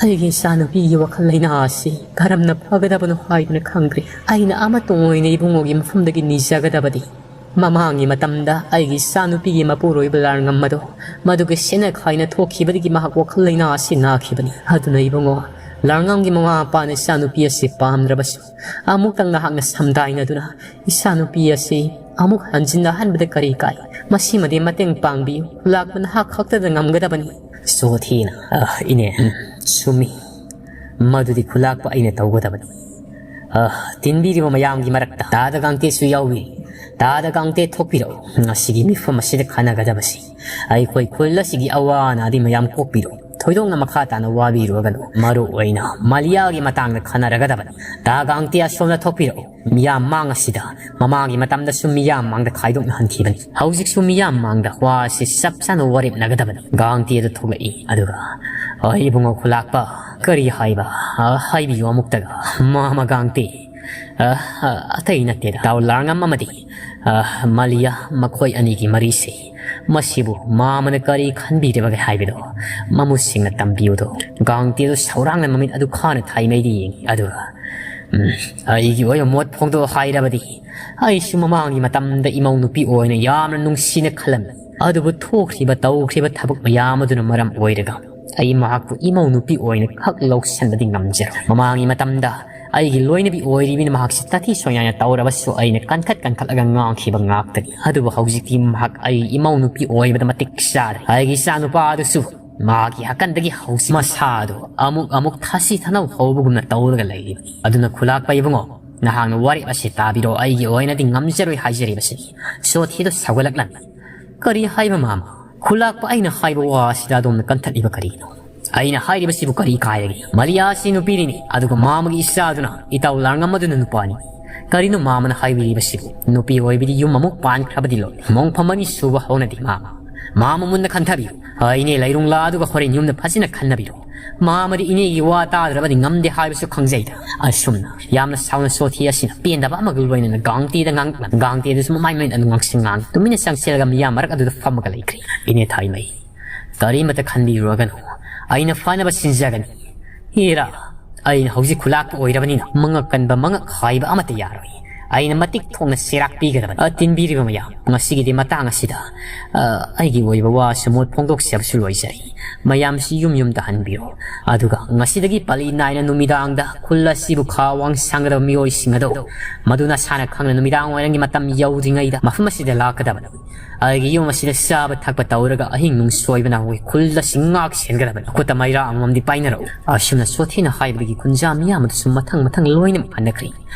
ꯑꯩꯒꯤ ꯏꯆꯥꯅꯨꯄꯤꯒꯤ ꯋꯥꯈꯜ ꯂꯩꯅꯥ ꯑꯁꯤ ꯀꯔꯝꯅ ꯐꯒꯗꯕꯅꯣ ꯍꯥꯏꯗꯨꯅ ꯈꯪꯗ꯭ꯔꯦ꯫ ꯑꯩꯅ ꯑꯃꯇꯣꯡ ꯑꯣꯏꯅ ꯏꯕꯨꯡꯉꯣꯒꯤ ꯃꯐꯝꯗꯒꯤ ꯅꯤꯖꯒꯗꯕꯗꯤ ꯃꯃꯥꯡꯒꯤ ꯃꯇꯝꯗ ꯑꯩꯒꯤ ꯏꯆꯥꯅꯨꯄꯤꯒꯤ ꯃꯄꯨꯔꯣꯏꯕ ꯂꯥꯔꯉꯝ ꯑꯗꯣ ꯃꯗꯨꯒꯤ ꯁꯦꯟꯅ ꯈꯥꯏꯅ ꯊꯣꯛꯈꯤꯕꯗꯒꯤ ꯃꯍꯥꯛ ꯋꯥꯈꯜ ꯂꯩꯅꯥ ꯑꯁꯤ ꯅꯥꯈꯤꯕꯅꯤ꯫ ꯑꯗꯨꯅ ꯏꯕꯨꯡꯉꯣ, ꯂꯥꯔꯉꯝꯒꯤ ꯃꯃꯥ ꯃꯄꯥꯅ ꯏꯆꯥꯅꯨꯄꯤ ꯑꯁꯤ ꯄꯥꯝꯗ꯭ꯔꯕꯁꯨ ꯑꯃꯨꯛꯇꯪ ꯅꯍꯥꯛꯅ ꯁꯝꯗꯥꯏꯅꯗꯨꯅ ꯏꯆꯥꯅꯨꯄꯤ ꯑꯁꯤ ꯑꯃꯨꯛ ꯍꯟꯖꯤꯟꯅꯍꯟꯕꯗ ꯀꯔꯤ ꯀꯥꯏ? ꯃꯁꯤꯃꯗꯤ ꯃꯇꯦꯡ ꯄꯥꯡꯕꯤꯌꯨ꯫ ꯂꯥꯛꯄ ꯅꯍꯥꯛ ꯈꯛꯇꯗ ꯉꯝꯒꯗꯕꯅꯤ"꯫ ꯁꯣꯊꯤꯅ, "ꯑ, ꯏꯅꯦ, ꯎꯝ, ꯆꯨꯝꯃꯤ꯫ ꯃꯗꯨꯗꯤ ꯈꯨꯂꯥꯛꯄ ꯑꯩꯅ ꯇꯧꯒꯗꯕꯅꯤ꯫ ꯑ, ꯇꯤꯟꯕꯤꯔꯤꯕ ꯃꯌꯥꯝꯒꯤ ꯃꯔꯛꯇ ꯇꯥꯗ ꯀꯥꯡꯇꯦꯁꯨ ꯌꯥꯎꯏ꯫ ꯇꯥꯗ ꯀꯥꯡꯇꯦ ꯊꯣꯛꯄꯤꯔꯛꯎ꯫ ꯉꯁꯤꯒꯤ ꯃꯤꯐꯝ ꯑꯁꯤꯗ ꯈꯟꯅꯒꯗꯕꯁꯤ ꯑꯩꯈꯣꯏ ꯈꯨꯜ ꯑꯁꯤꯒꯤ ꯑꯋꯥ ꯑꯅꯥꯗꯤ ꯃꯌꯥꯝ ꯀꯣꯛꯄꯤꯔꯣ꯫ ꯊꯣꯏꯗꯣꯛꯅ ꯃꯈꯥ ꯇꯥꯅ ꯋꯥꯕꯤꯔꯨꯔꯒꯅꯨ꯫ ꯃꯔꯨ ꯑꯣꯏꯅ ꯃꯂꯤꯌꯥꯒꯤ ꯃꯇꯥꯡꯗ ꯈꯟꯅꯔꯒꯗꯕꯅꯤ꯫ ꯇꯥ ꯀꯥꯡꯇꯦ ꯑꯁꯣꯝꯗ ꯊꯣꯛꯄꯤꯔꯛꯎ꯫ ꯃꯤꯌꯥꯝ ꯃꯥꯡ ꯑꯁꯤꯗ ꯃꯃꯥꯒꯤ ꯃꯇꯝꯗꯁꯨ ꯃꯤꯌꯥꯝ ꯃꯥꯡꯗ ꯈꯥꯏꯗꯣꯛꯅꯍꯟꯈꯤꯕꯅꯤ꯫ ꯍꯧꯖꯤꯛꯁꯨ ꯃꯤꯌꯥꯝ ꯃꯥꯡꯗ ꯋꯥ ꯑꯁꯤ ꯆꯞ ꯆꯥꯅ ꯋꯥꯔꯦꯞꯅꯒꯗꯕꯅꯤ꯫ ꯒꯥꯡꯇꯦ ꯑꯗꯨ ꯊꯣꯛꯂꯛꯏ꯫ ꯑꯗꯨꯒ, "ꯑ, ꯏꯕꯨꯡꯉꯣ ꯈꯨꯂꯥꯛꯄ, ꯀꯔꯤ ꯍꯥꯏꯕ? ꯑ, ꯍꯥꯏꯕꯤꯌꯨ ꯑꯃꯨꯛꯇꯒ꯫ ꯃꯥꯃ ꯒꯥꯡꯇꯦ, ꯑ, ꯑ, ꯑꯇꯩ ꯅꯠꯇꯦꯗ, ꯇꯥꯎ ꯂꯥꯔꯉꯝ ꯑꯃꯗꯤ, ꯑ, ꯃꯥꯂꯤꯌꯥ, ꯃꯈꯣꯏ ꯑꯅꯤꯒꯤ ꯃꯔꯤꯁꯦ, ꯃꯁꯤꯕꯨ ꯃꯥꯃꯅ ꯀꯔꯤ ꯈꯟꯕꯤꯔꯤꯕꯒꯦ ꯍꯥꯏꯕꯗꯣ ꯃꯃꯨꯠ ꯁꯦꯡꯅ ꯇꯝꯕꯤꯌꯨꯗꯣ"꯫ ꯒꯥꯡꯇꯦ ꯑꯗꯨ ꯁꯧꯔꯥꯡꯅ ꯃꯃꯤꯠ ꯑꯗꯨ ꯈꯥꯅ ꯊꯥꯏꯃꯩꯗꯤ ꯌꯦꯡꯉꯤ꯫ ꯑꯗꯨꯒ, "ꯎꯝ, ꯑꯩꯒꯤ ꯑꯣꯏꯕ ꯃꯣꯠ ꯐꯣꯡꯗꯣꯛ ꯍꯥꯏꯔꯕꯗꯤ, ꯑꯩꯁꯨ ꯃꯃꯥꯡꯒꯤ ꯃꯇꯝꯗ ꯏꯃꯧ ꯅꯨꯄꯤ ꯑꯣꯏꯅ ꯌꯥꯝꯅ ꯅꯨꯡꯁꯤꯅ ꯈꯜꯂꯝꯃꯤ꯫ ꯑꯗꯨꯕꯨ ꯊꯣꯛꯈ꯭ꯔꯤꯕ, ꯇꯧꯈ꯭ꯔꯤꯕ ꯊꯕꯛ ꯃꯌꯥꯝ ꯑꯗꯨꯅ ꯃꯔꯝ ꯑꯣꯏꯔꯒ ꯑꯩ ꯃꯍꯥꯛꯄꯨ ꯏꯃꯧ ꯅꯨꯄꯤ ꯑꯣꯏꯅ ꯈꯛ ꯂꯧꯁꯤꯟꯕꯗꯤ ꯉꯝꯖꯔꯣꯏ꯫ ꯃꯃꯥꯡꯒꯤ ꯃꯇꯝꯗ ꯑꯩꯒꯤ ꯂꯣꯏꯅꯕꯤ ꯑꯣꯏꯔꯤꯕꯅ ꯃꯍꯥꯛꯁꯤ ꯇꯥꯊꯤ ꯁꯣꯏꯅꯥꯏꯅ ꯇꯧꯔꯕꯁꯨ ꯑꯩꯅ ꯀꯟꯈꯠ ꯀꯟꯈꯠꯂꯒ ꯉꯥꯡꯈꯤꯕ ꯉꯥꯛꯇꯅꯤ꯫ ꯑꯗꯨꯕꯨ ꯍꯧꯖꯤꯛꯇꯤ ꯃꯍꯥꯛ ꯑꯩ ꯏꯃꯧ ꯅꯨꯄꯤ ꯑꯣꯏꯕꯗ ꯃꯇꯤꯛ ꯆꯥꯔꯦ꯫ ꯑꯩꯒꯤ ꯏꯆꯥ ꯅꯨꯄꯥ ꯑꯗꯨꯁꯨ ꯃꯍꯥꯛꯀꯤ ꯍꯥꯀꯟꯗꯒꯤ ꯍꯧꯖꯤꯛ ꯃꯁꯥꯗꯨ ꯑꯃꯨꯛ ꯑꯃꯨꯛ ꯊꯥꯁꯤ ꯊꯅꯧ ꯍꯧꯕꯒꯨꯝꯅ ꯇꯧꯔꯒ ꯂꯩꯔꯤꯕꯅꯤ꯫ ꯑꯗꯨꯅ ꯈꯨꯂꯥꯛꯄ ꯏꯕꯨꯡꯉꯣ, ꯅꯍꯥꯛꯅ ꯋꯥꯔꯦꯞ ꯑꯁꯤ ꯇꯥꯕꯤꯔꯣ, ꯑꯩꯒꯤ ꯑꯣꯏꯅꯗꯤ ꯉꯝꯖꯔꯣꯏ ꯍꯥꯏꯖꯔꯤꯕꯁꯤꯅꯤ"꯫ ꯁꯣꯊꯤꯗꯨ ꯁꯧꯒꯠꯂꯛꯂꯝꯃꯤ꯫ "ꯀꯔꯤ ꯍꯥꯏꯕ ꯃꯥꯃ? "ꯈꯨꯜꯂꯥꯛꯄ, ꯑꯩꯅ ꯍꯥꯏꯕ ꯋꯥ ꯑꯁꯤꯗ ꯑꯗꯣꯝꯅ ꯀꯟꯊꯠꯂꯤꯕ ꯀꯔꯤꯒꯤꯅꯣ? ꯑꯩꯅ ꯍꯥꯏꯔꯤꯕꯁꯤꯕꯨ ꯀꯔꯤ ꯀꯥꯏꯔꯒꯦ? ꯃꯂꯤꯌꯥꯁꯤ ꯅꯨꯄꯤꯅꯤꯅꯦ, ꯑꯗꯨꯒ ꯃꯥꯃꯒꯤ ꯏꯆꯥꯗꯨꯅ ꯏꯇꯥꯎ ꯂꯥꯡꯉꯝ ꯑꯗꯨꯅ ꯅꯨꯄꯥꯅꯤ꯫ ꯀꯔꯤꯅꯣ ꯃꯥꯃꯅ ꯍꯥꯏꯕꯤꯔꯤꯕꯁꯤꯕꯨ? ꯅꯨꯄꯤ ꯑꯣꯏꯕꯤꯗꯤ ꯌꯨꯝ ꯑꯃꯨꯛ ꯄꯥꯟꯈ꯭ꯔꯕꯗꯤ ꯂꯣꯏ꯫ ꯃꯣꯡꯐꯝ ꯑꯅꯤ ꯁꯨꯕ ꯍꯧꯅꯗꯦ ꯃꯥꯃ꯫ ꯃꯥꯃ ꯃꯨꯟꯅ ꯈꯟꯊꯕꯤꯌꯨ꯫ ꯏꯅꯦ ꯂꯩꯔꯨꯡꯂꯥ ꯑꯗꯨꯒ ꯍꯣꯔꯦꯟ ꯌꯨꯝꯗ ꯐꯖꯅ ꯈꯟꯅꯕꯤꯔꯣ꯫ ꯃꯥꯃꯗꯤ ꯏꯅꯦꯒꯤ ꯋꯥ ꯇꯥꯗ꯭ꯔꯕꯗꯤ ꯉꯝꯗꯦ ꯍꯥꯏꯕꯁꯨ ꯈꯪꯖꯩꯗ"꯫ ꯑꯁꯨꯝꯅ ꯌꯥꯝꯅ ꯁꯥꯎꯅ ꯁꯣꯊꯤ ꯑꯁꯤꯅ ꯄꯦꯟꯗꯕ ꯑꯃꯒ ꯂꯣꯏꯅꯅ ꯒꯥꯡꯇꯦꯗ ꯉꯥꯡꯂꯝꯃꯤ꯫ ꯒꯥꯡꯇꯦꯗꯁꯨ ꯃꯃꯥꯏ ꯃꯃꯤꯠ ꯑꯗꯨ ꯉꯥꯡꯁꯪ ꯉꯥꯡ ꯇꯨꯃꯤꯟꯅ ꯆꯪꯁꯤꯜꯂꯒ ꯃꯤꯌꯥꯝ ꯃꯔꯛ ꯑꯗꯨꯗ ꯐꯝꯃꯒ ꯂꯩꯈ꯭ꯔꯦ꯫ "ꯏꯅꯦ ꯊꯥꯏꯃꯩ, ꯀꯔꯤꯃꯇ ꯈꯟꯕꯤꯔꯨꯔꯒꯅꯨ, ꯑꯩꯅ ꯐꯅꯕ ꯁꯤꯟꯖꯒꯅꯤ꯫ ꯏꯔꯥ, ꯑꯩꯅ ꯍꯧꯖꯤꯛ ꯈꯨꯂꯥꯛꯄ ꯑꯣꯏꯔꯕꯅꯤꯅ ꯃꯉꯛ ꯀꯟꯕ ꯃꯉꯛ ꯍꯥꯏꯕ ꯑꯃꯠꯇ ꯌꯥꯔꯣꯏ꯫ ꯑꯩꯅ ꯃꯇꯤꯛ ꯊꯣꯛꯅ ꯆꯩꯔꯥꯛ ꯄꯤꯒꯗꯕꯅꯤ꯫ ꯑ, ꯇꯤꯟꯕꯤꯔꯤꯕ ꯃꯌꯥꯝ, ꯉꯁꯤꯒꯤꯗꯤ ꯃꯇꯥꯡ ꯑꯁꯤꯗ, ꯑ, ꯑꯩꯒꯤ ꯑꯣꯏꯕ ꯋꯥꯁꯨ ꯃꯣꯠ ꯐꯣꯡꯗꯣꯛꯆꯕꯁꯨ ꯂꯣꯏꯖꯔꯦ꯫ ꯃꯌꯥꯝꯁꯤ ꯌꯨꯝ ꯌꯨꯝꯗ ꯍꯟꯕꯤꯔꯣ꯫ ꯑꯗꯨꯒ ꯉꯁꯤꯗꯒꯤ ꯄꯥꯂꯤ ꯅꯥꯏꯅ ꯅꯨꯃꯤꯗꯥꯡꯗ ꯈꯨꯜ ꯑꯁꯤꯕꯨ ꯈꯥ ꯋꯥꯡ ꯁꯥꯡꯒꯗꯕ ꯃꯤꯑꯣꯏꯁꯤꯡ ꯑꯗꯣ ꯃꯗꯨ ꯅꯁꯥꯅ ꯈꯪꯅ ꯅꯨꯃꯤꯗꯥꯡ ꯋꯥꯏꯔꯝꯒꯤ ꯃꯇꯝ ꯌꯧꯗ꯭ꯔꯤꯉꯩꯗ ꯃꯐꯝ ꯑꯁꯤꯗ ꯂꯥꯛꯀꯗꯕꯅꯤ꯫ ꯑꯩꯒꯤ ꯌꯨꯝ ꯑꯁꯤꯗ ꯆꯥꯕ ꯊꯛꯄ ꯇꯧꯔꯒ ꯑꯍꯤꯡ ꯅꯨꯡꯁꯣꯏꯕꯅ ꯑꯩꯈꯣꯏ ꯈꯨꯜ ꯑꯁꯤ ꯉꯥꯛ ꯁꯦꯟꯒꯗꯕꯅꯤ꯫ ꯈꯨꯠꯇ ꯃꯩꯔꯥ ꯑꯃꯃꯝꯗꯤ ꯄꯥꯏꯅꯔꯛꯎ"꯫ ꯑꯁꯨꯝꯅ ꯁꯣꯊꯤꯅ ꯍꯥꯏꯕꯗꯒꯤ ꯈꯨꯟꯖꯥ ꯃꯤꯌꯥꯝ ꯑꯗꯨꯁꯨ ꯃꯊꯪ ꯃꯊꯪ ꯂꯣꯏꯅꯃꯛ ꯍꯟꯅꯈ꯭ꯔꯦ꯫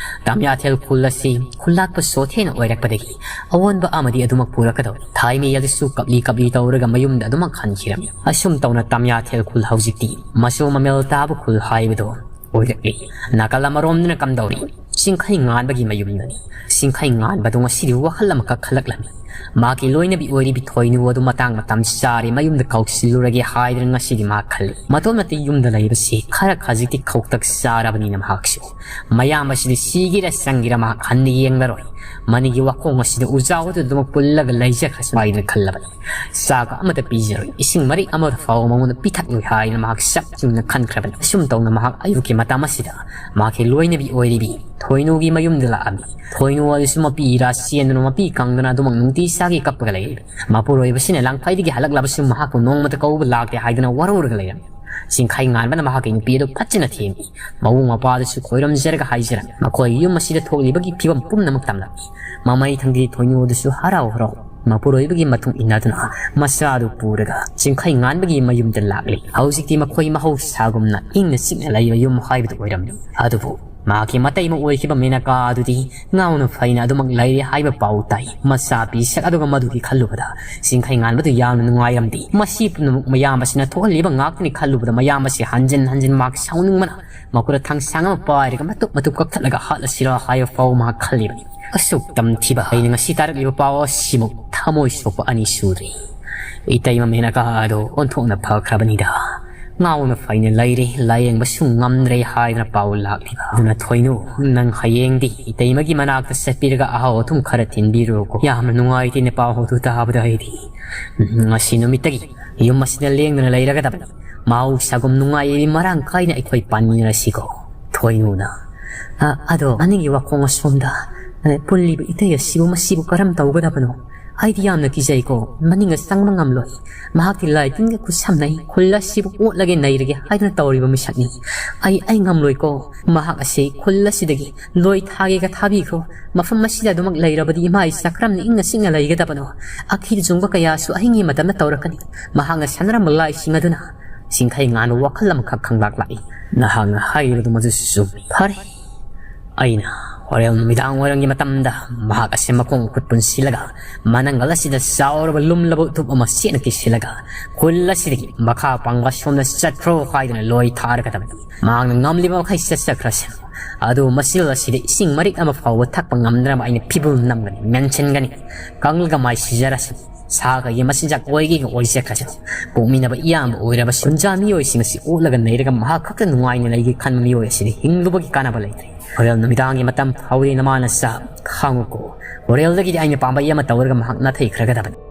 ꯇꯥꯃꯤꯌꯥꯊꯦꯜ ꯈꯨꯜ ꯑꯁꯤ ꯈꯨꯜꯂꯥꯛꯄ ꯁꯣꯊꯦꯅ ꯑꯣꯏꯔꯛꯄꯗꯒꯤ ꯑꯑꯣꯟꯕ ꯑꯃꯗꯤ ꯑꯗꯨꯃꯛ ꯄꯨꯔꯛꯀꯗꯧꯔꯤ꯫ ꯊꯥꯏꯃꯤ ꯑꯗꯨꯁꯨ ꯀꯞꯂꯤ ꯀꯞꯂꯤ ꯇꯧꯔꯒ ꯃꯌꯨꯝꯗ ꯑꯗꯨꯃꯛ ꯍꯟꯈꯤꯔꯝꯃꯤ꯫ ꯑꯁꯨꯝ ꯇꯧꯅ ꯇꯥꯃꯤꯌꯥꯊꯦꯜ ꯈꯨꯜ ꯍꯧꯖꯤꯛꯇꯤ ꯃꯆꯨ ꯃꯃꯦꯜ ꯇꯥꯕ ꯈꯨꯜ ꯍꯥꯏꯕꯗꯣ ꯑꯣꯏꯔꯛꯂꯤ꯫ ꯅꯥꯀꯜ ꯑꯃꯔꯣꯝꯗꯅ ꯀꯝꯗꯧꯔꯤ? ꯆꯤꯡꯈꯩ ꯉꯥꯟꯕꯒꯤ ꯃꯌꯨꯝꯗꯅꯤ꯫ ꯆꯤꯡꯈꯩ ꯉꯥꯟꯕꯗꯣ ꯉꯁꯤꯗꯤ ꯋꯥꯈꯜ ꯑꯃꯈꯛ ꯈꯜꯂꯛꯂꯝꯃꯤ꯫ ꯃꯍꯥꯛꯀꯤ ꯂꯣꯏꯅꯕꯤ ꯑꯣꯏꯔꯤꯕꯤ ꯊꯣꯏꯅꯨ ꯑꯗꯨ ꯃꯇꯥꯡ ꯃꯇꯝ ꯆꯥꯔꯦ, ꯃꯌꯨꯝꯗ ꯀꯧꯁꯤꯜꯂꯨꯔꯒꯦ ꯍꯥꯏꯗꯅ ꯉꯁꯤꯗꯤ ꯃꯍꯥꯛ ꯈꯜꯂꯤ꯫ ꯃꯇꯣꯝꯅꯇ ꯌꯨꯝꯗ ꯂꯩꯕꯁꯤ ꯈꯔ ꯈꯖꯤꯛꯇꯤ ꯈꯧꯇꯛ ꯆꯥꯔꯕꯅꯤꯅ ꯃꯍꯥꯛꯁꯨ ꯃꯌꯥꯝꯕꯁꯤꯗꯤ ꯁꯤꯒꯦꯔꯥ ꯆꯪꯒꯦꯔꯥ ꯃꯍꯥꯛ ꯍꯟꯅ ꯌꯦꯡꯂꯔꯣꯏ꯫ ꯃꯅꯤꯒꯤ ꯋꯥꯈꯣꯡ ꯑꯁꯤꯗ ꯎꯖꯥꯎ ꯑꯗꯨꯗꯃꯛ ꯄꯨꯜꯂꯒ ꯂꯩꯖꯈ꯭ꯔꯁꯨ ꯍꯥꯏꯗꯅ ꯈꯜꯂꯕꯅꯤ꯫ ꯆꯥꯛ ꯑꯃꯠꯇ ꯄꯤꯖꯔꯣꯏ, ꯏꯁꯤꯡ ꯃꯔꯤꯛ ꯑꯃ ꯐꯥꯎꯕ ꯃꯉꯣꯟꯗ ꯄꯤꯊꯛꯂꯣꯏ ꯍꯥꯏꯅ ꯃꯍꯥꯛ ꯆꯞ ꯆꯨꯝꯅ ꯈꯟꯈ꯭ꯔꯕꯅꯤ꯫ ꯑꯁꯨꯝ ꯇꯧꯅ ꯃꯍꯥꯛ ꯑꯌꯨꯛꯀꯤ ꯃꯇꯝ ꯑꯁꯤꯗ ꯃꯍꯥꯛꯀꯤ ꯂꯣꯏꯅꯕꯤ ꯑꯣꯏꯔꯤꯕꯤ ꯊꯣꯏꯅꯨꯒꯤ ꯃꯌꯨꯝꯗ ꯂꯥꯛꯑꯝꯃꯤ꯫ ꯊꯣꯏꯅꯨ ꯑꯗꯨꯁꯨ ꯃꯄꯤ ꯏꯔꯥ ꯆꯦꯟꯗꯨꯅ ꯃꯄꯤ ꯀꯪꯗꯅ ꯑꯗꯨꯃꯛ ꯅꯨꯡꯇꯤ ꯆꯥꯒꯤ ꯀꯞꯄꯒ ꯂꯩꯔꯤ꯫ ꯃꯄꯨꯔꯣꯏꯕꯁꯤꯅ ꯂꯥꯡꯐꯩꯗꯒꯤ ꯍꯜꯂꯛꯂꯕꯁꯨ ꯃꯍꯥꯛꯄꯨ ꯅꯣꯡꯃꯇ ꯀꯧꯕ ꯂꯥꯛꯇꯦ ꯍꯥꯏꯗꯨꯅ ꯋꯥꯔꯧꯔꯒ ꯂꯩꯔꯝꯃꯤ꯫ ꯆꯤꯡꯈꯩ ꯉꯥꯟꯕꯅ ꯃꯍꯥꯛꯀꯤ ꯅꯨꯄꯤ ꯑꯗꯨ ꯐꯠꯖꯅ ꯊꯦꯝꯃꯤ꯫ ꯃꯕꯨꯡ ꯃꯧꯄ꯭ꯋꯥꯗꯁꯨ ꯈꯣꯏꯔꯝꯖꯔꯒ ꯍꯥꯏꯖꯔꯝꯃꯤ꯫ ꯃꯈꯣꯏꯒꯤ ꯌꯨꯝ ꯑꯁꯤꯗ ꯊꯣꯛꯂꯤꯕꯒꯤ ꯐꯤꯕꯝ ꯄꯨꯝꯅꯃꯛ ꯇꯝꯂꯝꯃꯤ꯫ ꯃꯃꯩ ꯊꯪꯗꯤ ꯊꯣꯏꯅꯨ ꯑꯗꯨꯁꯨ ꯍꯔꯥꯎ ꯍꯔꯥꯎ ꯃꯄꯨꯔꯣꯏꯕꯒꯤ ꯃꯇꯨꯡ ꯏꯟꯅꯗꯨꯅ ꯃꯆꯥꯗꯨ ꯄꯨꯔꯒ ꯆꯤꯡꯈꯩ ꯉꯥꯟꯕꯒꯤ ꯃꯌꯨꯝꯗ ꯂꯥꯛꯂꯤ꯫ ꯍꯧꯖꯤꯛꯇꯤ ꯃꯈꯣꯏ ꯃꯍꯧꯁꯥꯒꯨꯝꯅ ꯏꯪꯅ ꯆꯤꯛꯅ ꯂꯩꯕ ꯌꯨꯝ ꯍꯥꯏꯕꯗꯨ ꯑꯣꯏꯔꯝꯃꯤ꯫ ꯑꯗꯨꯕꯨ ꯃꯍꯥꯛꯀꯤ ꯃꯇꯩ ꯑꯃ ꯑꯣꯏꯈꯤꯕ ꯃꯦꯅꯀꯥ ꯑꯗꯨꯗꯤ ꯉꯥꯎꯅ ꯐꯩꯅ ꯑꯗꯨꯃꯛ ꯂꯩꯔꯦ ꯍꯥꯏꯕ ꯄꯥꯎ ꯇꯥꯏ꯫ ꯃꯆꯥ ꯄꯤꯁꯛ ꯑꯗꯨꯒ ꯃꯗꯨꯒꯤ ꯈꯜꯂꯨꯕꯗ ꯆꯤꯡꯈꯩ ꯉꯥꯟꯕꯗꯨ ꯌꯥꯝꯅ ꯅꯨꯡꯉꯥꯏꯔꯝꯗꯦ꯫ ꯃꯁꯤ ꯄꯨꯝꯅꯃꯛ ꯃꯌꯥꯝꯕꯁꯤꯅ ꯊꯣꯛꯍꯜꯂꯤꯕ ꯉꯥꯛꯇꯅꯤ ꯈꯜꯂꯨꯕꯗ ꯃꯌꯥꯝꯕꯁꯤ ꯍꯟꯖꯤꯟ ꯍꯟꯖꯤꯟ ꯃꯍꯥꯛ ꯁꯥꯎꯅꯤꯡꯕꯅ ꯃꯈꯨꯠꯇ ꯊꯥꯡꯁꯥꯡ ꯑꯃ ꯄꯥꯏꯔꯒ ꯃꯇꯨꯞ ꯃꯇꯨꯞ ꯀꯛꯊꯠꯂꯒ ꯍꯥꯠꯂꯁꯤꯔꯥ ꯍꯥꯏꯕ ꯐꯥꯎ ꯃꯍꯥꯛ ꯈꯜꯂꯤꯕꯅꯤ꯫ ꯑꯁꯨꯛ ꯇꯝꯊꯤꯕ ꯑꯩꯅ ꯉꯁꯤ ꯇꯥꯔꯛꯂꯤꯕ ꯄꯥꯎ ꯑꯁꯤꯃꯨꯛ ꯊꯃꯣꯏ ꯁꯣꯛꯄ ꯑꯅꯤ ꯁꯨꯔꯦ꯫ ꯏꯇꯩꯃ ꯃꯦꯅꯀꯥ ꯑꯗꯣ ꯑꯣꯟꯊꯣꯛꯅ ꯐꯈ꯭ꯔꯕꯅꯤꯗ꯫ ꯉꯥꯎꯅ ꯐꯩꯅ ꯂꯩꯔꯦ, ꯂꯥꯌꯦꯡꯕꯁꯨ ꯉꯝꯗ꯭ꯔꯦ ꯍꯥꯏꯗꯅ ꯄꯥꯎ ꯂꯥꯛꯂꯤꯕ꯫ ꯑꯗꯨꯅ ꯊꯣꯏꯅꯨ, ꯅꯪ ꯍꯌꯦꯡꯗꯤ ꯏꯇꯩꯃꯒꯤ ꯃꯅꯥꯛꯇ ꯆꯠꯄꯤꯔꯒ ꯑꯍꯥꯎ ꯑꯊꯨꯝ ꯈꯔ ꯊꯤꯟꯕꯤꯔꯨꯀꯣ꯫ ꯌꯥꯝꯅ ꯅꯨꯡꯉꯥꯏꯇꯦꯅꯦ ꯄꯥꯎ ꯑꯗꯨ ꯇꯥꯕꯗ ꯑꯩꯗꯤ꯫ ꯎꯝ, ꯉꯁꯤ ꯅꯨꯃꯤꯠꯇꯒꯤ ꯌꯨꯝ ꯑꯁꯤꯗ ꯂꯦꯡꯗꯅ ꯂꯩꯔꯒꯗꯕꯅꯤ꯫ ꯃꯍꯧꯁꯥꯒꯨꯝ ꯅꯨꯡꯉꯥꯏ ꯌꯥꯏꯕꯤ ꯃꯔꯥꯡ ꯀꯥꯏꯅ ꯑꯩꯈꯣꯏ ꯄꯥꯟꯃꯤꯟꯅꯔꯁꯤꯀꯣ꯫ ꯊꯣꯏꯅꯨꯅ꯫ "ꯑ, ꯑꯗꯣ ꯃꯅꯤꯡꯒꯤ ꯋꯥꯈꯣꯡ ꯑꯁꯣꯝꯗ, ꯑ, ꯄꯨꯜꯂꯤꯕ ꯏꯇꯩ ꯑꯁꯤꯕꯨ ꯃꯁꯤꯕꯨ ꯀꯔꯝ ꯇꯧꯒꯗꯕꯅꯣ? ꯑꯩꯗꯤ ꯌꯥꯝꯅ ꯀꯤꯖꯩꯀꯣ꯫ ꯃꯅꯤꯡꯒ ꯆꯪꯕ ꯉꯝꯂꯣꯏ꯫ ꯃꯍꯥꯛꯇꯤ ꯂꯥꯏ ꯇꯤꯟꯒ ꯈꯨꯠꯁꯝꯅꯩ꯫ ꯈꯨꯜ ꯑꯁꯤꯕꯨ ꯑꯣꯠꯂꯒꯦ ꯅꯩꯔꯒꯦ ꯍꯥꯏꯗꯨꯅ ꯇꯧꯔꯤꯕ ꯃꯤꯁꯛꯅꯤ꯫ ꯑꯩ, ꯑꯩ ꯉꯝꯂꯣꯏꯀꯣ꯫ ꯃꯍꯥꯛ ꯑꯁꯤ ꯈꯨꯜ ꯑꯁꯤꯗꯒꯤ ꯂꯣꯏ ꯊꯥꯒꯦꯒ ꯊꯥꯕꯤꯈ꯭ꯔꯣ꯫ ꯃꯐꯝ ꯑꯁꯤꯗ ꯑꯗꯨꯃꯛ ꯂꯩꯔꯕꯗꯤ ꯏꯃꯥ ꯏꯆꯥ ꯀꯔꯝꯅ ꯏꯪꯅ ꯆꯤꯛꯅ ꯂꯩꯒꯗꯕꯅꯣ? ꯑꯈꯤꯔ ꯆꯨꯡꯕ ꯀꯌꯥꯁꯨ ꯑꯍꯤꯡꯒꯤ ꯃꯇꯝꯗ ꯇꯧꯔꯛꯀꯅꯤ꯫ ꯃꯍꯥꯛꯅ ꯁꯥꯟꯅꯔꯝꯕ ꯂꯥꯏꯁꯤꯡ ꯑꯗꯨꯅ ꯆꯤꯡꯈꯩ ꯉꯥꯟꯕ ꯋꯥꯈꯜ ꯑꯃꯈꯛ ꯈꯪꯂꯥꯛ ꯂꯥꯛꯏ꯫ ꯅꯍꯥꯛꯅ ꯍꯥꯏꯔꯤꯕꯗꯨ ꯃꯗꯨꯁꯨ ꯆꯨꯝꯃꯤ꯫ ꯐꯔꯦ, ꯑꯩꯅ ꯍꯣꯔꯦꯟ ꯅꯨꯃꯤꯗꯥꯡ ꯋꯥꯏꯔꯝꯒꯤ ꯃꯇꯝꯗ ꯃꯍꯥꯛ ꯑꯁꯤ ꯃꯈꯣꯡ ꯃꯈꯨꯠ ꯄꯨꯟꯁꯤꯜꯂꯒ ꯃꯅꯪꯒꯜ ꯑꯁꯤꯗ ꯆꯥꯎꯔꯕ ꯂꯨꯝꯂꯕ ꯎꯇꯨꯞ ꯑꯃ ꯆꯦꯠꯅ ꯀꯤꯁꯤꯜꯂꯒ ꯈꯨꯜ ꯑꯁꯤꯗꯒꯤ ꯃꯈꯥ ꯄꯥꯡꯕ ꯁꯣꯝꯗ ꯆꯠꯈ꯭ꯔꯣ ꯍꯥꯏꯗꯨꯅ ꯂꯣꯏ ꯊꯥꯔꯒꯗꯕꯅꯤ꯫ ꯃꯍꯥꯛꯅ ꯉꯝꯂꯤꯕ ꯃꯈꯩ ꯆꯠꯆꯈ꯭ꯔꯁꯅꯨ꯫ ꯑꯗꯨ ꯃꯆꯤꯜ ꯑꯁꯤꯗ ꯏꯁꯤꯡ ꯃꯔꯤꯛ ꯑꯃ ꯐꯥꯎꯕ ꯊꯛꯄ ꯉꯝꯗꯅꯕ ꯑꯩꯅ ꯐꯤꯕꯨꯝ ꯅꯝꯒꯅꯤ, ꯃꯦꯟꯁꯤꯟꯒꯅꯤ꯫ ꯀꯪꯂꯒ ꯃꯥꯏ ꯁꯤꯖꯔꯁꯅꯨ꯫ ꯁꯥ ꯀꯩꯒꯤ ꯃꯆꯤꯟꯖꯥꯛ ꯑꯣꯏꯒꯦꯒ ꯑꯣꯏꯖꯈ꯭ꯔꯁꯅꯨ꯫ ꯄꯣꯛꯃꯤꯟꯅꯕ ꯏꯌꯥꯝꯕ ꯑꯣꯏꯔꯕꯁꯨ ꯒꯨꯟꯖꯥ ꯃꯤꯑꯣꯏꯁꯤꯡ ꯑꯁꯤ ꯑꯣꯠꯂꯒ ꯅꯩꯔꯒ ꯃꯍꯥꯛ ꯈꯛꯇ ꯅꯨꯡꯉꯥꯏꯅ ꯂꯩꯒꯦ ꯈꯟꯕ ꯃꯤꯑꯣꯏ ꯑꯁꯤꯗ ꯍꯤꯡꯂꯨꯕꯒꯤ ꯀꯥꯟꯅꯕ ꯂꯩꯇ꯭ꯔꯦ꯫ ꯍꯣꯔꯦꯟ ꯅꯨꯃꯤꯗꯥꯡꯒꯤ ꯃꯇꯝ ꯐꯥꯎꯗꯤ ꯅꯃꯥꯅ ꯆꯥ ꯈꯥꯡꯉꯨꯀꯣ꯫ ꯍꯣꯔꯦꯜꯗꯒꯤꯗꯤ ꯑꯩꯅ ꯄꯥꯝꯕꯩ ꯑꯃ ꯇꯧꯔꯒ ꯃꯍꯥꯛ ꯅꯥꯊꯩꯈ꯭ꯔꯒꯗꯕꯅꯤ꯫